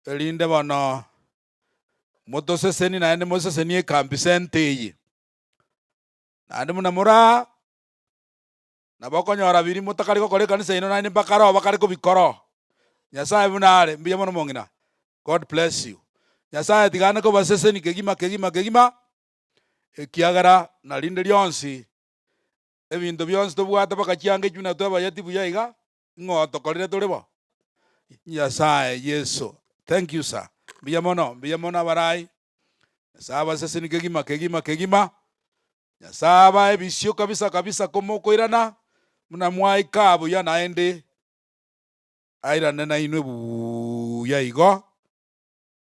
erinde bono motoseseni naende mosesenie ekambi center eye. Naende buna more aa, nabo okonyora biria motakari gokora ekanisa yaino naende mbakare oo bakare kobikora oo. Nyasaye buna are, mbuya mono omong'ina, God bless you. Nyasaye tiga ane kobaseseni kegima kegima kegima, ekiagera na rinde rionsi, ebinto bionsi tobwate mpaka chianga echio buna twebayeti buya iga, Ng'o otokorire tore bo? Nyasae Yeso. Thank you sir. Mbuya mono, mbuya mono abarai. Nyasae abaseseni kegima kegima kegima. Nyasae abae ebisio kabisa kabisa komokoirana buna mwaika buya naende airane nainwe buya igo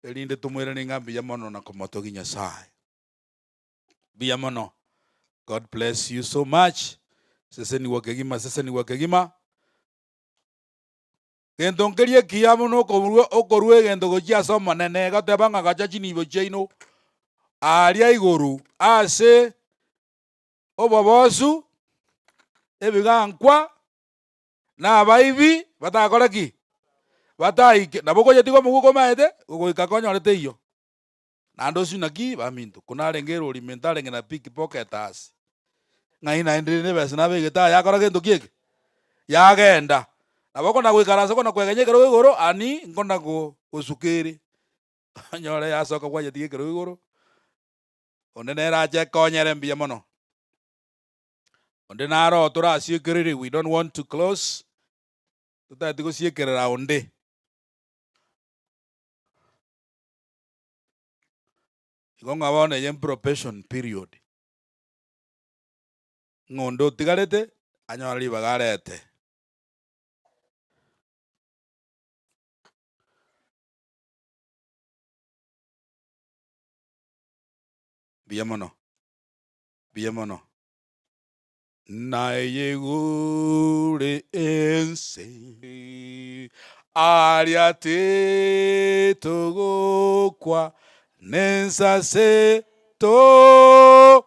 erinde tomoirane ng'a mbuya mono na komotogia Nyasae. Mbuya mono. God bless you so much. Sesenigwa kegima, sesenigwa kegima. Gento nkeria ekiya buna okorua okorua egento gochia ase Omonene, egoteba ng'a gacha chinibo chiaino aaria igoro ase obobosu, ebigankwa, na abaibi batakore ki? Bataike. Nabo okoyetiga omoguko omaete, goika konyore teiyo. Naende osio naki baminto, ko narenge erori ime ntarenge na pickpocketers, ng'ai naende rende ebesa nabegete aya yakora gento ki eke? Yagenda. Nabo okona goikaransa okona koegenya ekerogo igoro ani nkona go gosuka ere, onyore yasoka kwayetiga ekerogo igoro, onde nere ache ekonyere mbuya mono. Onde naro torasiekerere we don't want to close, totageti gosiekerera onde. Igo ng'a bono eye mprobation period, ng'a onde otigarete anyore ribaga arete. Mbuya mono, mbuya mono. Nayeigure ense aria titogokwa, nensase togote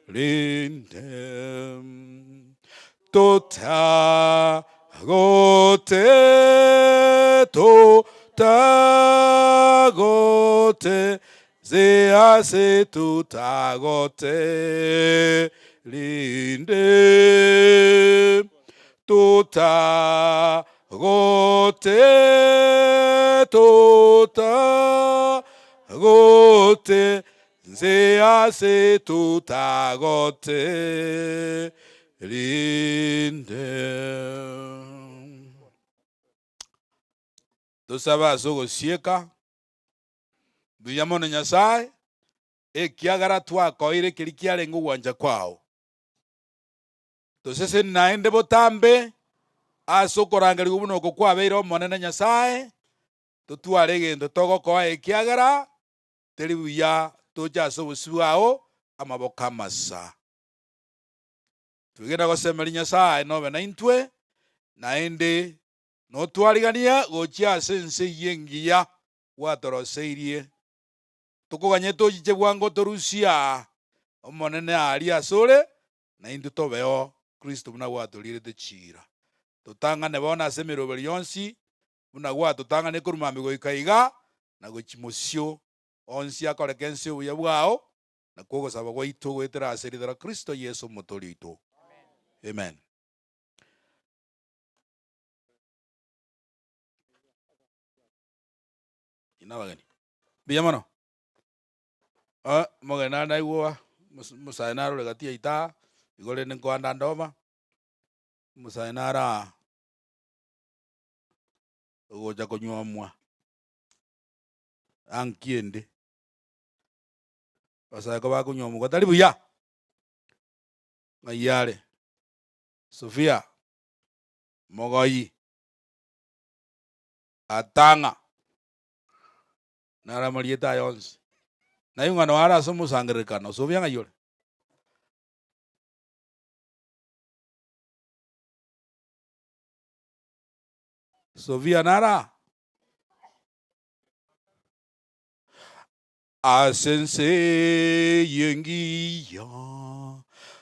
rinde totagote totagote Nse ase totagote rinde, totagote, totagote, nse ase totagote rinde. Tosabe ase ogosieka. Mbuya mono Nyasae, ekiagera twakoeire keria kiarenge ogwancha kwao. Toseseni naende botambe ase okorangerigwa buna oko kwabeire Omonene Nyasae, totware egento togokoa ekiagera teri buya toche ase obosio bwao amaboko amasa. Twegena gosemeria Nyasae nobe naintwe, naende notwariganie gochia ase ense eyio engiya gwatoroseirie. Tokoganyete ochiche bwango torusie aa, Omonene aaria asore, na intwe tobeo, Kristo buna gwatorierete chiira. Totang'ane bono ase emeroberi yonsi, buna gwatotang'anire korwa mambia goika iga, na gochia mosio onsi akoreke ense y'obuya bwao, nakwo ogosaba gwaito goetera ase erieta ria Kristo Yeso Omotoori oito. Amen. Inwe abageni, mbuya mono. Ah, omogeni nare naigwa omosae nare ore gati yaito aa, igo rende nkoanda ndoma, omosae nare aa, ogocha konyuomwa, anki ende. Abasae ko bakonyuomwa tari buya, ng'ai are? Sophia, mogoyi. Atang'a naro amarieta aya onsi. Naye ng'a noare ase omosangererekano, Sofia ng'ai ore? Sofia nare aa? Ase ense eye engiya,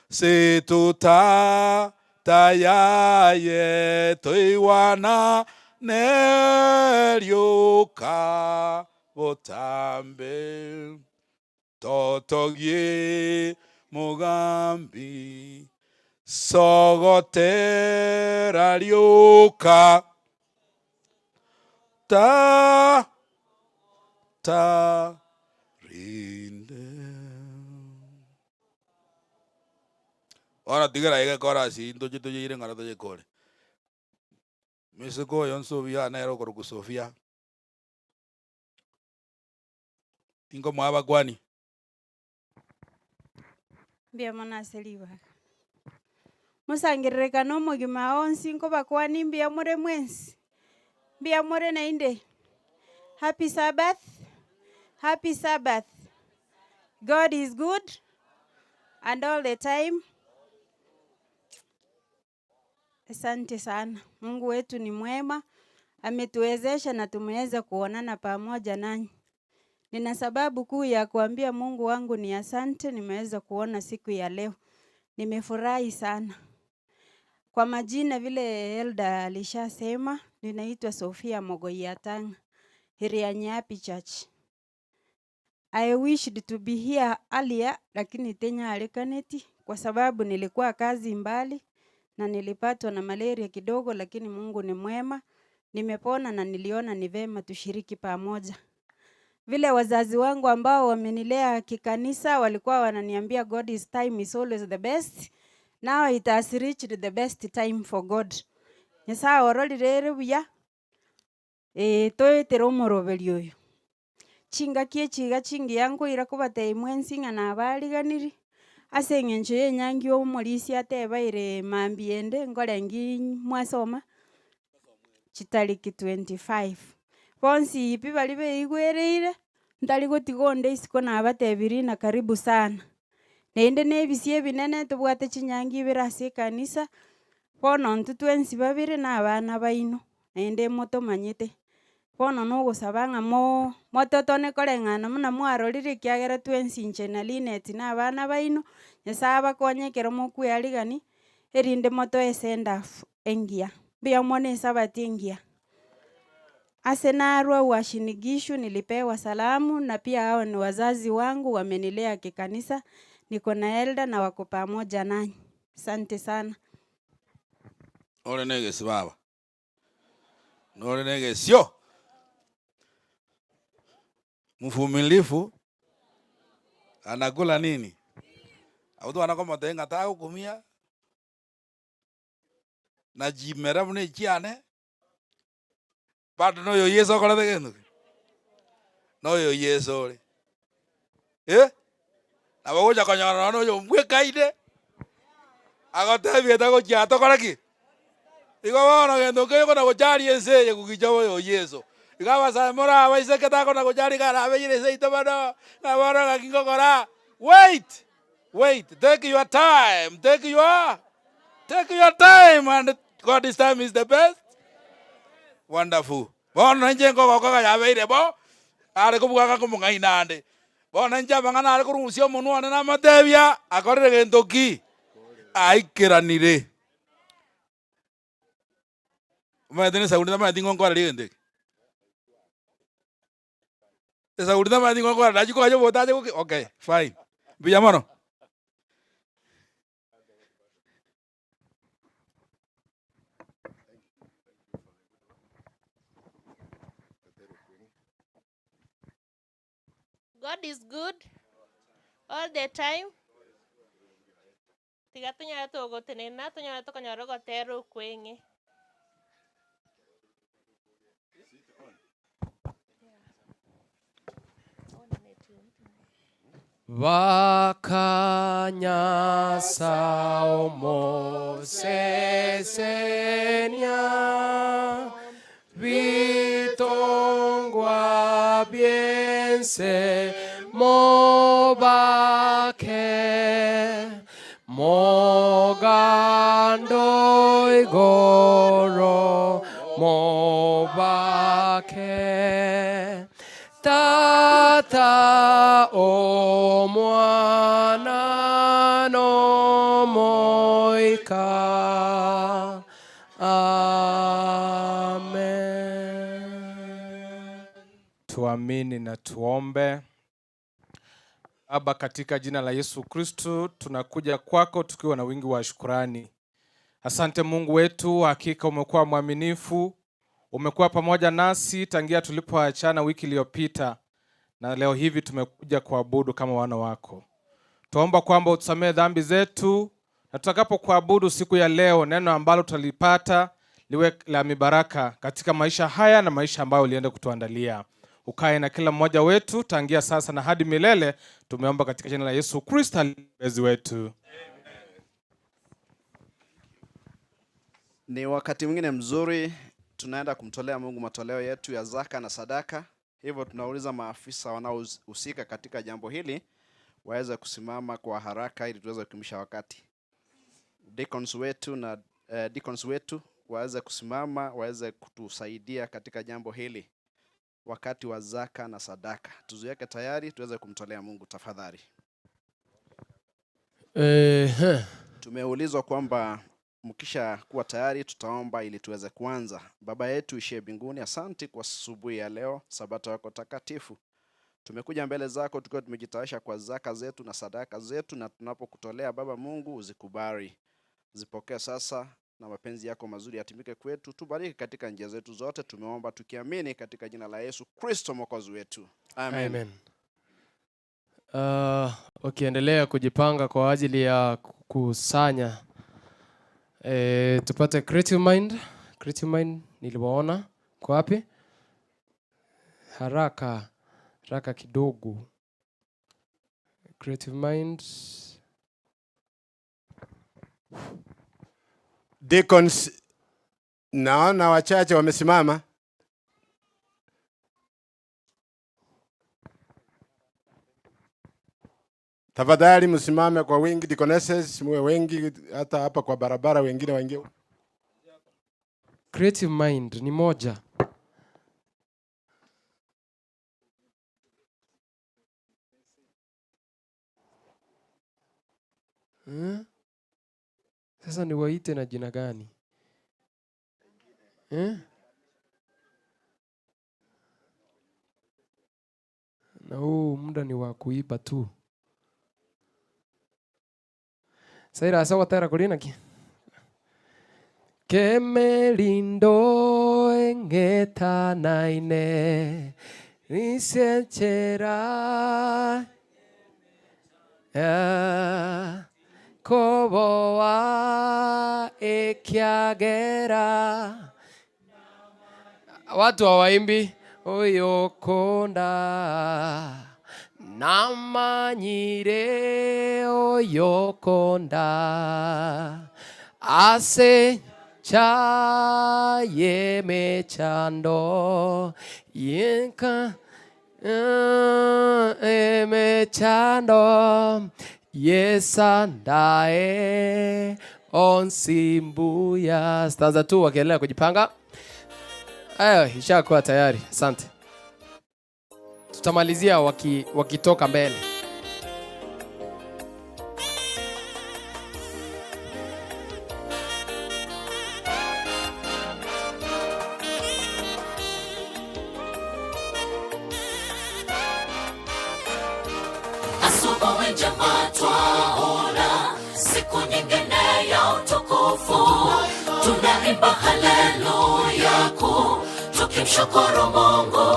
se totatayaye toigwana nerioka botambe, totogie Mogambi, sogotera rioka ta ta rinde. Bono tigera iga ekorasi eyio ntoche toyeire ng'ora toyekore. Moiseke oyo Nsofia nere okorokwa Sofia. Tinkomoa abakwani. Mbuya mono ase ribaga. Mosangererekane omogima onsi nkobakwanie mbuya more mwensi? Mbuya more naende? Happy Sabbath, happy Sabbath. God is good and all the time. Asante sana. Mungu wetu ni mwema, ametuwezesha na tumeweza kuonana pamoja nanyi. Nina sababu kuu ya kuambia Mungu wangu ni asante, nimeweza kuona siku ya leo. Nimefurahi sana. Kwa majina vile Elda alishasema, ninaitwa Sofia Mogoiatanga, Irianyapi Church. I wished to be here earlier lakini tinyarikaneti kwa sababu nilikuwa kazi mbali na nilipatwa na malaria kidogo, lakini Mungu ni mwema, nimepona na niliona ni vema tushiriki pamoja. Vile wazazi wangu ambao wamenilea kikanisa walikuwa wananiambia God is time is always the best. Now it has reached the best time for God. Nyasaye ororire ere buya, eh, toetere omoroberi oyo. Chingaki echiga chingiya nkoira kobatebia mwensi ng'a nabariganiri, ase eng'encho ya enyangi omorisia atebaire mambia ende nkorengi mwasoma chitariki 25. Bonsi pi baria beigwereire, ntari gotiga onde isiko nabatebirie na karibu sana. Naende na ebisi ebinene tobwate chinyangi ibere ase ekanisa, bono intwe twensi babere na abana baino, naende motomanyete. Bono nogosaba ng'a moo mototone koreng'ana buna mwarorire ekiagera twensi inche na Linet na abana baino, Nyasaye abakonye ekero mokwearigani, erinde motoe esend off engiya. Mbuya mono esabati engiya. Ase narwa Uasin Gishu nilipewa salamu na pia hao ni wazazi wangu wamenilea kikanisa, niko na elder na wako pamoja nanyi. Asante sana. Ore na egesi baba, nore na egesio, mvumilivu anakula nini? Abwo twana komotebia ng'a tagokumia, na chimera buna echiane, bado na oyo Yeso okorete gento ki? Na oyo Yeso ore. Eh? Nabo ogocha konyora nonya oyo ombwekaine, agotebia tagochia tokore ki? Igo bono gento nkeiyo kona gocharia ense eye gokicha oyo Yeso. Igo abasae more abaiseke takona gocharia iga arabeire seito bono, ng'a bono ng'aki ngokora, wait! Wait, take your time, take your, take your time and God's time is the best. Wonderful. Bono inche nkogoka iga yabeire bo, are kobua ng'a komong'aina ande. Bono inche amang'ana are korusia omonwa one namotebia, akorire gento ki? Aikeranire. Omanyete na esauri tamanyeti ng'a onkoreria egento eke. Esauri tamanyeti ng'a onkorera nachia kogacha obotache goki okay fine, mbuya mono. God is good all the time. Tiga tonyare togotenena, tonyare tokonyora ogotera okweng'e. Bakanyasa omosesenia, bitongwa bi'ense mobake, mogando igoro mobake, Tata, Omwana, n'Omoika. Amen. Tuamini na tuombe. Baba, katika jina la Yesu Kristu tunakuja kwako tukiwa na wingi wa shukurani. Asante Mungu wetu, hakika umekuwa mwaminifu, umekuwa pamoja nasi tangia tulipoachana wiki iliyopita, na leo hivi tumekuja kuabudu kama wana wako. Tuomba kwamba utusamehe dhambi zetu, na tutakapokuabudu siku ya leo, neno ambalo tutalipata liwe la mibaraka katika maisha haya na maisha ambayo ulienda kutuandalia. Ukae na kila mmoja wetu tangia sasa na hadi milele. Tumeomba katika jina la Yesu Kristo mwokozi wetu. Ni wakati mwingine mzuri tunaenda kumtolea Mungu matoleo yetu ya zaka na sadaka. Hivyo tunauliza maafisa wanaohusika katika jambo hili waweze kusimama kwa haraka ili tuweze kukimisha wakati. Deacons wetu na eh, deacons wetu waweze kusimama waweze kutusaidia katika jambo hili wakati wa zaka na sadaka. Tuziweke tayari tuweze kumtolea Mungu tafadhali. Ehe. Tumeulizwa kwamba mkisha kuwa tayari tutaomba ili tuweze kuanza. Baba yetu ishie mbinguni, asanti kwa asubuhi ya leo, sabato yako takatifu. Tumekuja mbele zako tukiwa tumejitayarisha kwa zaka zetu na sadaka zetu, na tunapokutolea Baba Mungu uzikubali, zipokee sasa, na mapenzi yako mazuri yatimike kwetu. Tubariki katika njia zetu zote, tumeomba tukiamini katika jina la Yesu Kristo mwokozi wetu, amen. Amen. Wakiendelea kujipanga kwa ajili ya kukusanya tupate creative mind. Creative mind niliwaona kwa wapi? Haraka haraka kidogo. Creative mind. Deacons, naona wachache wamesimama. Tafadhali msimame kwa wingi, deaconesses, muwe wengi hata hapa kwa barabara, wengine waingie. Creative mind ni moja. Sasa niwaite na jina gani? Na huu muda ni wa kuiba tu. Saira asa watera kulina ki? Kemelindo engetanaine nisechera koboa ekiagera. Watu hawaimbi oyokonda namanyire oyokonda ase chayemechando yeka emechando yesandae onsimbuya. Stanza 2 wakiendelea kujipanga. Ayo, ishakuwa tayari. Asante. Tutamalizia wakitoka mbele. Asubuhi njema twaona siku nyingine ya utukufu, tunaimba haleluya kuu tukimshukuru Mungu.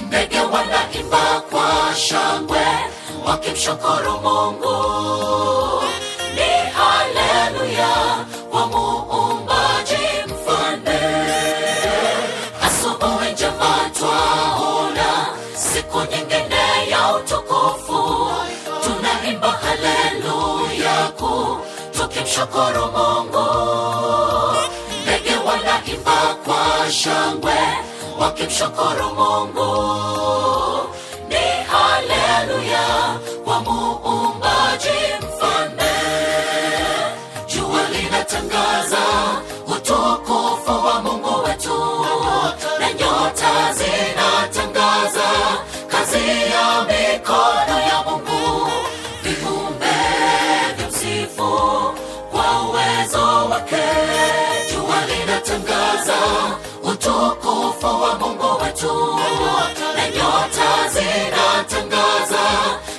Ndege wanaimba kwa shangwe wakimshukuru Mungu. Ni haleluya kwa muumbaji mfalme. Asubuhi njema twaona siku nyingine ya utukufu, tunaimba haleluya kuu tukimshukuru Mungu. Ndege wanaimba kwa shangwe wakimshukuru Mungu. Ni haleluya kwa muumbaji mfalme. Jua linatangaza utukufu wa Mungu wetu, na nyota zinatangaza kazi ya mikono ya Mungu. Viumbe vimsifu kwa uwezo wake. Jua linatangaza utukufu wa Mungu wetu, na nyota zinatangaza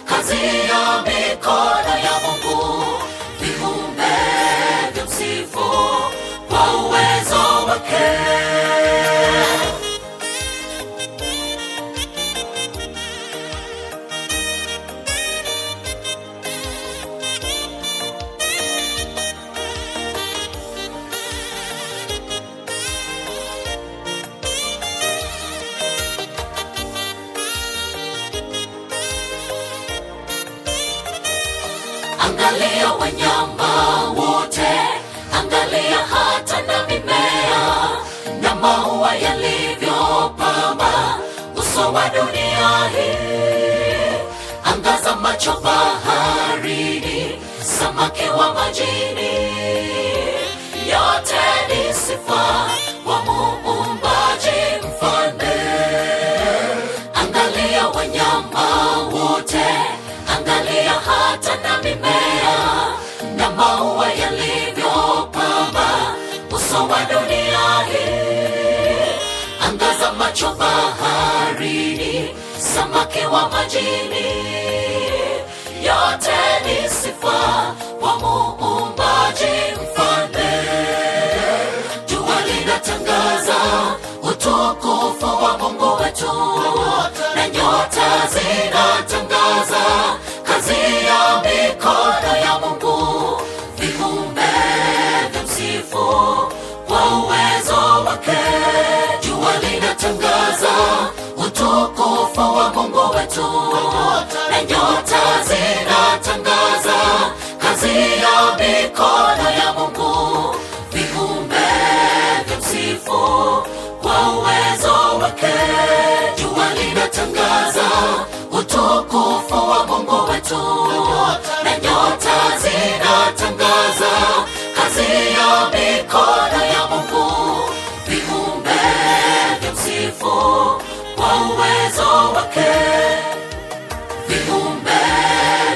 kazi ya mikono ya Mungu. Viumbe vimsifu kwa uwezo wake. Angalia wanyama wote, angalia hata na mimea na maua yalivyopamba uso wa dunia hii. Angaza macho baharini, samaki wa majini. sifa kwa muumbaji mfalme. Angalia wanyama wote, angalia hata na mimea na maua yalivyopamba uso wa dunia hii. Angaza macho baharini, samaki wa majini, yote ni sifa kwa muumbaji mfalme. Jua linatangaza utukufu wa Mungu wetu, na nyota zinatangaza kazi ya mikono ya Mungu. Viumbe vimsifu kwa uwezo wake. Jua linatangaza utukufu wa Mungu wetu, na nyota zinatangaza kazi ya mikono ya Mungu. Viumbe vimsifu kwa uwezo wake. Jua linatangaza utukufu wa Mungu wetu, na nyota zinatangaza kazi ya mikono ya Mungu. Viumbe vimsifu kwa uwezo wake. Viumbe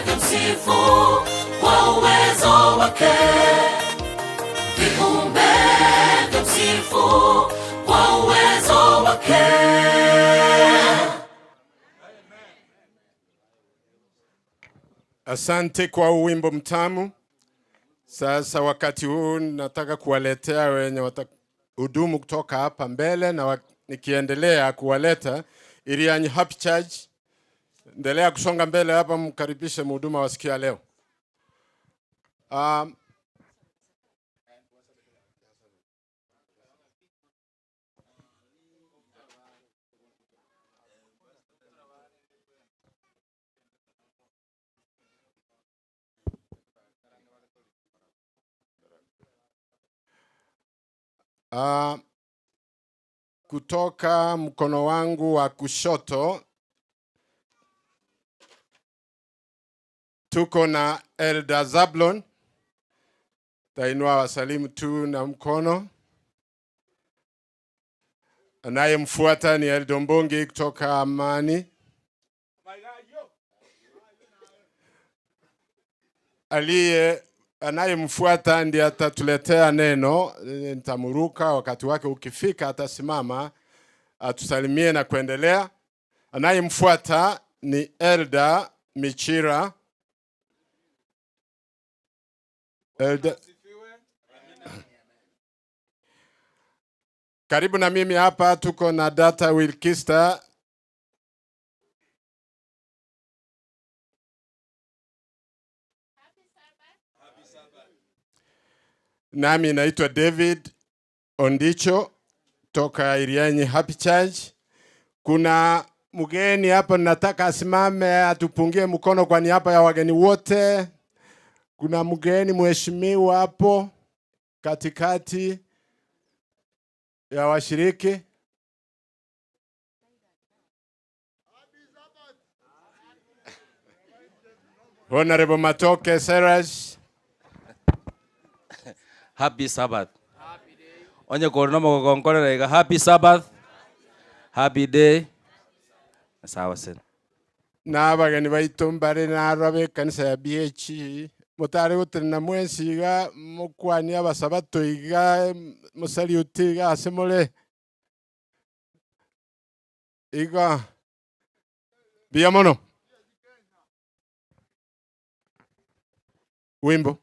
vimsifu kwa uwezo wake. Viumbe vimsifu kwa uwezo wake. Asante kwa wimbo mtamu. Sasa wakati huu nataka kuwaletea wenye watahudumu kutoka hapa mbele na nikiendelea kuwaleta Irianyi Happy Church. Endelea kusonga mbele hapa, mkaribishe mhuduma wa siku ya leo. Kutoka mkono wangu wa kushoto tuko na Elder Zablon. Tainua wasalimu tu na mkono. Anayemfuata ni Elder Mbongi kutoka Amani. Aliye anayemfuata ndiye atatuletea neno. Nitamuruka wakati wake ukifika, atasimama atusalimie na kuendelea. Anayemfuata ni Elder Michira. Elder Karibu na mimi hapa tuko na Data Wilkista. Nami naitwa David Ondicho toka Irianyi Happy Church. Kuna mgeni hapa nataka asimame atupungie mkono kwa niaba ya wageni wote. Kuna mgeni mheshimiwa hapo katikati ya washiriki. Honorable Matoke Cyrus. Happy Sabbath. Onye korona mogogonkorera iga happy Sabbath. Happy day. Sawa sen. Na abageni baitu mbare narwa b'ekanisa ya BHE mutari gutirina mwensi iga mukwania abasabato iga musaliuti iga ase more iga buya mono wimbo.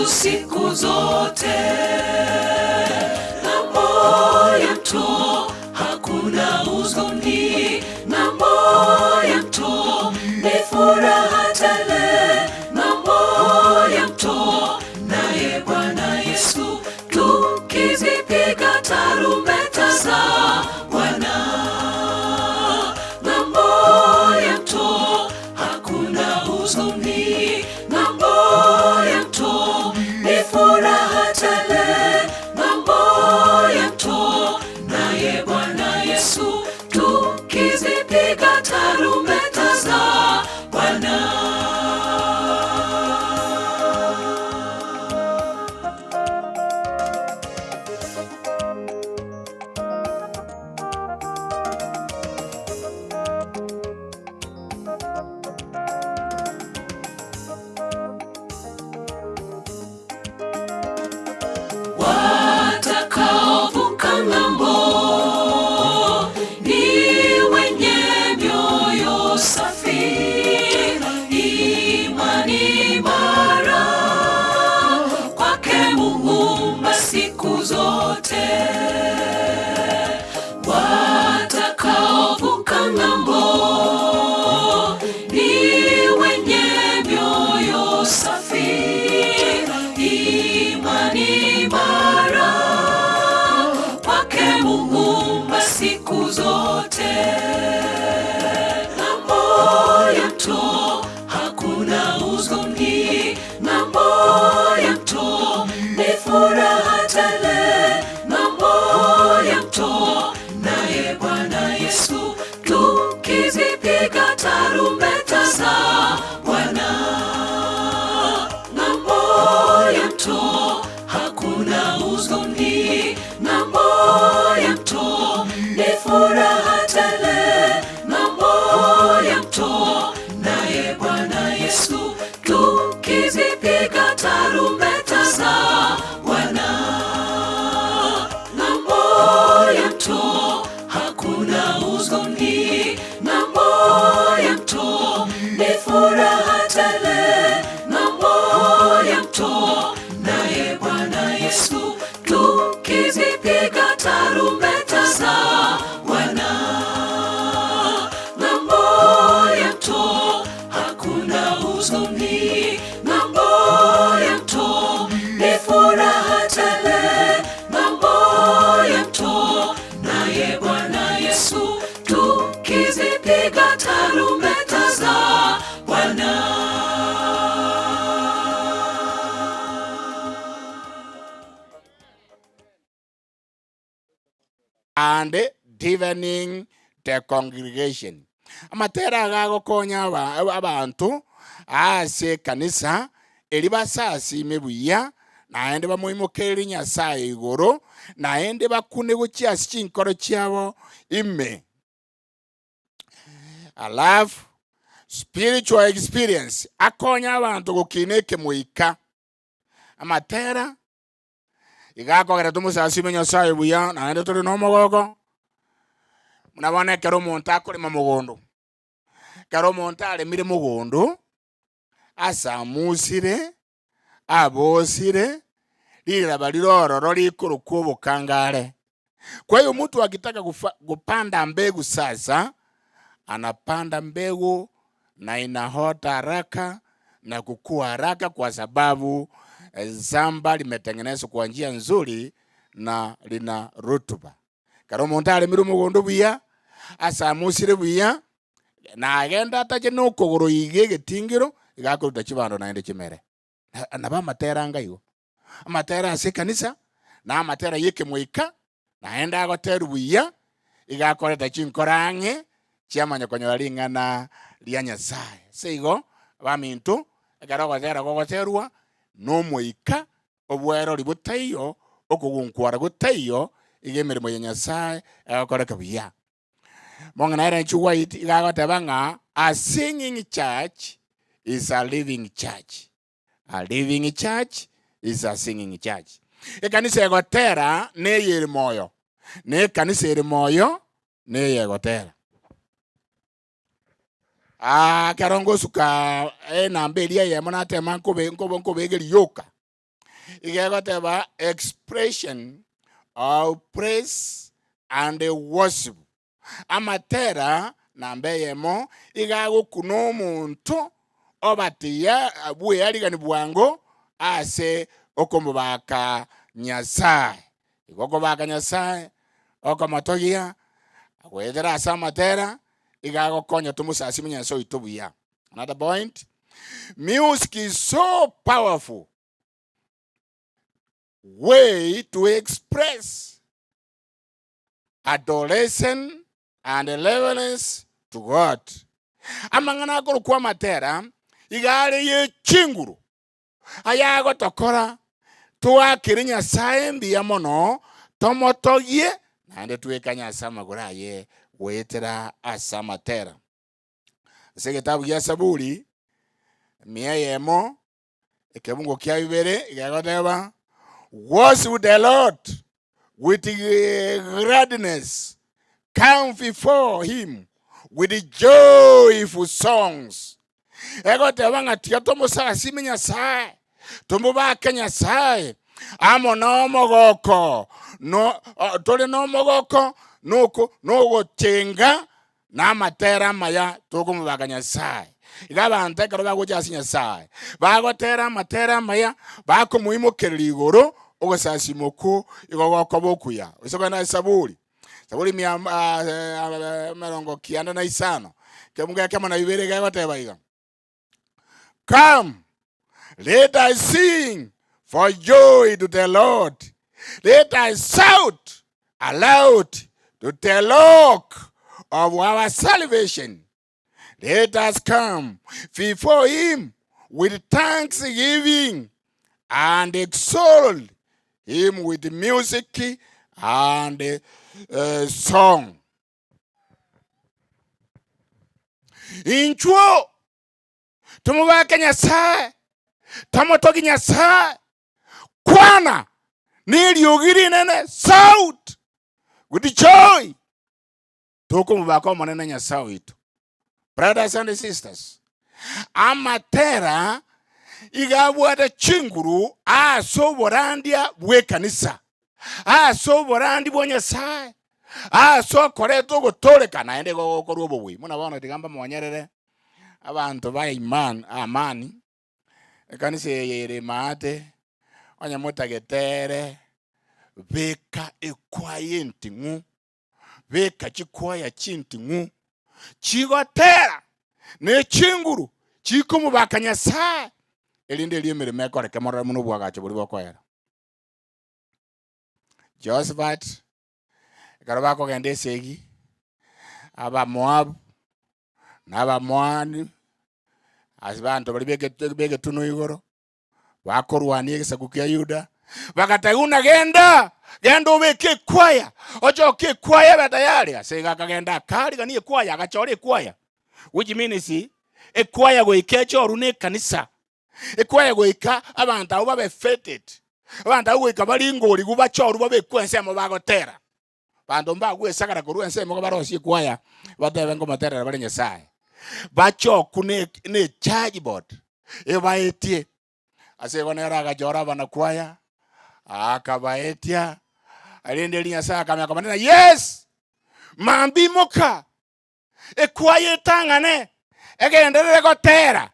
Yesu siku zote. Ng'ambo ya mto hakuna huzuni, ng'ambo ya mto ni furaha tele, ng'ambo ya mto naye Bwana Yesu tukizipiga tarumbeta za Bwana. Ng'ambo ya mto hakuna huzuni, ng'ambo ya mto ni furaha tele, ng'ambo ya mto naye Bwana Yesu tukizipiga tarumbeta za Bwana. Watakaovuka ng'ambo ni wenye mioyo safi, imani imara kwake Muumba siku zote. Watakaovuka ng'ambo ni wenye mioyo safi, imani imara kwake Muumba siku zote. Ng'ambo ya mto hakuna huzuni, ng'ambo ya mto ni furaha tele, ng'ambo ya mto naye Bwana Yesu tukizipiga tarumbeta za Bwana. Ng'ambo ya mto hakuna huzuni, ng'ambo ya mto ni furaha tele, ng'ambo ya mto naye Bwana Yesu tukizipiga tarumbeta za Bwana. Ng'ambo ya mto hakuna huzuni, ng'ambo ya mto ni furaha tele, ng'ambo ya mto naye Bwana Yesu tukizipiga tarumbeta za Bwana. Ng'ambo ya mto hakuna huzuni, ng'ambo ya mto ni furaha tele, ng'ambo ya mto naye Bwana Yesu tukizipiga tarumbeta za Bwana. And deadening the congregation. Amatera iga agokonya abanto ase ekanisa eri basasime buya, naende bamoimokererie Nyasaye igoro, naende bakune gochia ase chinkoro chiabo ime. Alafu spiritual experience akonya abanto gokina ekemoika. Amatera iga akogera tomosasime Nyasaye buya, naende tore na omogoko. Buna bono ekero omonto akorema mogondo, ekero omonto aremire mogondo, asamusire, abosire, riraba rire ororo rikorokwa obokangare. Kwa hiyo mtu akitaka kupanda mbegu sasa, anapanda mbegu na inaota haraka na kukua haraka kwa sababu shamba limetengenezwa kwa njia nzuri na lina rutuba. Kero omonto aremire omogondo buya, asamusire buya, na agenda atache na okogoro iga egetingiro, iga akoruta chibando naende chimere. Nabo amatera anga igo. Amatera ase ekanisa, na amatera ya ekemoika, naende agoterwa buya, iga akoreta chinkoro ang'e, chiamanya konyora ring'ana ria Nyasaye. Ase igo, abaminto, ekero ogotera gogoterwa, na omoika, obwerori botaiyo, okogunkwara gotaiyo, iga emeremo ya Nyasaye egokoreka buya. Mong'ina ere Nchu White iga agoteba ng'a a singing church is a living church. A living church is a singing church. Ekanisa egotera neye ere moyo, na ekanisa ere moyo neye egotera. Ah, ekero ngosuka enamba eria eyemo natema nkobe nkobe nkobegeria yoka. Iga egoteba expression of praise and worship. Amatera namba eyemo iga agokuna omonto obatiya bweyarigani bwango ase okomobaka Nyasae. Igo okobaka Nyasae, okomotogia, goetera ase amatera, iga agokonya tomosasime Nyasae oito buya. Another point, music is so powerful way to express adoration and reverence to God. Amang'ana akorokwa amatera iga are ye chinguru ayagotokora toakere Nyasae mbuya mono, tomotogie naende twekanye ase amagoro aye goetera ase amatera. Ase egetabu gia Saburi mia eyemo ekebungo kia bibere iga egoteba worship the Lord with gladness come before him with joyful songs egoteba ng'a tiga tomosasime Nyasae tomobake Nyasae amo nomogoko no, tore nomogoko noko nogochenga Namatera amaya tokomobaka Nyasae. Iga abanto ekero bagocha ase Nyasae, bagotera amatera amaya, bakomoimokereria igoro, ogosasima okwo igo gokoba okuya. Gose kogenda ase Saburi, Saburi mia emerongo kianda na isano, ekemungo ekemo na bibere iga egoteba iga, Come, let us sing for joy to the Lord. Let us shout aloud to the rock of our salvation. Let us come before him with thanksgiving and exalt him with music and uh, song. Inchuo tomobake Nyasae, tomotogie Nyasae, kwana neriogi rinene, shout with joy, tokomobaka Omonene Nyasae oito. Brothers and sisters, amatera iga abwate chinguru ase oborandia bw'ekanisa, ase oborandi bwa Nyasae, ase okoreta ogotooreka, naende igo gokorwa obobui. Buna bono tiga mbamonyerere abanto ba iman amani, ekanisa eye ere maate, onye motagete ere, beka ekwaya enting'u, beka chikwaya chinting'u, chigotera ne chinguru chikomobaka Nyasae, erinde erio emeremo ekoreke morore buna obwagacho boria bokoera. Jehoshaphat, ekero bakogenda esegi, Abamoabu, na Abamoani, ase abanto baria b'eget- b'egetunwa igoro, bakorwania egesaku kia Yuda, bagateba buna genda, genda obeke ekwaya, ochoke ekwaya ebe tayari. Ase igo akagenda akarigania ekwaya, agachora ekwaya, which means ekwaya goika echorwe na ekanisa. Ekwaya goika abanto abwo babe fetted, abanto abwo goika baringorigwe bachorwe babekwe ensemo bagotera. Abanto mbagwesagara korwa ensemo igo barosie ekwaya batebe nkomoterera bare Nyasaye. Bachokwe ne ne church board ebaetie. Ase igo nere agachora abanakwaya, akabaetia, rende erio Nyasaye akamanya kobanena yes, mambia imoka, Ekwaya etang'ane egenderere gotera,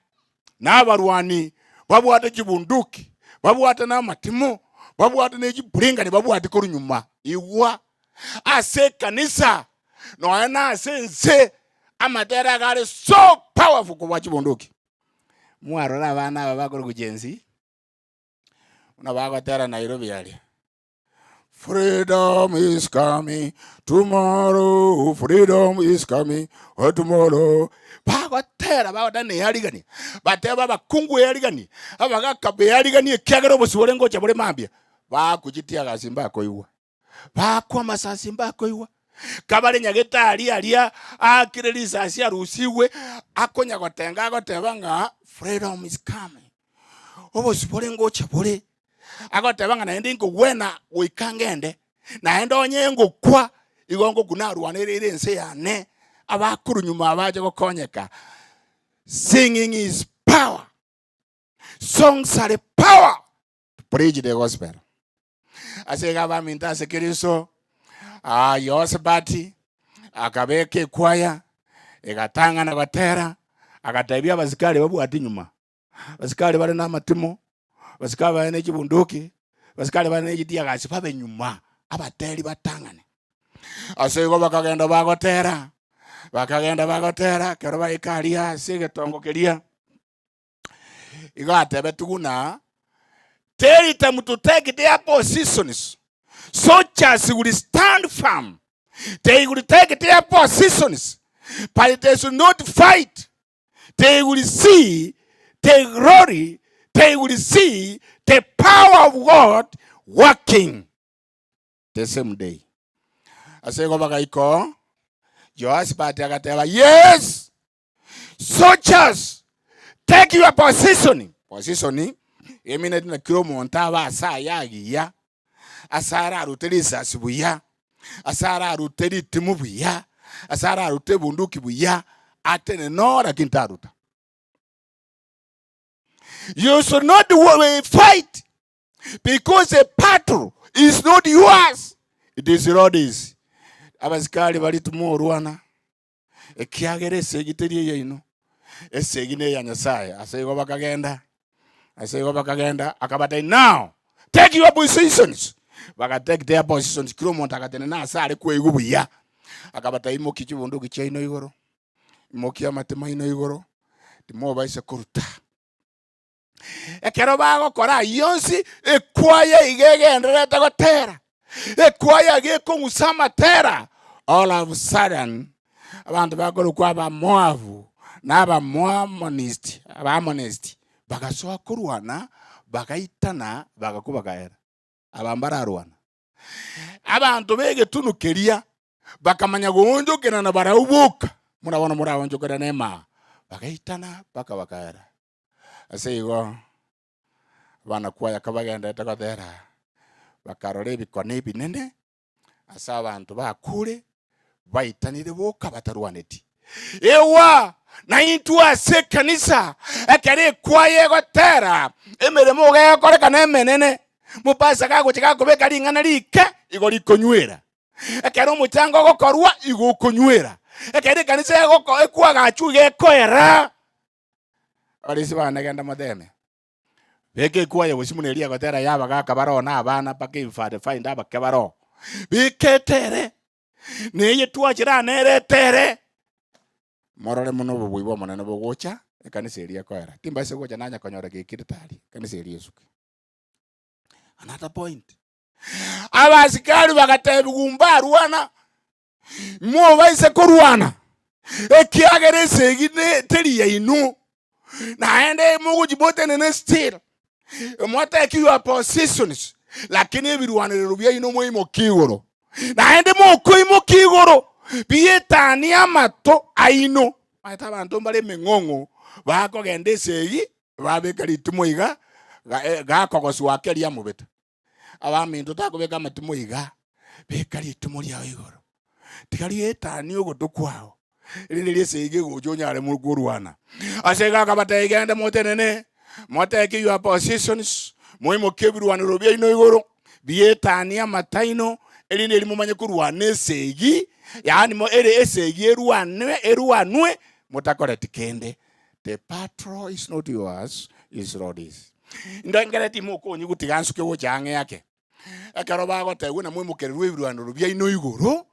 na abarwani babwate chibunduki, babwate namatimo, babwate ne chiburingani babwate korwa nyuma. Igwa ase ekanisa nonya na ase ense amatera iga are so powerful kobua chibunduki. Mwarora abana aba bakorokwa Gen Z buna bagotera Nairobi aria. Freedom is coming tomorrow, freedom is coming oh, tomorrow. Bagotera bagotera neyarigani bateba abakungu eyarigani abagaka beyarigani ekiagera obosibore ngocha bore mambia bakuchitia gasi mbakoigwa bakwa amasasi mbakoigwa kabare nyagetari aria aakire risasi arusigwe akonya gotenga agoteba ng'a freedom is coming obosibore ngocha bore Agoteba ng'a naende inkogwena goika ngende, naende onye ngokwa, igo ngokwa narwanereire ense yane, abakorwa nyuma abache gokonyeka. Singing is power. Songs are power. Preach the gospel. Ase iga abaminto ase Kristo, ah, Yehoshafati akabeka ekwaya egatang'ana gotera, agatebia abasikari babwate nyuma, abasikari bare na amatimo, abasikari bare ne chibunduki, abasikari bare ne chitiagasi babe nyuma, abateri batang'ane. Ase igo bakagenda bagotera, bakagenda bagotera, ekero baika aria ase egetongo keria, Igo atebetigwe buna, Tell them to take their positions, soldiers will stand firm, they will take their positions, but they should not fight, they will see the glory, they will see the power of God working the same day. Ase igo bagaika oo, Jehoshaphat agateba, Yes! Soldiers, take your position. Position emineti na kira omonto abe ase aye agiya, ase ararute risasi buya, ase ararute ritimo buya, ase ararute ebunduki buya, atenene oo lakini taruta. You should not fight because a battle is not yours, it is Lord's. Abasikari baria timorwana. ekiagera esegi teri eyaino, esegi neya Nyasae. Ase igo bakagenda, ase igo bakagenda, akabatebia, Now, take your positions. Bagatake their positions, kera omonto agatenena ase are kweigwa buya. Akabatebia, Imokia chibunduki chiaino igoro, imokia amatemo aino igoro, timobaisa koruta. Ekero bagokora ayio onsi, ekwaya iga egendererete gotera, ekwaya iga ekong'usa amatera. All of sudden, abanto bakorokwa Abamoabu na Abamoamonist, Abaamonist, bagasoa korwana, bagaitana, bagakwa bagaera. Aba mbararwana. Abanto b'egetunu keria bakamanya goonchokerana barabwo boka, buna bono moraonchokerane emaa, bagaitana mpaka bakaera. Ase igo, abanakwaya kabagenderete gotera, bakarora ebikone ebinene ase abanto bakure, baitanire boka batarwaneti. Ewa, naintwe ase ekanisa, ekero ekwaya egotera, emeremo iga egokorekana emenene, mopasa gagocha gakobeka ring'ana rike, igo rikonywera. Ekero omochango ogokorwa, igo okonywera. Ekero ekanisa egoko ekwagachwa iga ekoera. Abarisia bane genda moteme. Beka ekwaya gose buna eria egotera ya abagaka baroo na abana mpaka ebifadefainde abake baroo. Beka etere, na eye twachera nere etere. Morore mono obobui bw'Omonene bogocha, ekanisa eria ekoera. Timbaisa gocha nanya konyora gekirete aria, ekanisa eria esuke. Another point. Abasikari bagatebiwa mbarwana, Mobaise korwana, ekiagera esegi ne- teri yaino, naende mogochia motenene still, mwatake your positions, lakini ebirwanerero biaino mwaimokia igoro, naende mokoimokia igoro bietanie amato aino. Omanyete abanto mbare emeng'ong'o bakogenda esegi, babeka ritimo iga, ga- eh, gakogoswa ake riamobeta. Abaminto takobeka amatimo iga, beka ritimo riao igoro, tiga rietanie ogoto kwao, erinde riesegi egocha onyare korwana. Ase igo akabatebia, Genda motenene, motake your positions, moimokie ebirwanero biaino igoro, bietanie amato aino, erinde erio momanye korwana esegi, yaani mo ere esegi erwanwe erwanwe motakoreti kende. The battle is not yours, is Lord's. Ndengereti imokonyi gotiga nsuke gocha ang'e ake. Ekero bagotebwa na moimokererwe ebirwanero biaino igoro,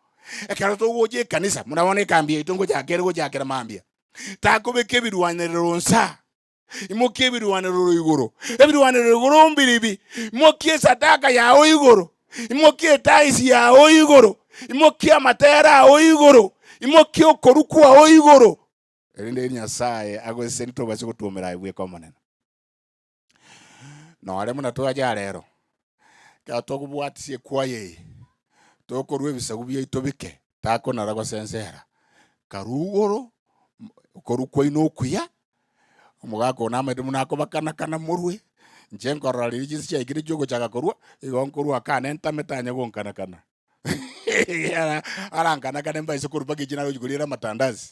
ekero togocha ekanisa, buna bono ekambi yaito ngochaka ere gochakera mambia, takobeka ebirwanerero nsa, imokia ebirwanerero igoro, ebirwanerero igoro mbiribi, imokia esadaka yao igoro, imokia etaisi yao igoro, imokia amatera ao igoro, imokia okorwa kwao igoro, Erinde Nyasae agosesenie tobase gotwomera aye bweka Omonene. Nore buna twacha rero, ekero tokobwatisia ekwaya eye, tokorwa ebisaku biaito bike, takonara gosensera, karue igoro, okorwa kwaino okuya, omogaka one namanyete buna akobakanakana morwe, inche nkorora riria chinse chiaikire chiogochaka korwa, igo nkorwa akane ntame tanya gonkanakana. Arankanakane mbaise korwa mpaka echi narochi koriera amatandasi.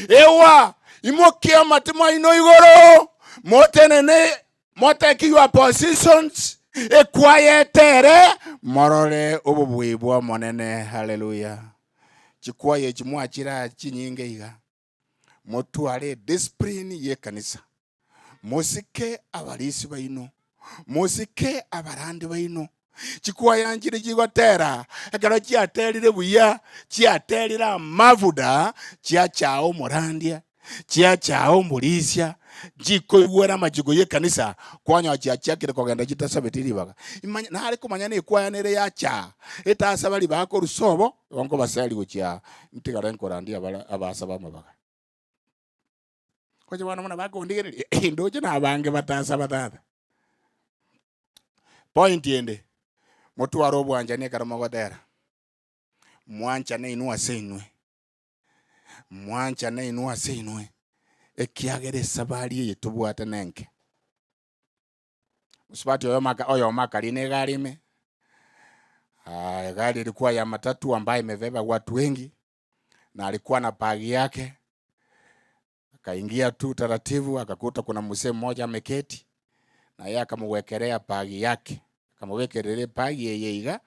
Ewa, imokia amatimo aino igoro, motenene, motake your positions. Ekwayete ere, morore obobui bw'Omonene. Haleluya! Chikwaya echi mwachire aa chinyinge iga, motware ediscipline y'ekanisa, mosike abarisi baino, mosike abarandi baino. Chikwaya nchire chigotera, ekero chiaterire buya, chiaterire amafuda, chiachaa omorandia, chiachaa omorisia, nchikoigwera amachiko y'ekanisa, kwanyora chiachakire kogenda chitasabeti ribaga. Imanya nare komanya na ekwaya nere yachaa, etasaba ribaga korwa sobo, igo nkobaseri gochia ntigare nkorandia abare abasaba amabaga. Gocha bono buna bakondigereria, ndoche nabange batasaba tata. Point ende, motware obwanchani ekero mogotera, mwanchane inwe ase inwe, mwanchane inwe ase inwe, ekiagera esabari eye tobwate nenke. Mosubati oyomo aka oyomo akarina egari ime, egari ilikuwa ya matatu ambayo imebeba watu wengi, na alikuwa na bag yake Akaingia tu taratibu akakuta kuna mzee mmoja ameketi na yeye akamwekelea bag yake, akamobekerera ebag eye iga,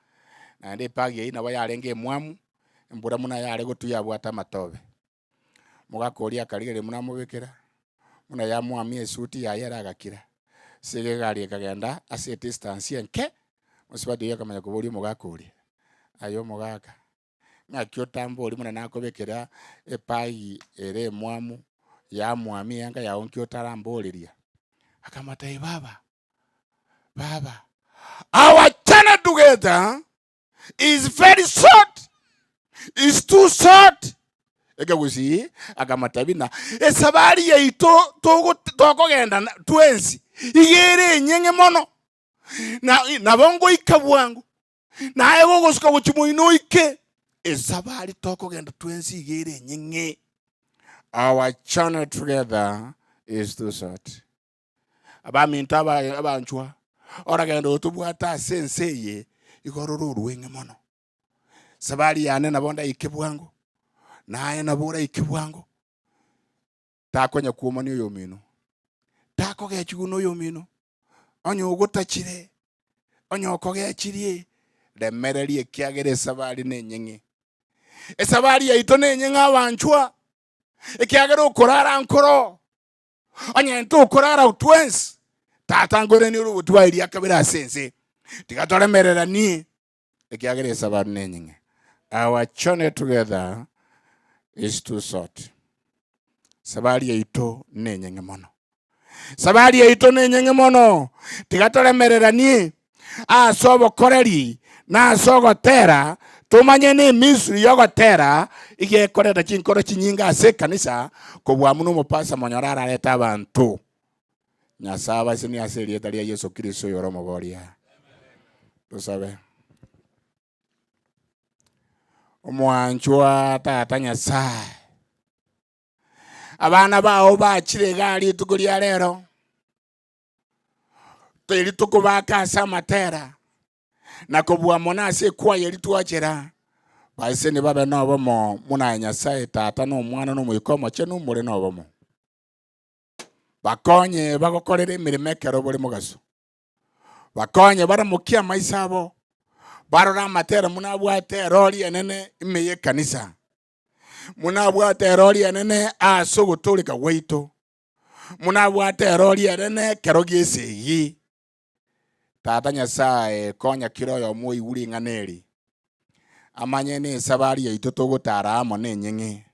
naende ebag eyio nabo yarenge emwamu, embura buna yare gotwa yabwate amatobe. Omogaka oria akarigereria buna amobekera, buna yamwamia esuti yaye ere agakira. Ase igo egari ekagenda ase edistance enke, mosubati oyio akamanya koboria omogaka oria, aye omogaka, Ng'aki otambori buna nakobekera epagi ere emwamu yamwamia eanga yao nki otaramboreria? Akamotebia, Baba, baba, our journey together is very short, is too short. Ekegusii akamotebia na esabari yaito togo tokogenda twensi iga ere enyeng'e mono, na nabo ngoika bwango. Naye gogosuka gochia moino oike esabari tokogenda twensi iga ere enyeng'e. Our journey together is too short. Abaminto aba abanchwa, orogendo rotobwate ase ense eye igo rore orweng'e mono. Sabari yane nabo ndaike bwango, naye nabo oraike bwango. Takonya kwomania oyomino, takogechigwa noyomino, onye ogotachire, onye okogechirie, remereria ekiagera esabari nenyeng'e. Esabari yaito nenyeng'e abanchwa, ekiagera okorara nkoro, onye ntokorara twensi, tata nkorenie ore obotwari ria kabere ase ense, tiga toremereranie, ekiagera esabari nenyeng'e. Our journey together is too short. Sabari yaito nenyeng'e mono. Sabari yaito nenyeng'e mono. Tiga toremereranie ase obokoreri na ase ogotera, tomanye na emisiri y'ogotera iga ekoreta chinkoro chinyinge ase ekanisa kobua buna omopasa monyore ararete abanto. Nyasae abasenie ase erieta ria Yeso Kristo oyore omoboria. Tosabe. Omwanchwa Tata Nyasae, abana bao bachire igaa rituko ria rero, eri tokobaka ase amatera, na kobua mono ase ekwaya eri twachera, baseni babe nobomo buna aye Nyasae Tata na Omwana na Omoika Omochenu more nobomo. Bakonye bagokorere emeremo ekero bore mogaso. Bakonye baramokie amaiso abo, barore amatera buna abwate erori enene ime y'ekanisa, buna abwate erori enene ase ogotooreka gwaito, buna abwate erori enene ekero gi'esegi. Tata Nyasae, konya kera oyomo oigwe ring'ana eri, amanye nesabari yaito togotara amo nenyeng'e.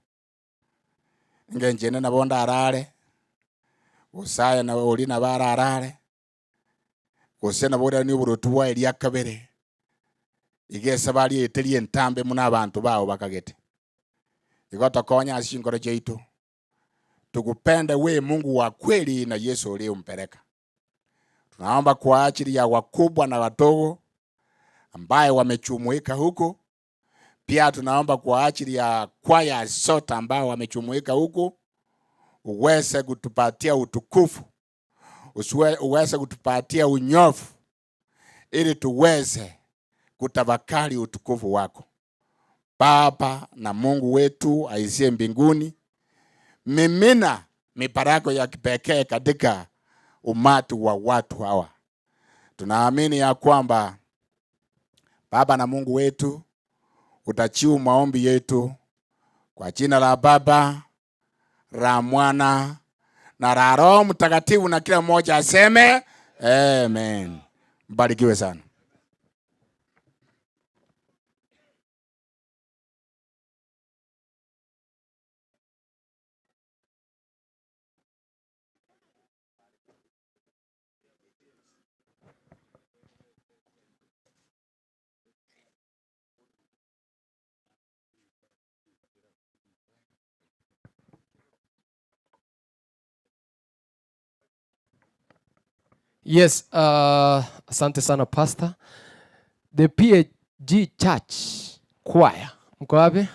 Engencho ende nabo ndarare, gose aye nabo oria nabo ararare, gose nabo oria oboroti bwaye ria kabere, iga esabari eye teri entambe buna abanto bao bakagete. Igo tokonye ase chinkoro chiaito, tukupende we Mungu wa kweli na Yesu uliyempeleka. Tunaomba kwa ajili ya wakubwa na wadogo ambaye wamejumuika huku Pia tunaomba kwa ajili ya kwaya zote ambao wamejumuika huku, uweze kutupatia utukufu, uweze kutupatia unyofu, ili tuweze kutafakari utukufu wako. Baba na Mungu wetu aisiye mbinguni, mimina mibaraka ya kipekee katika umati wa watu hawa. Tunaamini ya kwamba Baba na Mungu wetu utajibu maombi yetu kwa jina la Baba, la Mwana na la Roho Mtakatifu, na kila mmoja aseme amen. Mbarikiwe sana. Yes, asante sana pastor. The PAG Church Choir. Mko wapi?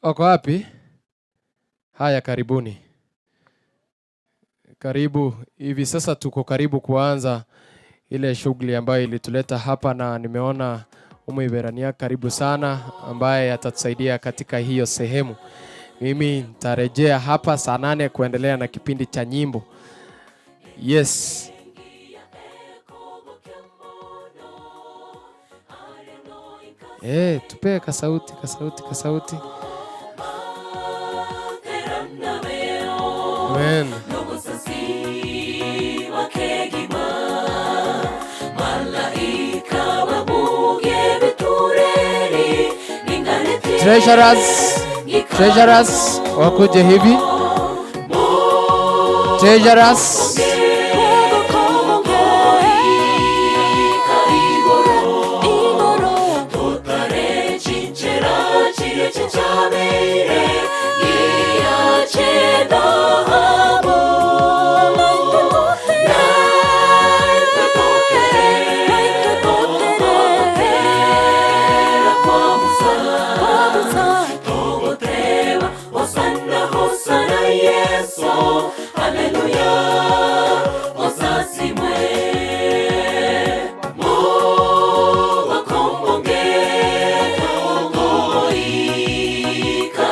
Wako wapi? Haya, karibuni. Karibu. Hivi sasa tuko karibu kuanza ile shughuli ambayo ilituleta hapa, na nimeona Umu Iberania karibu sana, ambaye atatusaidia katika hiyo sehemu. Mimi nitarejea hapa saa 8 kuendelea na kipindi cha nyimbo. Yes. Tupe kasauti, kasauti, kasauti. Amen. Treasurers, treasurers wakuje hivi. Treasurers.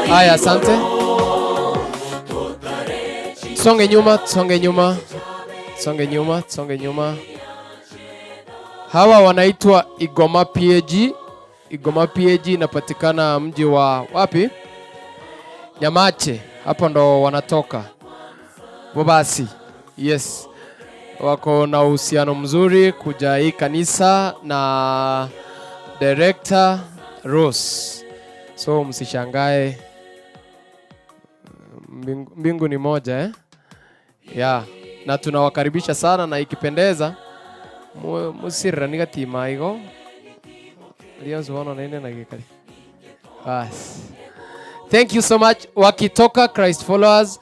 Haya, asante. Songe nyuma, songe nyuma, songe nyuma, songe nyuma. Hawa wanaitwa Igoma PAG. Igoma PAG inapatikana mji wa wapi? Nyamache. Hapo ndo wanatoka. Bobasi. Yes. Wako na uhusiano mzuri kuja hii kanisa na Director Rose. So msishangae. Mbingu ni moja? Yeah. Na tunawakaribisha sana na ikipendeza musirira ni gatima igo. Lionzo wana nene na gikari. Bas. Thank you so much. Wakitoka Christ Followers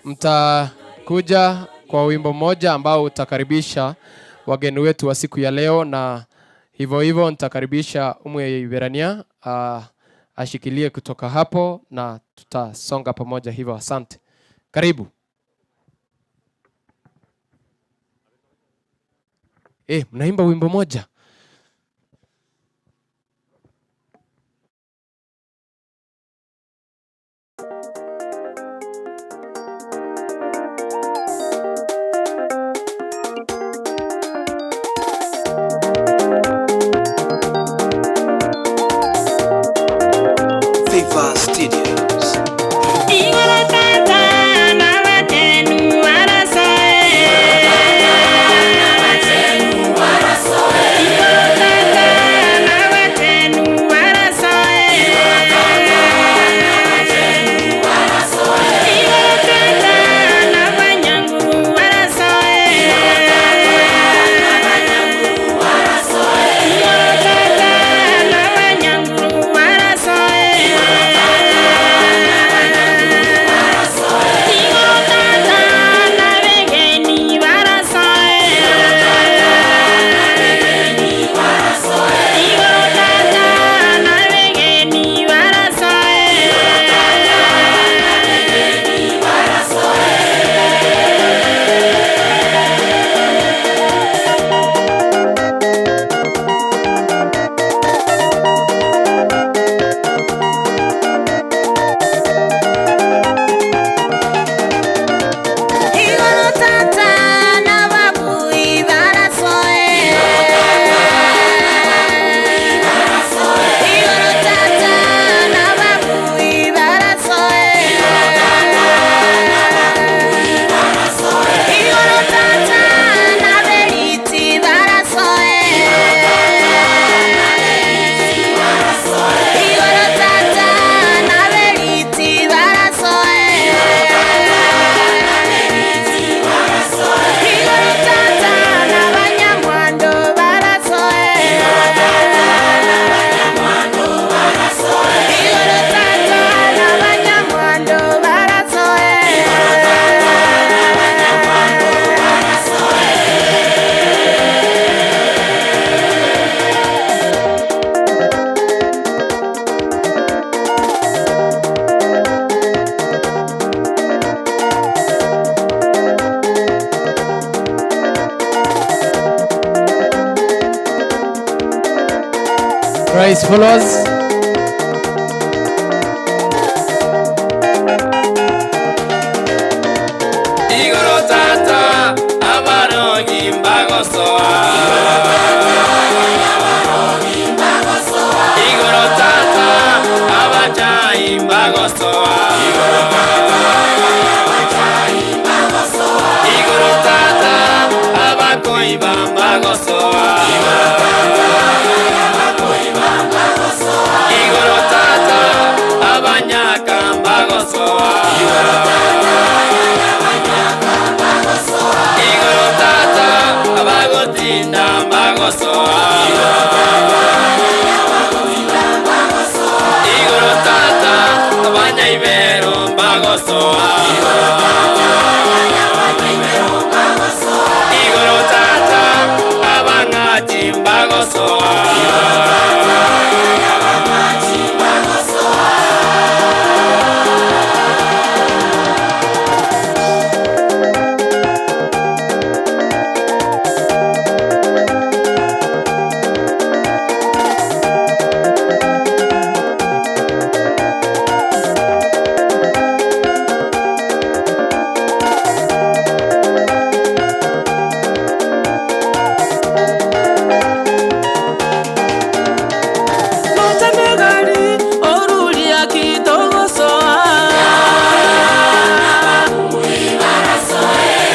mtakuja kwa wimbo mmoja ambao utakaribisha wageni wetu wa siku ya leo, na hivyo hivyo nitakaribisha Umwe Iberania ashikilie kutoka hapo na tutasonga pamoja hivyo. Asante. Karibu. Mnaimba wimbo moja. Viva Studios. Christ followers. Igoro tata abarogi mbagosoa Igoro tata abachai mbagosoa Igoro tata abakoiba mbagosoa Igoro tata abanyaka mbagosoa Igoro tata abagotinda mbagosoa Igoro tata abanyaibero mbagosoa Igoro tata abang'achi mbagosoa Notenegari oruria kitogosoa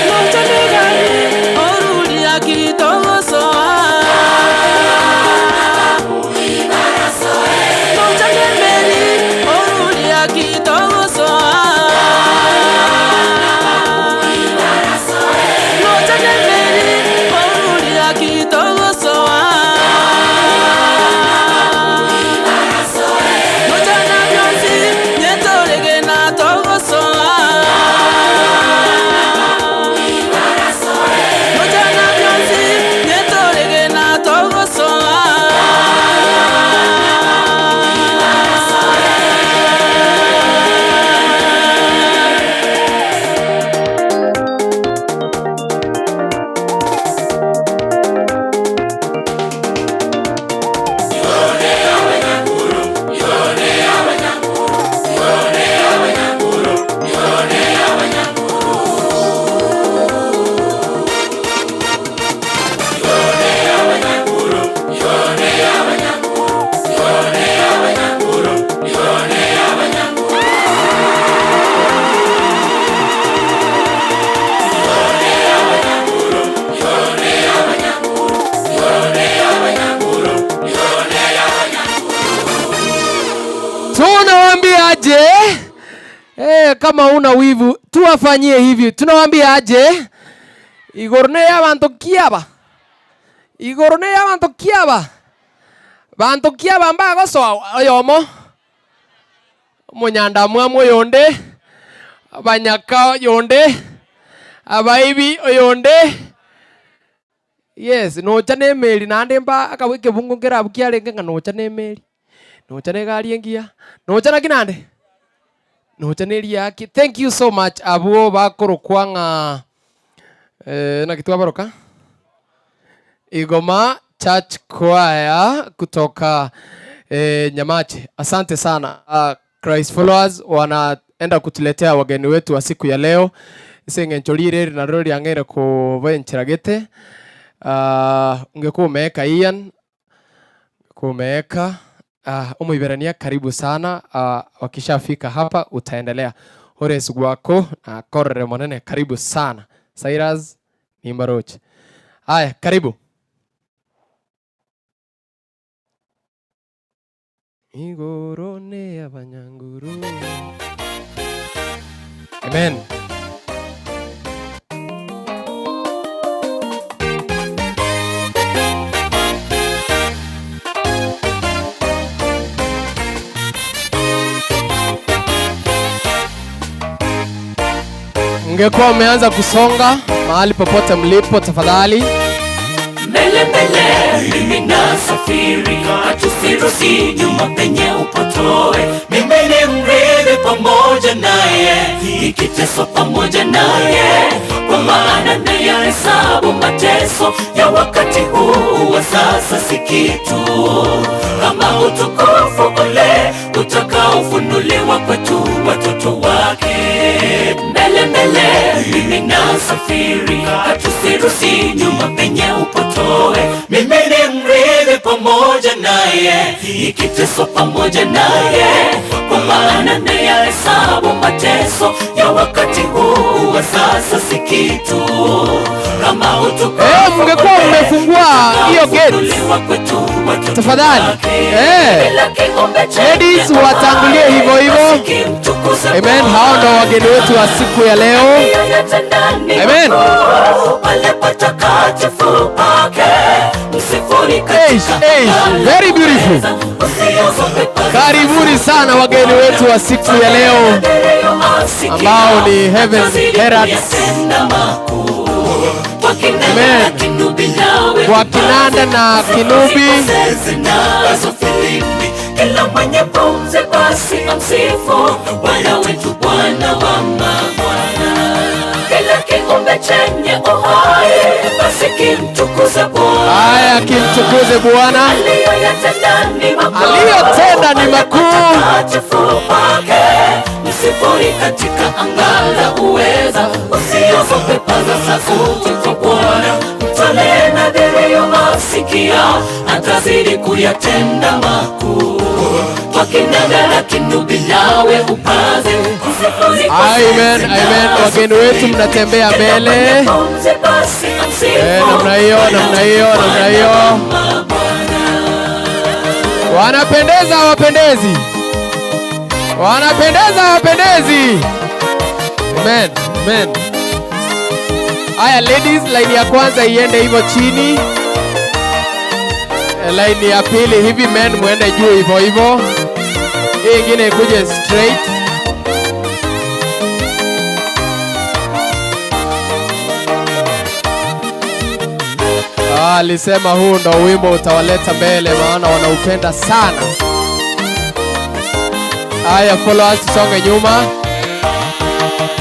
Notenegari oruria kitogosoa Notenemeri oruria kitogosoa Notenemeri oruria kitogosoa Nojana byosi nyetorege na togosoa Nojana byosi nyetorege na togosoa Tunawaambia aje? Eh, kama una wivu tuwafanyie hivi. Tunawaambia aje? Igoro ne abantu kiaba. Igoro ne abantu kiaba. Bantu kiaba mbagosoa oyomo. Omonyandamwamu oyonde. Abanyaka oyonde. Abaibi oyonde. Yes, nocha ne emeri naende mba akabwa ekebungo nkerabu kiarenge ng'a nocha ne emeri. Nocha ne egari engiya. Nocha naki naende? Nocha ne eriaki. Thank you so much abwo bakorokwa ng'a eh, naki twabaroka? Igoma Church Choir kutoka Nyamache. Asante sana. Christ followers wanaenda kutuletea wageni wetu wa siku ya leo. Ase eng'encho rire eri nario riang'eire koba encheragete. Ungekuwa umeweka Ian, ungekuwa umeweka Umuiberania, karibu sana. Wakishafika hapa utaendelea. Horace gwako na Korere Monene, karibu sana. Cyrus Nimbaroche. Haya, karibu. Igoro ne abanyanguru. Amen. Mngekuwa mmeanza kusonga mahali popote mlipo, tafadhali. Mbele mbele mimi nasafiri, katusirusi nyuma penye upotoe. Mimi ni mrithi pamoja naye, nikiteswa pamoja naye, kwa maana nayahesabu mateso ya wakati huu wa sasa si kitu, kama utukufu ule utakaofunuliwa kwetu watoto wake. Mbele mbele mimi nasafiri, hatusirusi nyuma penye upotoe. Mimi ni mrithi pamoja naye, nikiteswa pamoja naye, kwa maana nayahesabu mateso ya wakati huu wa sasa si kitu kama utukufu Eh, mngekuwa mmefungua hiyo gate tafadhali. Eh, ladies watangulie hivyo hivyo. Amen. Hao ndo wageni wetu wa siku ya leo. Amen. Pale patakatifu pake msifuni katika Hey, very beautiful. Karibuni sana wageni wetu wa siku ya leo ambao ni Heaven Heralds. Amen. Kwa kinanda na kinubi. Kila mwenye pumzi basi amsifu Bwana wetu, Bwana wa mabwana. Kila kiumbe chenye uhai basi kimtukuze Bwana. Haya, kimtukuze Bwana. Aliyoyatenda ni makuu, Aliyotenda ni makuu. Patakatifu pake msifuni katika anga la uweza. Usiogope, paza sauti kwa Bwana, mtolee nadhiri asikia, atazidi kuyatenda makuu. Kwa kinanda na kinubi nawe upaze, msifuni kwa Amen, zeze amen. na Wageni wetu mnatembea mbele. pumzi basi amsifu Eh, namna hiyo, namna hiyo, namna hiyo. Wanapendeza wapendezi, wanapendeza wapendezi. Amen, amen. Haya ladies, line ya kwanza iende hivyo chini, Eh, line ya pili hivi, men muende juu hivyo hivyo, hii ingine ikuje straight. Ah, alisema huu ndo wimbo utawaleta mbele, maana wanaupenda sana. Haya, follow us, tusonge nyuma.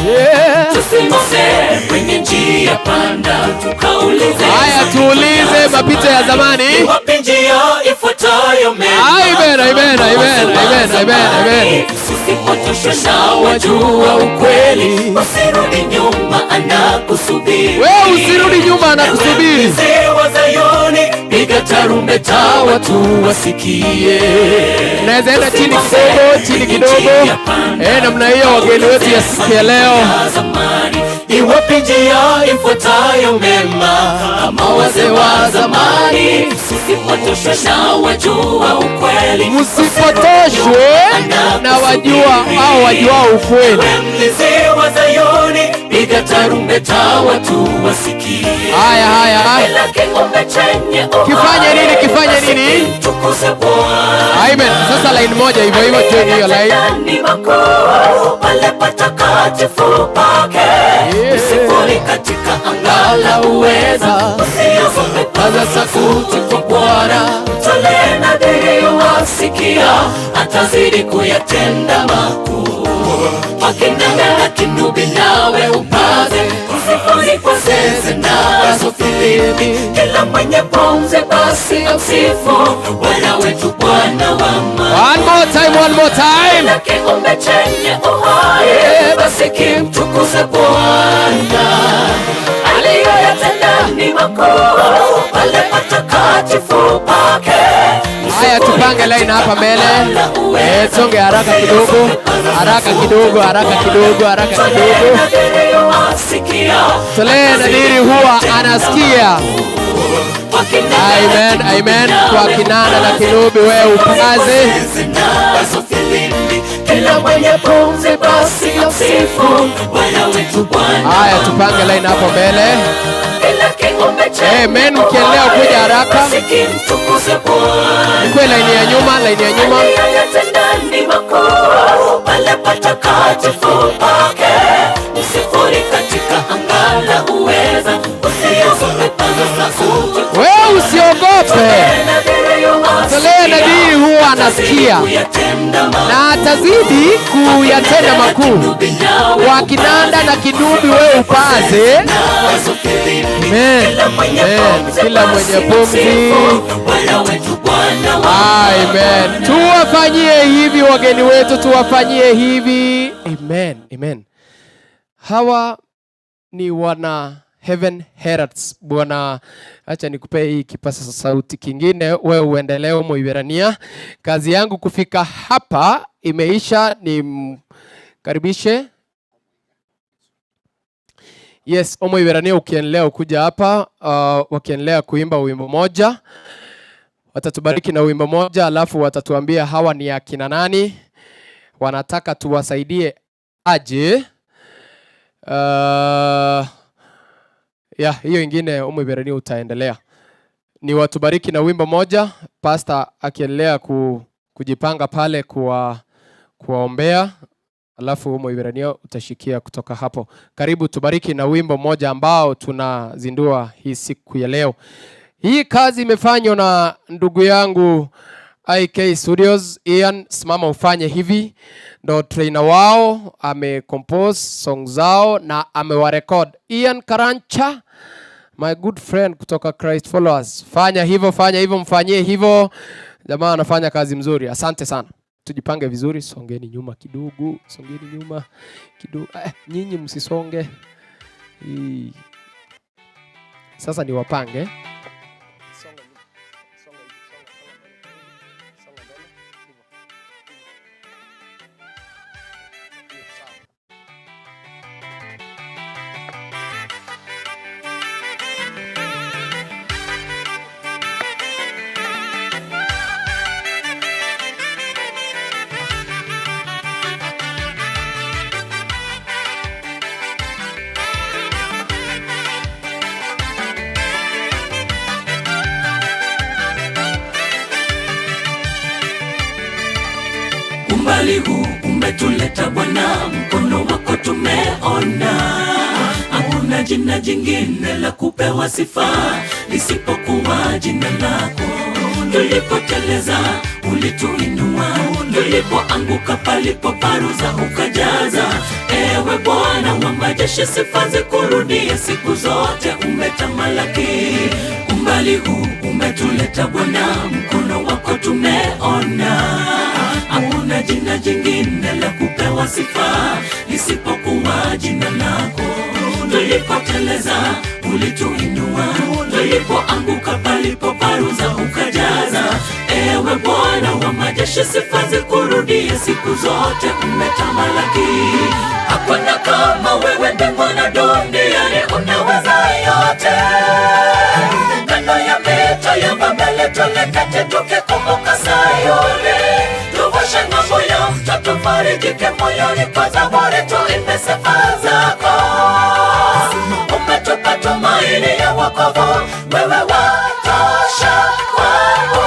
Yeah. Tusimame kwenye njia panda, tukaulize. Haya, tuulize mapito ya zamani. Ni wapi njia ifuatayo mema? Amen, amen, amen, amen, amen, amen. Usipotoshwe na wajua ukweli, usirudi nyuma, anakusubiri. Wewe usirudi nyuma, anakusubiri. Ewe mzee wa Zayuni, piga tarumbeta watu wasikie. Naweza enda chini kidogo, chini kidogo. Eh, namna hiyo wageni wetu ya siku ya leo. Iwapi njia ifuatayo mema, kama wazee wa zamani, usipotoshwe na wajua ukweli, Msipotoshwe na wajua au wajuao ukweli. Mlinzi wa Zayuni, piga tarumbeta watu wasikie. Haya, haya, haya. Kila kiumbe chenye uhai, Kifanye nini? Kifanye nini? Mtukuze Bwana. Amen. Sasa line moja hivyo hivyo, join hiyo line. Ni makuu pale patakatifu pake, msifuni katika anga la uweza, usiogope, paza sauti kwa Bwana, mtolee nadhiri wasikia, atazidi kuyatenda makuu. Kwa kinanda na kinubi nawe upaze, msifuni kwa zeze nazo filimbi, kila mwenye pumzi basi amsifu Bwana wetu, Bwana wa One more time, one more time. kila kiumbe chenye uhai basi kimtukuze Bwana. Aliyoyatenda ni makuu pale patakatifu pake. Haya, tupange line hapa mbele. Eh, songe haraka kidogo, haraka kidogo, haraka kidogo, haraka kidogo. Tolee nadhiri huwa anasikia. Amen, amen. Kwa kinanda na kinubi wewe upaze. Kila mwenye pumzi basi amsifu Bwana wetu, Bwana Haya, tupange line hapo mbele. Kila kiumbe chenye Amen, mkiendelea kuja haraka. basi kimtukuze Bwana. Kwe line ya nyuma, line ya nyuma. Aliyoyatenda ni makuu pale patakatifu pake, msifuni katika anga la uweza, usiogope, paza sauti Wewe usiogope. Tolee nadhiri huwa anasikia na atazidi kuyatenda makuu. Kwa kinanda na kinubi wewe upaze. Amen. Amen. Kila mwenye pumzi. Amen. Tuwafanyie hivi wageni wetu, tuwafanyie hivi. Amen. Amen. Hawa ni wana Heaven Heralds. Bwana, acha nikupee hii kipasa sauti kingine, wewe uendelee Muiberania. Kazi yangu kufika hapa imeisha, nimkaribishe. Yes, Omoiberania ukiendelea ukuja hapa wakiendelea kuimba wimbo moja, watatubariki na wimbo moja, alafu watatuambia hawa ni akina nani, wanataka tuwasaidie aje. Ya hiyo ingine Omoiberania utaendelea. Ni watubariki na wimbo moja, pastor akiendelea kujipanga pale kuwaombea, alafu Omoiberania utashikia kutoka hapo. Karibu tubariki na wimbo moja ambao tunazindua hii siku ya leo. Hii kazi imefanywa na ndugu yangu IK Studios. Ian, simama ufanye hivi, ndo trainer wao, amecompose song zao na amewarecord. Ian Karancha, my good friend kutoka Christ Followers. Fanya hivyo, fanya hivyo, mfanyie hivyo. Jamaa anafanya kazi mzuri. Asante sana. Tujipange vizuri, songeni nyuma kidogo, songeni nyuma kidogo. Nyinyi msisonge. Hii. Sasa ni wapange. Umbali huu umetuleta Bwana, mkono wako tumeona. Hakuna jina jingine la kupewa sifa lisipokuwa jina lako. Tulipoteleza ulituinua, tulipoanguka palipo paruza ukajaza. Ewe Bwana wa majeshi, sifa zikurudie siku zote, umetamalaki. Umbali huu umetuleta Bwana, mkono wako tumeona. Hakuna jina jingine la kupewa sifa lisipokuwa jina lako. Tulipoteleza ulituinua, tulipoanguka palipo paruza ukajaza. Ewe Bwana wa majeshi, sifa zikurudie siku zote, umetamalaki. Hakuna kama wewe mbingu na duniani, unaweza yote. Kando ya mito ya Babeli tuliketi tukikumbuka Sayuni, tuvushe ng'ambo ya mto tufarijike moyoni kwa zaburi, tuimbe sifa zako. Umetupa tumaini ya wokovu, wewe watosha kwangu.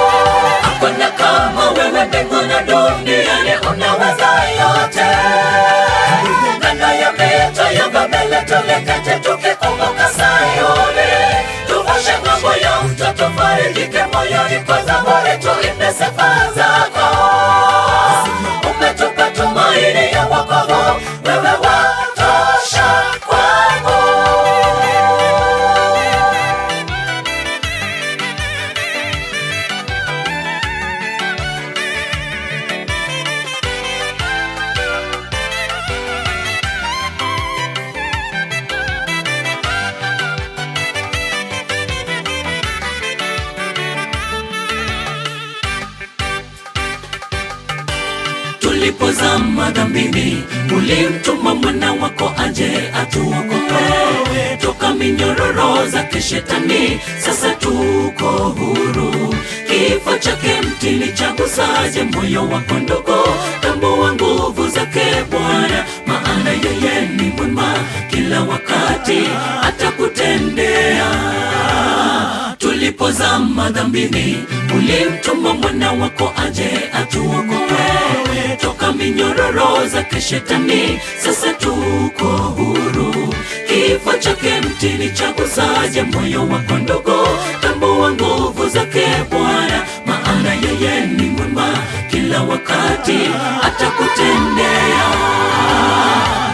Hakuna kama wewe mbingu na duniani, unaweza yote. Kando ya mito ya Babeli tuliketi tukikumbuka Sayuni, tuvushe ng'ambo ya mto tufarijike moyoni kwa zaburi, tuimbe sifa zako. Umetupa tumaini ya wokovu, wewe watosha kwangu. Tulipozama dhambini, ulimtuma mwana wako aje atuokoe toka minyororo za kishetani. Sasa tuko huru. Kifo chake mtini chagusaje moyo wako ndugu? Tambua nguvu zake Bwana, maana yeye ni mwema kila wakati, atakutendea. Tulipozama dhambini, ulimtuma mwana wako aje atuokoe toka minyororo za kishetani. Sasa tuko huru. Kifo chake mtini chagusaje moyo wako ndugu? Tambua nguvu zake Bwana, maana yeye ni mwema kila wakati, atakutendea.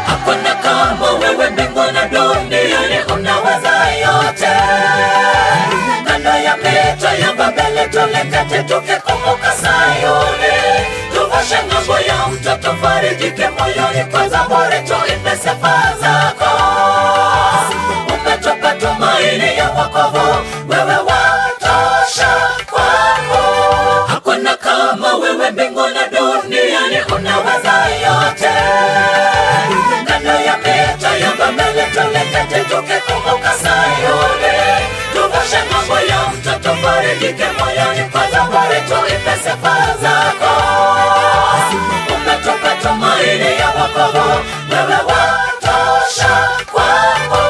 Hakuna kama wewe mbingu na duniani, unaweza yote. Kando ya mito ya Babeli tulekate tukikumbuka Sayuni, tuvushe ng'ambo ya mto, tufarijike moyoni kwa zaburi, tuimbe sifa zako. Umetupa tumaini ya wokovu, wewe watosha kwangu. Hakuna kama wewe mbingu na duniani, unaweza yote. Kando ya mito ya Babeli tuleketi tukikumbuka Sayuni, tuvushe ng'ambo ya mto, tufarijike moyoni kwa zaburi, tuimbe sifa zako. Umetupa tumaini ya wokovu, wewe watosha kwangu.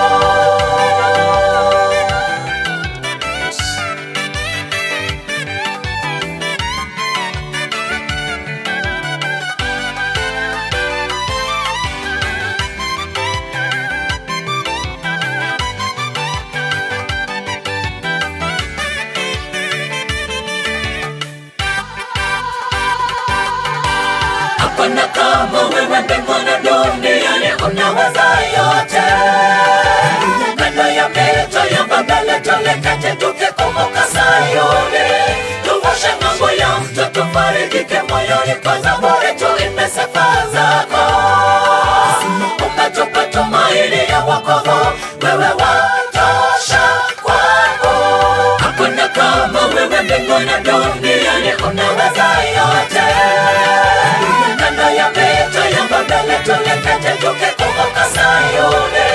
Hakuna kama wewe mbingu na duniani, unaweza yote. Kando ya mito ya Babeli tuliketi tukikumbuka Sayuni, tuvushe ng'ambo ya mto, tufarijike moyoni kwa zaburi, tuimbe sifa zako. Umetupa tumaini ya wokovu, wewe watosha kwangu. Hakuna kama wewe mbingu na duniani, unaweza yote. Kando ya mito ya Babeli tuliketi tukikumbuka Sayuni,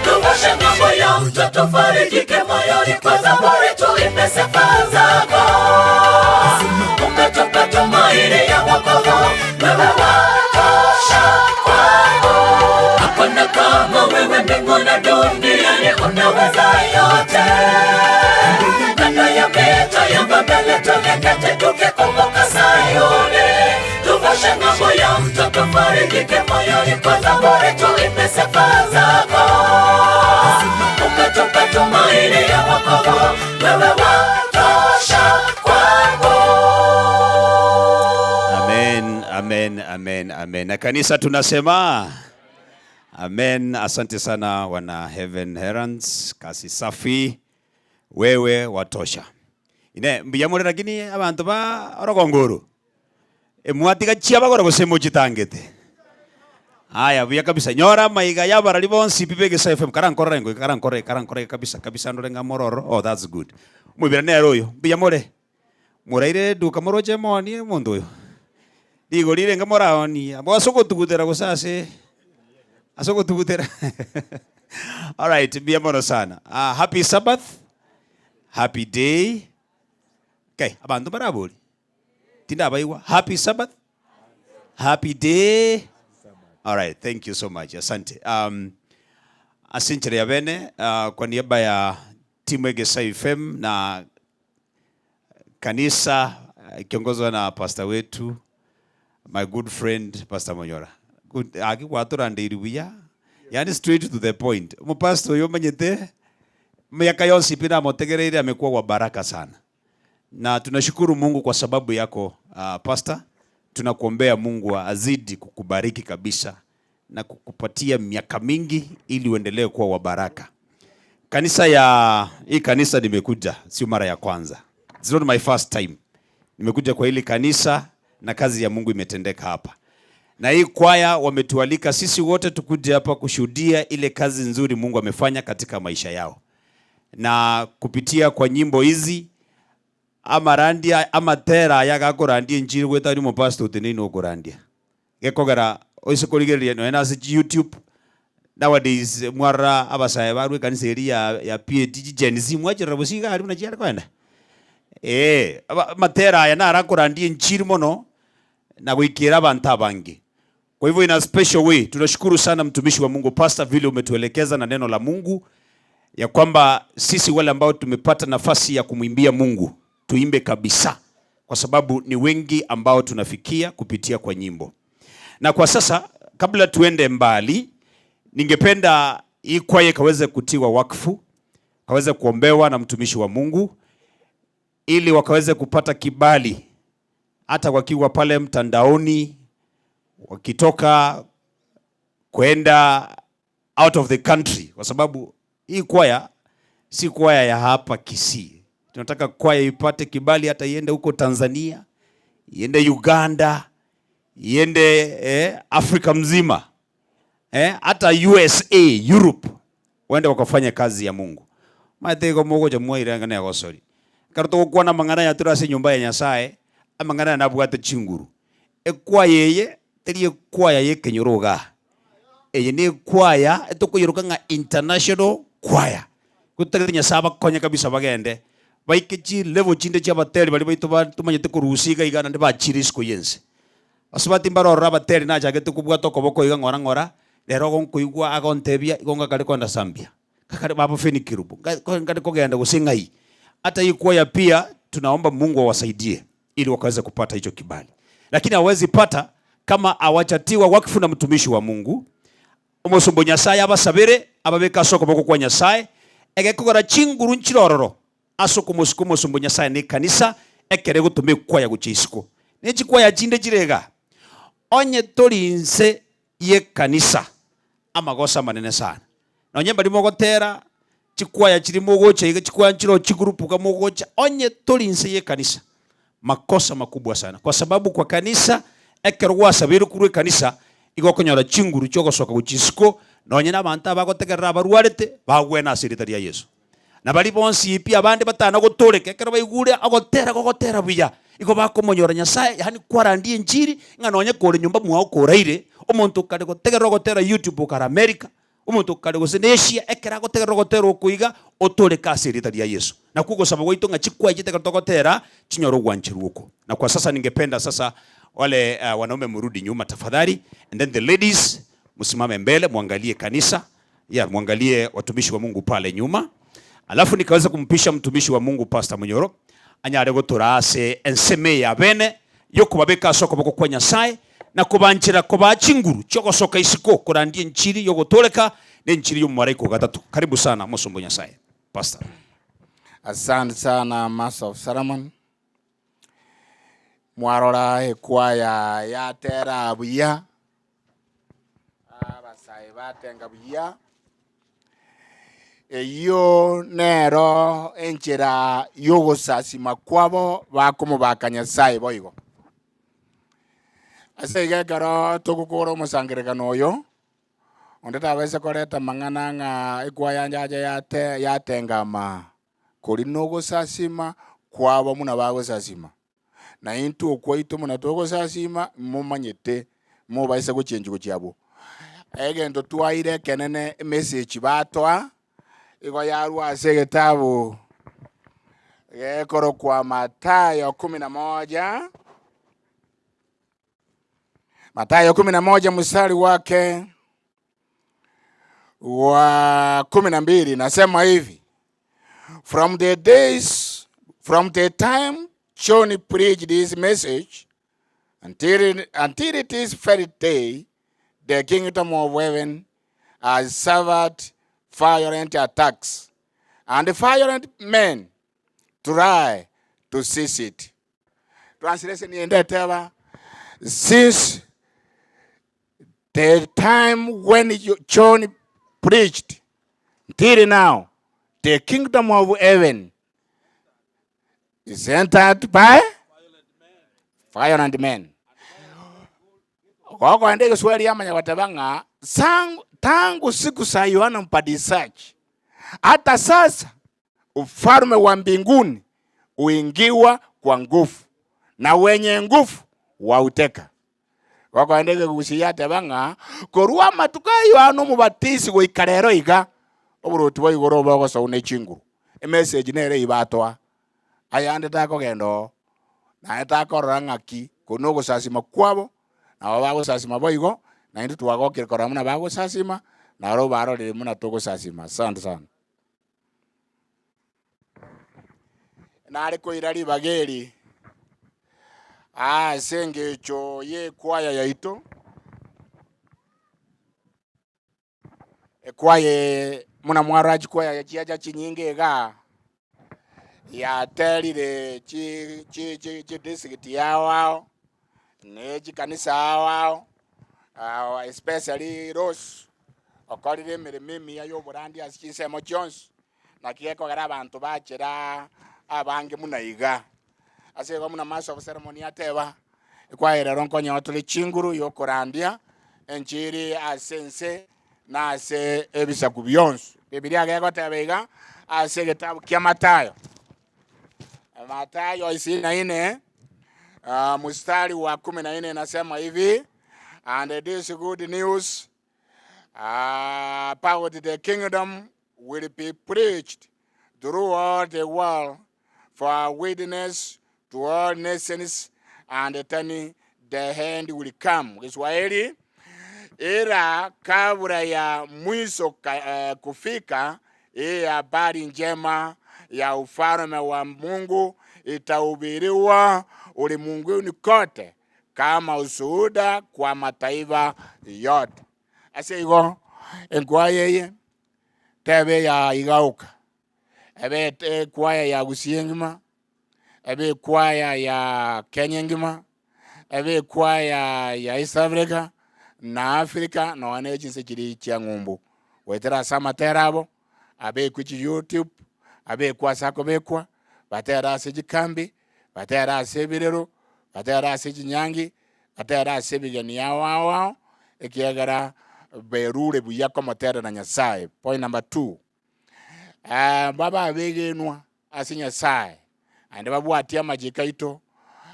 tuvushe ng'ambo ya mto, tufarijike moyoni kwa zaburi, tuimbe sifa zako. Umetupa tumaini ya wokovu, wewe watosha kwangu. Hakuna kama wewe mbingu na duniani, unaweza yote. Kando ya mito ya Babeli tuliketi tukikumbuka Sayuni, tuvushe ng'ambo ya mto, tufarijike moyoni kwa zaburi, tuimbe sifa zako. Umetupa tumaini ya wokovu, wewe watosha kwangu. Amen, amen, amen, amen. Na kanisa tunasema amen. Asante sana wana Heaven Herons, kasi safi, wewe watosha. Ine mbiyamore lakini abantu ba orogonguru emwatiga chia bagora gose mochitangete. Haya buya kabisa nyora maiga yabarari bonsi pipe gesa FM karankorora ngo karankorora karankorora kabisa kabisa ndore ngamororo. Oh, that's good. Mwibira nero uyu mbiyamore muraire duka moroche moni mundu uyu rigo rire nga moraonia mwasogotugutera gose ase asogotugutera. All right, mbia mono sana. Happy Sabbath, happy day. Okay, abandu barabori tindabaigwa. Happy Sabbath, happy day. All right, thank you so much. Asante. Asinchire ya bene kwa niaba ya timu Egesa FM na kanisa ikiongozwa na pastor wetu my good friend Pastor Monyora. Good akigwatura buya. Yani straight to the point. Mupastor uyu manyete miaka yonse pi namotegereire amekuwa wa baraka sana. Na tunashukuru Mungu kwa sababu yako pastor. Tunakuombea Mungu azidi kukubariki kabisa na kukupatia miaka mingi ili uendelee kuwa wa baraka. Kanisa ya hii kanisa nimekuja sio mara ya kwanza. It's not my first time. Nimekuja kwa hili kanisa na kazi ya Mungu imetendeka hapa. Na hii kwaya wametualika sisi wote tukuje hapa kushuhudia ile kazi nzuri Mungu amefanya katika maisha yao. Na kupitia kwa nyimbo hizi amarandia amatera yagakorandia injiri gwetari mupastor utenene okorandia. Gekogera oise korigereria nonya ase YouTube nowadays mwarora abasae barwe ekanisa eri ya PAT Gen Z mwachirera bosiga aria buna chiare koenda. Amatera aya narakorandia injiri mono na goikera abantu abange. Kwa hivyo in a special way tunashukuru sana mtumishi wa Mungu Pastor vile umetuelekeza na neno la Mungu ya kwamba sisi wale ambao tumepata nafasi ya kumwimbia Mungu tuimbe kabisa, kwa sababu ni wengi ambao tunafikia kupitia kwa nyimbo. Na kwa sasa kabla tuende mbali, ningependa hii kwaya ikaweze kutiwa wakfu, kaweze kuombewa na mtumishi wa Mungu ili wakaweze kupata kibali hata wakiwa pale mtandaoni, wakitoka kwenda out of the country, kwa sababu hii kwaya si kwaya ya hapa Kisii. Tunataka kwaya ipate kibali hata iende huko Tanzania, iende Uganda, iende Afrika mzima, hata USA, Europe, waende wakafanya kazi ya Mungu. Maete mogocha mwairanga ne gosori. Karo togokwana mang'ana ya ase nyumba ya Nyasaye, amang'ana nabwate chinguru. Ekwaya eye teri ekwaya yekenyoro iga. Eye ne ekwaya etokoyeroka ng'a international choir. Gotagete Nyasaye abakonye kabisa bagende. Baike chilevel chinde chia abateri baria baito tumanyete korusia iga iga naende bachire isiko ya ense. Basubati mbarorora abateri nachagete kobwata okoboko iga ng'ora ng'ora, rero igo nkoigwa agontebia igo ngakare kogenda Zambia. Ngakare baba Fenny Kerubo, ngare kogenda gose ng'ai. Hata hii kwaya pia tunaomba Mungu awasaidie ili wakaweze kupata hicho kibali. Lakini hawezi pata kama hawajatiwa wakfu na mtumishi wa Mungu. Omosombo Nyasaye abasabere, ababeke ase okoboko kwa Nyasaye, egekogera chinguru nchirororo ase okomosika omosombo Nyasaye na ekanisa ekere egotoma ekwaya gochia isiko. Ne chikwaya chinde chire iga, onye tori inse y'ekanisa, amagoso amanene sana. Nonye mbari mogotera chikwaya chiri mogocha iga, chikwaya nchire oo chigroup iga mogocha, onye tori inse y'ekanisa, makosa makubwa sana. Kwa sababu kwa kanisa, ekero gwasabeirwe korwa ekanisa, igo okonyora chinguru chiogosoka gochia isiko, nonye na abanto abagotegerera abarwarete, bagwene ase erieta ria Yeso. Na baria bonsi pi abande batana gotooreka, ekero baigure ogotera gogotera buya, igo bakomonyora Nyasae, yaani kwarandia enchiri, ng'a nonye kore nyomba mwao koraire, omonto okare gotegerera ogotera YouTube okare America, omonto okare gose na Asia, ekero agotegerera ogotera oko iga, otooreke ase erieta ria Yeso. Nakwo ogosaba gwaito ng'a chikwaya chiaito ekero togotera, chinyore ogwancherwa oko. Na kwa sasa ningependa sasa wale wanaume murudi nyuma tafadhali, and then the ladies msimame mbele muangalie kanisa, yeah, muangalie watumishi wa Mungu pale nyuma. Alafu nikaweza kumpisha mtumishi wa Mungu Pastor Munyoro anyare gotora ase ensemo eye abene yokobabeka ase okoboko kwa Nyasaye na kobanchera kobaa chinguru chiogosoka isiko korandia enchiri yogotoreka na enchiri y'omomaraika o gatato. Karibu sana mosomba o Nyasaye Pastor. Asante sana Master of Solomon. Mwarora ekwaya yatera buya, abasae batenga buya. Eyio nero enchera y'ogosasima kwabo bakomobaka Nyasae boigo. Ase igo ekero togokora omosangererekano oyo, onde tabaisa koreta amang'ana ng'a ekwaya njacha yate yatengama, kori nogosasima kwabo buna bagosasima. Na intwe okwaito buna togosasima, momanyete, mobaisa gochenchwa gochia abwo. Egento twaire ekenene emessage batoa, igo yarwa ase egetabu gekorokwa Mathayo kumi na moja, Mathayo kumi na moja mstari wake wa 12 nasema hivi: From the days, from the time John preached his message until this very day, the kingdom of heaven has suffered violent attacks, and violent men try to seize it. Translation ende eteba, since the time when John preached till now, the kingdom of heaven is entered by violent men. Gokoenda egeswahili yamanya goteba ng'a tangu siku za Yohana Mbatizaji hata sasa ufalme wa mbinguni uingiwa kwa nguvu na wenye nguvu wauteka. Gokoenda egegusi yateba ng'a korwa amatuko a Yohana Omobatisi goika rero iga oboroti bwa igoro bogosoa ne chinguru. Emessage nere ibatoa ayande takogenda oo naye takorora ng'aki kori nogosasima kwabo nabo bagosasima boigo naintwe twagokire korora buna bagosasima naro barorire buna togosasima. Asante sana. Nare koira ribaga eri ase engencho y'ekwaya yaito, ekwaya eye buna mwarora chikwaya chiacha chinyinge igaa, yaterire chi chi chi chidistrict ao ao, ne chikanisa ao ao, especially Rose, okorire emeremo emiya y'oborandia ase chinsemo chionsi. Naki gekogera abanto bachera abange buna iga. Ase igo buna Master of Ceremony ateba, ekwaya rero nkonyewa tore chinguru yokorandia enchiri ase ense na ase ebisaku bionsi. Bibilia gegoteba iga ase egetabu kia Mathayo, Mathayo isini na ine uh, mstari wa kumi na ine inasema hivi and this good news uh, about the kingdom will be preached through all the world for a witness to all nations and then the end will come. Kiswahili ila kabla ya mwisho ka, eh, kufika, hii habari njema ya ufalme wa Mungu itahubiriwa ulimwenguni kote kama ushuhuda kwa mataifa yote. Ase igo enkwaya eye tebe ya igauka ebe ekwaya ya Gusii engima ebe ekwaya ya Kenya engima ebe ekwaya ya East Africa na Africa nonya na chinse chiria chia ng'umbu goetera ase amatera abo abekwe chi YouTube abekwe ase akobekwa batere ase chikambi batere ase ebirero batere ase chinyangi batere ase ebigeni ao ao ao ekiagera berure buya komoterera Nyasaye. Point number two, eh, babe abegenwa ase Nyasaye naende babwatie amachiko aito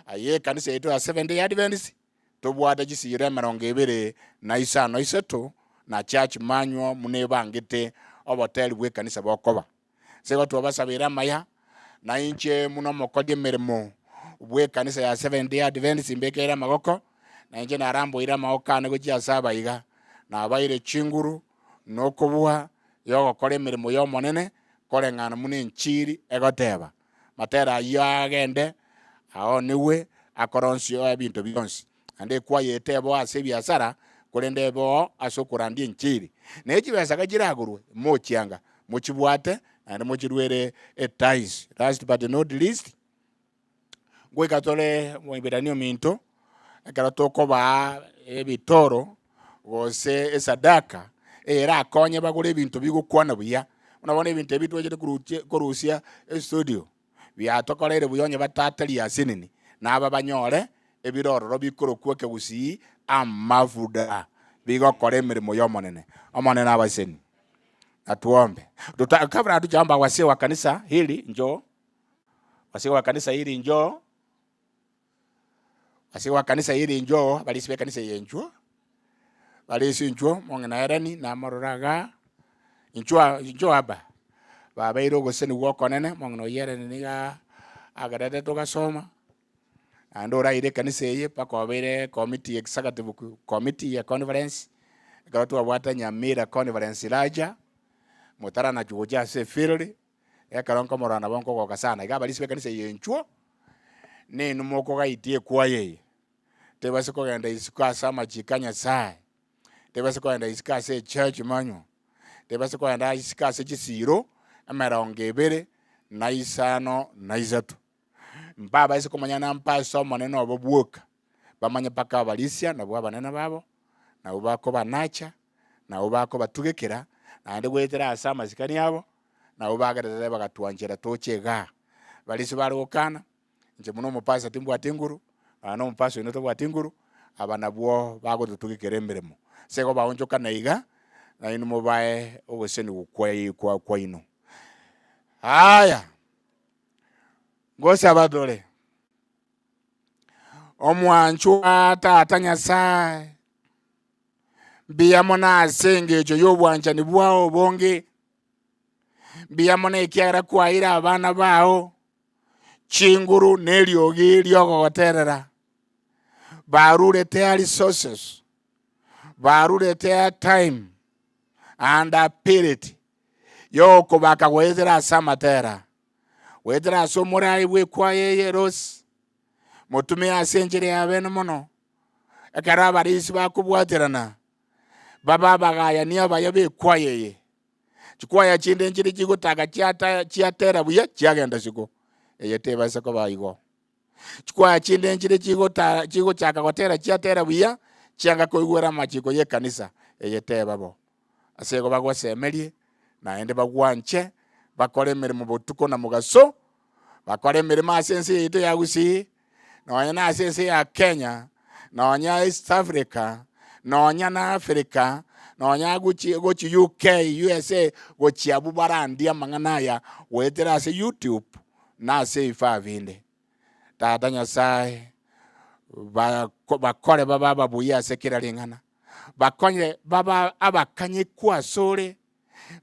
aye ekanisa yaito ya Seventh Day Adventist tobwate chisiro emerongo ebere na isano isato na church manual buna ebangete oboteri bwa ekanisa bokoba. Ase igo twabasabeire amaya, na inche buna omokori emeremo bw'ekanisa ya Seventh Day Adventist mbekeire amagoko, na inche naramboire amagoko ane gochia ase abaiga, nabaire chinguru na okobua yogokora emeremo y'Omonene koreng'ana buna enchiri egoteba. Matera ayio agende aonigwe akore onsi ebinto bionsi. Naende ekwaya eye teboo ase ebiasara, korende eboo ase okorandia enchiri. Na echibesa gachiragorwe, mochianga, mochibwate, naende mochiruere etithes. Last but not least, ngoika tore Moiberania ominto, ekero tokobaa ebitoro gose esadaka, eyerakonye bagore ebinto bigokwana buya. Buna bono ebinto ebi twachete koruchia korusia estudio, biatokoreire buya onye batatari asenini, na aba banyore ebire ororo bikorokwa ekegusii amafuda, bigokora emeremo y'Omonene. Omonene abaseni. Natuombe. Tuta, kabla hatujaomba wasee wa kanisa hili njoo, wasee wa kanisa hili njoo, wasee wa kanisa hili njoo, abarisia b'ekanisa eye inchuo, barisia inchuo, mong'ina Helen namorora igaa, inchuo inchuo aba, babeire ogosenigwa okonene, mong'ina oyio Helen niga agerete togasoma, naende oraire ekanisa eye mpaka obeire committee executive committee ya conference, ekero twabwate Nyamira conference larger, motaranachwa gochia ase efield, ekero nkomorora nabo nkogoka sana. Iga abarisia b'ekanisa eye inchuo, ninwe mokogaitia ekwaya eye, tebase kogenda isiko ase amachiko a Nyasaye, tebase kogenda isiko ase echurch manywa, tebase kogenda isiko ase chisiro emerongo ebere na isano na isato. Mbabaise komanya na mpase Omonene obo bwoka, bamanye mpaka abarisia nabwo abanene babo, nabwo bakobanacha, nabwo bakobatugekera, naende goetera ase amasikani abo, nabwo bagerete bagatwanchera toche igaa. Barisia bare gokana, inche buna omopastor timbwati nguru, nonya na omopastor oino tabwati nguru, aba nabwo bagototugekera emeremo. Ase igo baonchokana iga, nainwe mobae ogosesenigwa kwa kwaino. Aya. Ngosaba tore, omwanchwa Tata Nyasae, mbuya mono ase engencho y'obwanchani bwao obonge, mbuya mono ekiagera kwaeire abana bao chinguru na eriogi ri'ogogoterera. Barure their resources, barure their time and ability y'okobaka goetera ase amatera, goetera ase omorai bw'ekwaya eye Rose, motume ase enchera ya bene mono, ekero abarisi bakobwaterana, babe abagayani abaya b'ekwaya eye. Chikwaya chinde nchire chigotaka chiata chiatera buya chiagenda siko, eye tebasa koba igo. Chikwaya chinde nchire chigota chigochaka gotera chiatera buya, chianga koigwera amachiko y'ekanisa, eye teba bo. Ase igo bagosemerie, naende bagwanche, bakore emeremo botuko na mogaso, Bakore emeremo ase ense yaito ya Gusii, nonya na ase ense ya Kenya, nonya East Africa, nonya na Africa, nonya gochi gochi UK, USA, gochia abwo barandie amang'ana aya goetera ase YouTube na ase ebifaa binde. Tata Nyasaye, bako bakore babe ababuya ase kera ring'ana, bakonye babe abakanyekwa asore,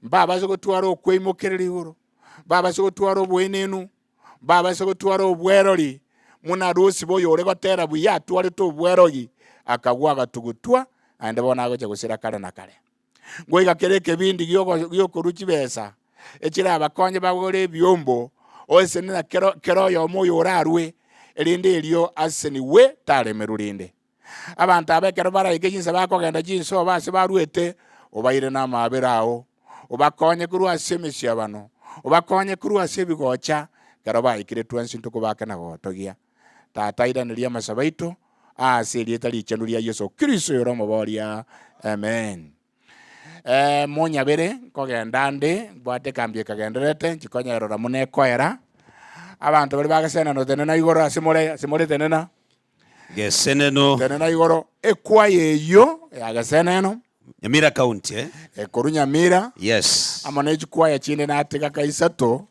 mbabase gotwara okweimokereria igoro, mbabase gotwara oboenenu, mbabase gotwara obwerori, buna Rusiba oyore gotera buya atwarete obwerogi, akagwa agatugutwa, naende bono agocha gosira kare na kare. Ngoika kere ekebindi giokorua chibesa, echirabakonye bagore ebiombo, oesene na kera kera oyomo oyo orarue, erinde erio asesenigwe taremerwe rinde. Abanto aba ekero baraike chinsa bakogenda chinsobo ase baruete, obaire namaabera ao, obakonye korwa ase emesiabano, obakonye korwa ase ebigocha, ekero baikire twensi ntokobake na gotogia. Tata iraneria amasabo aito ase erieta richenu ria Yeso Kristo oyore omoboria. Amen. Eh, monyabere nkogenda nde mbwate ekambi ekagendererete nchikonyerora buna ekoera abanto baria bagesenana tenena igoro ase more ase more tenena Geseneno. Tenena igoro ekwaya eyio ya Geseneno. Nyamira County eh? Ekorwa Nyamira. Yes. Amo ne chikwaya chinde natiga ka isato.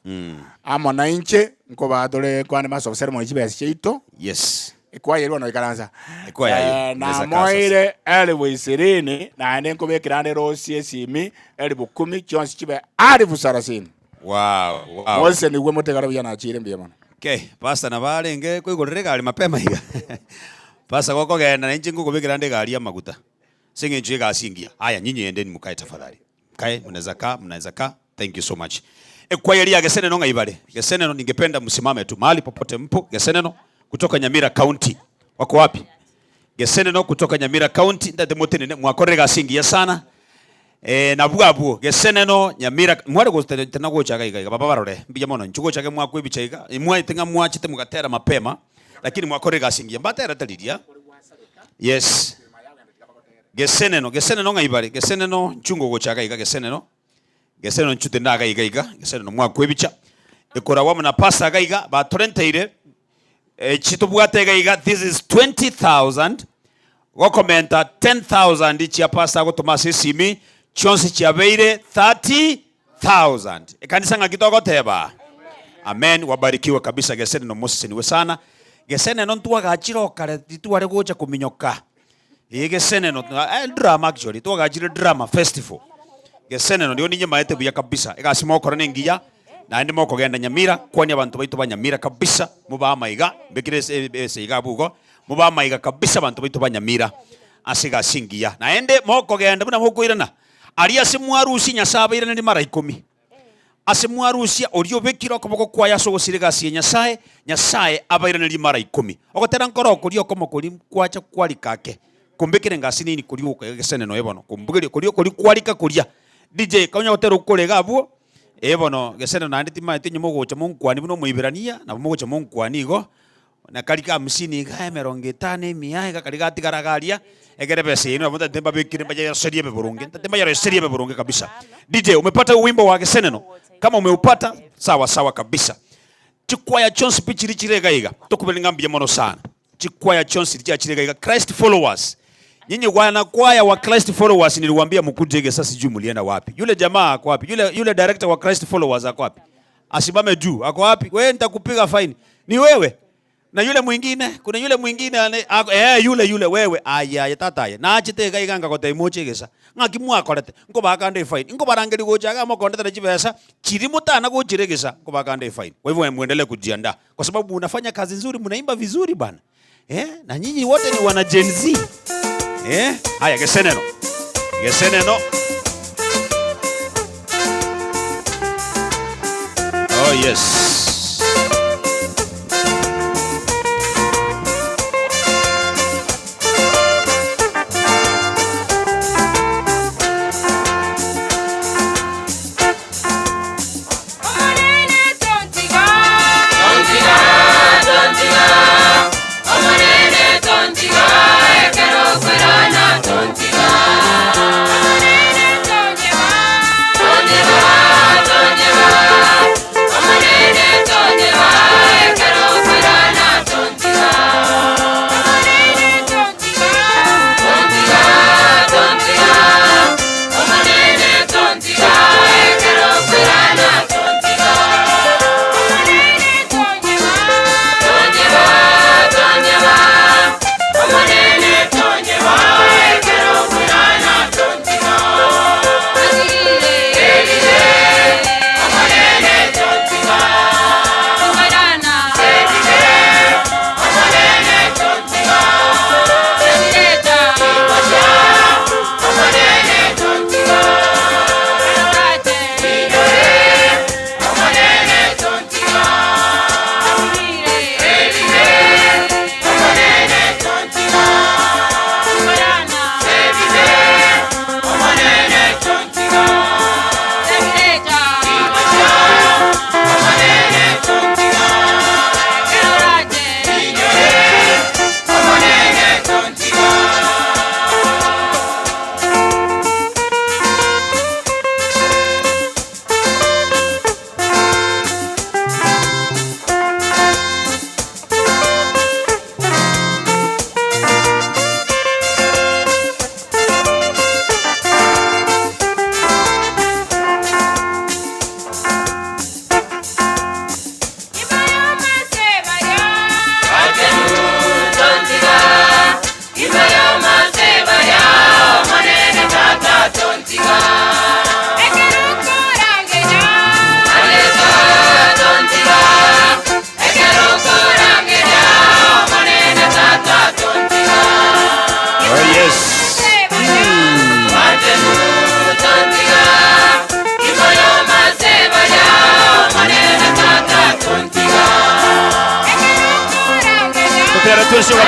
Amo na inche nkobaa tore kwane master of ceremony chibesa chiaito. Yes. Ekwaya eria bono ikaransa. Ekwaya eyio, Eh, meza namoeire elifu ishirini naende nkobekera ande rosie esimi elifu kumi chionsi chibe alifu sarasini. Wow, wow. Mose nigwe motegare buya nachire mbuya mono. Okay, pastor nabo arenge koigorera egari mapema iga. Pastor gokogenda na inche ngokobekera ande egari y'amaguta. Ase eng'encho y'egasi engiya. Aya nyinyi endeni mokae tafadhali. Mkae, mnaweza kaa, mnaweza kaa. Thank you so much. Ekwaya eria ya Geseneno ng'ai bare? Geseneno ningependa msimame tu mahali popote mpo. Geseneno kutoka Nyamira County. Wako wapi? Geseneno kutoka Nyamira County ndate motenene mwakorire egasi engiya sana. Eh, nabwo abwo Geseneno Nyamira mware gotena gocha iga iga iga baba barore mbuya mono inchuo gocha iga mwakwa ebicha iga mwaete ng'a mwachete mogatera mapema lakini mwakorire egasi engiya mbaterete riria yes Geseneno Geseneno ng'ai bare Geseneno nchungo gocha iga iga Geseneno Geseneno nchute tenena iga iga iga Geseneno mwakwa ebicha ekoragwa amo na pastor iga iga batorenteire Echi tobwate iga iga this is 20,000 gokomenta 10,000 chia pastor agotoma ase esimi chionsi chiabeire 30,000 ekanisa ng'aki togoteba amen wabarikiwe kabisa gesene nomoseseniwe sana gesene no ntwagachire okare titware gocha kominyoka ee gesene no eh, drama actually twagachire drama festival gesene no nigo ninyemaete buya kabisa egasi mogokora nengiya Naende mokogenda Nyamira, kwania abanto baito ba Nyamira kabisa, mobe amaiga, mbekire ase ese iga abwo igo, mobe amaiga kabisa abanto baito ba Nyamira ase egasi engiya. Naende mokogenda buna mokoirana, aria ase mwarusia Nyasae abairanerie mara ikomi. Ase mwarusia oria obekire okoboko kwaye ase ogosira egasi ya Nyasae, Nyasae abairanerie mara ikomi. Ogotera nkoro okoria okomo koria kwacha kwarika ake, kombekere ngasi nini koria ogoka egeseneno bono, kombugerie koria okoria kwarika koria. DJ, konya gotera okore iga abwo, Ee bono, gesene naende timaeti onye mogocha monkwanie buna Omoiberania, nabo mogocha monkwanie igo, na karia ka hamsini iga, emerongo etano, emia iga, karia gatigara iga aria, egere ebesa yaino nabo ntagete mbabekere mbayeroserie ebe boronge, ntagete mbayeroserie ebe boronge kabisa. DJ, umepata huo wimbo wa Geseneno? Kama umeupata, sawa sawa kabisa. Chikwaya chionsi pi chiria chire iga iga, tokobera ng'a mbuya mono sana. Chikwaya chionsi chiria chire iga iga, Christ Followers. Nyinyi wana kwaya wa Christ Followers niliwaambia mkuje gesa sijui mlienda wapi. Yule jamaa ako wapi? Yule yule director wa Christ Followers ako wapi? Asimame juu. Ako wapi? Wewe nitakupiga fine. Ni wewe. Na yule mwingine, kuna yule mwingine ane, ako, eh yule yule wewe. Aya ya tata ya. Nachete iga iga ngagote moche gesa. Ng'aki mwakorete. Nkobaka nde fine. Nkobarangeri gocha iga mokondetera chibesa chiri motana gochire gesa. Nkobaka nde fine. Kwa hivyo muendelee kujiandaa. Kwa sababu unafanya kazi nzuri, mnaimba vizuri bana. Eh, na nyinyi wote ni wana Gen Z. Eh, haya geseneno. Geseneno. Oh yes.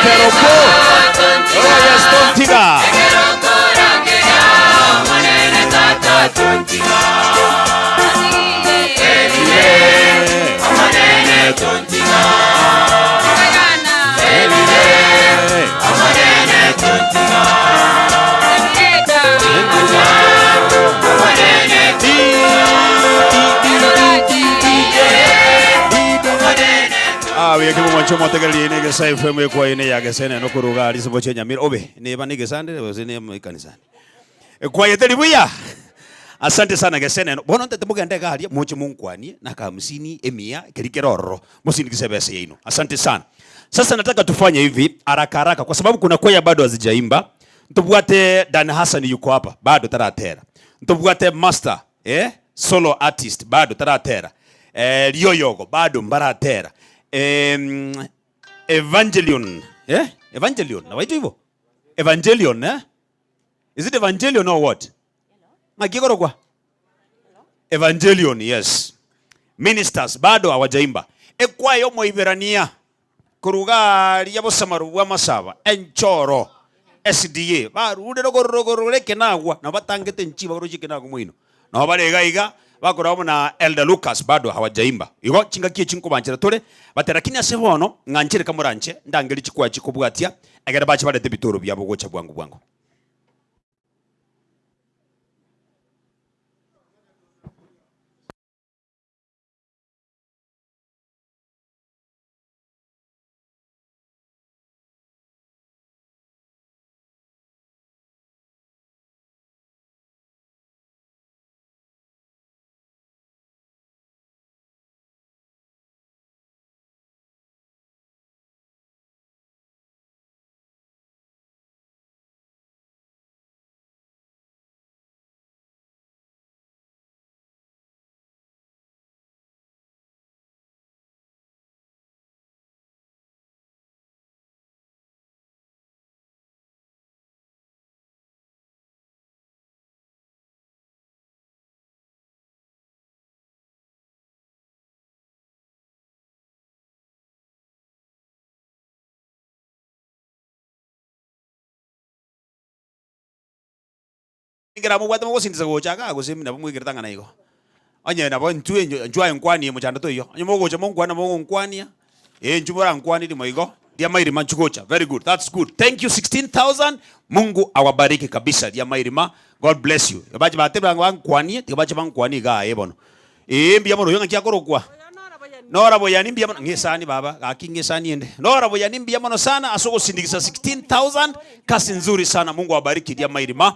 Ogotera okwo. Oh yes, tontiga. Aweke momwancho omotegereri ine egesa FM ekwa ine ya gesene no koruga ari sobo chenyamira obe neba ne gesande gose ne ekanisani ekwayete ribuya asante sana gesene bono ntete mogende iga aria moche monkwanie na ka hamsini emia keri kere ororo mosindikise ebesa yaino asante sana sasa nataka tufanye hivi haraka haraka kwa sababu kuna kwaya bado hazijaimba ntobwate Dan Hassan yuko hapa bado taratera ntobwate master eh solo artist bado taratera eh, Rioyogo bado mbaratera eh, Evangelion eh Evangelion na waitwa hivyo Evangelion eh is it Evangelion or what ng'aki ekorokwa Evangelion yes ministers bado hawajaimba ekwaya omoiberania Korwa iga aria bosamaru bw'amasaba, enchoro, SDA, barure rogoro rogoro rore ekenagwa, nabo batangete enchiba baroche ekenagwa moino. Nabo bare iga iga, bakorwa amo na Elder Lucas bado hawajaimba. Igo chingaki echi nkobanchera tore, bate lakini ase bono, ng'anchere kamoranche, ndangerie chikwaya chikobwatia, egere bache barete ebitoro biabo gocha bwango bwango. Ekero mobwate mogosindisa gocha igaa gose nabo mwekerete ang'ana igo. Onye nabo intwe inchuo aye nkwanie mochando toiyo, onye mogocha monkwane nabo mogonkwania, eh inchuo morankwanie rimo igo, riamairima inchuo gocha, very good, that's good, thank you 16,000, Mungu awabariki kabisa riamairima, God bless you. Bache batebe ang'e bankwanie, tiga bache bankwanie igaa aye bono. Eeh mbuya mono, oyo ng'aki akorokwa? Nora Boyani mbuya mono, ng'a esani baba, gaki ng'a esani ende. Nora Boyani mbuya mono sana ase ogosindikisa 16,000, kasi nzuri sana, Mungu awabariki riamairima,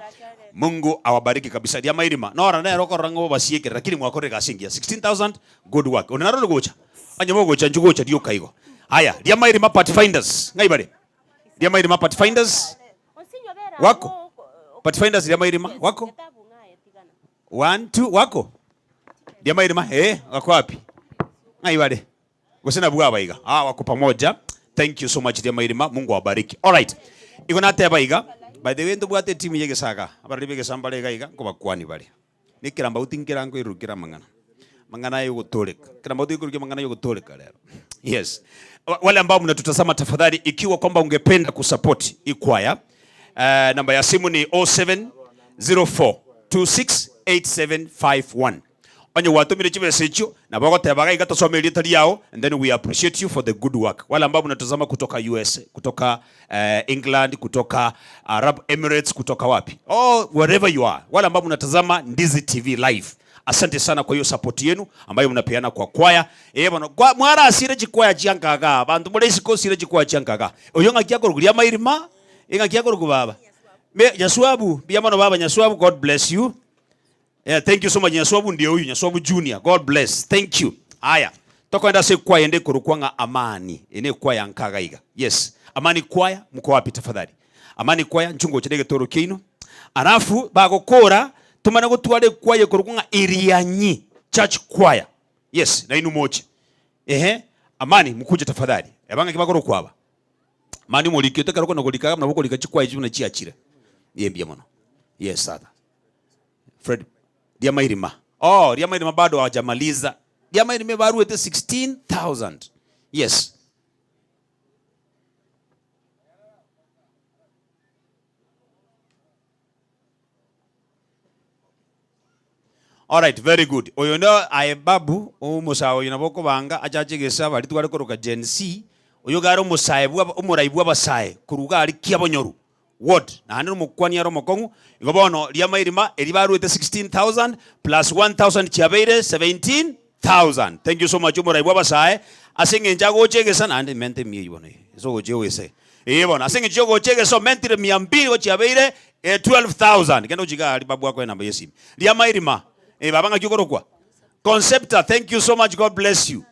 Mungu awabariki kabisa riamairima. Nora nere okorora ng'a obasiekire lakini mwakorire egasi engiya, 16,000 good work. Onde naro ore gocha? Onye mogocha inchuo gocha rioka igo. Aya, riamairima pathfinders, ng'ai bare? Riamairima pathfinders, wako? Pathfinders riamairima, wako? One, two, wako? Riamairima, eh, wako wapi? Ng'ai bare? Gose nabwo aba iga? Ah, wako pamoja. Thank you so much Riamairima, Mungu awabariki. Alright. Igo nateba iga, by the way ntobwate etimu ya egesaga, abarori ba egesa mbare iga iga, nkobakwani bare. Na ekerambauti nkerankoirurukera amang'ana. Amang'ana aya ogotoreka. Ekerambauti gekorukia amang'ana ya ogotoreka rero. Yes. Wale ambao mnatutazama tafadhali, ikiwa kwamba ungependa kusupport hii kwaya, eh, namba ya simu ni 0704268751. Onye gwatomire chibesa echio, nabo ogoteba iga iga tosome erieta riao and then we appreciate you for the good work. Wale ambao mnatazama kutoka USA, kutoka eh, England, kutoka Arab Emirates, kutoka wapi? Oh, wherever you are. Wale ambao mnatazama Ndizi TV live. Asante sana kwa hiyo support yenu ambayo mnapeana kwa kwaya. Eh bono kwa mwarasire chikwaya chiankaga abanto more isiko osire chikwaya chiankaga. Oyo ng'aki akorokwa riamairima, eng'aki akorokwa baba. Me Nyaswabu, mbuya mono baba Nyaswabu, God bless you. Yeah, thank you so much Nyaswabu ndiye huyu Nyaswabu Junior. God bless. Thank you. Aya. Tokoenda ase ekwaya ende ekorokwa ng'a Amani. Eye ne ekwaya nkaga iga. Yes. Amani kwaya, mko wapi tafadhali? Amani kwaya, inchuo ngocha na egetoro kiaino. Alafu bagokora tomane gotwara ekwaya ekorokwa ng'a Irianyi Church Choir. Yes, nainwe moche. Ehe, Amani mkuje tafadhali. Eba ng'aki bakorokwa aba? Mani omoriki oito ekero okona korika iga nabo okorika chikwaya echio buna chiachire. Ee mbuya mono. Yes tata. Fred, Riamairima. Oh, Riamairima bado hawajamaliza. Alright, very good. Oyo ndo aye babu, omosae oyo nabo okobanga achache egesa baria tware koroka Gen Z, oyo iga are omosae bwa omorai bwa abasae korwa iga aria Kiabonyoru ward, naende na omokwani are omokong'u, igo bono riama erima eri baruete 16,000 plus 1,000 chiabeire 17,000. Thank you so much omorai bwa abasae, ase eng'encho agocha egesa naende mente emiya eywo bono ase ogocha egesa. Ee bono, ase eng'encho y'ogocha egesa omentire mia mbili igo chiabeire 12,000. Genda gochia iga aria babu akoe enamba y'esimi. Riama erima, ee baba ng'aki okorokwa? Concepta, thank you so much, God bless you.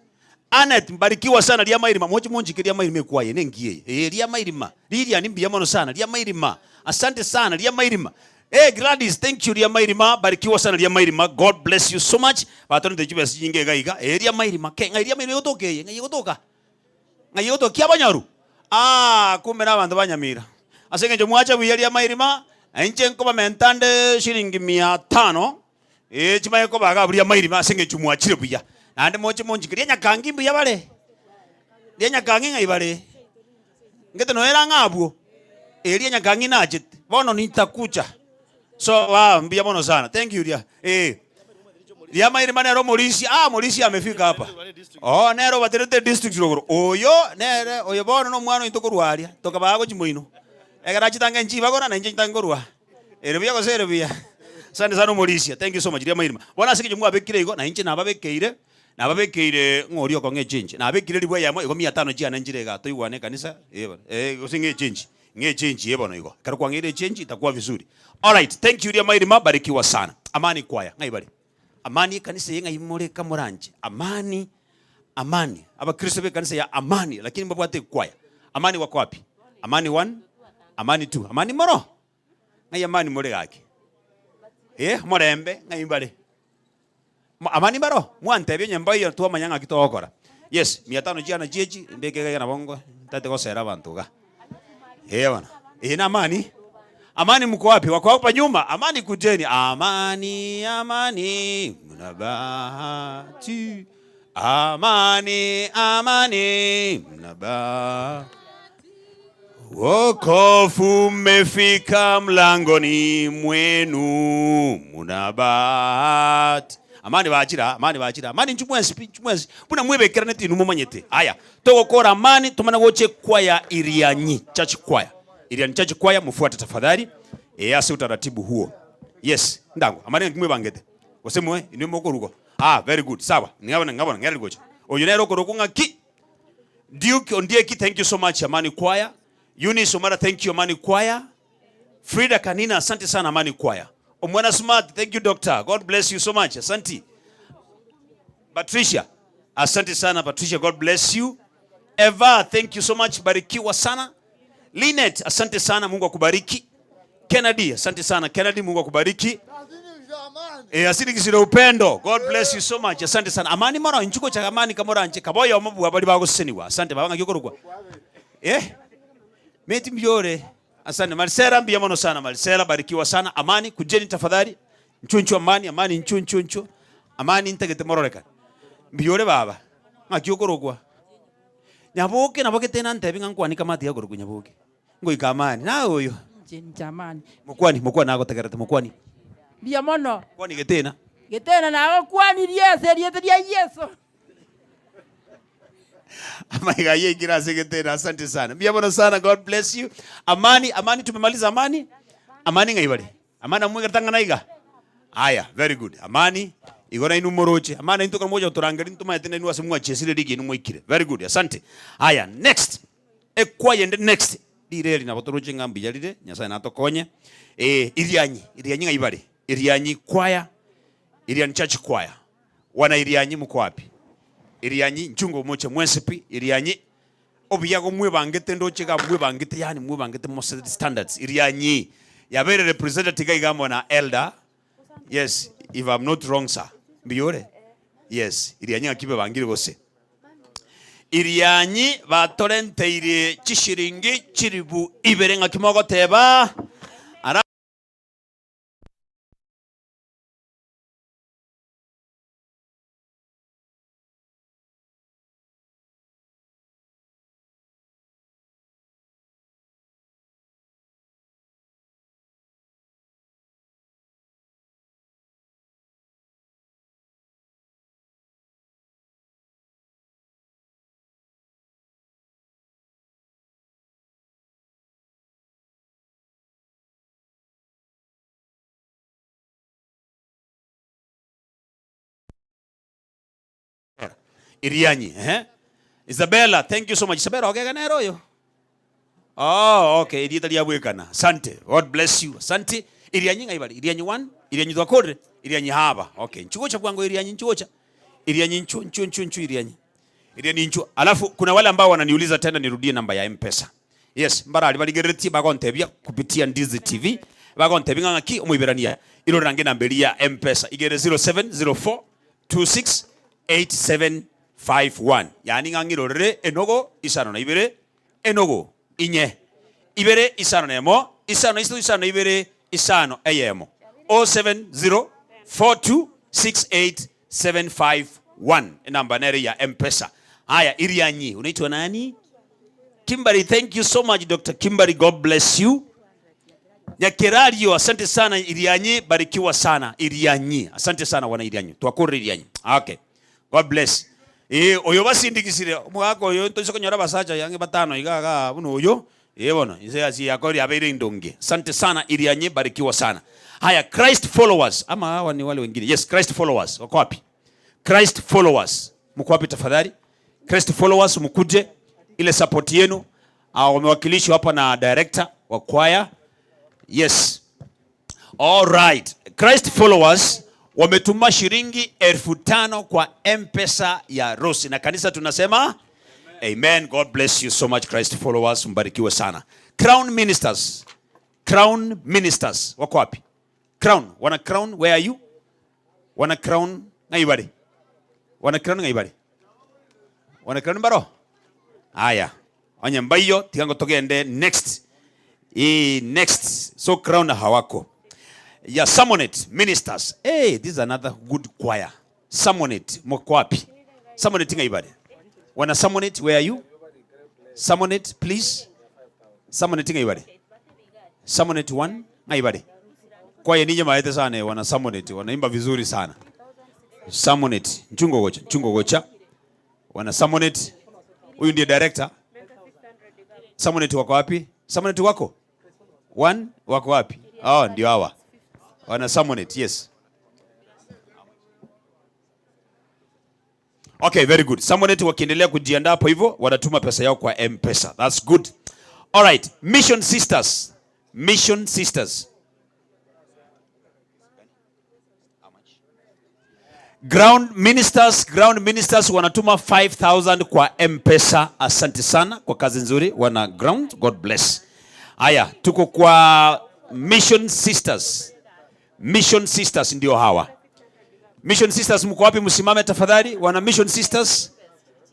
Annet, mbarikiwa sana, riama erima, moche monchike riama erima ekwaye nengiya eye. Ee riama erima, Lilian mbuya mono sana, riama erima, asante sana, riama erima. Ee Gladys, thank you, riama erima, barikiwa sana riama erima, God bless you so much. Batorente chibesa chinyinge iga iga, ee riama erima, ke ng'ai riama erima egotoka eye, ng'ai egotoka? Ng'ai egotoka kiabanyaru? Aah kumbe nabanto ba Nyamira. Ase eng'encho mwacha buya riamairima, na inche nkobamenta nde shilingi mia tano, ee chimanye koba iga abwo riamairima ase eng'encho mwachire buya. Naende moche monchike rianyakangi mbuya bare? Rianyakangi ng'ai bare? Ngete noere ang'e abwo, ee rianyakangi nachete, bono nitakucha. So wow, mbuya mono sana. Thank you ria. Eh. Riamairima nere omorisia, ah omorisia amefika hapa. Oh, nere obaterete district rogoro. Oyo nere oyo bono na omwana oito korwa aria, tokabaa gochia moino. Ekero achitange nchibagora na inche nchitange korwa. Ere buya gose ere buya? Asante sana omorisia. Thank you so much riamairima. Bono ase eng'encho mwabekire igo, na inche nababekeire, nababekeire ng'a oria okong'a echange. Nabekire ribwa eyemo igo mia tano chiane nchire igaa, toigwane ekanisa, eh bono, eh gose ng'a echange. Ng'a echenji eye bono igo. Ekero kwang'eire echenji itakuwa vizuri. Alright, thank you Riamairima, barikiwa sana. Amani kwaya, ng'ai bare? Amani ekanisa eye ng'ai more kamoranche? Amani, Amani. Abakristo b'ekanisa ya Amani, lakini mbabwate ekwaya. Amani wako wapi? Amani one, Amani two. Amani moro? Ng'ai Amani more gaki? Eh, omorembe, ng'ai mbare? Amani mbaro? Mwantebia onye mboiyo twamanya ng'aki togokora. Yes, mia tano chiana chiechi, mbeke iga iga nabo ngo ntagete gosera abanto iga. Eeh bono, eye na amani? Amani mko wapi? Wako hapa nyuma? Amani kujeni. Amani, amani, mna bahati. Amani, amani, mna bahati. Wokovu umefika mlangoni mwenu, muna bahati. Amani bachire aa, amani bachire aa, amani inchu mwensi pi, inchu mwensi. Buna mwebekeraneti inwe momanyete. Aya, togokora amani tomane gocha ekwaya Irianyi Church Choir. Irianyi Church Choir mofuate tafadhali, ee ase utaratibu huo. Yes, ndango, amani ng'aki mwebangete? Gose mwe, inwe mokoruga? Ah, very good, sawa, ng'a ng'a bono ng'ereri gocha. Oyo nere okorokwa ng'aki? Duke Ondieki thank you so much Amani Choir. Eunice Omara thank you Amani Choir. Frida Kanina asante sana Amani Choir. Omwana Smart thank you doctor. God bless you so much. Asante. Patricia asante sana Patricia God bless you. Eva thank you so much barikiwa sana. Linet asante sana Mungu akubariki. Kennedy asante sana Kennedy Mungu akubariki. Eh, asindikisire upendo. God bless you so much. Asante sana. Amani moro inchuko cha amani kamoranche kaboyo omobua bari bagoseseniwa. Asante baba ng'aki okorokwa. Eh? Meti mbiore. Asante Marcela mbuya mono sana Marcela barikiwa sana. Amani kujeni tafadhali. Nchu nchu amani amani nchu nchu nchu. Amani ntagete mororekane. Mbiore baba. Ng'aki okorokwa. Nyaboke nabo gete nantebi ng'a nkwane kamati yakorokwa Nyaboke. Ngoika amani. Naye oyo. Inche ninche amani. Mokwani, mokwani nagotegerete, mokwani. Mbuya mono. Kwani getena. Getena nagokwanirie ase erieta ria Yeso. Amaiga ayio aikire ase getena. Asante sana. Mbuya mono sana. God bless you. Amani, amani tumemaliza amani. Amani ng'ai bare? Amani namwegerete ang'ana iga? Aya, very good. Amani, igo nainwe moroche. Amani naintwe ekero mogocha gotorangeria ntomaete nainwe ase mwachesire ligi inwe mwaikire. Very good. Asante. Aya, next. Ekwaya ende next, rire eri nabo toroche ng'a mbuya rire, Nyasaye natokonye. Eh, Irianyi, Irianyi ng'ai bare? Irianyi choir, Irianyi church choir. Wana Irianyi mko wapi? Irianyi, nchunga omoche mwensi pi, Irianyi, obuya igo mwebangete ndoche iga mwebangete yaani mwebangete mose standards. Irianyi, yabeire representative iga iga amo na elder, yes, if I'm not wrong sir, mbuya ore? Yes, Irianyi ng'aki bebangire gose? Irianyi batorenteire chishiringi chilifu ibere ng'aki mogoteba? Ara. Irianyi, ehe. Isabella, thank you so much. Isabella ogega nere oyo? Oh, okay, erieta riabwekana. Asante. God bless you. Asante. Irianyi ng'ai bare? Irianyi one, Irianyi twakorire? Irianyi haba. Okay, nchigocha bwango Irianyi nchigocha. Irianyi nchu nchu nchu nchu Irianyi. Irianyi nchu. Alafu kuna wale ambao wananiuliza tena nirudie namba ya M-Pesa. Yes, mbarari barigereretie bagontebia kupitia Ndizi TV, bagontebia ng'a ng'aki omoiberania irore range enamba eria ya M-Pesa igere 0704 26 8751 yaani ng'a ng'irorere enogo isano na ibere enogo inye ibere isano na emo isano na isato isano na ibere isano eyemo 0704268751 enamba nere ya M-Pesa. Haya Irianyi unaitwa nani? Kimberly thank you so much Dr. Kimberly God bless you. Nyakerario asante sana Irianyi barikiwa sana Irianyi asante sana wana Irianyi twakorire Irianyi okay God bless eh oyo basindigisire omogaka oyo ntoise konyora abasacha yange batano iga iga buna oyo eh bono inse ase yakori abeire indonge asante sana Irianyi barikiwa sana haya Christ followers ama hawa ni wale wengine yes Christ followers wako wapi Christ followers mko wapi tafadhali Christ followers mkuje ile support yenu. Ah, wamewakilishwa hapa na director wa choir. Yes. All right. Christ followers wametuma shilingi 5,000 kwa M-Pesa ya Rose na kanisa tunasema Amen. Amen. God bless you so much Christ followers, mbarikiwe sana. Crown ministers. Crown ministers wako wapi? Crown, wana crown where are you? Wana crown ng'ai bare? Wana crown ng'ai bare? Wana crown mbaro? Aya. Onye mbaiyo tiga ngo togende next. Eh, next. So crown hawako. Ya Samonet ministers. Hey, this is another good choir. Samonet mko wapi? Samonet ng'ai bare? Wana Samonet where are you? Samonet please. Samonet ng'ai bare? Samonet 1 ng'ai bare? Kwaya ninyi maete sana wana Samonet wanaimba vizuri sana. Samonet nchungo gocha nchungo gocha wana Samonet. Huyu ndiye director. Samonet wako wapi? Samonet wako? One wako wapi? Oh, ndio hawa. Wana Samonet, yes. Okay, very good. Samonet wakiendelea kujiandaa hapo hivyo wanatuma pesa yao kwa M-Pesa. That's good. All right, Mission Sisters. Mission Sisters. Ground ministers, ground ministers wanatuma 5000 kwa M-Pesa. Asante sana kwa kazi nzuri wana ground. God bless. Haya, tuko kwa Mission Sisters. Mission Sisters ndio hawa. Mission Sisters mko wapi? Msimame tafadhali. Wana Mission Sisters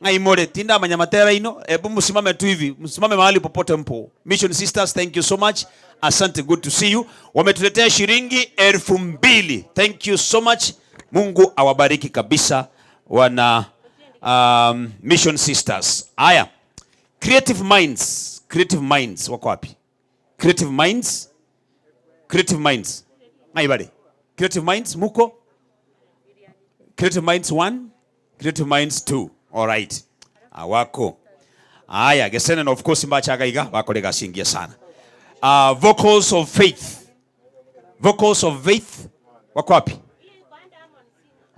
ngaimore tinda manyamatera ino, ebu msimame tu hivi, msimame mahali popote mpo. Mission Sisters, thank you so much. Asante, good to see you. Wametuletea shilingi 2,000. Thank you so much. Mungu awabariki kabisa wana Mission Sisters. Haya, Creative Minds, Creative Minds wako wapi? Creative Minds, Creative Minds. Ngaibare. Creative Minds muko? Creative Minds 1, Creative Minds 2. All right. Awako. Aya, gesene na of course mbacha gaiga bakorega singia sana. Vocals of Faith. Vocals of Faith wako wapi?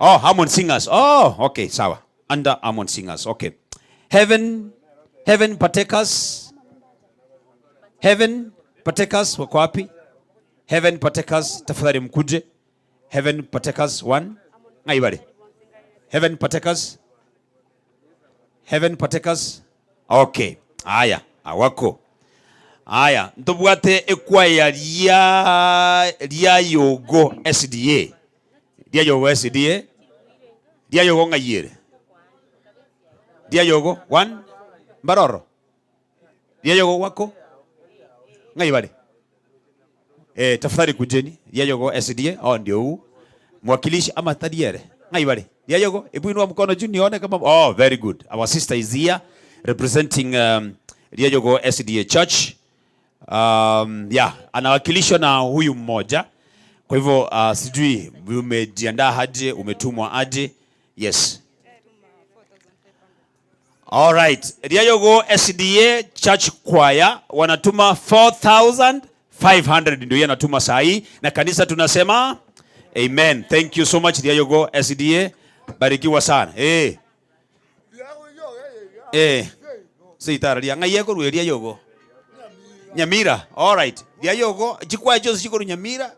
Oh, Harmon Singers. Oh, okay, sawa. Under Harmon Singers. Okay. Heaven, Heaven Partakers. Heaven Partakers wako wapi? Heaven Partakers tafadhali mkuje. Heaven Partakers 1. Ngaibare. Heaven Partakers. Heaven Partakers. Okay. Aya, awako. Aya, ntobwate ekwaya ria ria yogo SDA. Ria yogo SDA. Ria yogo ng'ayere. Ria yogo 1 mbaroro. Ria yogo wako ng'aibare. Tafadhali kujeni. Ria yogo SDA. Oh, ndio huu. Mwakilishi ama tadiere. Ng'aibare. Ria yogo, hebu inua mkono juu nione kama. Oh, very good. Our sister is here representing Ria Yogo SDA Church. Yeah, anawakilishwa na huyu mmoja. Kwa hivyo sijui umejiandaa aje, umetumwa aje. Yes. All right. Ria Yogo SDA Church Choir wanatuma 4,500 ndio yeye anatuma saa hii, na kanisa tunasema amen. Thank you so much Ria Yogo SDA. Barikiwa sana. Eh, seito araria ng'ai ekorwa eria yogo? Nyamira, alright. Ria yogo, chikwaya chionsi chikorwa Nyamira.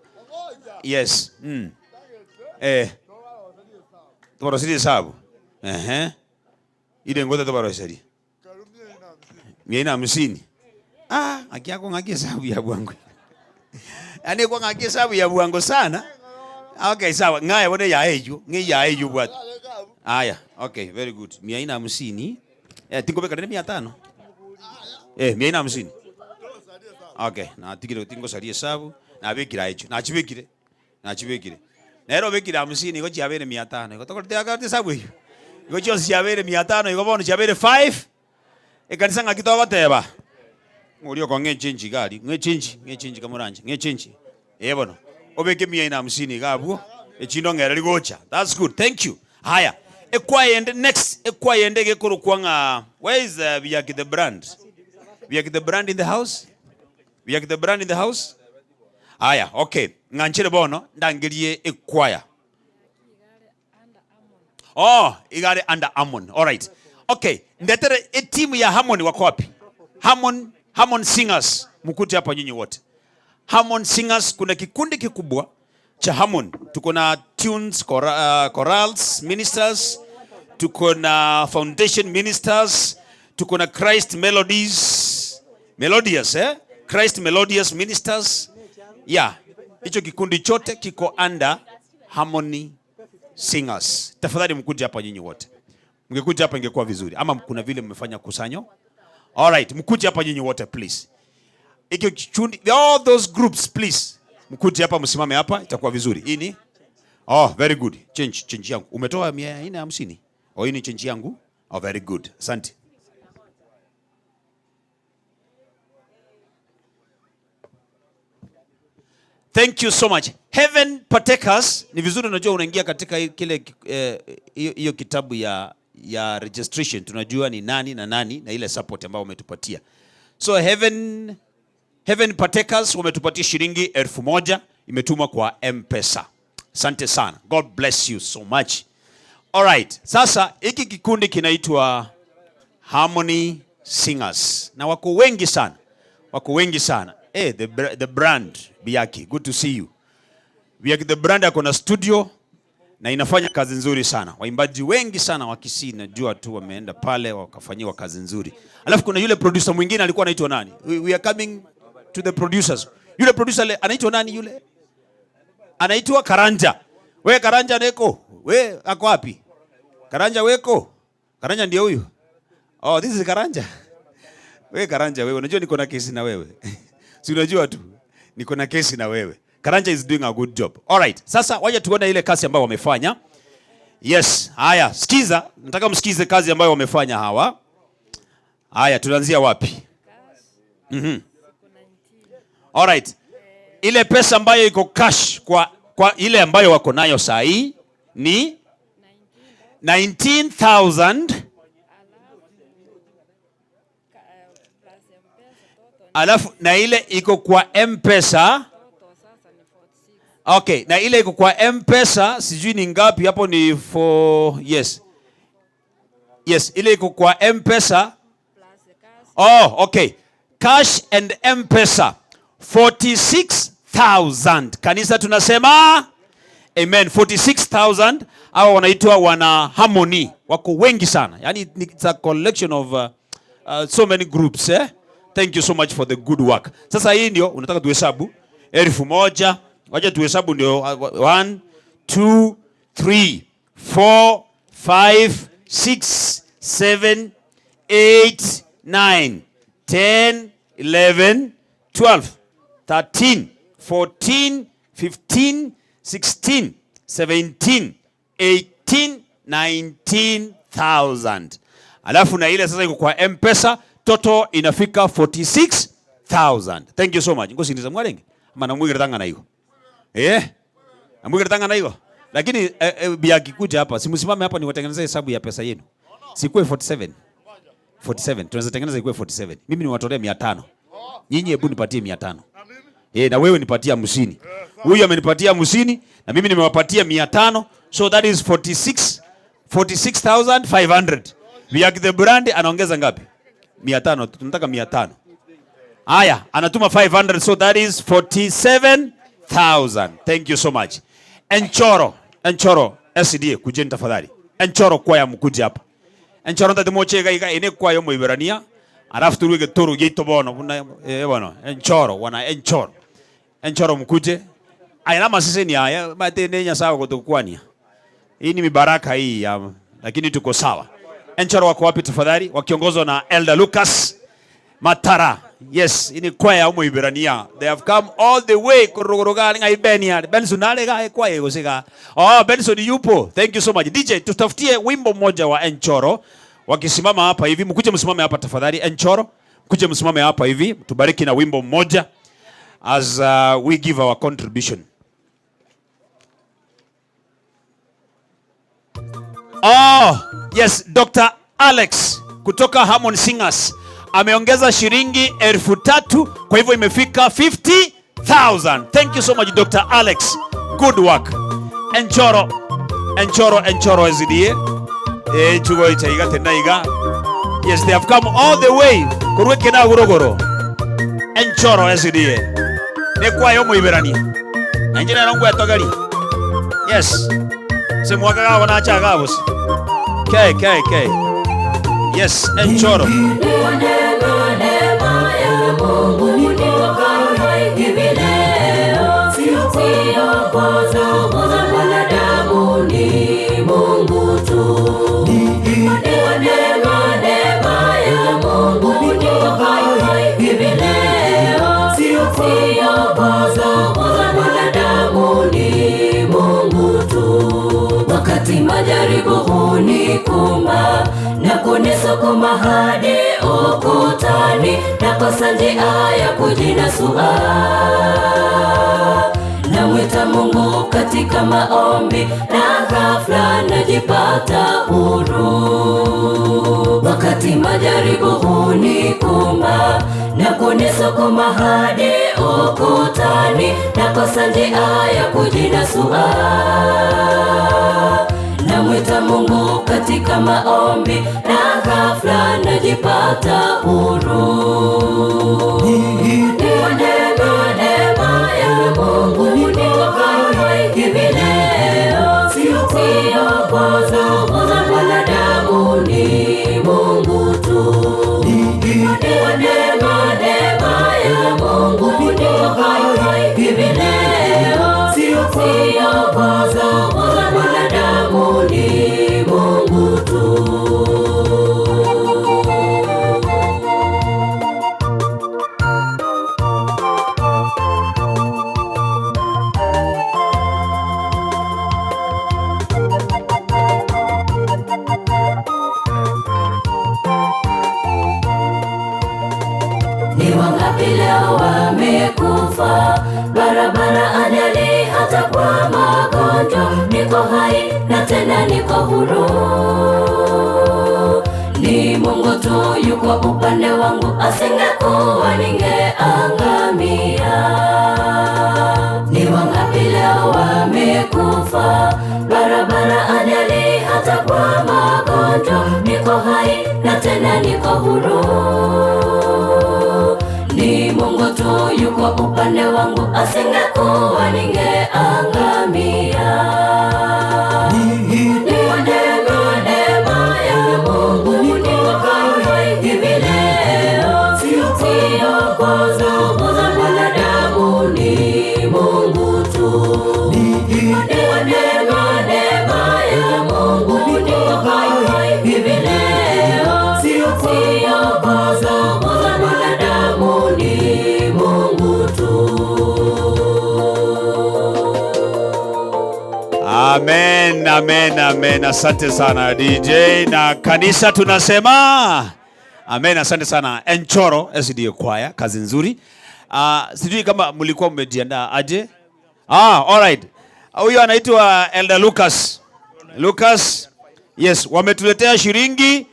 Yes. Mm. Eh. Tobarosirie esabu. Ehe. Ire ngote tobaroserie. Mia ine hamsini. Ah, ng'aki akong'aki esabu ya bwango. Yaani ekong'aki esabu ya bwango sana. Okay, sawa. Ng'aye bono eyaye eywo, ng'a eyaye eywo obwate. Aya, okay, very good. Mia ine hamsini. Eh, tinkobeka rende mia tano. Eh, mia ine hamsini. Okay, natigire tingosaria esabu, nabekire aye echio, nachibekire. Nachibekire. Nere obekire hamsini igo chiabeire mia tano. Igo tokorete akorete esabu eyio. Igo chionsi chiabeire mia tano igo bono chiabeire five. Ekanisa ng'aki togoteba? Ng'oria okong'a echenji iga aria, ng'a echenji, ng'a echenji kamoranche, ng'a echenji. Ee bono, obeke mia ine hamsini iga abwo, echinde ong'ereri gocha. That's good, thank you. Haya, ekwaya ende next, ekwaya ende egekorokwa ng'a, where is uh, Biaki the brand? Biaki the brand in the house? Biaki the brand in the house? Aya, okay, ng'anchere bono ndangerie ekwaya. Oh, igare under Harmon. All right. Okay, ndetere etimu ya Harmon wako wapi? Harmon, Harmon Singers. Mkute hapa nyinyi wote. Harmon Singers, kuna kikundi kikubwa cha Harmon. Tuko na tunes, chora, uh, chorals, ministers, tuko na foundation ministers, tuko na Christ Melodies, Melodious eh? Christ Melodious Ministers. Yeah, hicho kikundi chote kiko under Harmony Singers. Tafadhali mkuje hapa nyinyi wote. Mngekuja hapa ingekuwa vizuri. Ama kuna vile mmefanya kusanyo? All right, mkuje hapa nyinyi wote please. Hiki kikundi, all those groups please. Mkuje hapa msimame hapa itakuwa vizuri. Hii ni? Oh, very good. Change, change yangu. Umetoa 450? Oh, hii ni change yangu. Oh, very good. Asante. Thank you so much. Heaven Partakers, ni vizuri unajua unaingia katika hii- kile eh, hiyo hiyo kitabu ya ya registration tunajua ni nani na nani na ile support ambayo wametupatia. So Heaven Heaven Partakers wametupatia shilingi 1000 imetumwa kwa M-Pesa. Asante sana. God bless you so much. All right. Sasa hiki kikundi kinaitwa Harmony Singers na wako wengi sana, wako wengi sana. Hey, the, br- the brand Biaki, good to see you. Biaki the brand ako na studio na inafanya kazi nzuri sana. Waimbaji wengi sana wa Kisii najua tu wameenda pale wakafanyiwa kazi nzuri. Alafu kuna yule producer mwingine alikuwa anaitwa nani? We, we are coming to the producers. Yule producer le, anaitwa nani yule? Anaitwa Karanja. We Karanja neko. We ako wapi? Karanja weko. Karanja ndio huyu. Oh, this is Karanja. We Karanja wewe, unajua niko na kesi na wewe. Si unajua tu. Niko na kesi na wewe. Karanja is doing a good job. All right. Sasa waje tuone ile kazi ambayo wamefanya. Yes, haya, sikiza. Nataka msikize kazi ambayo wamefanya hawa. Haya, tunaanzia wapi? Mhm. All right. Ile pesa ambayo iko cash kwa kwa ile ambayo wako nayo saa hii ni 19,000 alafu na ile iko kwa M-Pesa. Okay, na ile iko kwa M-Pesa sijui ni ngapi hapo ni for yes. Yes, ile iko kwa M-Pesa. Oh, okay. Cash and M-Pesa 46,000. Kanisa tunasema amen. 46,000 hawa wanaitwa wana Harmony. Wako wengi sana. Yaani it's a collection of uh, uh, so many groups eh? Thank you so much for the good work. Sasa hii ndio unataka tuhesabu 1000. Wacha tuhesabu ndio 1 2 3 4 5 6 7 8 9 10 11 12 13 14 15 16 17 18 19,000. Alafu na ile sasa iko kwa M-Pesa total inafika 46,000. Thank you so much. Ngosindiza mwarenge. Ama namwigire na hiyo. Eh? Namwigire na hiyo. Lakini eh, eh, biakikuja hapa, simsimame hapa niwatengenezee hesabu ya pesa yenu. Sikuwe 47. 47. Tunaweza tengeneza ikuwe 47. Mimi niwatolee 500. Nyinyi hebu nipatie 500. Eh, na wewe nipatie 50. Huyu amenipatia 50 na mimi nimewapatia 500. So that is 46 46,500. Biak the brand anaongeza ngapi? 500. Tunataka 500. Haya, anatuma 500 so that is 47,000. Thank you so much. Enchoro, Enchoro SDA kujeni tafadhali. Enchoro kwaya mkuje hapa. Enchoro ntati moche iga iga ene kwaya omoiberania. Alafu turuge getoro gieito bono buna eh bono Enchoro wana Enchoro. Enchoro mkuje. Aya namaseseni aya mate ne Nyasaye ogotokwania. Hii ni mibaraka hii ya, lakini tuko sawa. Enchoro wako wapi tafadhali? Wakiongozwa na Elder Lucas Matara. Yes, ini kwaya omoiberania. They have come all the way korogoroga ngai Beni. Benson ale ga kwaya gosega. Oh, Benson yupo. Thank you so much. DJ, tutafutie wimbo mmoja wa Enchoro. Wakisimama hapa hivi, mkuje msimame hapa tafadhali. Enchoro, mkuje msimame hapa hivi, tubariki na wimbo mmoja as we give our contribution. Oh, yes, Dr. Alex kutoka Harmon Singers ameongeza shilingi 3,000, kwa hivyo imefika 50,000. Thank you so much Dr. Alex. Good work. Enchoro, Enchoro, Enchoro SDA. Eh, chugo icha iga tena iga. Yes, they have come all the way korwa kena gurogoro. Enchoro SDA. Ne kwayo muiberania. Na njira ngwetogeri. Yes. Semwaka gabo nacha gabo. K K K. Yes, Enchoro. Wakati majaribu hunikumba na kunisukuma hadi ukutani, nakosa njia ya kujinasua. Namwita Mungu katika maombi na ghafla najipata huru. Wakati majaribu hunikumba na kunisukuma hadi ukutani, nakosa njia ya kujinasua. Namwita Mungu katika maombi na ghafla najipata huru. Ni neema, neema ya Mungu niokoaye hivi leo, sio kwa nguvu za mwanadamu, ni Mungu tu. Ni neema, neema ya Mungu niokoaye hivi leo, sio kwa nguvu za mwanadamu, ni Mungu tu. Ni wangapi leo wamekufa barabara, ajali, hata kwa magonjwa. Niko hai na tena niko huru. Ni Mungu tu yuko upande wangu, asingekuwa ningeangamia. Ni wangapi leo wamekufa barabara, ajali, hata kwa magonjwa. Niko hai na tena niko huru. Ni Mungu tu yuko upande wangu, asingekuwa ningeangamia. Ni neema, neema ya Mungu niokoaye hivi leo, sio kwa nguvu za mwanadamu, ni Mungu tu. Ni neema, neema ya Mungu niokoaye hivi leo, sio kwa nguvu za mwanadamu, ni Mungu tu. Amen, amen, amen. Asante sana DJ na kanisa tunasema amen. Asante sana Enchoro SDA Choir, kazi nzuri. Sijui kama mlikuwa mmejiandaa aje. All right. Huyo anaitwa Elder Lucas. Lucas, yes, wametuletea shilingi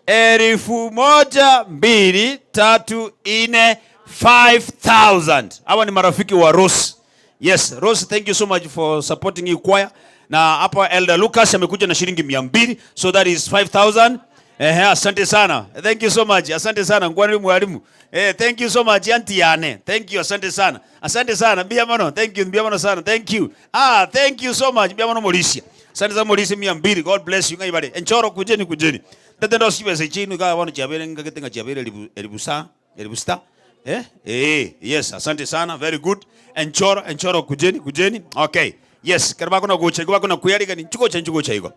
1,000, 2, 3, 4, 5,000. Hawa ni marafiki wa Rose. Yes, Rose, thank you so much for supporting your choir. Na hapa Elder Lucas amekuja na shilingi 200, so that is 5,000. Ehe, asante sana. Thank you so much. Asante sana nkwanire mwalimu. Eh, thank you so much auntie yane. Thank you, asante sana. Asante sana. Mbuya mono. Thank you, mbuya mono sana. Thank you. Ah, thank you so much. Mbuya mono Morisia. Asante sana Morisia mia mbili. God bless you. Ng'ai bare. Enchoro kujeni kujeni. Tete ndo chibesa chiaino igaa bono chiabeire ngagete ng'a chiabeire elibu elibu sa elibu sita. Eh? Eh, yes, asante sana. Very good. Enchoro, enchoro kujeni kujeni. Okay. Yes, kero bakona gocha igo bakona kweyarigani nchigocha nchigocha igo.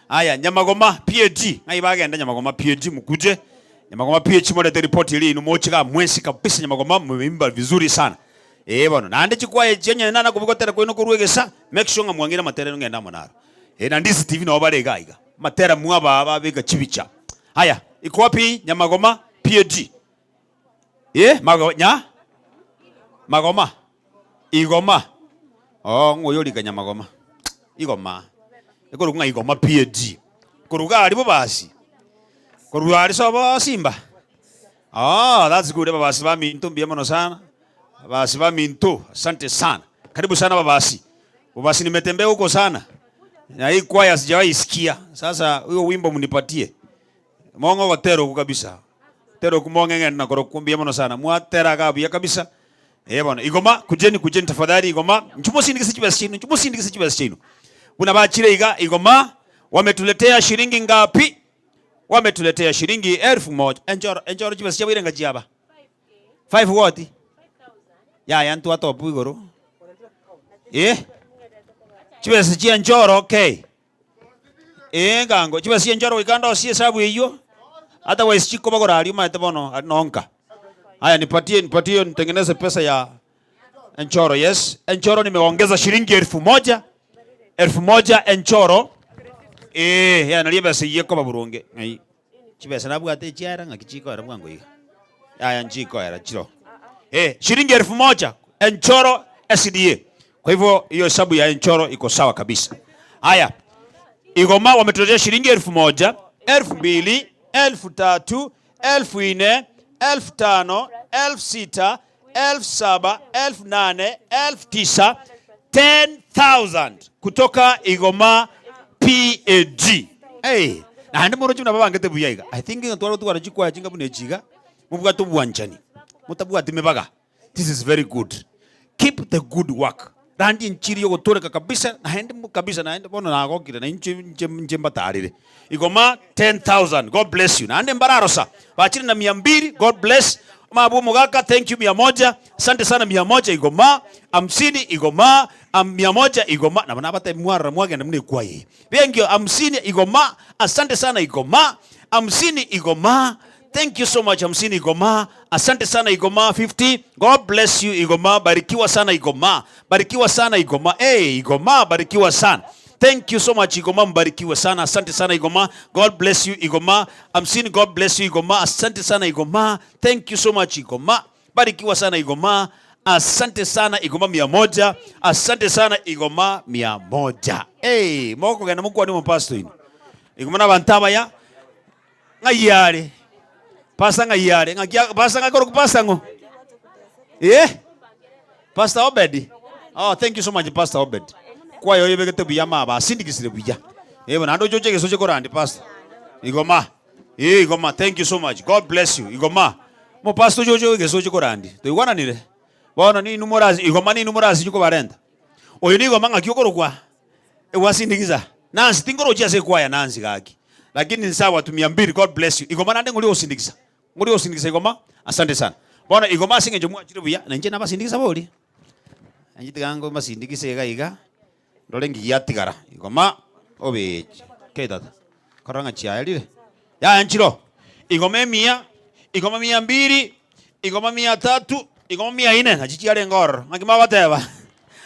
Aya, Nyamagoma PAG. Ng'ai bagenda Nyamagoma PAG mukuje. Nyamagoma PAG morete report eria yaino moche igaa mwensi kabisa Nyamagoma mumeimba vizuri sana. Ee bono, naende chikwaya echi onye nana kobigotera kwaino korwa egesa, make sure ng'a mwang'eire amatera aino ng'ende amo naro. Ee naende CCTV nabo bare igaa iga. Amatera mwabaa babeka chibicha. Aya, iko wapi Nyamagoma PAG? Ee, mago, nya? Magoma? Igoma? Oo, ng'o oyo orika Nyamagoma? Igoma. Ekorokwa ng'a Igoma PAG. Korwa iga aria bobasi, korwa aria sobo Simba. Oo, that's good, ababasi baminto mbuya mono sana, ababasi baminto, asante sana. Karibu sana ababasi. Bobasi nimetembea huko sana, na hii kwaya sijawahi sikia. Sasa huyo wimbo mnipatie. Mong'e ogotera okwo kabisa. Tera okwo mong'e ng'ende nakorokwo mbuya mono sana. Mwatera iga buya kabisa. Eh bono, igoma, kujeni kujeni tafadhali igoma, inchuo mosindikise chibesa chiaino, inchuo mosindikise chibesa chiaino. Buna bachire iga igoma, wametuletea shilingi ngapi? Wametuletea shilingi elfu moja. Enchoro, enchoro chibesa chiabeire ng'a chiaba? Five what? Yaya ntwatopu igoro. Eh? Chibesa chia enchoro okay. Ee ngango, chibesa chia enchoro goika ndosie esabu eyio, otherwise chikobagora aria omanyete bono aria nonka. Haya nipatie nipatie nitengeneze pesa ya enchoro yes. Enchoro nimeongeza shilingi elfu moja, elfu moja enchoro. Ee, ya nario ebesa eyio ekoba boronge. Ng'ai chibesa nabwate echiaera ng'aki chikoera bwango iga. Yaya nchikoera chiro. Eh, shilingi elfu moja enchoro SDA. Kwa hivyo hiyo hesabu ya enchoro iko sawa kabisa. Haya, Igoma wametuletea shilingi 1000, 2000, 3000, 4000, 5000, 6000, 7000, 8000, 9000, 10,000 kutoka Igoma PAG. Hey, naende moroche buna babangete buya iga. I think ng'a tware gotwara chikwaya chinga buna echi iga, mobwate obwanchani, motabwati mebaga. This is very good. Keep the good work. Randi enchiri yogotoreka kabisa naende mo kabisa naende bono nagokire na inche inche inche mbatarire. Igoma 10000 God bless you. Naende mbararosa bachire na mia mbili God bless. Mabwo omogaka thank you mia moja asante sana mia moja igoma hamsini igoma am, mia moja igoma nabo nabatebi mwarora mwagenda buna ekwaya eye. Bengio hamsini igoma asante sana igoma hamsini igoma Thank you so much hamsini Igoma. Asante sana Igoma 50. God bless you Igoma. Barikiwa sana Igoma. Barikiwa sana Igoma. Hey, Igoma barikiwa sana. Thank you so much Igoma, mbarikiwe sana. Asante sana Igoma. God bless you Igoma. Hamsini, God bless you Igoma. Asante sana Igoma. Thank you so much Igoma. Barikiwa sana Igoma. Asante sana Igoma mia moja. Asante sana Igoma mia moja. Hey, mokogenda mokwane omopastor oino. Igoma nabanto abaya. Ng'ai are? Pastor ng'ai are? Ng'aki a- pastor ng'aki korokwa pastor ng'o? Eh? Pastor Obed? Oh, thank you so much Pastor Obed. Kwaya oyebegete buya maba asindikisire buya. Eh, naende oche oche egesoche korandi pastor. Igoma. Eh, igoma. Thank you so much. God bless you. Igoma. Omopastor oche oche egesoche korandi. Toigwananire? Bono ninwe morasi igoma ninwe morasinywe kobarenta. Oyo nigoma ng'aki okorokwa? Egwasindikiza Nancy tinkorochia ase ekwaya Nancy gaki lakini nsawa tu mia mbili God bless you igoma naende ng'ori ogosindikiza ng'ori ogosindikiza igoma asante sana bono igoma ase eng'encho mwachire buya na inche nabasindikisa bori inche tiga ngomasindikise iga iga ndore nki giatigara igoma obeche kei tata korora ng'a chiaerire yaya nchiro igoma emiya igoma mia mbili Igoma mia tatu, igoma mia ine, nachi chiarenge ororo. Ng'aki mogoteba?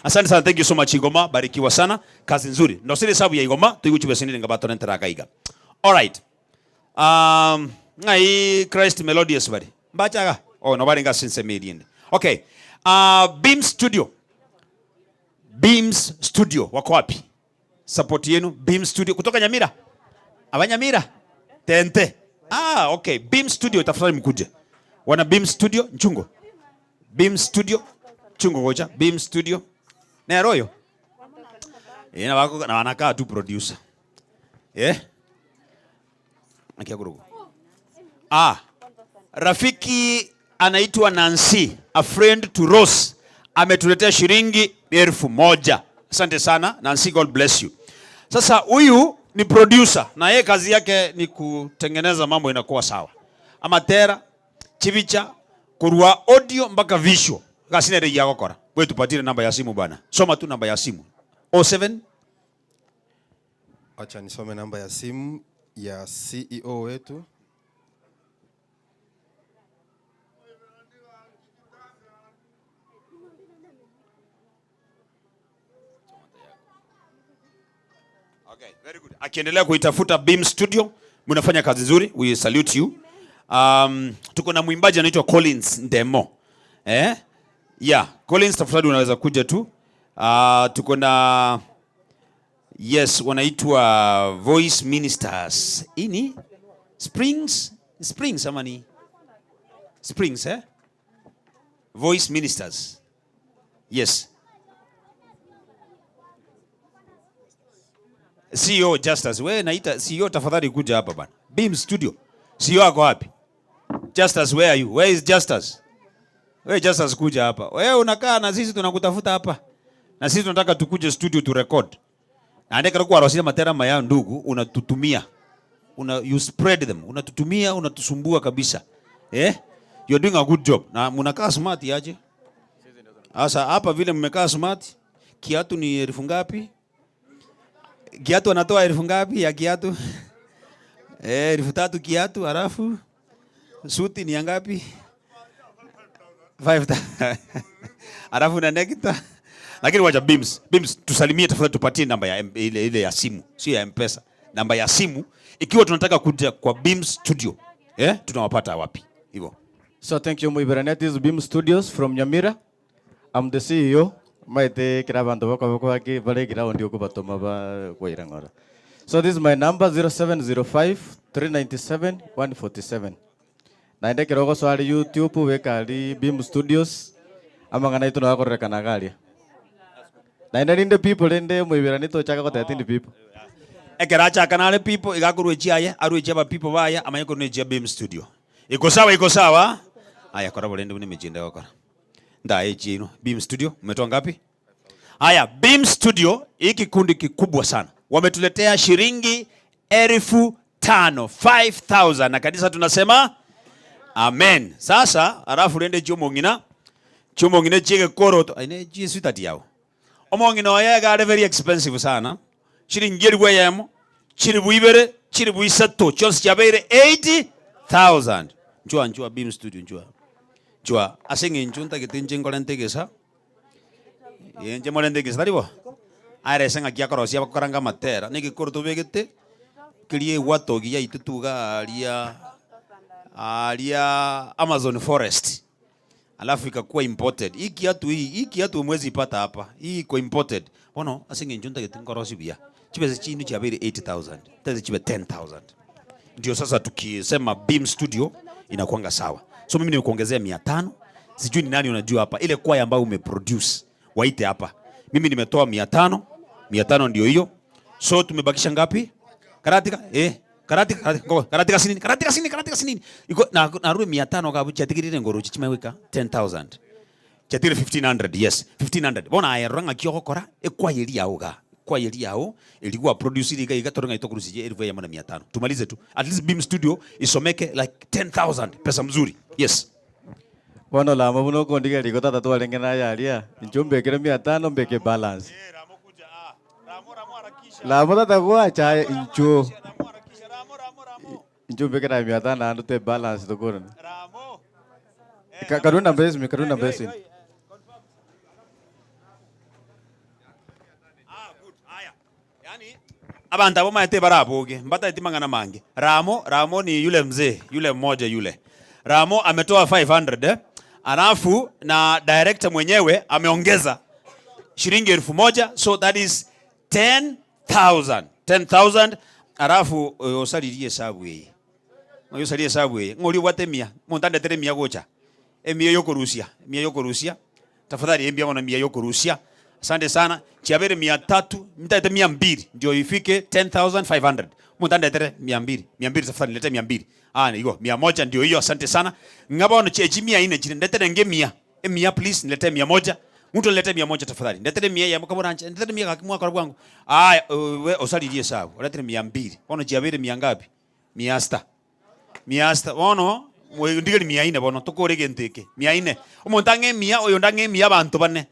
Asante sana, thank you so much Igoma, barikiwa sana, kazi nzuri. Ndosire esabu ya Igoma, toigwe chibesa nire ngabatorentera aka iga. Alright. Um, ng'ai Christ Melodious bari? Mbache iga? Oh, no barenge ase ensemo eria ende. Okay. Uh, Beam Studio. Beams Studio wako wapi? Support yenu Beam Studio kutoka Nyamira. Aba Nyamira? Tente. Ah, okay. Beam Studio tafadhali mkuje. Wana Beam Studio Nchungo. Beam Studio Chungo gocha. Beam Studio. Nero oyo. Eh, na wako na wanakaa tu producer. Eh? Akia kurugo. Ah, rafiki anaitwa Nancy, a friend to Rose, ametuletea shilingi 1000. Asante sana Nancy, God bless you. Sasa huyu ni producer na yeye kazi yake ni kutengeneza mambo inakuwa sawa, amatera chibicha kurua audio mpaka visual kasina rei yagokora. Wewe tupatire namba ya simu bana, soma tu namba ya simu 07 Acha nisome namba ya simu ya CEO wetu. Okay, very good. Akiendelea kuitafuta Beam Studio, mnafanya kazi nzuri, we salute you. Tuko na mwimbaji anaitwa Collins Ndemo. Eh? Yeah, Collins tafadhali unaweza kuja tu. Tuko na yes, wanaitwa Voice Ministers. Hii ni Springs, Springs ama ni Springs eh? Voice Ministers. Yes. CEO Justus, wewe naita CEO tafadhali kuja hapa bana. Beam Studio. CEO ako wapi? Justus, where are you? Where is Justus? Wewe Justus kuja hapa. Wewe unakaa na sisi tunakutafuta hapa. Na sisi tunataka tukuje studio tu record. Na ndeka kwa rosina matera maya ndugu unatutumia. Una you spread them. Unatutumia, unatusumbua kabisa. Eh? You're doing a good job. Na mnakaa smart aje? Sasa hapa vile mmekaa smart, kiatu ni elfu ngapi? Kiatu anatoa elfu ngapi ya kiatu? Eh, 3000 kiatu, halafu suti ni ya ngapi? 5000. Halafu na nekta. Lakini wacha Beams, Beams tusalimie tafadhali, tupatie namba ya ile ile ya simu, sio ya M-Pesa. Namba ya simu ikiwa tunataka kuja kwa Beams Studio. Eh, tunawapata wapi? Hivyo. So thank you Muiberania. This is Beam Studios from Nyamira. I'm the CEO. Maite kira bantu bako bako baki bale ground yuko batoma ba kwaira ngora. So this is my number 0705 397 147. Naende kirogo swali YouTube wekali Beam Studios amang'ana itu nagokorerekana garia. Naende ninde people rende Muiberania tochaka goteta indi people. Ekeracha kanale people igakorwa echiaye arwe echia ba people baya amanye korwa echia Beam Studio. Iko sawa, iko sawa. Aya kora bolende bune mechinde gokora. Ndaye chino Beam Studio umetoa ngapi? Haya, Beam Studio hiki kikundi kikubwa sana. Wametuletea shilingi 5000, 5000 na kanisa tunasema amen. Sasa alafu rende chomongina chomongina chige koro ine Yesu tati yao. Omongina oye gare very expensive sana. Shilingi elfu eyemo, chiribu ibere, chiribu isato, chonsi chabere 80,000. Njua njua Beam Studio njua. Njua asenge njunta getinje ngore ntegesa. Yenje more ntegesa taribo. Are senga kia korosia bakoranga matera. Nigi koro tubegete kirie gwatogi ya itutuga aria aria Amazon forest. Alafu ikakuwa imported. Hii kiatu hii, hii kiatu mwezi ipata hapa. Hii iko imported. Bono asenge njunta getinje ngorosi bia. Chibese chinu chabere 80,000. Teze chibe 10,000. Ndio sasa tukisema Beam Studio inakuanga sawa. So mimi nimekuongezea 500. Sijui ni nani unajua hapa. Ile kwaya ambayo umeproduce waite hapa. Mimi nimetoa 500. 500 ndio hiyo. So tumebakisha ngapi? Karatika eh karatika karatika karatika sinini karatika sinini karatika sinini. Iko na na rue 500 kabu chatikirire ngoro chimeweka 10,000. Chatire 1500 yes 1500. Bona ayeranga kiokora ekwayeri yauga. Kwa yeri yao ilikuwa produce ile iga toronga itokurusije elfu ya mwana 500. Tumalize tu. At least Beam Studio isomeke like 10,000 pesa mzuri. Yes. Bono la mabuno kondiga liko tata twarenge na yaria. Nchumbe kire 500 mbeke balance. La mota tagwa cha inchu. Inchu mbeke na 500 andu te balance tukura. Karuna mbesi, karuna mbesi. Abantu abo maete baraboge mbata itimangana mange. Ramo, Ramo ni yule mzee, yule mmoja yule. Ramo ametoa 500 eh? Alafu na director mwenyewe ameongeza shilingi 1000, so that is 10,000. 10,000 alafu osalirie hesabu hii. Osalirie hesabu hii. Ngori wate mia, montande tere mia gocha. Emia yokorusia, mia yokorusia. Tafadhali embia wana mia yokorusia. Asante sana. Chiabere mia tatu, ntaete mia mbili ndio ifike 10500. Omonto andetere mia mbili, mia mbili tafadhali nilete mia mbili. Ah, igo mia moja ndio hiyo, asante sana. Ng'a bono echi mia ine chire ndetere nge emia, emia please niletee mia moja. Mtu aniletee mia moja tafadhali. Ndetere mia eyemo kaboranche, ndetere mia gaki mwakora bwango. Aya, we osaririe esabu, oretere mia mbili. Bono chiabeire mia ngapi? Mia sita. Mia sita. Bono, ndigeri mia ine bono, tokore egento eke. Mia ine. Omonto ang'e emia, oyonde ang'e emia abanto bane.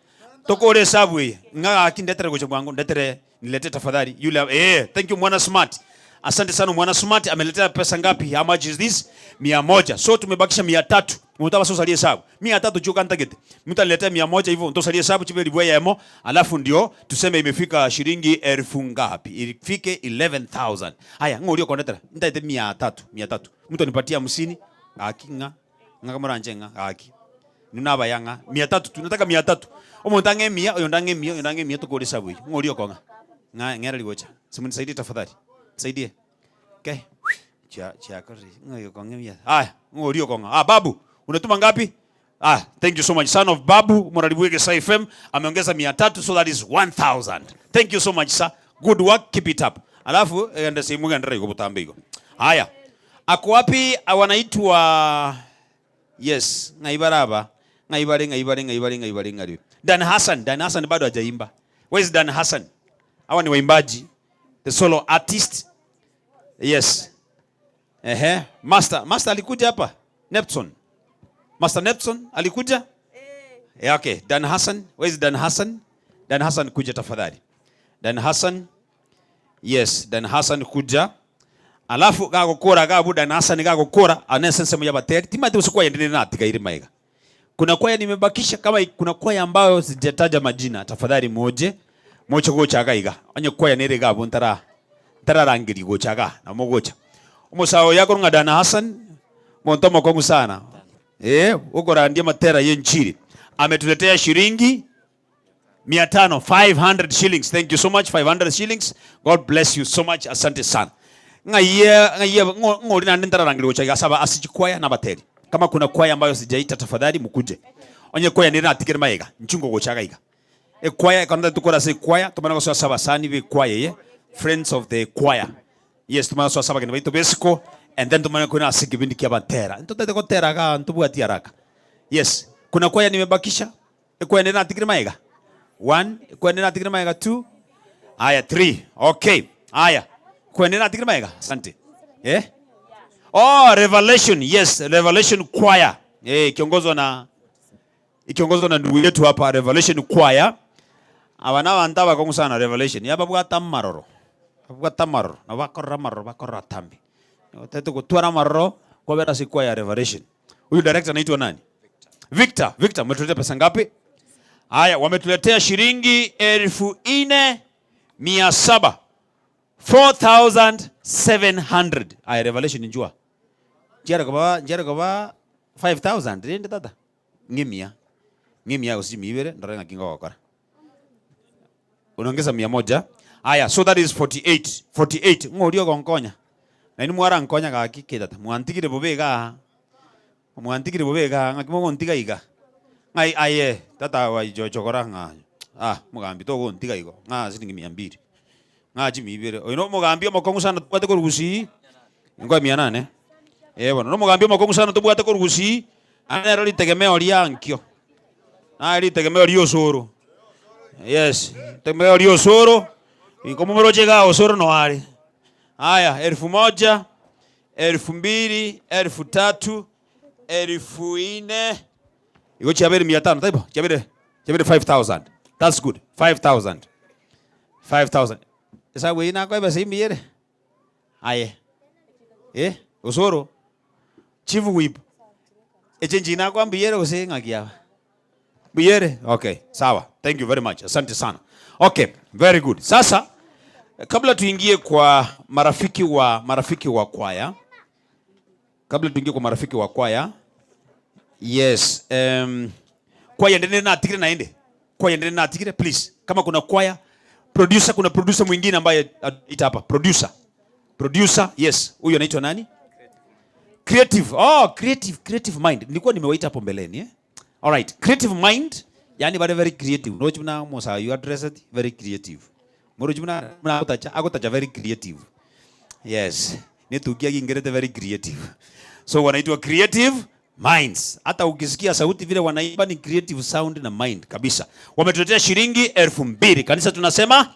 Tokore esabu eye. Ng'a gaki ndetere gocha bwango, ndetere, nilete tafadhali. Yule, eh, thank you mwana smart. Asante sana mwana smart, ameletea pesa ngapi? How much is this? Mia moja. So tumebakisha mia tatu. Omonto abase osarie esabu. Mia tatu chioka ntagete. Mtu aniletea mia moja hivyo, ntosarie esabu chibe elifu eyemo, alafu ndio tuseme imefika shilingi elfu ngapi? Ifike 11000. Aya, ng'o oria okondetera? Ntaete mia tatu, mia tatu. Mtu anipatie hamsini, gaki ng'a, ng'a moranche ng'a, gaki. Inwe nabaya ng'a, mia tatu tu, nataka mia tatu. Omonto ang'e emia, oyonde ang'e emia, oyonde ang'e emia tokore esabu eyio. Ng'o oria okong'a? Ng'a ng'era rigocha. Simunisaidie tafadhali. Nisaidie. Okay. Chia chiakorire. Ng'o oyo okong'a emia? Aya, ng'o oria okong'a? Ah, babu, unatuma ngapi? Ah, thank you so much. Son of Babu, Morali Bwege Sai FM, ameongeza mia tatu, so that is 1000. Thank you so much, sir. Good work, keep it up. Alafu, ende simu gendera igo butambe igo. Haya. Ako wapi wanaitwa Yes, ng'ai bare aba? Ng'ai bare, ng'ai bare, ng'ai bare, ng'ai bare, ng'ai. Dan Hassan, Dan Hassan bado hajaimba. Where is Dan Hassan? Hawa ni waimbaji. The solo artist. Yes. Ehe, Master, Master alikuja hapa? Neptune. Master Neptune alikuja? Eh, okay. Dan Hassan, where is Dan Hassan? Dan Hassan kuja tafadhali. Dan Hassan. Yes, Dan Hassan kuja. Alafu gagokora gabu Dan Hassan gagokora ane ensemo y'abateri timanyeti gose kwaya ende natigaire magega. Kuna kwaya nimebakisha kama kuna kwaya ambayo sijataja majina tafadhali moje moche gocha iga iga. Onye kwaya nere iga abwo ntara ntararangeria gocha iga nabo mogocha. Omosae oyo akorwa ng'a Dan Hassan omonto omokong'u sana eh okorandia amatera ye enchiri ametuletea shilingi mia tano 500 shillings thank you so much 500 shillings god bless you so much asante sana ng'aiye ng'aiye ng'o- ng'ori naende ntararangeria gocha iga ase aba ase chikwaya na abateri kama kuna kwaya ambayo sijaita tafadhali mukuje onye kwaya nere natigere magega inchu ngogocha iga iga ekwaya ekero ntari tokore ase ekwaya tomanye gosoa ase abasani ba ekwaya eye friends of the choir yes tomanye gosoa ase abageni baito ba esiko and then tomanye koina ase ekebindi kia abatera ntotagete gotera igaa ntobwati haraka yes kuna kwaya nimebakisha Ekwende natigire magega one, ekwende natigire magega two, aya three, okay, aya ekwende natigire magega, asante eh? Oh, Revelation, yes, Revelation Choir eh, ikiongozwa na ikiongozwa na ndugu yetu hapa Revelation Choir. Aba nabanto abakong'u sana Revelation, yababwate amaroro, babwate amaroro, nabo bakorora amaroro bakorora atambe. Otagete gotwara amaroro kwabera ase choir ya Revelation. Huyu director anaitwa nani? Victor. Victor, umetuletea pesa ngapi? Haya, wametuletea shilingi 4700. 4700. Aya, Revelation njua. Nchiare koba, nchiare koba 5000 rende tata. Ng'emia. Ng'emia gose chimia ibere ndore ng'aki ngogokora. Unaongeza mia moja. Aya, so that is 48. 48. Ng'o oria ogonkonya? Nainwe mwarankonya gaki ki tata? Mwantigire bobe igaa. Mwantigire bobe igaa, ng'aki mogontiga iga? Ng'ai aye, tata waichochokora ng'a ah, mogambi togontiga igo, ng'a siringi mia mbiri, ng'a chimia ibere. Oyo na omogambi omokong'u sana tobwate korwa Gusii, nkoe mia nane, eh bono, na omogambi omokong'u sana tobwate korwa Gusii, naende nero ritegemeo ria nkio, naye ritegemeo ria osoro, yes, ritegemeo ria osoro, nkomomoroche igaa osoro noyo are. Aya, elfu moja, elfu mbili, elfu tatu, elfu ine, igo chiabeire mia tano, taibo? Chiabeire, chiabeire 5000. That's good. 5000. 5000. Esabu eyio nakoe ebesa eyio mbuya ere? Aye. Eh, osoro. Chief whip. Echenji nakoa mbuya ere gose ng'aki aba? Mbuya ere? Okay, sawa. Thank you very much. Asante sana. Okay, very good. Sasa kabla tuingie kwa marafiki wa marafiki wa kwaya, kabla tuingie kwa marafiki wa kwaya, yes, um, kwaya ndene natigire naende. Kwaya ndene natigire please. Kama kuna kwaya producer, kuna producer mwingine ambaye ita hapa producer. Producer, yes. Huyu anaitwa nani? Creative. Oh, creative, creative mind. Nilikuwa nimewaita hapo mbeleni eh? All right. Creative mind. Yaani bare very creative, noroche buna omosae oyio adresseti, very creative. Morochi buna buna agotacha, agotacha very creative. Yes, netukia gingerete very creative. So wanaitwa creative minds. Hata ukisikia sauti vile wanaimba ni creative sound na mind kabisa. Wametuletea shilingi 2000. Kanisa tunasema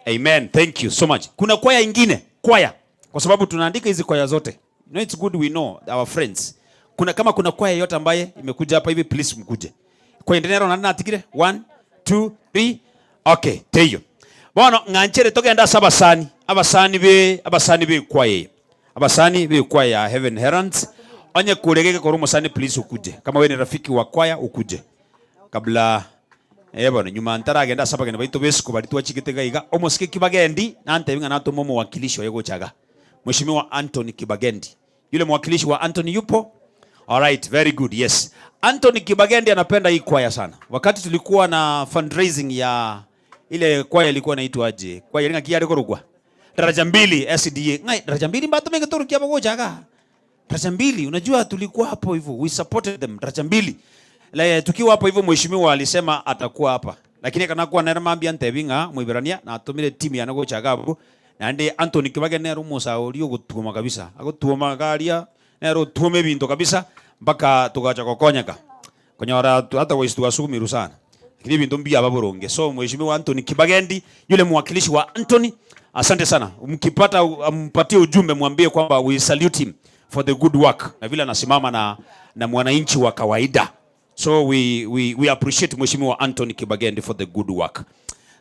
amen. Thank you so much. Kuna kwaya ingine, kwaya. Kwa sababu tunaandika hizi kwaya zote. You know, it's good we know our friends. Kuna kama kuna kwaya yote ambaye imekuja hapa hivi please mkuje. Kwa endelea na nani atigire? 1 2 3 Okay, teyo. Bono ng'anchere togenda ase abasani, abasani be abasani be kwaya eye. Abasani be kwaya ya Heaven Heralds. Onye kore gegekora omosani please okuje. Kama we ni rafiki wa kwaya okuje. Kabla eh bono nyuma ntaragenda ase abageni baito besiko baria twachigete iga iga, omosike Kibagendi nantebie ng'a natome omowakilishi oye gocha iga. Mweshimiwa Anthony Kibagendi. Yule mwakilishi wa Anthony yupo? Alright, very good. Yes. Anthony Kibagendi anapenda hii kwaya sana. Wakati tulikuwa na fundraising ya ile kwaya ilikuwa inaitwa aje? Kwaya ile ngakia korogwa. Daraja mbili SDA. Ngai daraja mbili mbato mingi turukia bagocha aga. Daraja mbili, unajua tulikuwa hapo hivyo. We supported them daraja mbili. Le, tukiwa hapo hivyo mheshimiwa alisema atakuwa hapa. Lakini kana kuwa nere mambia ntebi ng'a Mwiberania na atumire timu ya gocha gabu. Naende Anthony Kibage nere omosae oria ogotuoma kabisa. Agotuoma garia nere otuoma ebinto kabisa mpaka togacha gokonyeka. Konyora hata goisi twasugumirwe sana. Lakini ebinto mbiaba boronge. So mheshimiwa Anthony Kibagendi yule mwakilishi wa Anthony, asante sana. Mkipata mpatie ujumbe mwambie kwamba we salute him for the good work. Na vile anasimama na, na mwananchi wa kawaida. So we, we, we appreciate Mheshimiwa Anthony Kibagendi for the good work.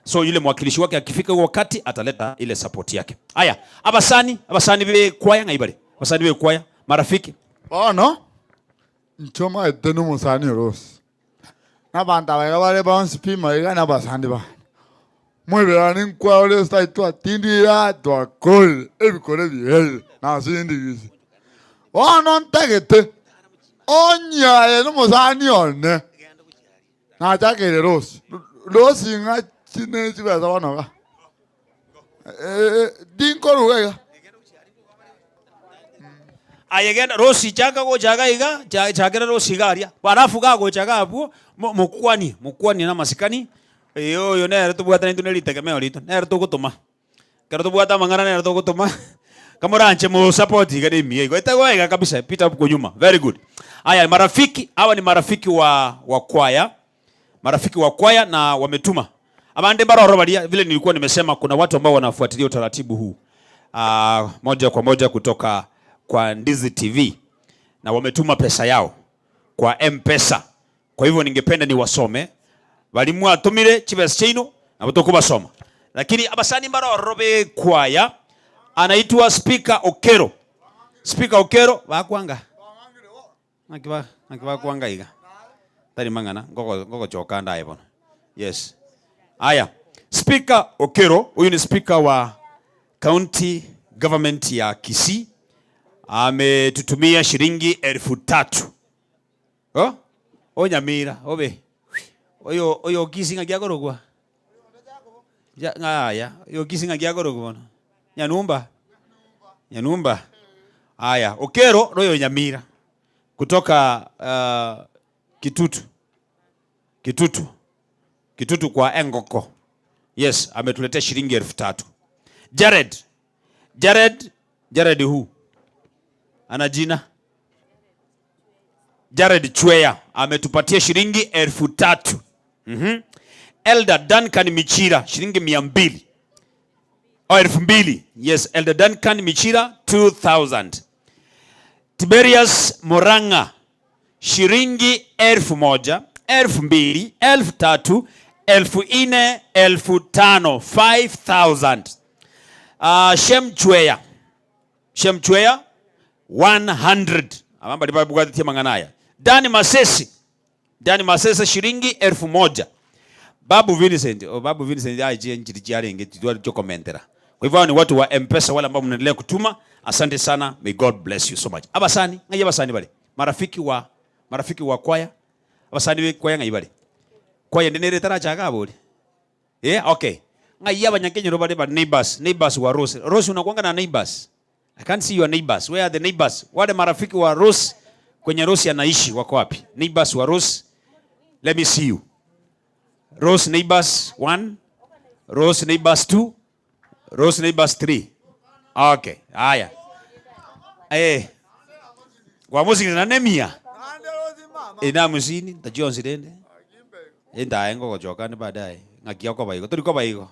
So yule mwakilishi wake akifika huo wakati ataleta ile support yake. Aya, abasani, abasani be kwaya ngaibare. Abasani be kwaya, marafiki. Bono, inche omanyete na omosani orosi, na abanto aba iga bare bonsi pi maiga na abasani bane. Moiberane nkwaore ase tari twatindire twakorire ebikoro ebiherire nasindigise. Bono ntagete onye aye nomosani one nachakeire rosi, rosi ng'a chine chibesa bono iga. Tinkoruga iga. Aye genda rosi chaka gocha iga iga, cha- chakera rosi iga aria. Alafu gagocha iga abwo, mo- mokwanie, mokwanie na amasikani, eh oyo nere tobwate naintwe ne ritegemeo rito, nere togotoma. Ekero tobwate amang'ana nere togotoma, kamoranche mosupport iga na emiya igo, etagoa iga kabisa, pita huko nyuma, very good. Aya marafiki, hawa ni marafiki wa wa kwaya, marafiki wa kwaya na wametuma. Abande mbaroro baria, vile nilikuwa nimesema kuna watu ambao wanafuatilia utaratibu huu moja kwa moja kutoka kwa Ndizi TV na wametuma pesa yao kwa M-Pesa. Kwa hivyo ningependa niwasome bari mwatumire chibesa chiaino nabo tokobasoma. Lakini abasani mbaroro be kwaya anaitwa Speaker Okero. Speaker Okero bakwanga Naki ba naki bakwanga iga? Tari mang'ana ngogo ngogochoka ndaye bono. Yes. Aya, Speaker Okero, huyu ni speaker wa county government ya Kisii ametutumia shilingi 3000. Oh? Onyamira, obe. Oyo oyo Kisii ng'aki akorokwa? Ja, ng'aya, oyo Kisii ng'aki akorokwa bono? Nyanumba. Nyanumba. Aya, Okero noyo Nyamira kutoka Kitutu. Kitutu. Kitutu kwa Engoko. Yes, ametuletea shilingi 3000. Jared. Jared, Jared who? Ana jina? Jared Chweya ametupatia shilingi 3000. Elder Duncan Michira shilingi mia mbili. Oh, 2000. Yes, Elder Duncan Michira 2000. Tiberius Moranga shilingi 1000, 2000, 3000, 4000, 5000, 5000. Shem Chweya. Shem Chweya 100. Abamba libabugati mang'ana Dani Masesi. Dani Masesi shilingi 1000. Babu Vincent, oh, Babu Vincent aje njiri jarenge tidwa jokomentera. Kwa hivyo hao ni watu wa M-Pesa wale ambao mnaendelea kutuma. Asante sana. May God bless you so much. Abasani, ngai abasani bale. Marafiki wa marafiki wa kwaya. Abasani be kwaya ngai bale. Kwaya ndenere taracha gabori. Okay. Ngai abanyakenyoro bale ba neighbors, neighbors wa Rose. Rose unakuanga na neighbors. I can't see your neighbors. Where are the neighbors? Wale marafiki wa Rose kwenye Rose anaishi wako wapi? Neighbors wa Rose. Let me see you. Rose neighbors 1, Rose neighbors 2, Rose neighbors 3. Okay, haya. Eh. Kwamosigire na nemia. Eh, na hamsini, ntachionsi rende. Entae ngogochoka ande baadaye. Ng'aki okoba igo, tori koba igo.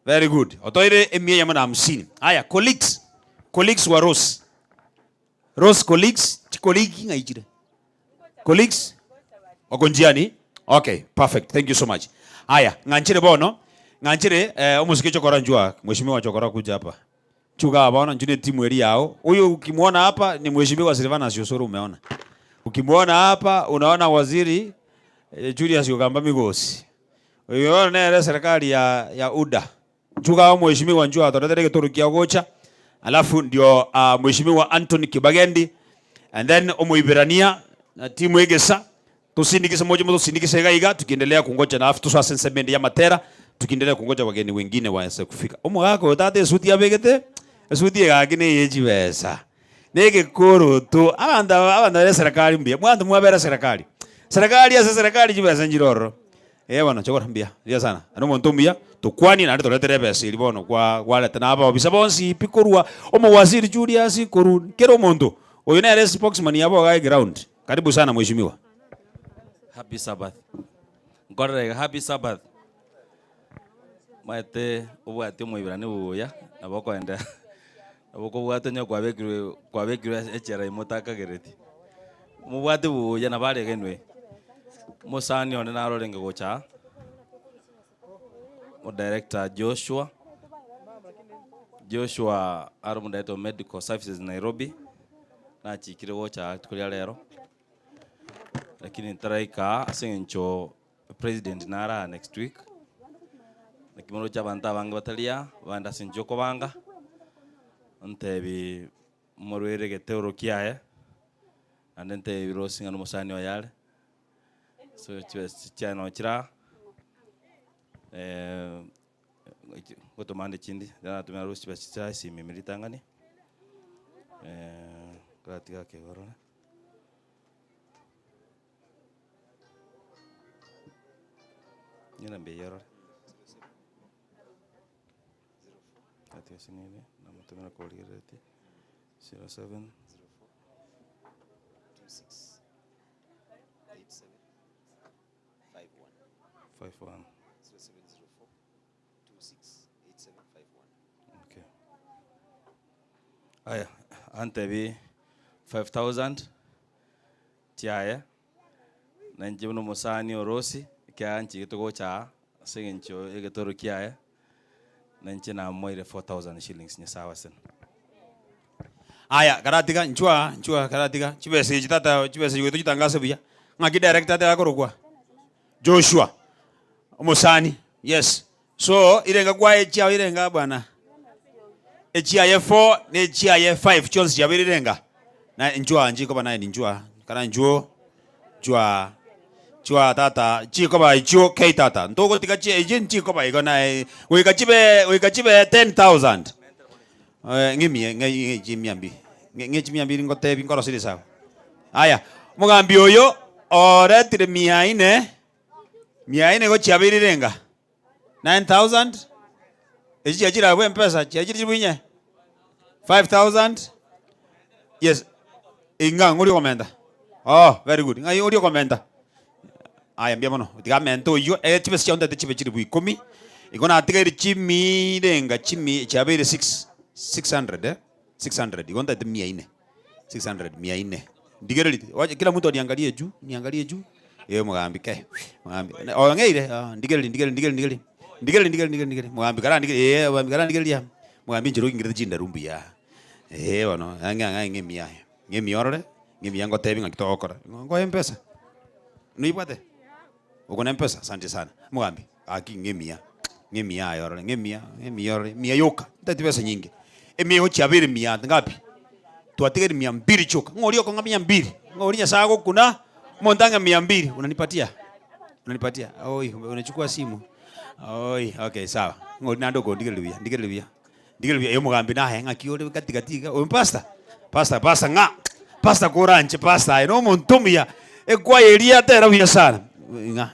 Very good. Otoire emia eyemo na hamsini. Haya, colleagues. Colleagues wa Rose. Rose colleagues, chicolleague ng'ai chire? Colleagues? Wako njiani? Okay, perfect. Thank you so much. Haya, ng'anchire bono. Ng'anchire eh, omosike chokora njua, mheshimiwa chokora kuja hapa. Chuga bono njune timu eri yao. Huyu ukimwona hapa ni mheshimiwa Silvanus Osoro umeona. Ukimwona hapa unaona waziri eh, Julius Ogamba Migosi. Uyo nere serikali ya ya UDA. Nchuga mheshimiwa njua toretere gituru kia gocha. Alafu ndio uh, mheshimiwa Anthony Kibagendi and then omuiberania na timu egesa tusindikise moja moja tusindikise iga iga tukiendelea kungoja na afu tusase nsemendi ya matera tukiendelea kungoja wageni wengine waese kufika. Omogaka oyo tata esuti abegete esuti egaki neye chibesa negekoroto abanto aba abanto bare serikali mbuya mwanto mwabera serikali serikali ase serikali chibesa nchire ororo. Ee bono chokora mbuya mbuya sana naende omonto omuya tokwanie naende toretere ebesa eria bono kwa kwareta na abaobisa bonsi pi korwa omowaziri Julius korwa kera omonto oyo nere spokesman yabo igaa eground. Karibu sana mheshimiwa. Happy Sabbath. Nkorera iga happy Sabbath. Maete obwate omoiberania buya nabo okoenda nabo okobwata onye kwabekirwe kwabekirwe echela ime otakagereti. Mobwate buya nabo aregenwe. Omosani one naro orenge gocha aa, Omodirector Joshua, Joshua are omodirector o Medical Services Nairobi, nachikire gocha aa rituko ria rero, lakini ntaraika aa ase eng'encho president nare aa next week, naki moroche abanto abange batari aa, bande ase inche okobanga, ontebi morwere egeteuro kiaye, naende ntebi Rose ng'a nomosani oye are. So chibesa chiaye nabo chire aa, ngotoma ande chinde, ekero natomera Rose chibesa chiaye esimi ime ritang'ani, nkoratiga ake igo orore. Ng'ina mbuya orore. Ati ase nini, namotomera korigereretie, 07. 51. Okay. Aya, antebi 5000 chiaye na inche buna omosani o Rosi ekiagera nchigete gocha aa ase eng'encho y'egetoro kiaye na inche namoeire 4000 shillings Nyasaye abasene. Aya, karatiga, inchuo aa, inchuo aa, karatiga, chibesa echi tata, chibesa echi goika tochitangase buya. Ng'aki director ateba akorokwa? Joshua, omosani, yes. So, irenga kwaye chiao irenga bwana? Echiaye four na echiaye five chionsi chiabeire irenga? Na inchuo aa nchikoba nine inchuo aa, kara inchuo, inchuo aa, inchuo aa tata, chikoba echio kei tata, ntogotiga chi echi nchikoba igo naye, goika chibe goika chibe 10,000. Ng'emie ng'ai chimia mbili, ng'e chimia mbili ngotebi nkoroserie esabu. Aya, omogambi oyo oretire mia ine, mia ine igo chiabeire renga? 9000, echi chiachire abwo mpesa chiachire chilifu inye? 5000, yes, ing'a ng'o oria okomenta? Oh very good, ng'ai oria okomenta? Aya mbuya mono, tiga amente oyio, eh chibesa chiao ntagete chibe chilifu ikomi, igo natigaire chimi renga chimi chiabeire six, 600 eh, 600, igo ntagete mia ine, 600 mia ine. Ndigererie, oche kila mtu aniangalie juu, niangalie juu, eh omogambi kei, omogambi, oyo ong'eire oh, ndigererie ndigererie ndigererie ndigererie, ndigererie ndigererie ndigererie ndigererie, mogambi karandigererie eh omogambi karandigereria aa, mogambi inche rogingerete chindaru mbuya, eh bono, ang'e ang'e ng'e emiya aye. Ng'emia orore, ng'emia ngotebi ng'aki togokora. Ng'o nkoe mpesa? Noibwate? Oko ne mpesa? Asante sana. Omogambi, gaki ng'emia, ng'emia aye orore, ng'emia, ng'emia orore, mia yoka, ntagete besa nyinge. Emia igo chiabeire mia ngapi? Twatigaire mia mbiri chioka. Ng'o oria okong'a mia mbiri? Ng'o oria Nyasaye agokuna, omonto ang'e mia mbiri, unanipatia? Unanipatia? Oi, unachukua simu? Oi, okay sawa. Ng'o oria naende okondigereria buya, ndigereria buya. Ndigereria buya, omogambi naye ng'aki ore gati gati iga, oyo pastor? Pastor, pastor ng'a, pastor koranche pastor aye nomonto omuya, ekwaya eria yatera buya sana, ng'a,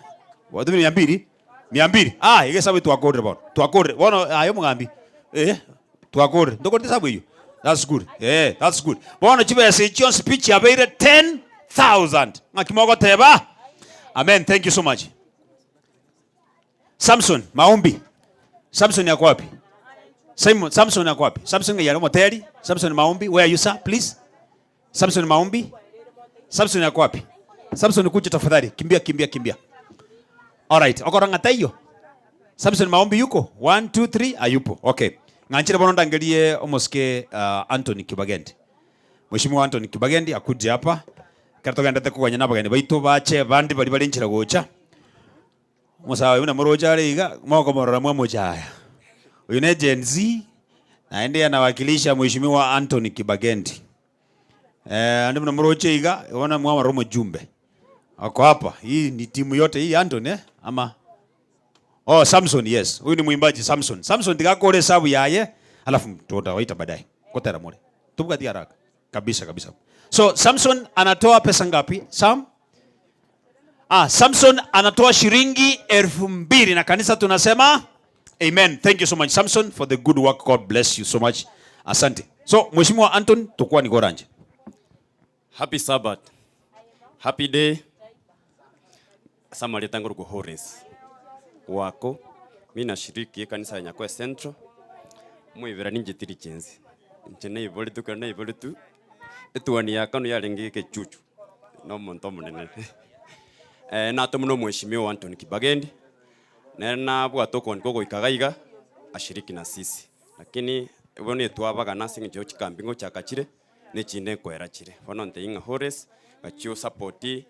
gwatomire mia mbiri? Mia mbili. Ah, iga esabu twakorire bono. Twakorire. Bono aye omogambi. Eh, twakorire. Ntokorete esabu eyio? That's good. Eh, that's good. Bono chibesa echi chionsi pi chiabeire 10,000. Ng'aki mogoteba? Amen. Thank you so much. Samson, maombi. Samson ako wapi? Simon, Samson ako wapi? Samson ng'ai are omoteri? Samson maombi, where are you sir? Please. Samson maombi. Samson ako wapi? Samson kuja tafadhali. Kimbia kimbia kimbia. All right. Okora ng'a taiyo. Samson maombi yuko? 1 2 3 ayupo. Okay. Ng'anchire bono ndangerie omosike uh, Anthony Kibagendi. Mheshimiwa Anthony Kibagendi akuje hapa. Ekero togendete koganya na abageni baito bache bande baria bare nchera gocha. Omosae oyo buna moroche are iga, mokomorora mwamochaya. Oyo ne Gen Z, naende anawakilisha Mheshimiwa Anthony Kibagendi. Eh, ande buna moroche iga, bono mwamorora omojumbe. Ako hapa, hii ni timu yote hii Anthony eh, ama Oh, Samson, yes. Huyu ni mwimbaji Samson. Samson tiga akore hesabu yaye, alafu tutawaita baadaye. Kotera more. Tubwati haraka. Kabisa kabisa. So Samson anatoa pesa ngapi? Sam? Ah, Samson anatoa shilingi 2000 na kanisa tunasema amen. Thank you so much Samson for the good work. God bless you so much. Asante. So Mheshimiwa Anton tukwa ni goranje. Happy Sabbath. Happy day. Samarieta ngorokwa Horace wako mi nashiriki ekanisa ya Nyakoe Central moibera ninche tiri chensi inche naiboretwe ekero naiboretwe etuoni ya kano yarenge egechuchu na omonto omonene natomwa na omweshimiwa Anthony Kibagendi nere nabwate okooni goika iga iga ashiriki na sisi lakini bono etwabagana ase eng'encho ya chikambi ngochaka chire. na echinde nkoera chire. Bono ntebie ng'a Horace, gachia osapoti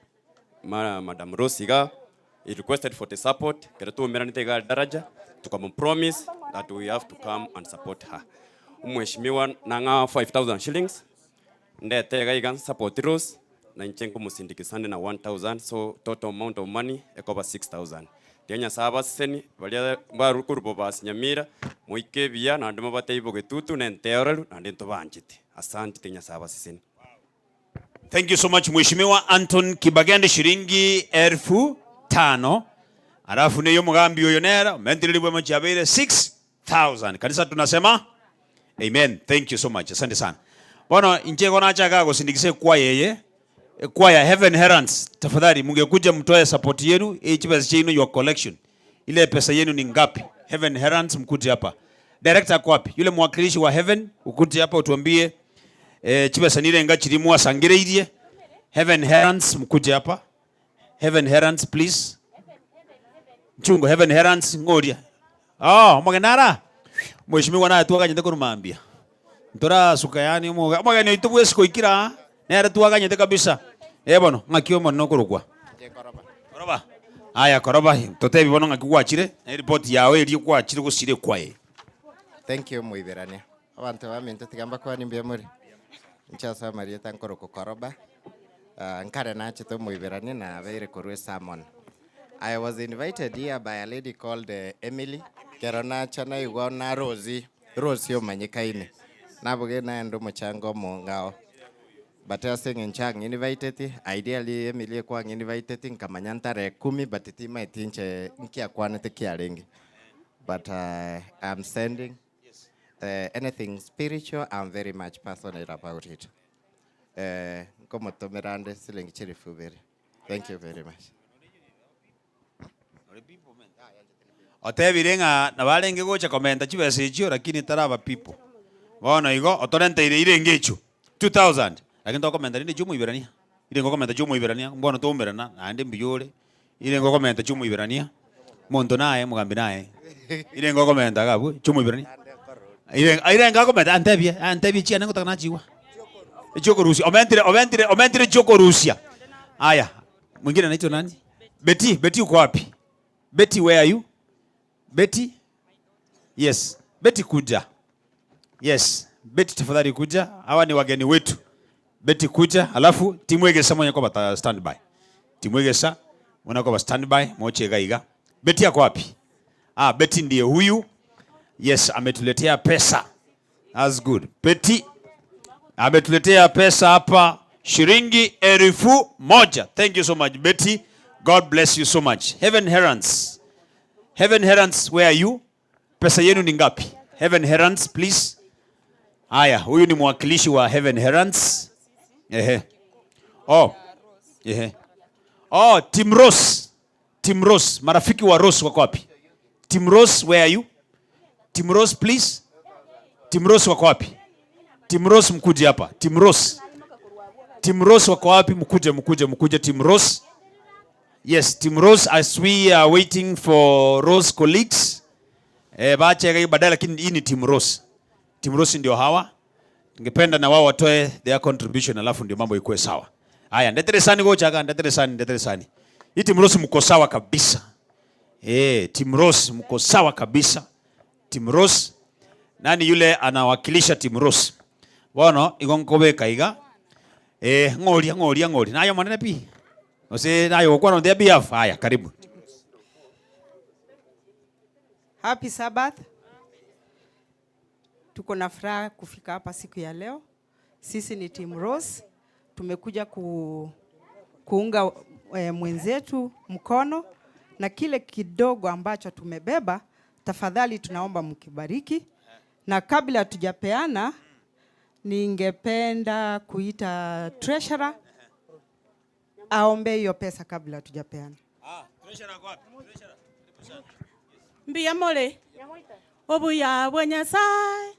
ma Madam Rose igaa, he requested for the support, ekero twaumeranete iga daraja, tukamopromise that we have to come and support her. Omweshimiwa nang'a 5000 shillings, ndete iga iga nsapoti Rose, na inche nkomosindikiza ande na 1000, so total amount of money ekoba 6000. Tiga Nyasaye abasesenie, baria barure korwa bobasi Nyamira, moike ebiya naende mobatebie bogetutu na enteoreru naende ntobanchete. Asante tiga Nyasaye abasesenie. Thank you so much Mheshimiwa Anton Kibagende shilingi elfu tano alafu neye omogambi oyo nere omentire ribwemo chiabeire 6000 kanisa tunasema amen thank you so much asante sana bono inche igo nachaka gosindikisa ekwaya eye Ekwaya Heaven Heralds tafadhali mungekuja mtoe support yenu hii chibesa chiaino your collection ile pesa yenu ni ngapi Heaven Heralds mkuje hapa director ako wapi yule mwakilishi wa Heaven ukuje hapa utuambie eh, chibesa nirenga chiri mwasangereirie Heaven Heralds mkuje hapa Heaven Heralds please Nchungo Heaven Heralds ng'oria oh omogeni ara mheshimiwa naye twaganyete korwa mambia Ntorasuka yaani omoga omogeni oito bwesi koikire aa, nere twaganyete kabisa. Eh bono, ng'aki omonene okorokwa? Koroba. Aya koroba, totebi bono ng'aki gwachire, na eripoti yao eria gwachire gosira ekwaye. Thank you Moiberania. Abanto baminto tiga mbakwanie mbuya more. Inche ase amarieta nkorokwa Koroba, ah, nkare nachete Omoiberania nabeire korwa esermon. I was invited here by a lady called eh, Emily, kero nacha naigwa na Rosie Rose omanyekaine, naboge naende omochango omong'ao, but ase eng'encho ang'inviteti, ideally Emily ekwang'inviteti nkamanya ntare kumi but timaeti inche nki akwanete kiarenge. But I'm sending anything spiritual I'm very much passionate about it. Nkomotomera ande silingi chilifu ibere. Thank you very much. Otebire ng'a nabo arenge gocha komenta chibesa echio lakini taraba people. Bono igo otorenteire irenge echio 2000 lakini tokomenta rinde chia omoiberania. Irenge okomenta chia omoiberania mbono twaumerana naende mbuya ore, irenge okomenta chia omoiberania, omonto naye omogambi naye, irenge okomenta iga abwo chia omoiberania. Irenge irenge akomenta antebie antebie chiane ngotaka nachigwa. Echiokorusia omentire omentire omentire chiokorusia. Aya, mwingine anaitwa nani? Betty, Betty uko wapi? Betty where are you? Betty? Yes. Betty kuja. Yes. Betty tafadhali kuja. Hawa ni wageni wetu. Betty kuja, alafu timu egesa mwenye kwa bata stand by. Timu egesa mwenye kwa stand by, moche iga iga. Betty ako wapi? Ah, Betty ndiye huyu. Yes, ametuletea pesa. That's good. Betty ametuletea pesa hapa shilingi 1000. Thank you so much Betty. God bless you so much. Heaven Heralds. Heaven Heralds where are you? Pesa yenu ni ngapi? Heaven Heralds please. Haya, huyu ni mwakilishi wa Heaven Heralds. Ehe. Oh. Ehe. Oh, Team Rose. Team Rose, marafiki wa Rose wako wapi? Team Rose, where are you? Team Rose please. Team Rose wako wapi? Team Rose mkuje hapa. Team Rose. Team Rose wako wapi? Mkuje, mkuje, mkuje Team Rose. Yes, Team Rose as we are waiting for Rose colleagues. Eh, bache baadaye lakini hii ni Team Rose. Team Rose ndio hawa. Ningependa na wao watoe their contribution alafu ndio mambo ikuwe sawa. Haya, ndetere sani gochaga, ndetere sani, ndetere sani. Hii Team Rose mko sawa kabisa. Eh, Team Rose mko sawa kabisa. Team Rose. Nani yule anawakilisha Team Rose? Bono igo nkobeka iga. Eh, ng'oria ng'oria ng'oria. Nayo manene pi. Ose nayo gokwana on their behalf. Haya, karibu. Happy Sabbath. Tuko na furaha kufika hapa siku ya leo. Sisi ni Team Rose. Tumekuja kuunga mwenzetu mkono na kile kidogo ambacho tumebeba, tafadhali tunaomba mkibariki. Na kabla tujapeana, ningependa kuita treasurer aombe hiyo pesa kabla tujapeana. Mbuya more obuya bwa Nyasaye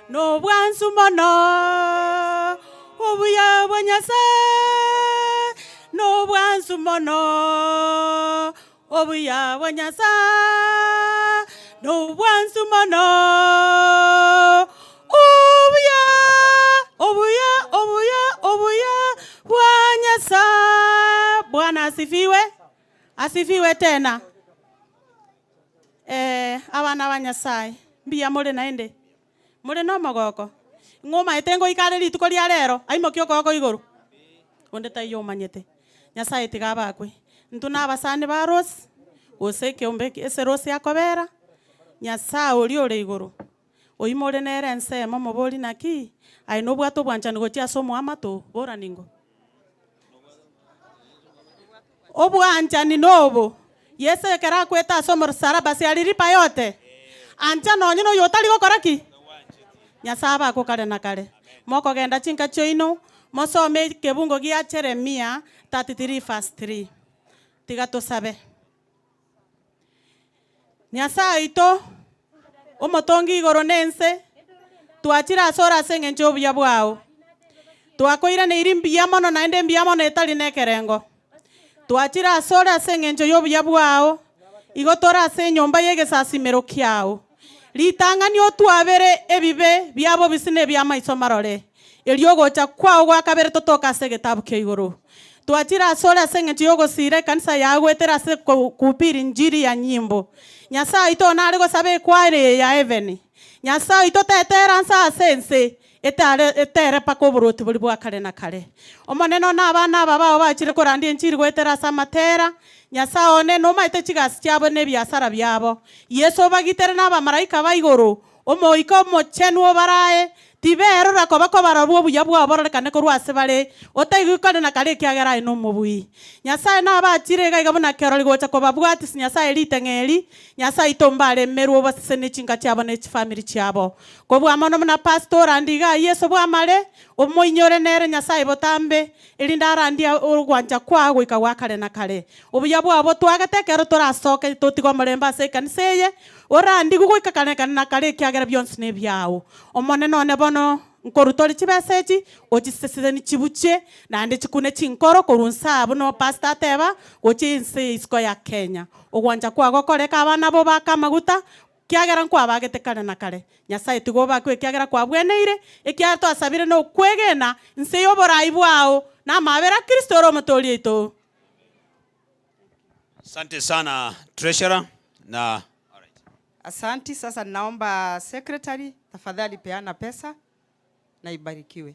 nobwansu mono, obuya bwa Nyasaye nobwansu mono, obuya bwa Nyasaye nobwansu mono, obuya, obuya, obuya, obuya bwa Nyasaye. Bwana asifiwe, asifiwe tena. Abana ba Nyasaye, mbuya more naende, more na omogoko, ng'o omaete ngoika are rituko ria rero, aimokie okoboko igoro, onde taiyo omanyete. Nyasaye tiga abakwe, intwe na abasani ba Rose, gose ekeombe eke ase Rose akobera, Nyasaye oria ore igoro, oywo more nere ensemo omobori naki, aye nobwate obwanchani gochia ase omoamato, bora ningo? Obwanchani nobo, Yeso ekero akwete ase omorsalaba ase ariripa yote, ancha nonye na oyo otari gokora ki? Nyasae abakwe kare na kare. Mokogenda chinka chiaino, mosome ekebungo gia Jeremia 33 verse 3. Tiga tosabe. Nyasae oito, omotongi igoro na ense, twachire asore ase eng'encho y'obuya bwao. Twakoiraneiri mbuya mono naende mbuya mono etari nekerengo. Twachire asore ase eng'encho y'obuya bwao, igo tore ase enyomba y'egesasimero kiao. Ritang'ani otwabere ebibe bia bobisi na ebi'amaiso marore, erio ogocha kwao gwa kabere totoke ase egetabu kia igoro. Twachire asore ase engencho y'ogosiira ekanisa yao goetera ase kuhubiri injili ya nyimbo. Nyasae oito one are gosaba ekware eye ya heaven. Nyasae oito tetera nse ase ense etare etere mpaka oborwoti boria bwa kare na kare. Omonene one abana aba bao bachire korandia enchiri goetera ase amatera. Nyasae one nomaete chigasi chiabo na ebiasara biabo. Yeso obagitere na abamalaika ba igoro, Omoika Omochenu obarae, tiberora koba kobarorwa obuya bwao bororekane korwa ase bare, otaigwe kare na kare ekiagera aye nomobui. Nyasae nabachire iga iga buna kerori gocha kobabwatisia Nyasae riteng'e eri, Nyasae oito mbaremerwe obasesenie chinka chiabo ne chifamiri chiabo. Kobua mono buna pastor orandie igaa Yeso bw'amare, omoinyore nere Nyasae botambe, erinde arandie ogwancha kwao goika gwa kare na kare. Obuya bwao botwagete ekero torasoke totige omorembe ase ekanisa eye, Orandigwe goika kare na kare ekiagera bionsi nebiao. Omonene one bono nkoruta ore chibesa echi, ochiseseni chibuchie, naende chikune chinkoro korwa inse aa buna opastor ateba, gochia ense ya isiko ya Kenya. Ogwancha kwao gokoreke abana abo obake amaguta, kiagera nkwabagete kare na kare. Nyasae tiga obakwe ekiagera kwabweneire, ekiagera twasabire nokwegena inse y'oborai bwao, na amabera a Kristo ore Omotoori oito. Asante sana treasurer na Asanti. Sasa naomba secretary, tafadhali peana pesa na ibarikiwe.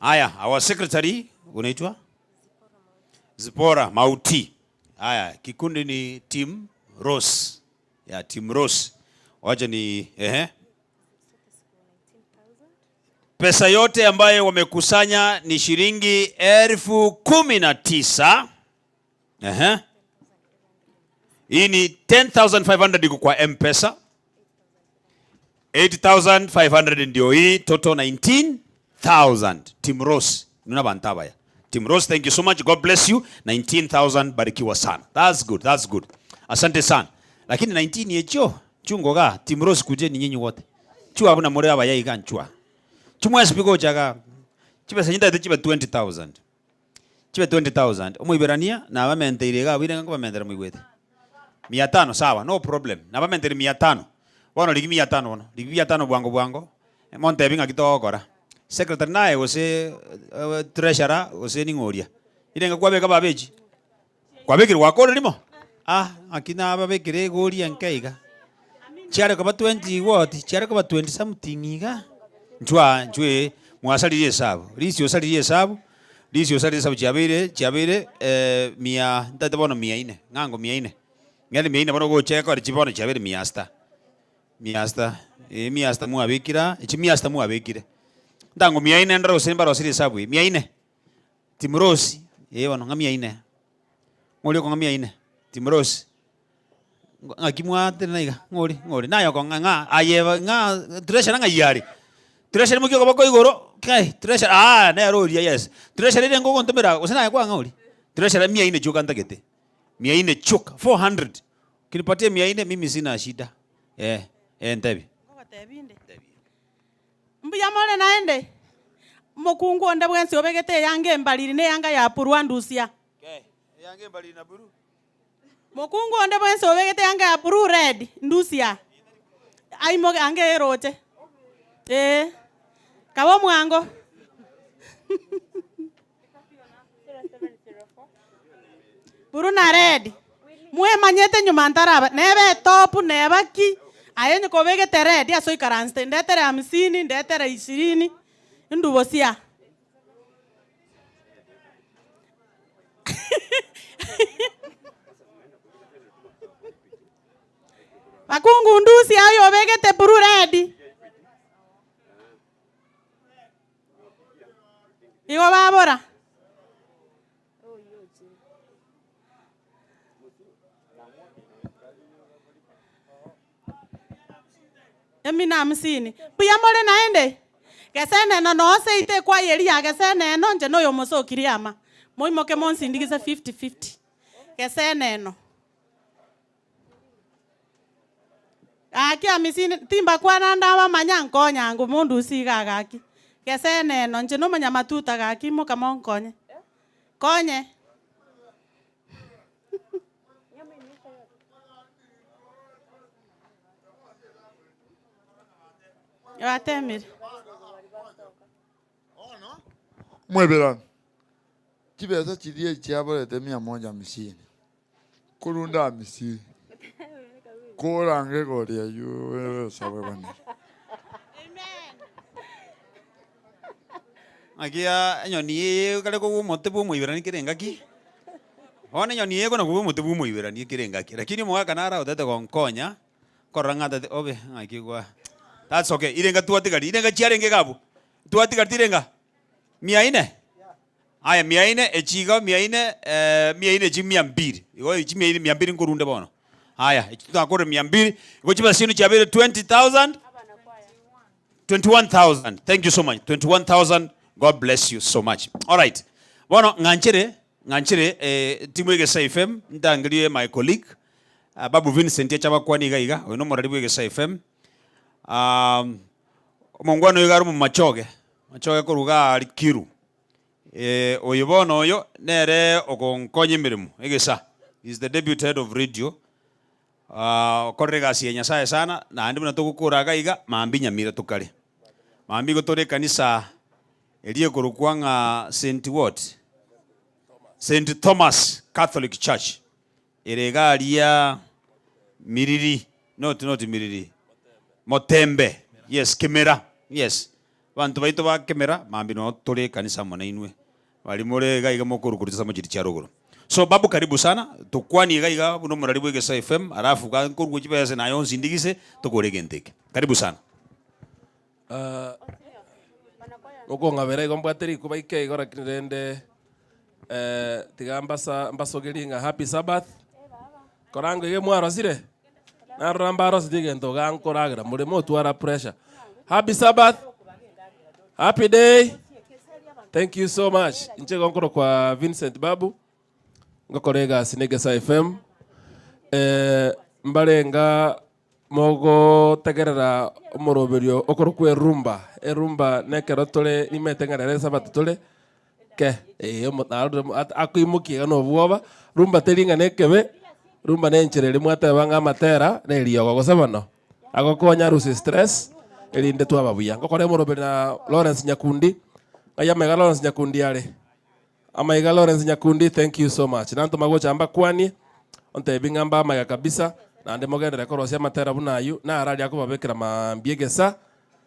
Haya, our secretary unaitwa Zipora Mauti. Haya, kikundi ni Team Rose. Ya Team Rose. Wacha ni ehe. Pesa yote ambayo wamekusanya ni shilingi 19,000. Ehe. Hii ni 10500 iko kwa M-Pesa. 8500 ndio hii total 19000. Team Rose, nuna bantu abaya. Team Rose, thank you so much. God bless you. 19000 barikiwa sana. That's good, that's good. Asante sana. Lakini 19 yecho chungo ga Team Rose kuje ni nyinyi wote. Chua buna more abaya iga nchua. Chumwesi bigochaga. Chibesa nyinda chibe 20000. Chibe 20000. Omoiberania na bamenteire iga abwire ng'a nkobamentera moigwete. Mia tano sawa, no problem. Nabamentere mia tano. Bono rigia mia tano bono, rigia mia tano bwango bwango, montebi ng'aki togokora. Secretary naye gose treasurer gose ning'o oria? Irenge kwabeka baba echi? Kwabekire gwakora rimo? Ah, ng'aki nababekire egori enke iga. Chiare koba twenty what? Chiare koba twenty something iga. Inchuo aa, inchuo ee, mwasaririe esabu. Risi osaririe esabu, risi osaririe esabu chiabeire, chiabeire mia, ntaete bono mia ine, ng'ango mia ine. Ng'ende mia ine bono gocha ekore chi bono chiabeire mia sita. Mia sita, eh mia sita mwabekire aa, echi mia sita mwabekire. Ntango mia ine ndore gose mbarosirie esabu eye, mia ine. Timrosi, eh bono ng'a mia ine. Ng'ori okong'a mia ine, timrosi. Ng'aki mwatenena iga, ng'ori ng'ori, naye okong'a ng'a aye ba ng'a treasurer ng'ai are? Treasurer imokia okoboko igoro, kai, treasurer aah nere oria yes. Treasurer ere ngogontomera gose naye kwang'a oria? Treasurer mia ine chioka ntagete, mia ine chioka, 400, ukinipatia mia ine mimi sina shida, eh, eh ntebi. Mbuya more naende? Omokungu onde bwensi obegete eyanga embariri na eyanga ya buru andusia. Mokungu onde bwensi obegete eyanga ya blue red, ndusia. Aimoke ange eroche. Ee. Kabe omwango. Blue na red. Mwemanyete nyuma ntaraba, nebe etop, neba ki, aye onye kobegete red ase oikaransete, ndetere hamsini, ndetere ishirini, ndubosia. Bakungu ndusia oyo obegete blue red. Igo babora. Emina hamsini. Mbuya more naende? Geseneno noo seito ekwaya eria ya Geseneno, inche noyo omosokirie ama. Moimoke monsindigise fifty fifty. Geseneno. Gaki amisini, timbakwana ndabamanya nkonya ango mondusie igaa gaki. Geseneno, inche nomonyamatuta gaki imoka monkonye. Konye. Batemire. Mweberano, chibesa chiria echiaborete mia moja hamsini, korunda hamsini, korange igoro eywo osabe banere. Ng'aki ya enyoni eye ekare kogwa omote bwa omoiberania kera engaki, bono enyoni eye ekona kogwa omote bwa omoiberania kera engaki, lakini omogaka naro otagete gonkonya, nkorora ng'a tati obe ng'aki gwa that's okay, irenga twatigari, irenga chiarenge iga abwo, twatigareti irenga? Mia ine? Aya mia ine, echi iga mia ine, mia ine echi mia mbili, igo echi mia ine mia mbili nkorunde bono. Aya, echi twakorire mia mbili, igo chibesa chiaino chiabeire 20,000. 21,000 thank you so much 21,000 God bless you so much all right bono ng'anchere ng'anchere eh, timu Egesa FM ntangerie my colleague uh, Babu Vincent acha abakwanie iga iga oyo nomorari bwa Egesa FM um, omongwana oyo iga are omomachoge machoge korwa iga aria Kiru eh, oyo bono oyo nere ogonkonya emeremo Egesa he is the deputy head of radio Okorire egasi ya Nyasae sana, naende buna togokora iga iga, mambia nyamira tokare. Mambia igo tore ekanisa eria ekorokwa ng'a St. What? St. Thomas Catholic Church, ere iga aria Miriri, not not Miriri, Motembe, yes, Kemera, yes. Abanto baito ba Kemera, mambia noo tore ekanisa amo nainwe. Baria more iga iga mokorukoria chisamo chiria chia rogoro. So babu karibu sana, tokwanie iga iga buna omorari bwa Egesaa FM, alafu ga nkorwa chibesa naye onsindigise, tokore egento eke. Karibu sana. Ah, okong'abera igo mbwate rikuba ike igo lakini rende eh, tiga mbasa mbasogerie ng'a happy Sabbath. Korango iga mwarosire? Narora mbaroseti egento iga nkoragera more motwara pressure. Happy Sabbath! Happy day! Thank you so much. Inche igo nkorokwa Vincent Babu, ngokora egasi na Egesa FM. Eh, mbarenga mogotegerera omoroberio okorokwa erumba. Erumba nekero tore nimete ng'a rero esabato tore, Ke, ee, omo- narorire mo- at- akoimokia iga na obwoba, rumba teri ng'a nekebe, rumba na enchera eria mwateba ng'a amatera na eriogo gose bono, agokonya arusie stress, erinde twaba buya. Ngokora emoroberi na Lawrence Nyakundi, ng'ai amaiga Lawrence Nyakundi are? Amaiga Lawrence Nyakundi, thank you so much. Nantoma gocha mbakwanie, ontebi ng'a mbe amaiga kabisa, naende mogenderere korosia amatera buna aywo, naro aria akobabekera maambia egesa,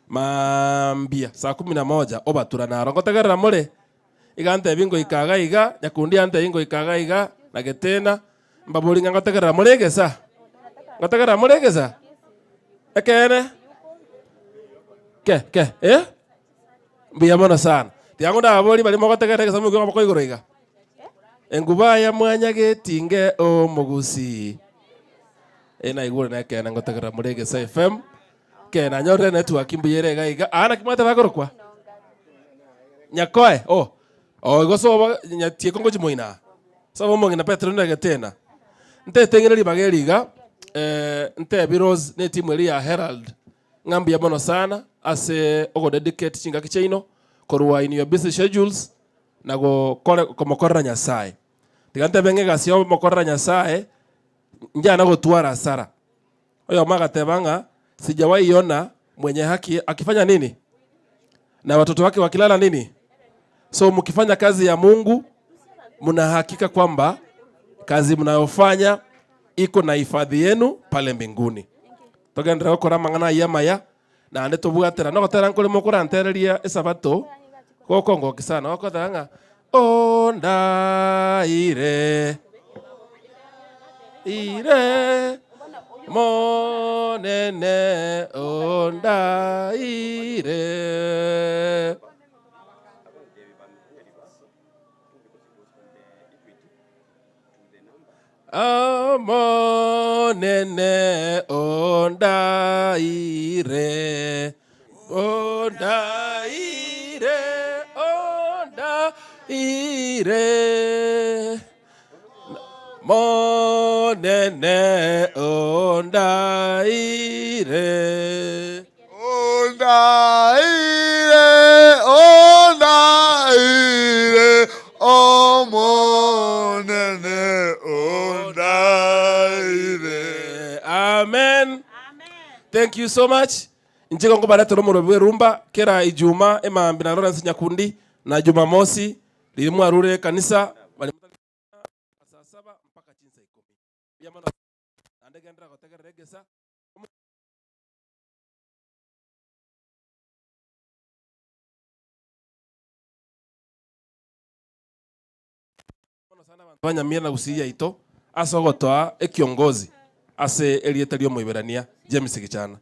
Mambia saa kumi na moja obatura naro ngotegerera more, iga antebi ngoika iga iga, nyakundi antebi ngoika iga iga, na getena, mbabori ng'a ngotegerera more egesa? Ngotegerera more egesa? Ekeene? Ke, ke, eh? Mbuya mono sana. Tiga ndababori baria mogotegerera egesa moigwe amaboko igoro iga. Enguba ya mwanyagetinge omogusii. Eye naigure nekeene ngotegerera more egesa FM. Ke nanyorire network mbuya ere iga iga. Aa naki mwateba akorokwa? Nyakoe. Oh. Oh igo sobo nyatieko ngochi moina aa. Sobo omong'ina Petero nere getena. Nteteng'ire ribaga eri iga, eh, ntebi Rose ne etimu eria ya Herald ng'a mbuya mono sana ase ogodedicate chingaki chiaino korwa in your busy schedules na gokore komokorera Nyasaye. Tiga ntebe ng'a egasi ya omokorera Nyasaye njana gotwara hasara. Oyomo agateba ng'a sijawahi ona mwenye haki akifanya nini? Na watoto wake wakilala nini? So mkifanya kazi ya Mungu mna hakika kwamba kazi mnayofanya iko na hifadhi yenu pale mbinguni. Togenderere gokora amang'ana ayio amaya naende tobwatera nogotera nkore mokorantereria esabato gokongokia sana gokoteba ng'a ondaire ire monene ondaire. Omonene ondaire, ondaire, ondaire. Monene ondaire. Ondaire, ondaire, Omonene ondaire. Amen. Thank you so much. Inche igo nkobaretera omorwoti bw'erumba kera Ijuma emambia na Lawrence Nyakundi na Jumamosi riria mwarure ekanisa baria motari saa saba mpaka chinsa ikomi. Mbuya mono naende genderera gotegerera egesa. Ba Nyamira na Gusii yaito ase ogotoa ekiongozi ase erieta ri'Omoiberania James Gichana.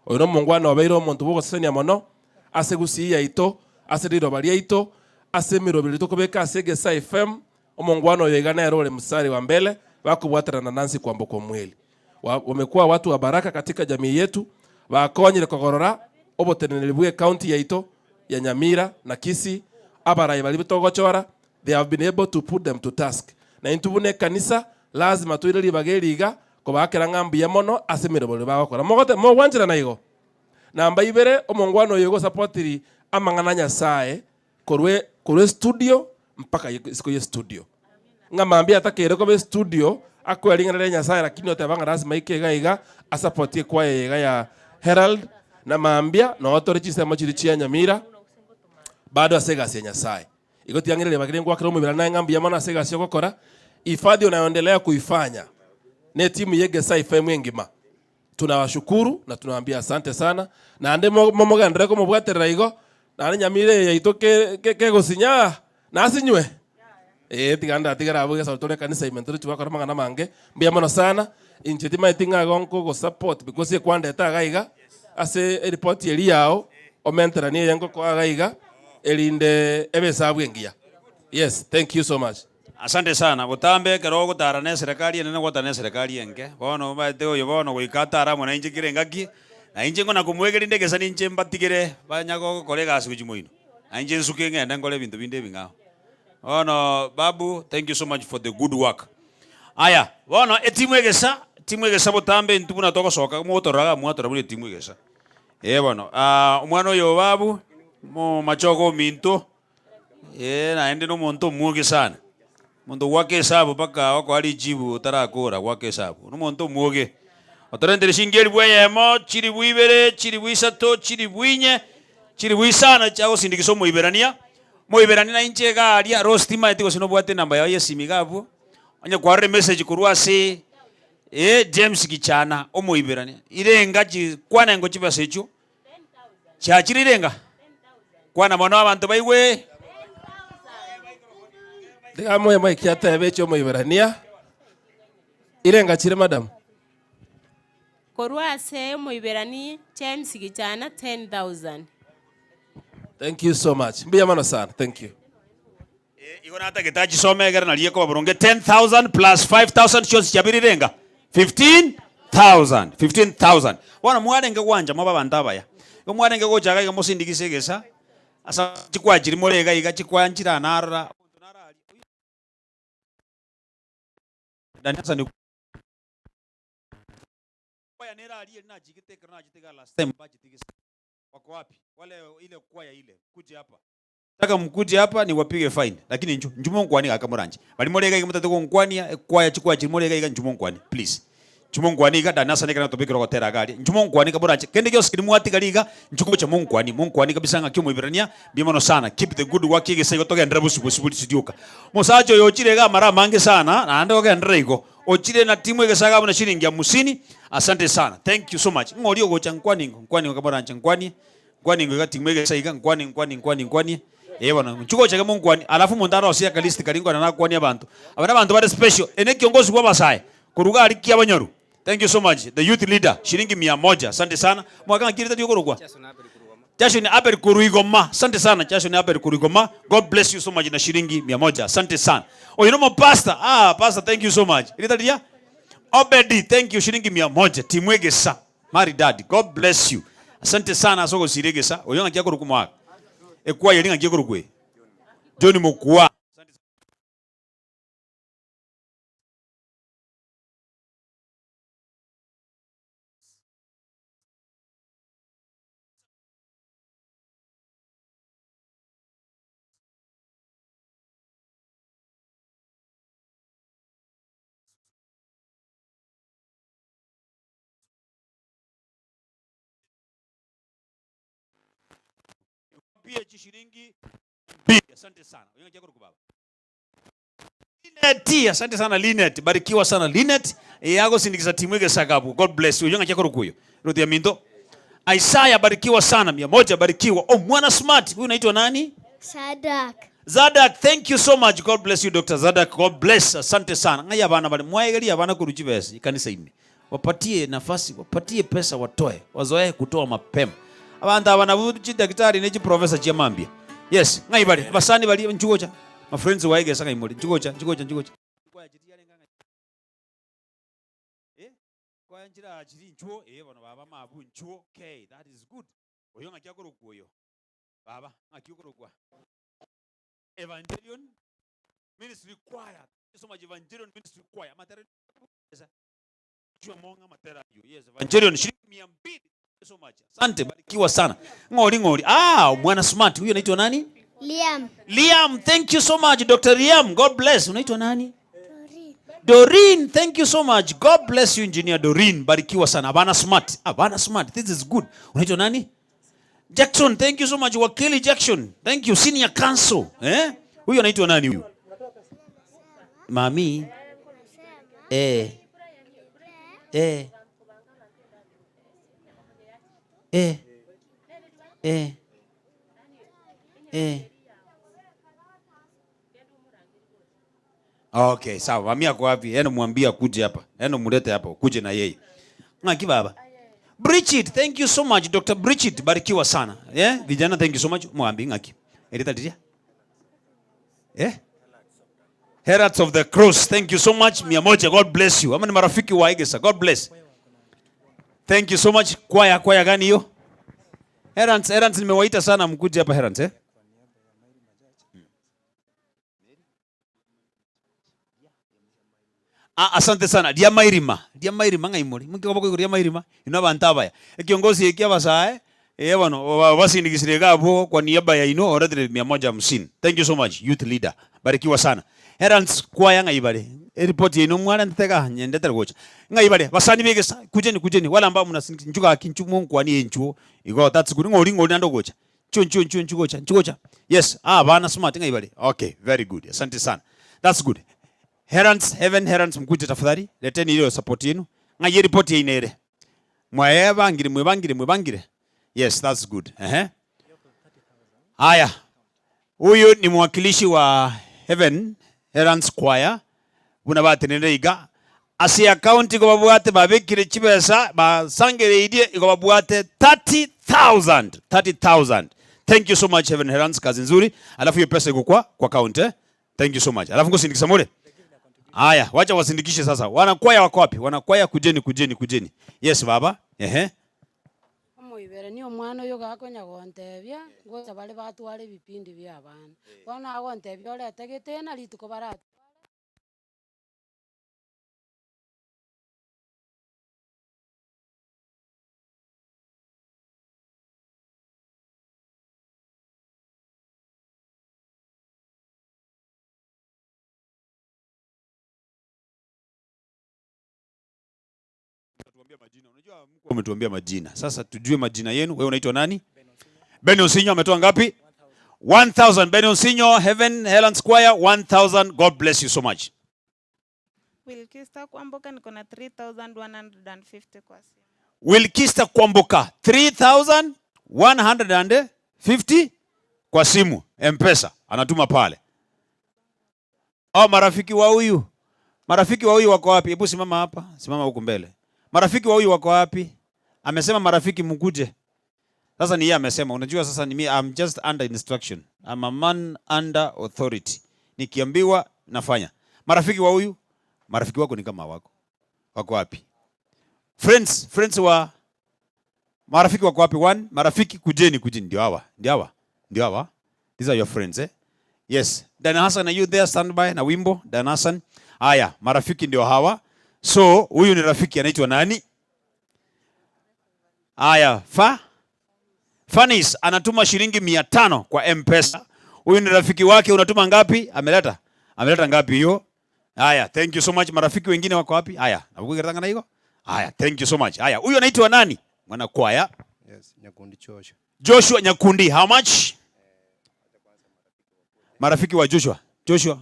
Oyo nomongwana obeire omonto bw'ogosesenia mono ase Gusii yaito, ase riroba riaito, ase emeroberi tokobeka ase Egesae FM, omongwana oyo iga nere ore mstari wa mbele bakobwaterana na Nancy Kwamboka Omweli. Wamekuwa watu wa baraka katika jamii yetu, bakonyire kogorora oboteneneri bw'ecounty yaito ya Nyamira na Kisii, abarai baria togochora They have been able to put them to task. Na intwe buna ekanisa lazima toire ribaga eri iga kobaakera ng'a mbuya mono ase emeremo eria bagokora. Mogote mogwancherana igo? Namba ibere, omongwana oyo igo osapotiri amang'ana a Nyasaye korwa korwa estudio mpaka isiko ye studio. Ng'a mambia atakeire koba estudio akoe ring'ana ria Nyasaye lakini oteba ng'a lazima aike iga iga asapotie ekwaya eye iga ya Herald na mambia noo tore chinsemo chiria chia Nyamira bado ase egasi ya Nyasaye. Igo tiang'ereria ribaga riria ngwakera omobere naye ng'a mbuya mono ase egasi ogokora, hifadhi unayoendelea kuifanya ne etimu ye Egesae FM engima. Tunawashukuru na tunawaambia asante sana, naende momogenderere komobwaterera igo, naende nyamira eye yaito ke ke kegosinya nasinywe? Ee tiga ndatigere abwo egesaku tore ekanisa ime ntorochi gwakora amang'ana amange, mbuya mono sana, inche timanyeti ng'a igo nkogosupport because ekwandeta iga iga, ase eripoti eria yao, omenteranie eye ngokoa iga iga, erinde ebe esabu engiya. Yes, thank you so much. Asante sana. Botambe ekero ogotara na eserekari enene gwatara na eserekari enke. Bono omanyete oyo bono goika atare amo nainche kera engaki, na inche ngona komoegeria rinde egesa ninche mbatigere banya gokora egasi gochia moino. Na inche nsuke ng'ende nkore ebinto binde ebing'ao. Bono Babu, thank you so much for the good work. Aya, bono etimu egesa, etimu egesa botambe intwe buna togosoka mogotorora iga mwatorora buna etimu egesa. Ee bono, omwana oyo o Babu, omomachogo ominto, Ee, naende nomonto omwoge sana, omonto ogwaka esabu mpaka okoa richibu otarakora gwaka esabu, nomonto omwoge. Otorentere shingi elifu eyemo, chilifu ibere, chilifu isato, chilifu inye, chilifu isano chiagosindikisa omoiberania. Omoiberania nainche iga aria Rose timaeti gose nobwate enamba yao ya esimi iga abwo, onye kwarora emessage korwa ase ee James Gichana omoiberania, irenga chi kwana engo chibesa echio. Chiachire irenga? Kwana mono abanto baigwe. Tiga moe mic atebe echi omoiberania. Irenga chire madam? Korwa ase omoiberani James Gichana 10,000. Thank you so much. Mbuya mono sana. Thank you. Igo natagete achisome egere nario ekoba boronge 10,000 plus 5,000 chionsi chiabeire irenga 15,000 15,000. Bono mwarenge gwancha mobe abanto abaya, igo mwarenge gocha iga iga mosindigise egesa ase chikwachiri more iga iga chikwanchire aa narora omonto naro aria oyio Kwaya nere aria eri nachigete ekero nachete iga last time bachitigisa wako wapi wale ile kwaya ile kuje hapa Nataka mkuje hapa niwapige fine lakini inchuo inchuo monkwanie gaka moranche baria more iga iga motagete gonkwania ekwaya chikwaya chiria more iga iga inchuo monkwanie please inchuo monkwanie iga Dani Hassan ekero natobekire ogotera iga aria inchuo monkwanie iga moranche kende gionsi keria mwatiga iga inchuo gocha monkwanie monkwanie kabisa ng'aki omoiberania mbuya mono sana keep the good work egesa igo togenderere bosio bosio bosio rioka. Omosacha oyo ochire iga amara amange sana naende ogenderere igo ochire na timu egesa iga buna shilingi hamsini asante sana thank you so much ng'o oria ogocha nkwanie ingo nkwanie igo moranche nkwanie Nkwani ingo iga ting'u egesa iga, nkwani, nkwani, nkwani, nkwanie. Ee bono, inchuo gocha iga monkwani, alafu omonto arosie akalist karia nkwana nakwanie abanto. Aba nabanto bare special, ere nekiongozi bwa abasae, korwa iga aria kiabanyaru. Thank you so much, the youth leader, shilingi mia moja, asante sana. Mwaka ng'aki erieta riokorokwa? Jason Abel korwa Igoma, asante sana Jason Abel korwa Igoma, God bless you so much na shilingi mia moja, asante sana. Oyo nomo pastor, ah pastor thank you so much. Erieta riria? Obedi, thank you, shilingi mia moja, timu egesa. Maridadi God bless you asante sana ase ogosira egesa oyo ng'aki akorokwa omogaka ekwaya eria ng'aki ekorokwa eye John Mokua. Pia chishilingi mbili. Asante sana. Oyo ng'aki akorokwa baba. Linet, asante sana Linet. Barikiwa sana Linet. Yagosindikiza timu egesagabu. God bless you. Oyo ng'aki akorokwa oyo. Ruth ya minto. Isaiah barikiwa sana. Mia moja barikiwa. Oh, mwana smart. Huyu unaitwa nani? Sadak. Zadak, thank you so much. God bless you Dr. Zadak. God bless. Asante sana. Ng'ai abana bari mwaegerie abana korwa chibesa ekanisa ime. Wapatie nafasi, wapatie pesa watoe. Wazoee kutoa mapema. Abanto aba nabwo chidaktari ne chiprofessor chia mambia. Yes, ng'ai bare? Abasani baria inchuo gocha. Ma friends waegesa ng'ai more? Inchuo gocha, inchuo gocha, inchuo gocha. Eh, kwaya nchirachiri inchuo, eh bono baba mabu inchuo. Okay, that is good. Oyo ng'aki akorokwa oyo? Baba, ng'aki okorokwa? Evangelion Ministry Choir. Thank you so much Evangelion Ministry Choir. Amatera amatera ayio. Yes, Evangelion shilingi mia mbili. Thank you so much. Asante, barikiwa sana. Ng'ori ng'ori. Ah, mwana smart. Huyo anaitwa nani? Liam. Liam, thank you so much Dr. Liam. God bless. Unaitwa nani? Doreen, thank you so much. God bless you Engineer Doreen. Barikiwa sana. Abana smart. Abana smart. This is good. Unaitwa nani? Jackson, thank you so much. Wakili Jackson, thank you. Senior counsel. Eh? Huyu anaitwa nani huyu? Mami. Eh. Eh. Eh. Eh. Eh. Okay, sawa. Mami ako wapi? Eno mwambie akuje hapa. Eno mulete hapa, ukuje na yeye. Ng'aki baba. Bridget, thank you so much Dr. Bridget, barikiwa sana. Yeah, vijana thank you so much. Mwambie ng'aki. Erita diria. Eh? Heralds of the Cross, thank you so much. 100, God bless you. Ama ni marafiki wa Egesa, God bless. Thank you so much. Kwaya, kwaya gani hiyo? Heralds, Heralds nimewaita sana mkuje hapa Heralds eh? Ah, asante sana. Ria mairima, ria mairima ng'ai more? Moki koba koigoro ria mairima, inwe abanto abaya. Ekiongosi eki abasae, eh bono obasindigisire iga abwo kwa niaba yaino oretire 150. Thank you so much youth leader. Barikiwa sana. Heralds choir ng'ai bare? Eripoti yaino mwarentete igaa nyendete gocha. Ng'ai bare? Basani ba egesa, kujeni kujeni wale ambao mnasindikisa inchuo gaki inchuo monkwanie inchuo igo that's good. Ng'ori ng'ori naende ogocha. Nchuo nchuo nchuo nchuo gocha nchuo gocha. Yes, aa abana smart ng'ai bare? Okay, very good. Asante sana. That's good. Heralds, Heaven Heralds mkuje tafadhali, leteni ile support yenu. Ng'ai eripoti yaino ere? Mwebangire mwebangire mwebangire. Yes, that's good. Ehe. Haya. Huyu ni mwakilishi wa Heaven Heralds Choir buna batenenire iga ase account igo babwate babekire chibesa basangereirie igo babwate 30,000 30,000. Thank you so much Heaven Heralds, kazi nzuri. Alafu hiyo pesa iko kwa kwa account eh. Thank you so much. Alafu ngosindikisa more. Haya, wacha wasindikishe sasa. Wanakwaya wako wapi? Wanakwaya kujeni kujeni kujeni. Yes baba. Ehe. Omoiberania omwana oyo gakonya gontebia, ngocha bare batware ebipindi bia abana. Bono agontebia orete getena rituko baratware. Umetuambia majina. Sasa tujue majina yenu. Wewe unaitwa nani? Ben Osinyo ametoa ngapi? 1000. Ben Osinyo, Heaven Heralds Choir 1000. God bless you so much. Wilkista Kwamboka niko na 3150 kwa simu. Wilkista Kwamboka 3150 kwa simu M-Pesa anatuma pale. Oh, marafiki wa huyu. Marafiki wa huyu wako wapi? Hebu simama hapa, simama huku mbele. Marafiki wa huyu wako wapi? Amesema marafiki mkuje. Sasa ni yeye amesema. Unajua sasa ni mimi, I'm just under instruction. I'm a man under authority. Nikiambiwa nafanya. Marafiki wa huyu, marafiki wako ni kama wako. Wako wapi? Friends, friends wa marafiki wako wapi? One, marafiki kujeni, kujeni. Ndio hawa, ndio hawa, ndio hawa. These are your friends, eh? Yes. Dan Hassan, are you there? Stand by na wimbo Dan Hassan. Haya, marafiki ndio hawa. So, huyu ni rafiki anaitwa nani? Haya, fa Fanis anatuma shilingi 500 kwa M-Pesa. Huyu ni rafiki wake, unatuma ngapi? Ameleta. Ameleta ngapi hiyo? Haya, thank you so much. Marafiki wengine wako wapi? Haya, nakukugira na hiyo. Haya, thank you so much. Haya, huyu anaitwa nani? Mwana kwaya. Yes, Nyakundi Joshua. Joshua Nyakundi, how much? Marafiki wa Joshua. Joshua.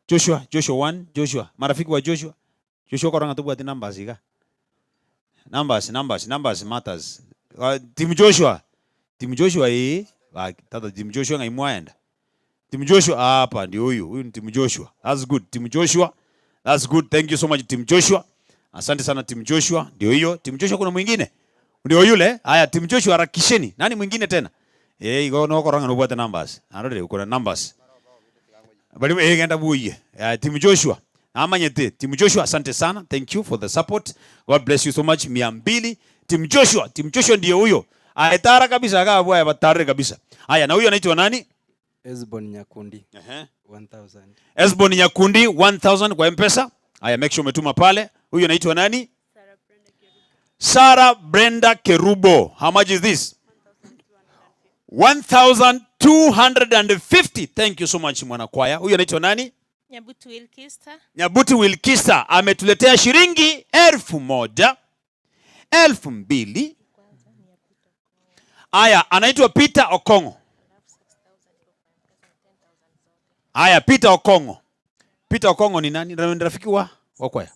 Joshua, Joshua 1, Joshua. Marafiki wa Joshua. Joshua koranga tubwati numbers iga. Numbers, numbers, numbers matters. Team Joshua. Team Joshua hii. Tata Team Joshua ngai mwaenda. Team Joshua hapa ndio huyu. Huyu ni Team Joshua. That's good. Team Joshua. That's good. Thank you so much Team Joshua. Asante sana Team Joshua. Ndio hiyo. Team Joshua kuna mwingine? Ndio yule. Haya Team Joshua harakisheni. Nani mwingine tena? Iko no koranga no bwate numbers. Arore uko na numbers. Bali genda buye. Team Joshua. Amanyete. Team Joshua asante sana. Thank you for the support. God bless you so much. 200. Team Joshua. Team Joshua ndio huyo. Aetara kabisa akawa bwana batare kabisa. Haya na huyo anaitwa nani? Esbon Nyakundi. Ehe. 1000. Esbon Nyakundi 1000 kwa M-Pesa. Haya make sure umetuma pale. Huyo anaitwa nani? Sarah Brenda Kerubo. How much is this? 1250. Thank you so much mwanakwaya. Huyo anaitwa nani? Nyabuti Wilkista. Nyabuti Wilkista ametuletea shilingi 1000, 2000. Haya, anaitwa Peter Okongo. Haya, Peter Okongo. Peter Okongo ni nani? Ni rafiki wa kwaya.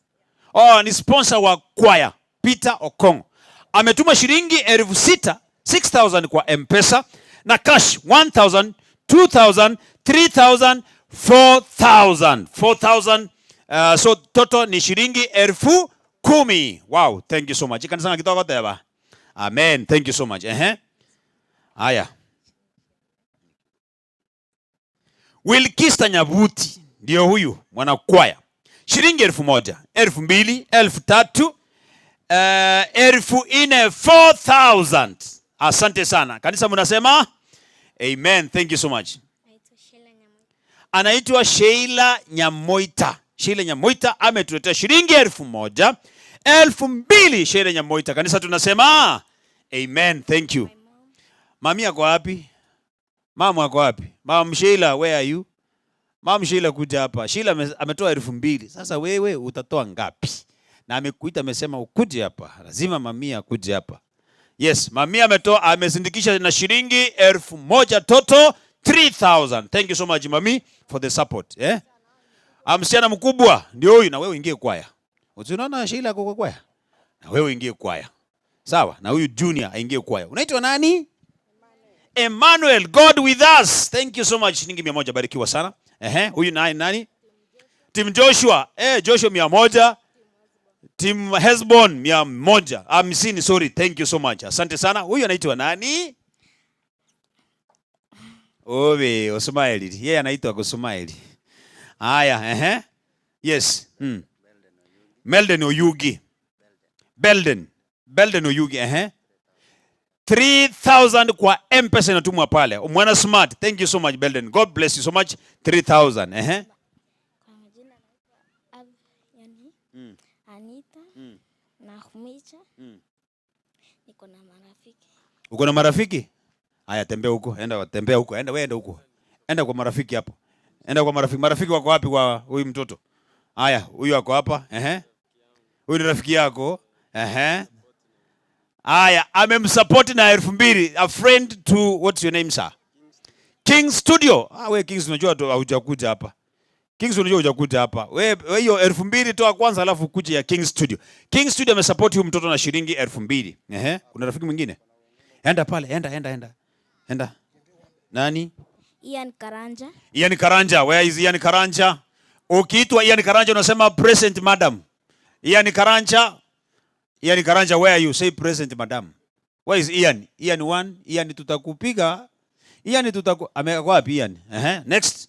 Oh, ni sponsor wa kwaya. Peter Okongo ametuma shilingi elfu sita, 6000 kwa M-Pesa na cash 1000, 2000, 3000, 4000. 4000. So total ni shilingi 10,000. Wow, thank you so much. Kanisa nga kitoko teba. Amen. Thank you so much. Ehe. Haya. Wilkista Nyabuti. Ndio huyu mwanakwaya, shilingi 1000, 2000, 3000, 4000, 4000. Asante sana kanisa, mnasema amen. Thank you so much. Anaitwa Sheila Nyamoita. Sheila Nyamoita ametuletea shilingi 1000, 2000. Sheila Nyamoita, kanisa tunasema amen. Thank you. Mami ako wapi? Mama ako wapi? Mam Sheila, where are you? Mam Sheila kuja hapa. Sheila ametoa 2000. Sasa wewe utatoa ngapi? Na amekuita amesema ukuje hapa. Lazima mamia akuje hapa. Yes, mamia ametoa, amesindikisha na shilingi 1000 toto 3000. Thank you so much mami for the support. Eh? Ah, msichana mkubwa ndio huyu, na wewe uingie kwaya. Unaona Sheila ako kwa kwaya? Na wewe uingie kwaya. Sawa, na huyu Junior aingie kwaya. Unaitwa nani? Emmanuel, God with us. Thank you so much. Shilingi 100, barikiwa sana. Ehe, huyu nani nani? Team Joshua. Joshua 100. Team Hesbon 100. 50, sorry. Thank you so much. Asante sana. Huyu anaitwa nani? Owe, Osmaeli. Yeye anaitwa Osmaeli. Haya, ehe. Yes. Melden Oyugi. Belden. Belden Oyugi, ehe. 3000 kwa M-Pesa inatumwa pale. Mwana smart. Thank you so much Belden. God bless you so much. 3000, ehe. Anita na Humicha. Niko na marafiki. Uko na marafiki? Haya, tembea huko, enda tembea huko, enda wewe, enda huko. Enda kwa marafiki hapo. Enda kwa marafiki. Marafiki wako wapi kwa huyu mtoto? Haya, huyu ako hapa. Ehe. Huyu ni rafiki yako. Ehe. Haya, amemsupport na 2000. A friend to, what's your name sir? King Studio. Ah, we Kings unajua tu haujakuja hapa. Kings unajua hujakuja hapa. We, we hiyo 2000 toa kwanza alafu kuje ya King Studio. King Studio amesupport huyu mtoto na shilingi 2000. Ehe. Kuna rafiki mwingine? Enda pale, enda, enda, enda. Enda. Nani? Ian Karanja. Ian Karanja. Where is Ian Karanja? Ukiitwa Ian Karanja unasema present madam. Ian Karanja. Ian Karanja, where are you? Say present madam. Where is Ian? Ian 1, Ian tutakupiga. Ian tutaku, amekuwa wapi Ian? Ehe, next.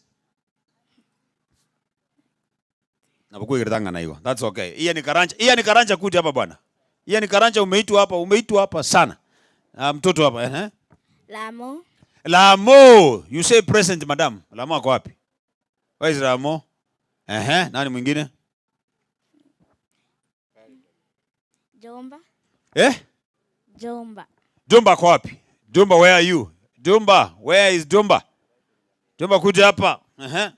Nabukuigiritanga na hiyo. That's okay. Ian Karanja. Ian Karanja kuja hapa bwana. Ian Karanja umeitwa hapa, umeitwa hapa sana. Mtoto hapa, ehe. Lamo. Lamo, you say present madam. Lamo ako wapi? Where is Lamo? Ehe, nani mwingine? Jomba. Eh? Jomba. Jomba ako wapi? Jomba, where are you? Jomba, where is Jomba? Jomba kuja hapa. Ehe.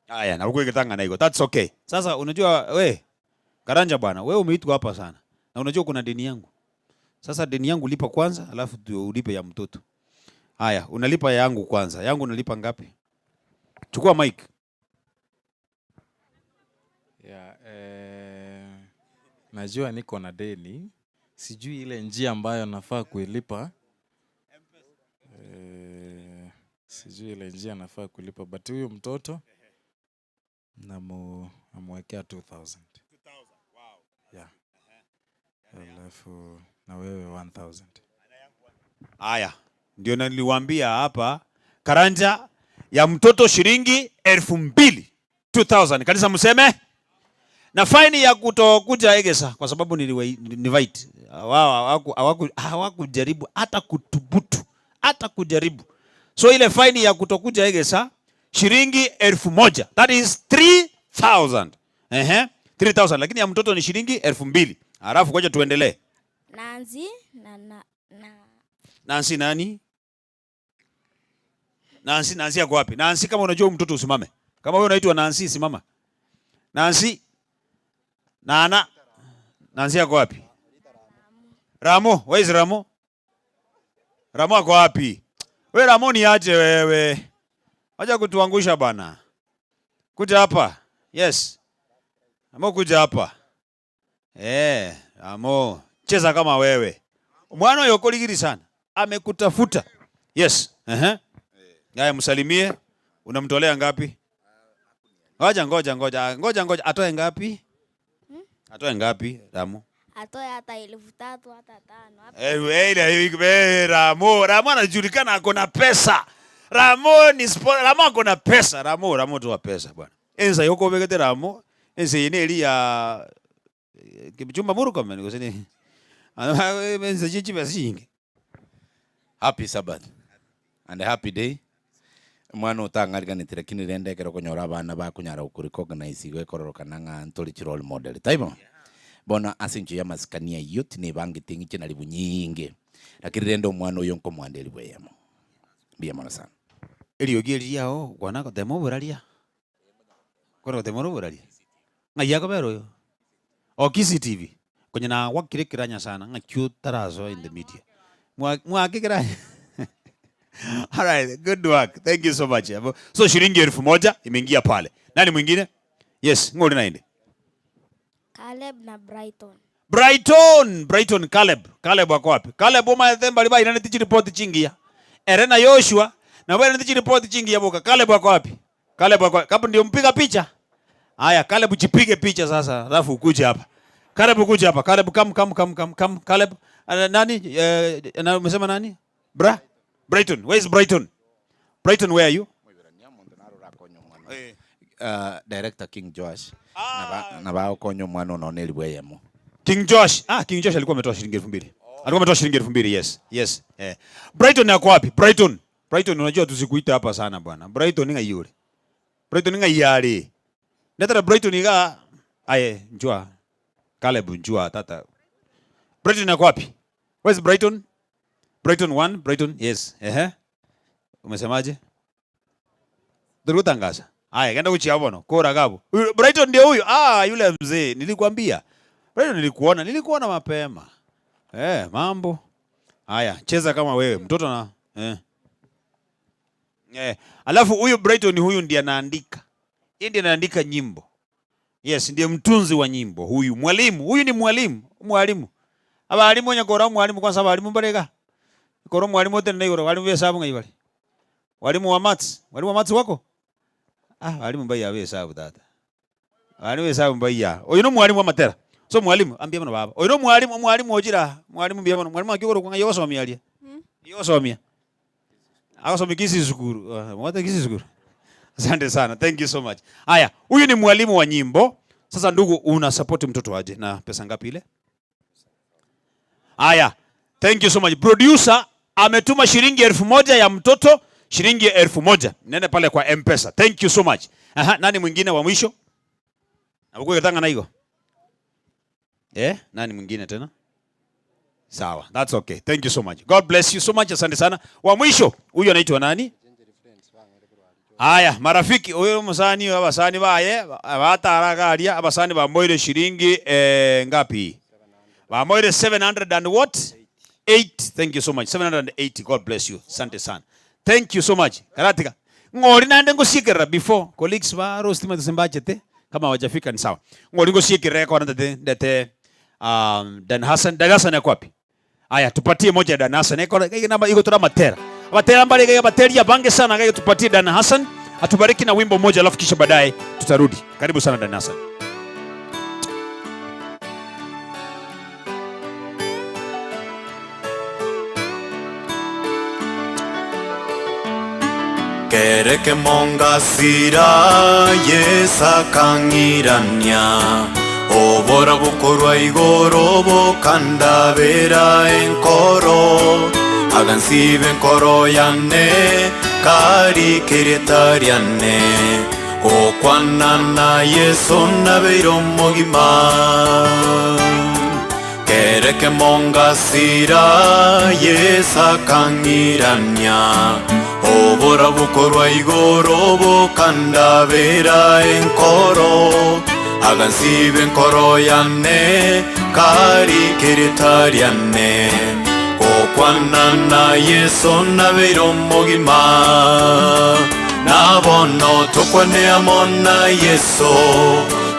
Haya, na huko ikitanga na iko. That's okay. Sasa unajua we Karanja bwana, wewe umeitwa hapa sana. Na unajua kuna deni yangu. Sasa deni yangu lipa kwanza, alafu ndio ulipe ya mtoto. Haya, unalipa yangu kwanza. Yangu unalipa ngapi? Chukua mic. Yeah, najua niko na deni. Sijui ile njia ambayo nafaa kuilipa. Sijui ile njia nafaa kulipa, but huyu mtoto namwekea 2000. Yeah. Alafu na wewe 1000. Haya, ndio niliwaambia hapa Karanja ya mtoto shilingi 2000, 2000. Kanisa mseme? Na faini ya kutokuja Egesa kwa sababu niliwa invite. Wao hawakujaribu hata kutubutu, hata kujaribu. So ile faini ya kutokuja Egesa shilingi 1000. That is 3000. Ehe, 3000 lakini ya mtoto ni shilingi 2000. Alafu ngoja tuendelee. Nancy na, na, na. Nancy nani? Nancy, Nancy yako wapi? Nancy kama unajua huyu mtoto usimame. Kama wewe unaitwa Nancy simama. Nancy. Nana. Nancy yako wapi? Ramo, where is Ramo? Ramo ako wapi? Wewe Ramo ni aje wewe? Acha kutuangusha bana. Kuja hapa. Yes. Ramo kuja hapa. Ramo, cheza kama wewe. Mwana yokoligiri sana. Amekutafuta. Yes. Haya, msalimie. Unamtolea ngapi? Ngoja, ngoja, ngoja. Ngoja, ngoja. Atoe ngapi? Atoe ngapi, Ramo? Atoe hata elfu tatu hata tano. Eh, eh, eh, Ramo, Ramo anajulikana ako na pesa. Ramo ni spo, Ramo ako na pesa. Ramo, Ramo tu wa pesa bwana. Ensa yoko begete Ramo, ensa yene eri ya eh, Kipchumba Murkomen gose ni. Ensa chichi pesa chingi. Happy Sabbath and a happy day. Mwana otang'ariganeti lakini rende ekero okonyora abana bakonyara gokorecognize igo ekororokana ng'a ntore chi role model taibo? Bono ase enchera ya amasikani ayio tinebangete ng'iche naribu nyinge lakini rende omwana oyo nkomwanda eribu eyemo. Mbuya mono sana. Eriogi eri riao kwana gotema oboraria, kore gotema ore oboraria, ng'ai akobera oyo? O Kisii TV, konya nagwakire ekeranya sana ng'aki otarasoa in the media. Mwa mwake ekeranya Alright, good work. Thank you so much. So shilingi elfu moja imeingia pale. Nani mwingine? Yes, ng'ori naende. Caleb na Brighton. Brighton, Brighton Caleb. Caleb ako wapi? Caleb omaete mbari bairaneti chiripoti chingiya. Ere na Yoshua nabo bairaneti chiripoti chingiya boka. Caleb ako wapi? Caleb ako wapi? Ndio mpiga picha. Haya, Caleb jipige picha sasa, alafu ukuje hapa. Caleb ukuje hapa. Caleb come come come come come. Caleb nani? Na umesema nani? Bra? Brighton. Where is Brighton? Brighton, where are you? Director King Josh. Na ba okonya omwana ono neri bweyemo. King Josh. Ah, King Josh alikuwa ametoa shilingi 2000. Alikuwa ametoa shilingi 2000, yes. Yes. Eh. Brighton yako wapi? Brighton. Brighton unajua tusikuita hapa sana bwana. Brighton ni ngayuri. Brighton ni ngayari. Netara Brighton iga aye njua. Caleb njua tata. Brighton yako wapi? Where's Brighton? Brighton 1, Brighton, yes. Ehe. Umesemaje? Turutangaza. Haya, kenda kuchia bono. Kora gabo. Huyu Brighton ndio huyu. Ah, yule mzee nilikwambia. Brighton nilikuona, nilikuona mapema. Mambo. Haya, cheza kama wewe mtoto na Alafu huyu Brighton huyu ndiye anaandika. Yeye ndiye anaandika nyimbo. Yes, ndiye mtunzi wa nyimbo huyu. Mwalimu, huyu ni mwalimu, mwalimu. Abalimu onye kora mwalimu kwanza abalimu barega. Kora mwalimu wote ndai kora walimu hesabu ngai bale. Walimu wa maths, walimu wa maths wako? Ah, walimu mbai ya hesabu tata. Walimu hesabu mbai ya. Oyu no mwalimu wa matera. So mwalimu ambia bano baba. Oyu no mwalimu, mwalimu ojira, mwalimu mbia bano, mwalimu akigoro kwa yosomia alia. Yosomia. Akasomia kisi sukuru. Mwate kisi sukuru. Asante sana. Thank you so much. Haya, huyu ni mwalimu wa nyimbo. Sasa ndugu, una support mtoto aje na pesa ngapi ile? Haya, thank you so much. Producer ametuma shilingi elfu moja ya mtoto, shilingi elfu moja. Nenda pale kwa M-Pesa. Thank you so much. Aha, nani mwingine wa mwisho? Nabukuye tanga na hiyo. Nani mwingine tena? Sawa, that's okay. Thank you so much. God bless you so much. Asante sana. Wa mwisho, huyu anaitwa nani? Haya, marafiki, huyu msanii wa basani baye, bataraga abasani ba moire shilingi ngapi? Ba moire 700 and what? 8. Thank you so much. 780. God bless you. Asante sana. Thank you so much. Karatika. Ngori nande ngusikira before colleagues ba roast ma budget kama hawajafika ni sawa. Ngori ngusikira kwa ndete ndete Dan Hassan. Dan Hassan yako wapi? Aya, tupatie moja Dan Hassan. Eko namba iko tuna matera. Matera mbali kwa bateria bange sana kwa tupatie Dan Hassan. Atubariki na wimbo mmoja alafu kisha baadaye tutarudi. Karibu sana Dan Hassan. Kereke monga sira yesa kangirania Obora bukorwa igoro bokanda bera enkoro Agansibe enkoro yane kari keretariane Okwana na Yesu nabeiro mogima Kereke monga sira yesa kangirania Obora bukorwa igoro bokanda bera enkoro Agansibe enkoro yane kari keretariane Okwana na Yesu nabeiro mogima Nabono tokwane amona Yesu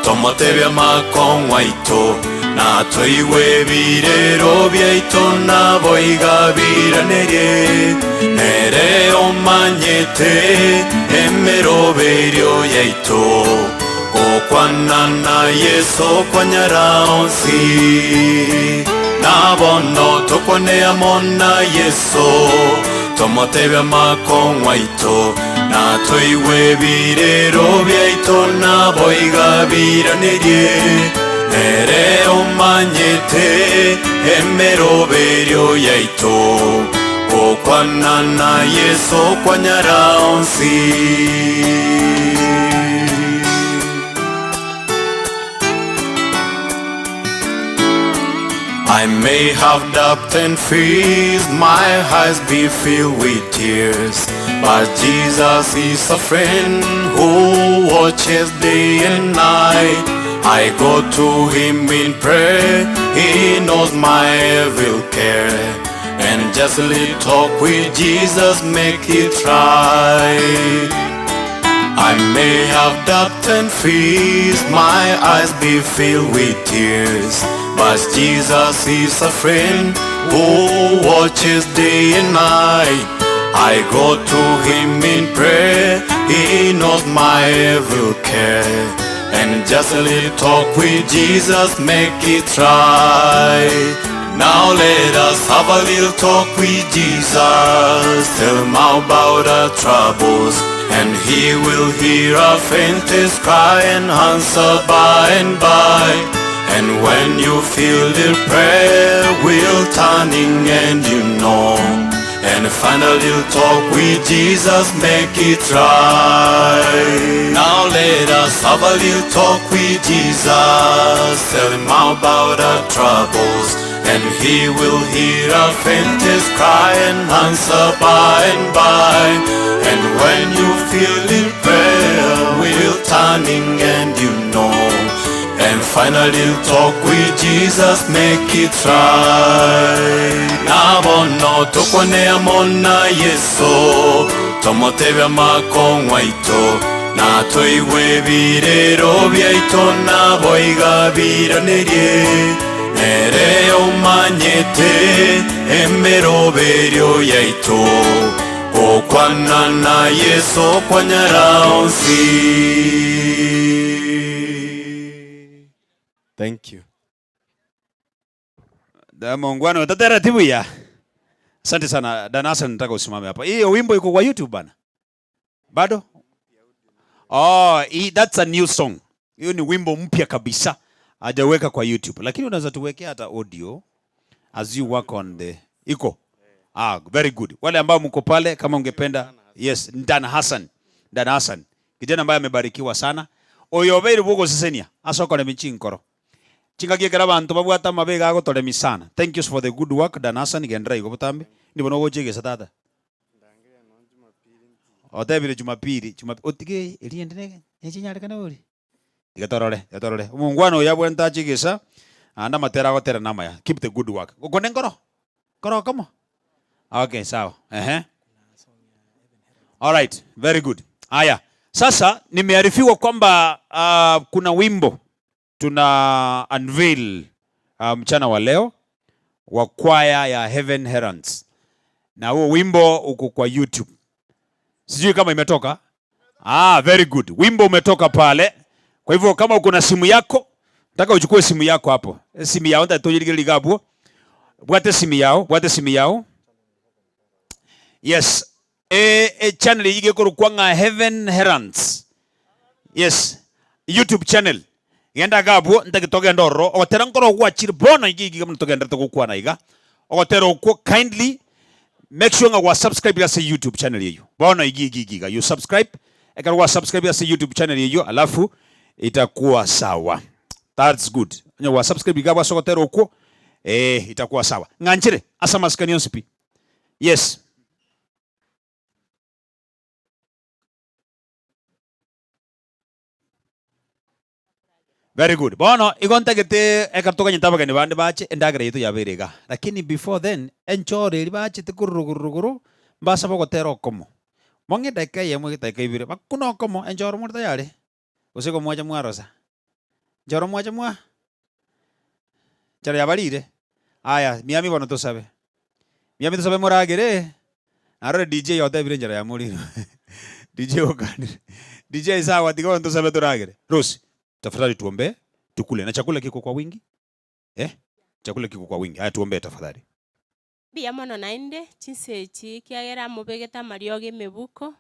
Tomotebia makong'waito Na toiwe birero byaito nabo igabiranere Nere omanyete emero berio yaito. Gokwana na Yeso kwanyara onsi. Na bono tokwane amo na Yeso, tomotebie amakong'u aito, na toigwe ebirero biaito, naboigo abiranerie. Nere omanyete emeroberio yaito, gokwana na Yeso kwanyara onsi. I may have doubt and fears, my eyes be filled with tears, but Jesus is a friend who watches day and night. I go to him in prayer, he knows my every care, and just a little talk with Jesus make it right. I may have doubt and fears, my eyes be filled with tears, but Jesus is a friend who watches day and night. I go to him in prayer, he knows my every care, and just a little talk with Jesus make it right. Now let us have a little talk with Jesus, tell him all about our troubles, and he will hear our faintest cry and answer by and by. And when you feel the prayer wheel turning and you know, and find a little talk with Jesus, make it right. Now let us have a little talk with Jesus, tell him all about our troubles, and he will hear our faintest cry and answer by and by. And when you feel the prayer wheel turning and you know, and find a little talk with Jesus, make it right. Nabono tokwane amo na Yeso, tomotebie amakong'u aito, na toigwe ebirero biaito, naboigo abiranerie. Nere omanyete emeroberio yaito, gokwana na Yeso kwanyara onsi. Thank you. Da muungwana taratibu ya. Asante sana Danasa, nataka usimame hapa. Hiyo wimbo iko kwa YouTube bana? Bado? Oh, that's a new song. Hiyo ni wimbo mpya kabisa. Hajaweka kwa YouTube. Lakini unaweza tuwekea hata audio as you work on the iko. Ah, very good. Wale ambao mko pale kama ungependa, yes, Dan Hassan. Dan Hassan. Kijana ambaye amebarikiwa sana. Oyo beire bugo sesenia. Asokore michinkoro. Chingagiekera bantu babwata amabega agotoremi sana. Thank you for the good work Dan Hassan gendera igo butambi. Ndibono gochegesa tata. Otebire Jumapili, Jumapili otige eriende nege. Echinyarikana ori. Tiga torore, tiga torore. Omongwana oyo abwente achegesa anda matera agotera namaya. Keep the good work. Gokone nkoro. Koro kamo. Okay, sawa. Ehe. All right, very good. Haya. Sasa nimearifiwa kwamba kuna wimbo tuna unveil mchana wa leo wa kwaya ya Heaven Heralds. Na huo wimbo uko kwa YouTube. Sijui kama imetoka. Ah, very good. Wimbo umetoka pale. Kwa hivyo kama uko na simu yako, nataka uchukue simu yako hapo. Simu yao ndio ligabwo. Bwate simu yao, bwate simu yao. Yes. Channel yige korukwanga Heaven Heralds. Yes. YouTube channel. Genda gabwo ntagitogenda oro ogotera nkoro gwachire bono igi igi kama togenda tugukwana iga. Ogotera okwo kindly make sure nga wa subscribe ase YouTube channel yeyo. Bono igi igi igi you subscribe. Ekero wa subscribe ase YouTube channel yeyo alafu itakuwa sawa. That's good. Nya wa subscribe igabwa sogotera okwo itakuwa sawa. Ng'anchire asa maskani yonsipi. Yes. Very good. Bono igontagete ekatoganya tabageni bande bache endagera yetu yaberega. Lakini before then enchore eri bachete kururuguruguru mbasa bogotera okomo. Monge dakika yemwe dakika ibere bakuna okomo enchoro muri tayari. Gose komwacha mwarosa. Nchoro mwacha mwa. Nchoro yabarire. Aya, miami bono tosabe. Miami tosabe moragere. Arore DJ yotebire enchera ya moriro. DJ okanire. DJ sawa tiga bono tosabe toragere. Rose. Tafadhali tuombee tukule. Na chakula kiko kwa wingi? Eh? Chakula kiko kwa wingi. Haya tuombee tafadhali. Mbuya mono naende chinsa echi, ekiagera mobegete amariogo emebuko,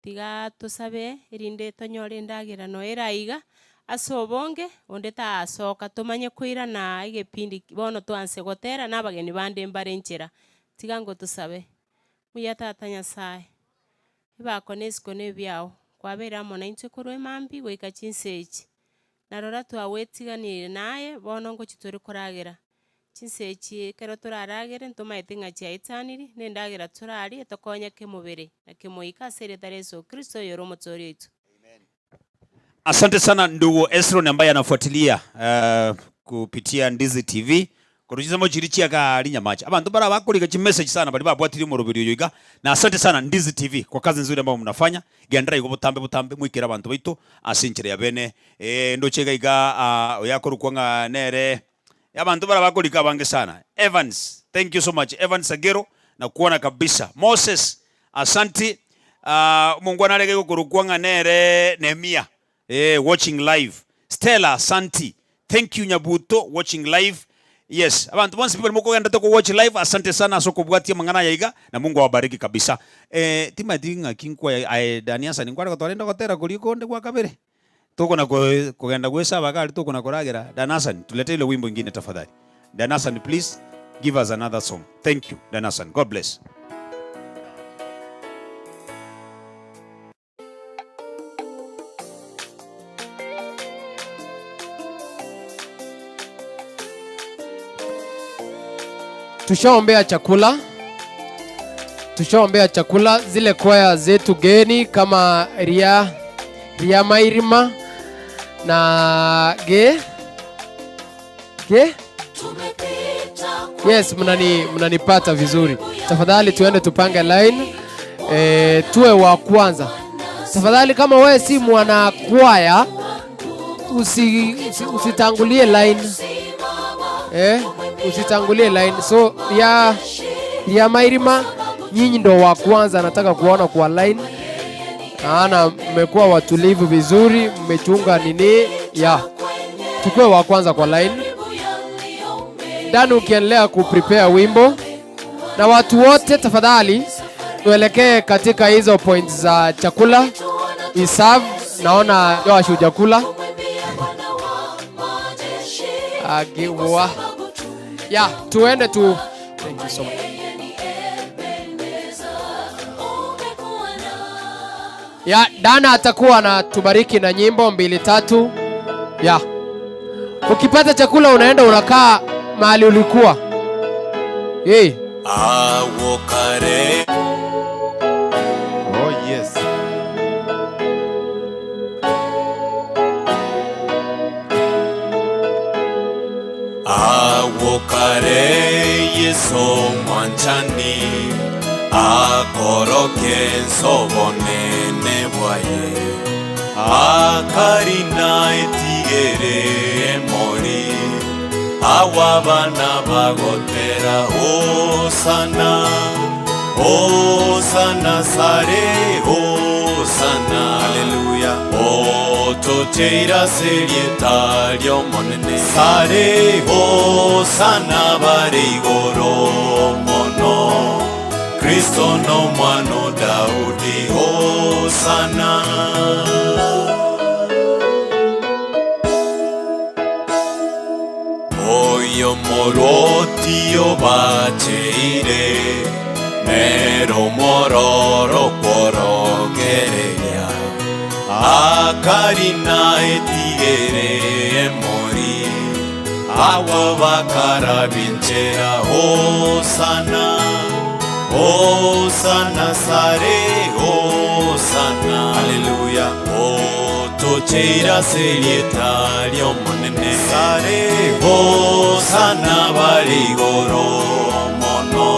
tiga tosabe erinde tonyore endagera nonya ere aiga, ase obonge, onde taasoka tomanye koirana egepindi bono twanse gotera na abageni bande mbare nchera. Tiga ngotosabe. Mbuya Tata Nyasaye, ebako na esiko na ebiao, kwabeire amo naintwe korwa emambia goika chinsa echi. Na rora twagwetiganirie naye, bono ngochia tore koragera. Chinsa echi ekero toraragere ntomaete ng'a chiaetaniri, na endagera torarie etokonye kemobere na kemoika ase erieta ria Yeso Kristo oyore Omotoori oito. Asante sana ndugu Esron ambaye anafuatilia uh, kupitia Ndizi TV korwa chinsemo chiria chia gari Nyamache. Abanto mbare abakorika chimessage sana baria babwatirie omoroberi oyo iga. Na asante sana Ndizi TV kwa kazi nzuri ambayo mnafanya. Genderera igo botambe botambe moikere abanto baito ase enchera ya bene. Eh, ndoche iga iga ah, oyo akorokwa ng'a nere Abanto bara bakorika abange sana. Evans, thank you so much. Evans Agero, nakuona kabisa. Moses, asanti. Ah, omongwana arenge gokorokwa ng'a nere Nehemia, eh, watching live. Stella, asanti. Thank you Nyabuto, watching live. Yes, abanto bonsi pi bari mokogenderete ko watch live, asante sana ase okobwatia amang'ana aya iga, na Mungu awabariki kabisa. Eh, timanyeti ng'aki nkoya aye Dani Hassan, nkware gotwara inde ogotera koria konde gwa kabere? Tokona kogenda gwesaba iga aria tokona koragera, Dan Hassan tuletee ile wimbo ingine tafadhali. Dan Hassan please give us another song. Thank you Dan Hassan. God bless. Tushaombea chakula, tushaombea chakula. Zile kwaya zetu geni kama ria ria mairima na ge ge yes, mnani mnanipata vizuri. Tafadhali tuende tupange line e, tuwe wa kwanza tafadhali. Kama wewe si mwana kwaya usi, usi, usitangulie line eh, usitangulie line. So ya ya Mairima, nyinyi ndo wa kwanza nataka kuona kwa line, maana mmekuwa watulivu vizuri, mmechunga nini ya tukue wa kwanza kwa line. Dan, ukiendelea kuprepare wimbo na watu wote tafadhali tuelekee katika hizo points za chakula iserve. Naona Joash hujakula. Agiwa. Ya, tuende tu. Thank you so much. Ya, Dana atakuwa anatubariki na nyimbo mbili tatu. Ya. Ukipata chakula unaenda unakaa mahali ulikuwa. Hey. Awokare. Oh yes. Awokare Yeso mwanchani akoroke nsobonene bwaye akarina etigere emori awabana bagotera hosana hosana sare hosana haleluya otocheira serieta riomonene sare hosana bare igoro mono Kristo no mwano Daudi hosana Oyo moroti obacheire nero mororo kworogereria akarina etigere emori agwo bakarabinchera hosana hosana sare hosana haleluya otocheira serieta riomonene sare hosana bare igoro mono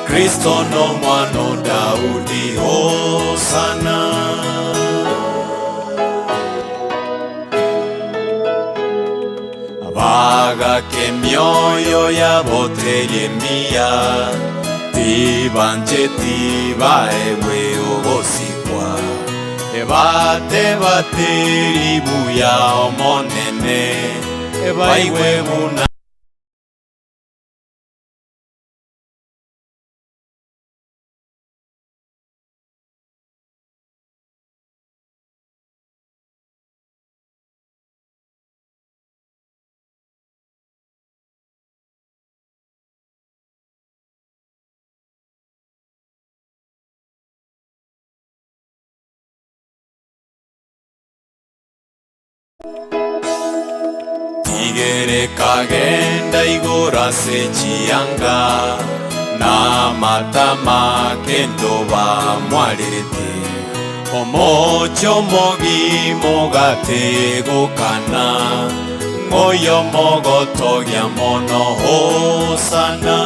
Kristo no mwano Daudi hosana Bagaka emioyo yabo teri emiya, tibancheti baegwe ogosikwa. Ebate bateri buya omonene Ebaigwe buna Tigere kagenda igoro ase chianga na amatama kendo bamwarerete omochi omogima ogategokana ng'oyo mogotogia mono hosana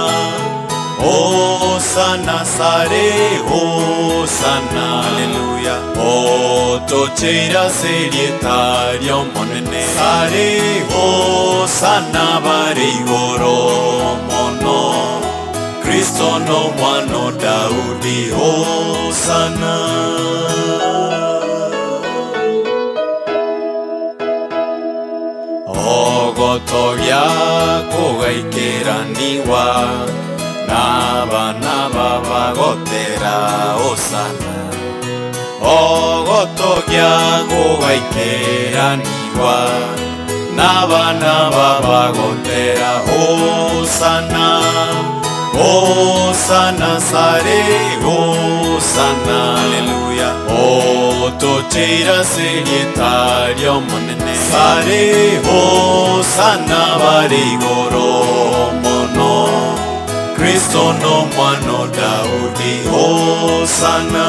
Hosana sare hosana Haleluya Otocheira serietario monene Sare hosana bare igoro mono Kristo no mwano Daudi hosana Ogotogia kogaikeraniwa n'abana babagotera hosana Ogotogia kogaikeraniwa n'abana babagotera hosana Hosana sare hosana Haleluya Otocheira serietario monene Sare hosana bare igoro mono Kristo no mwano Daudi hosana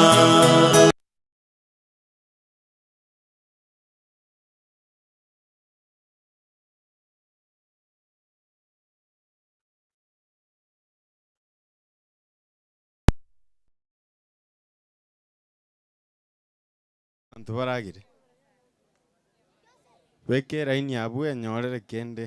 Abanto baragere. Beka eraini abwo enyorere kende.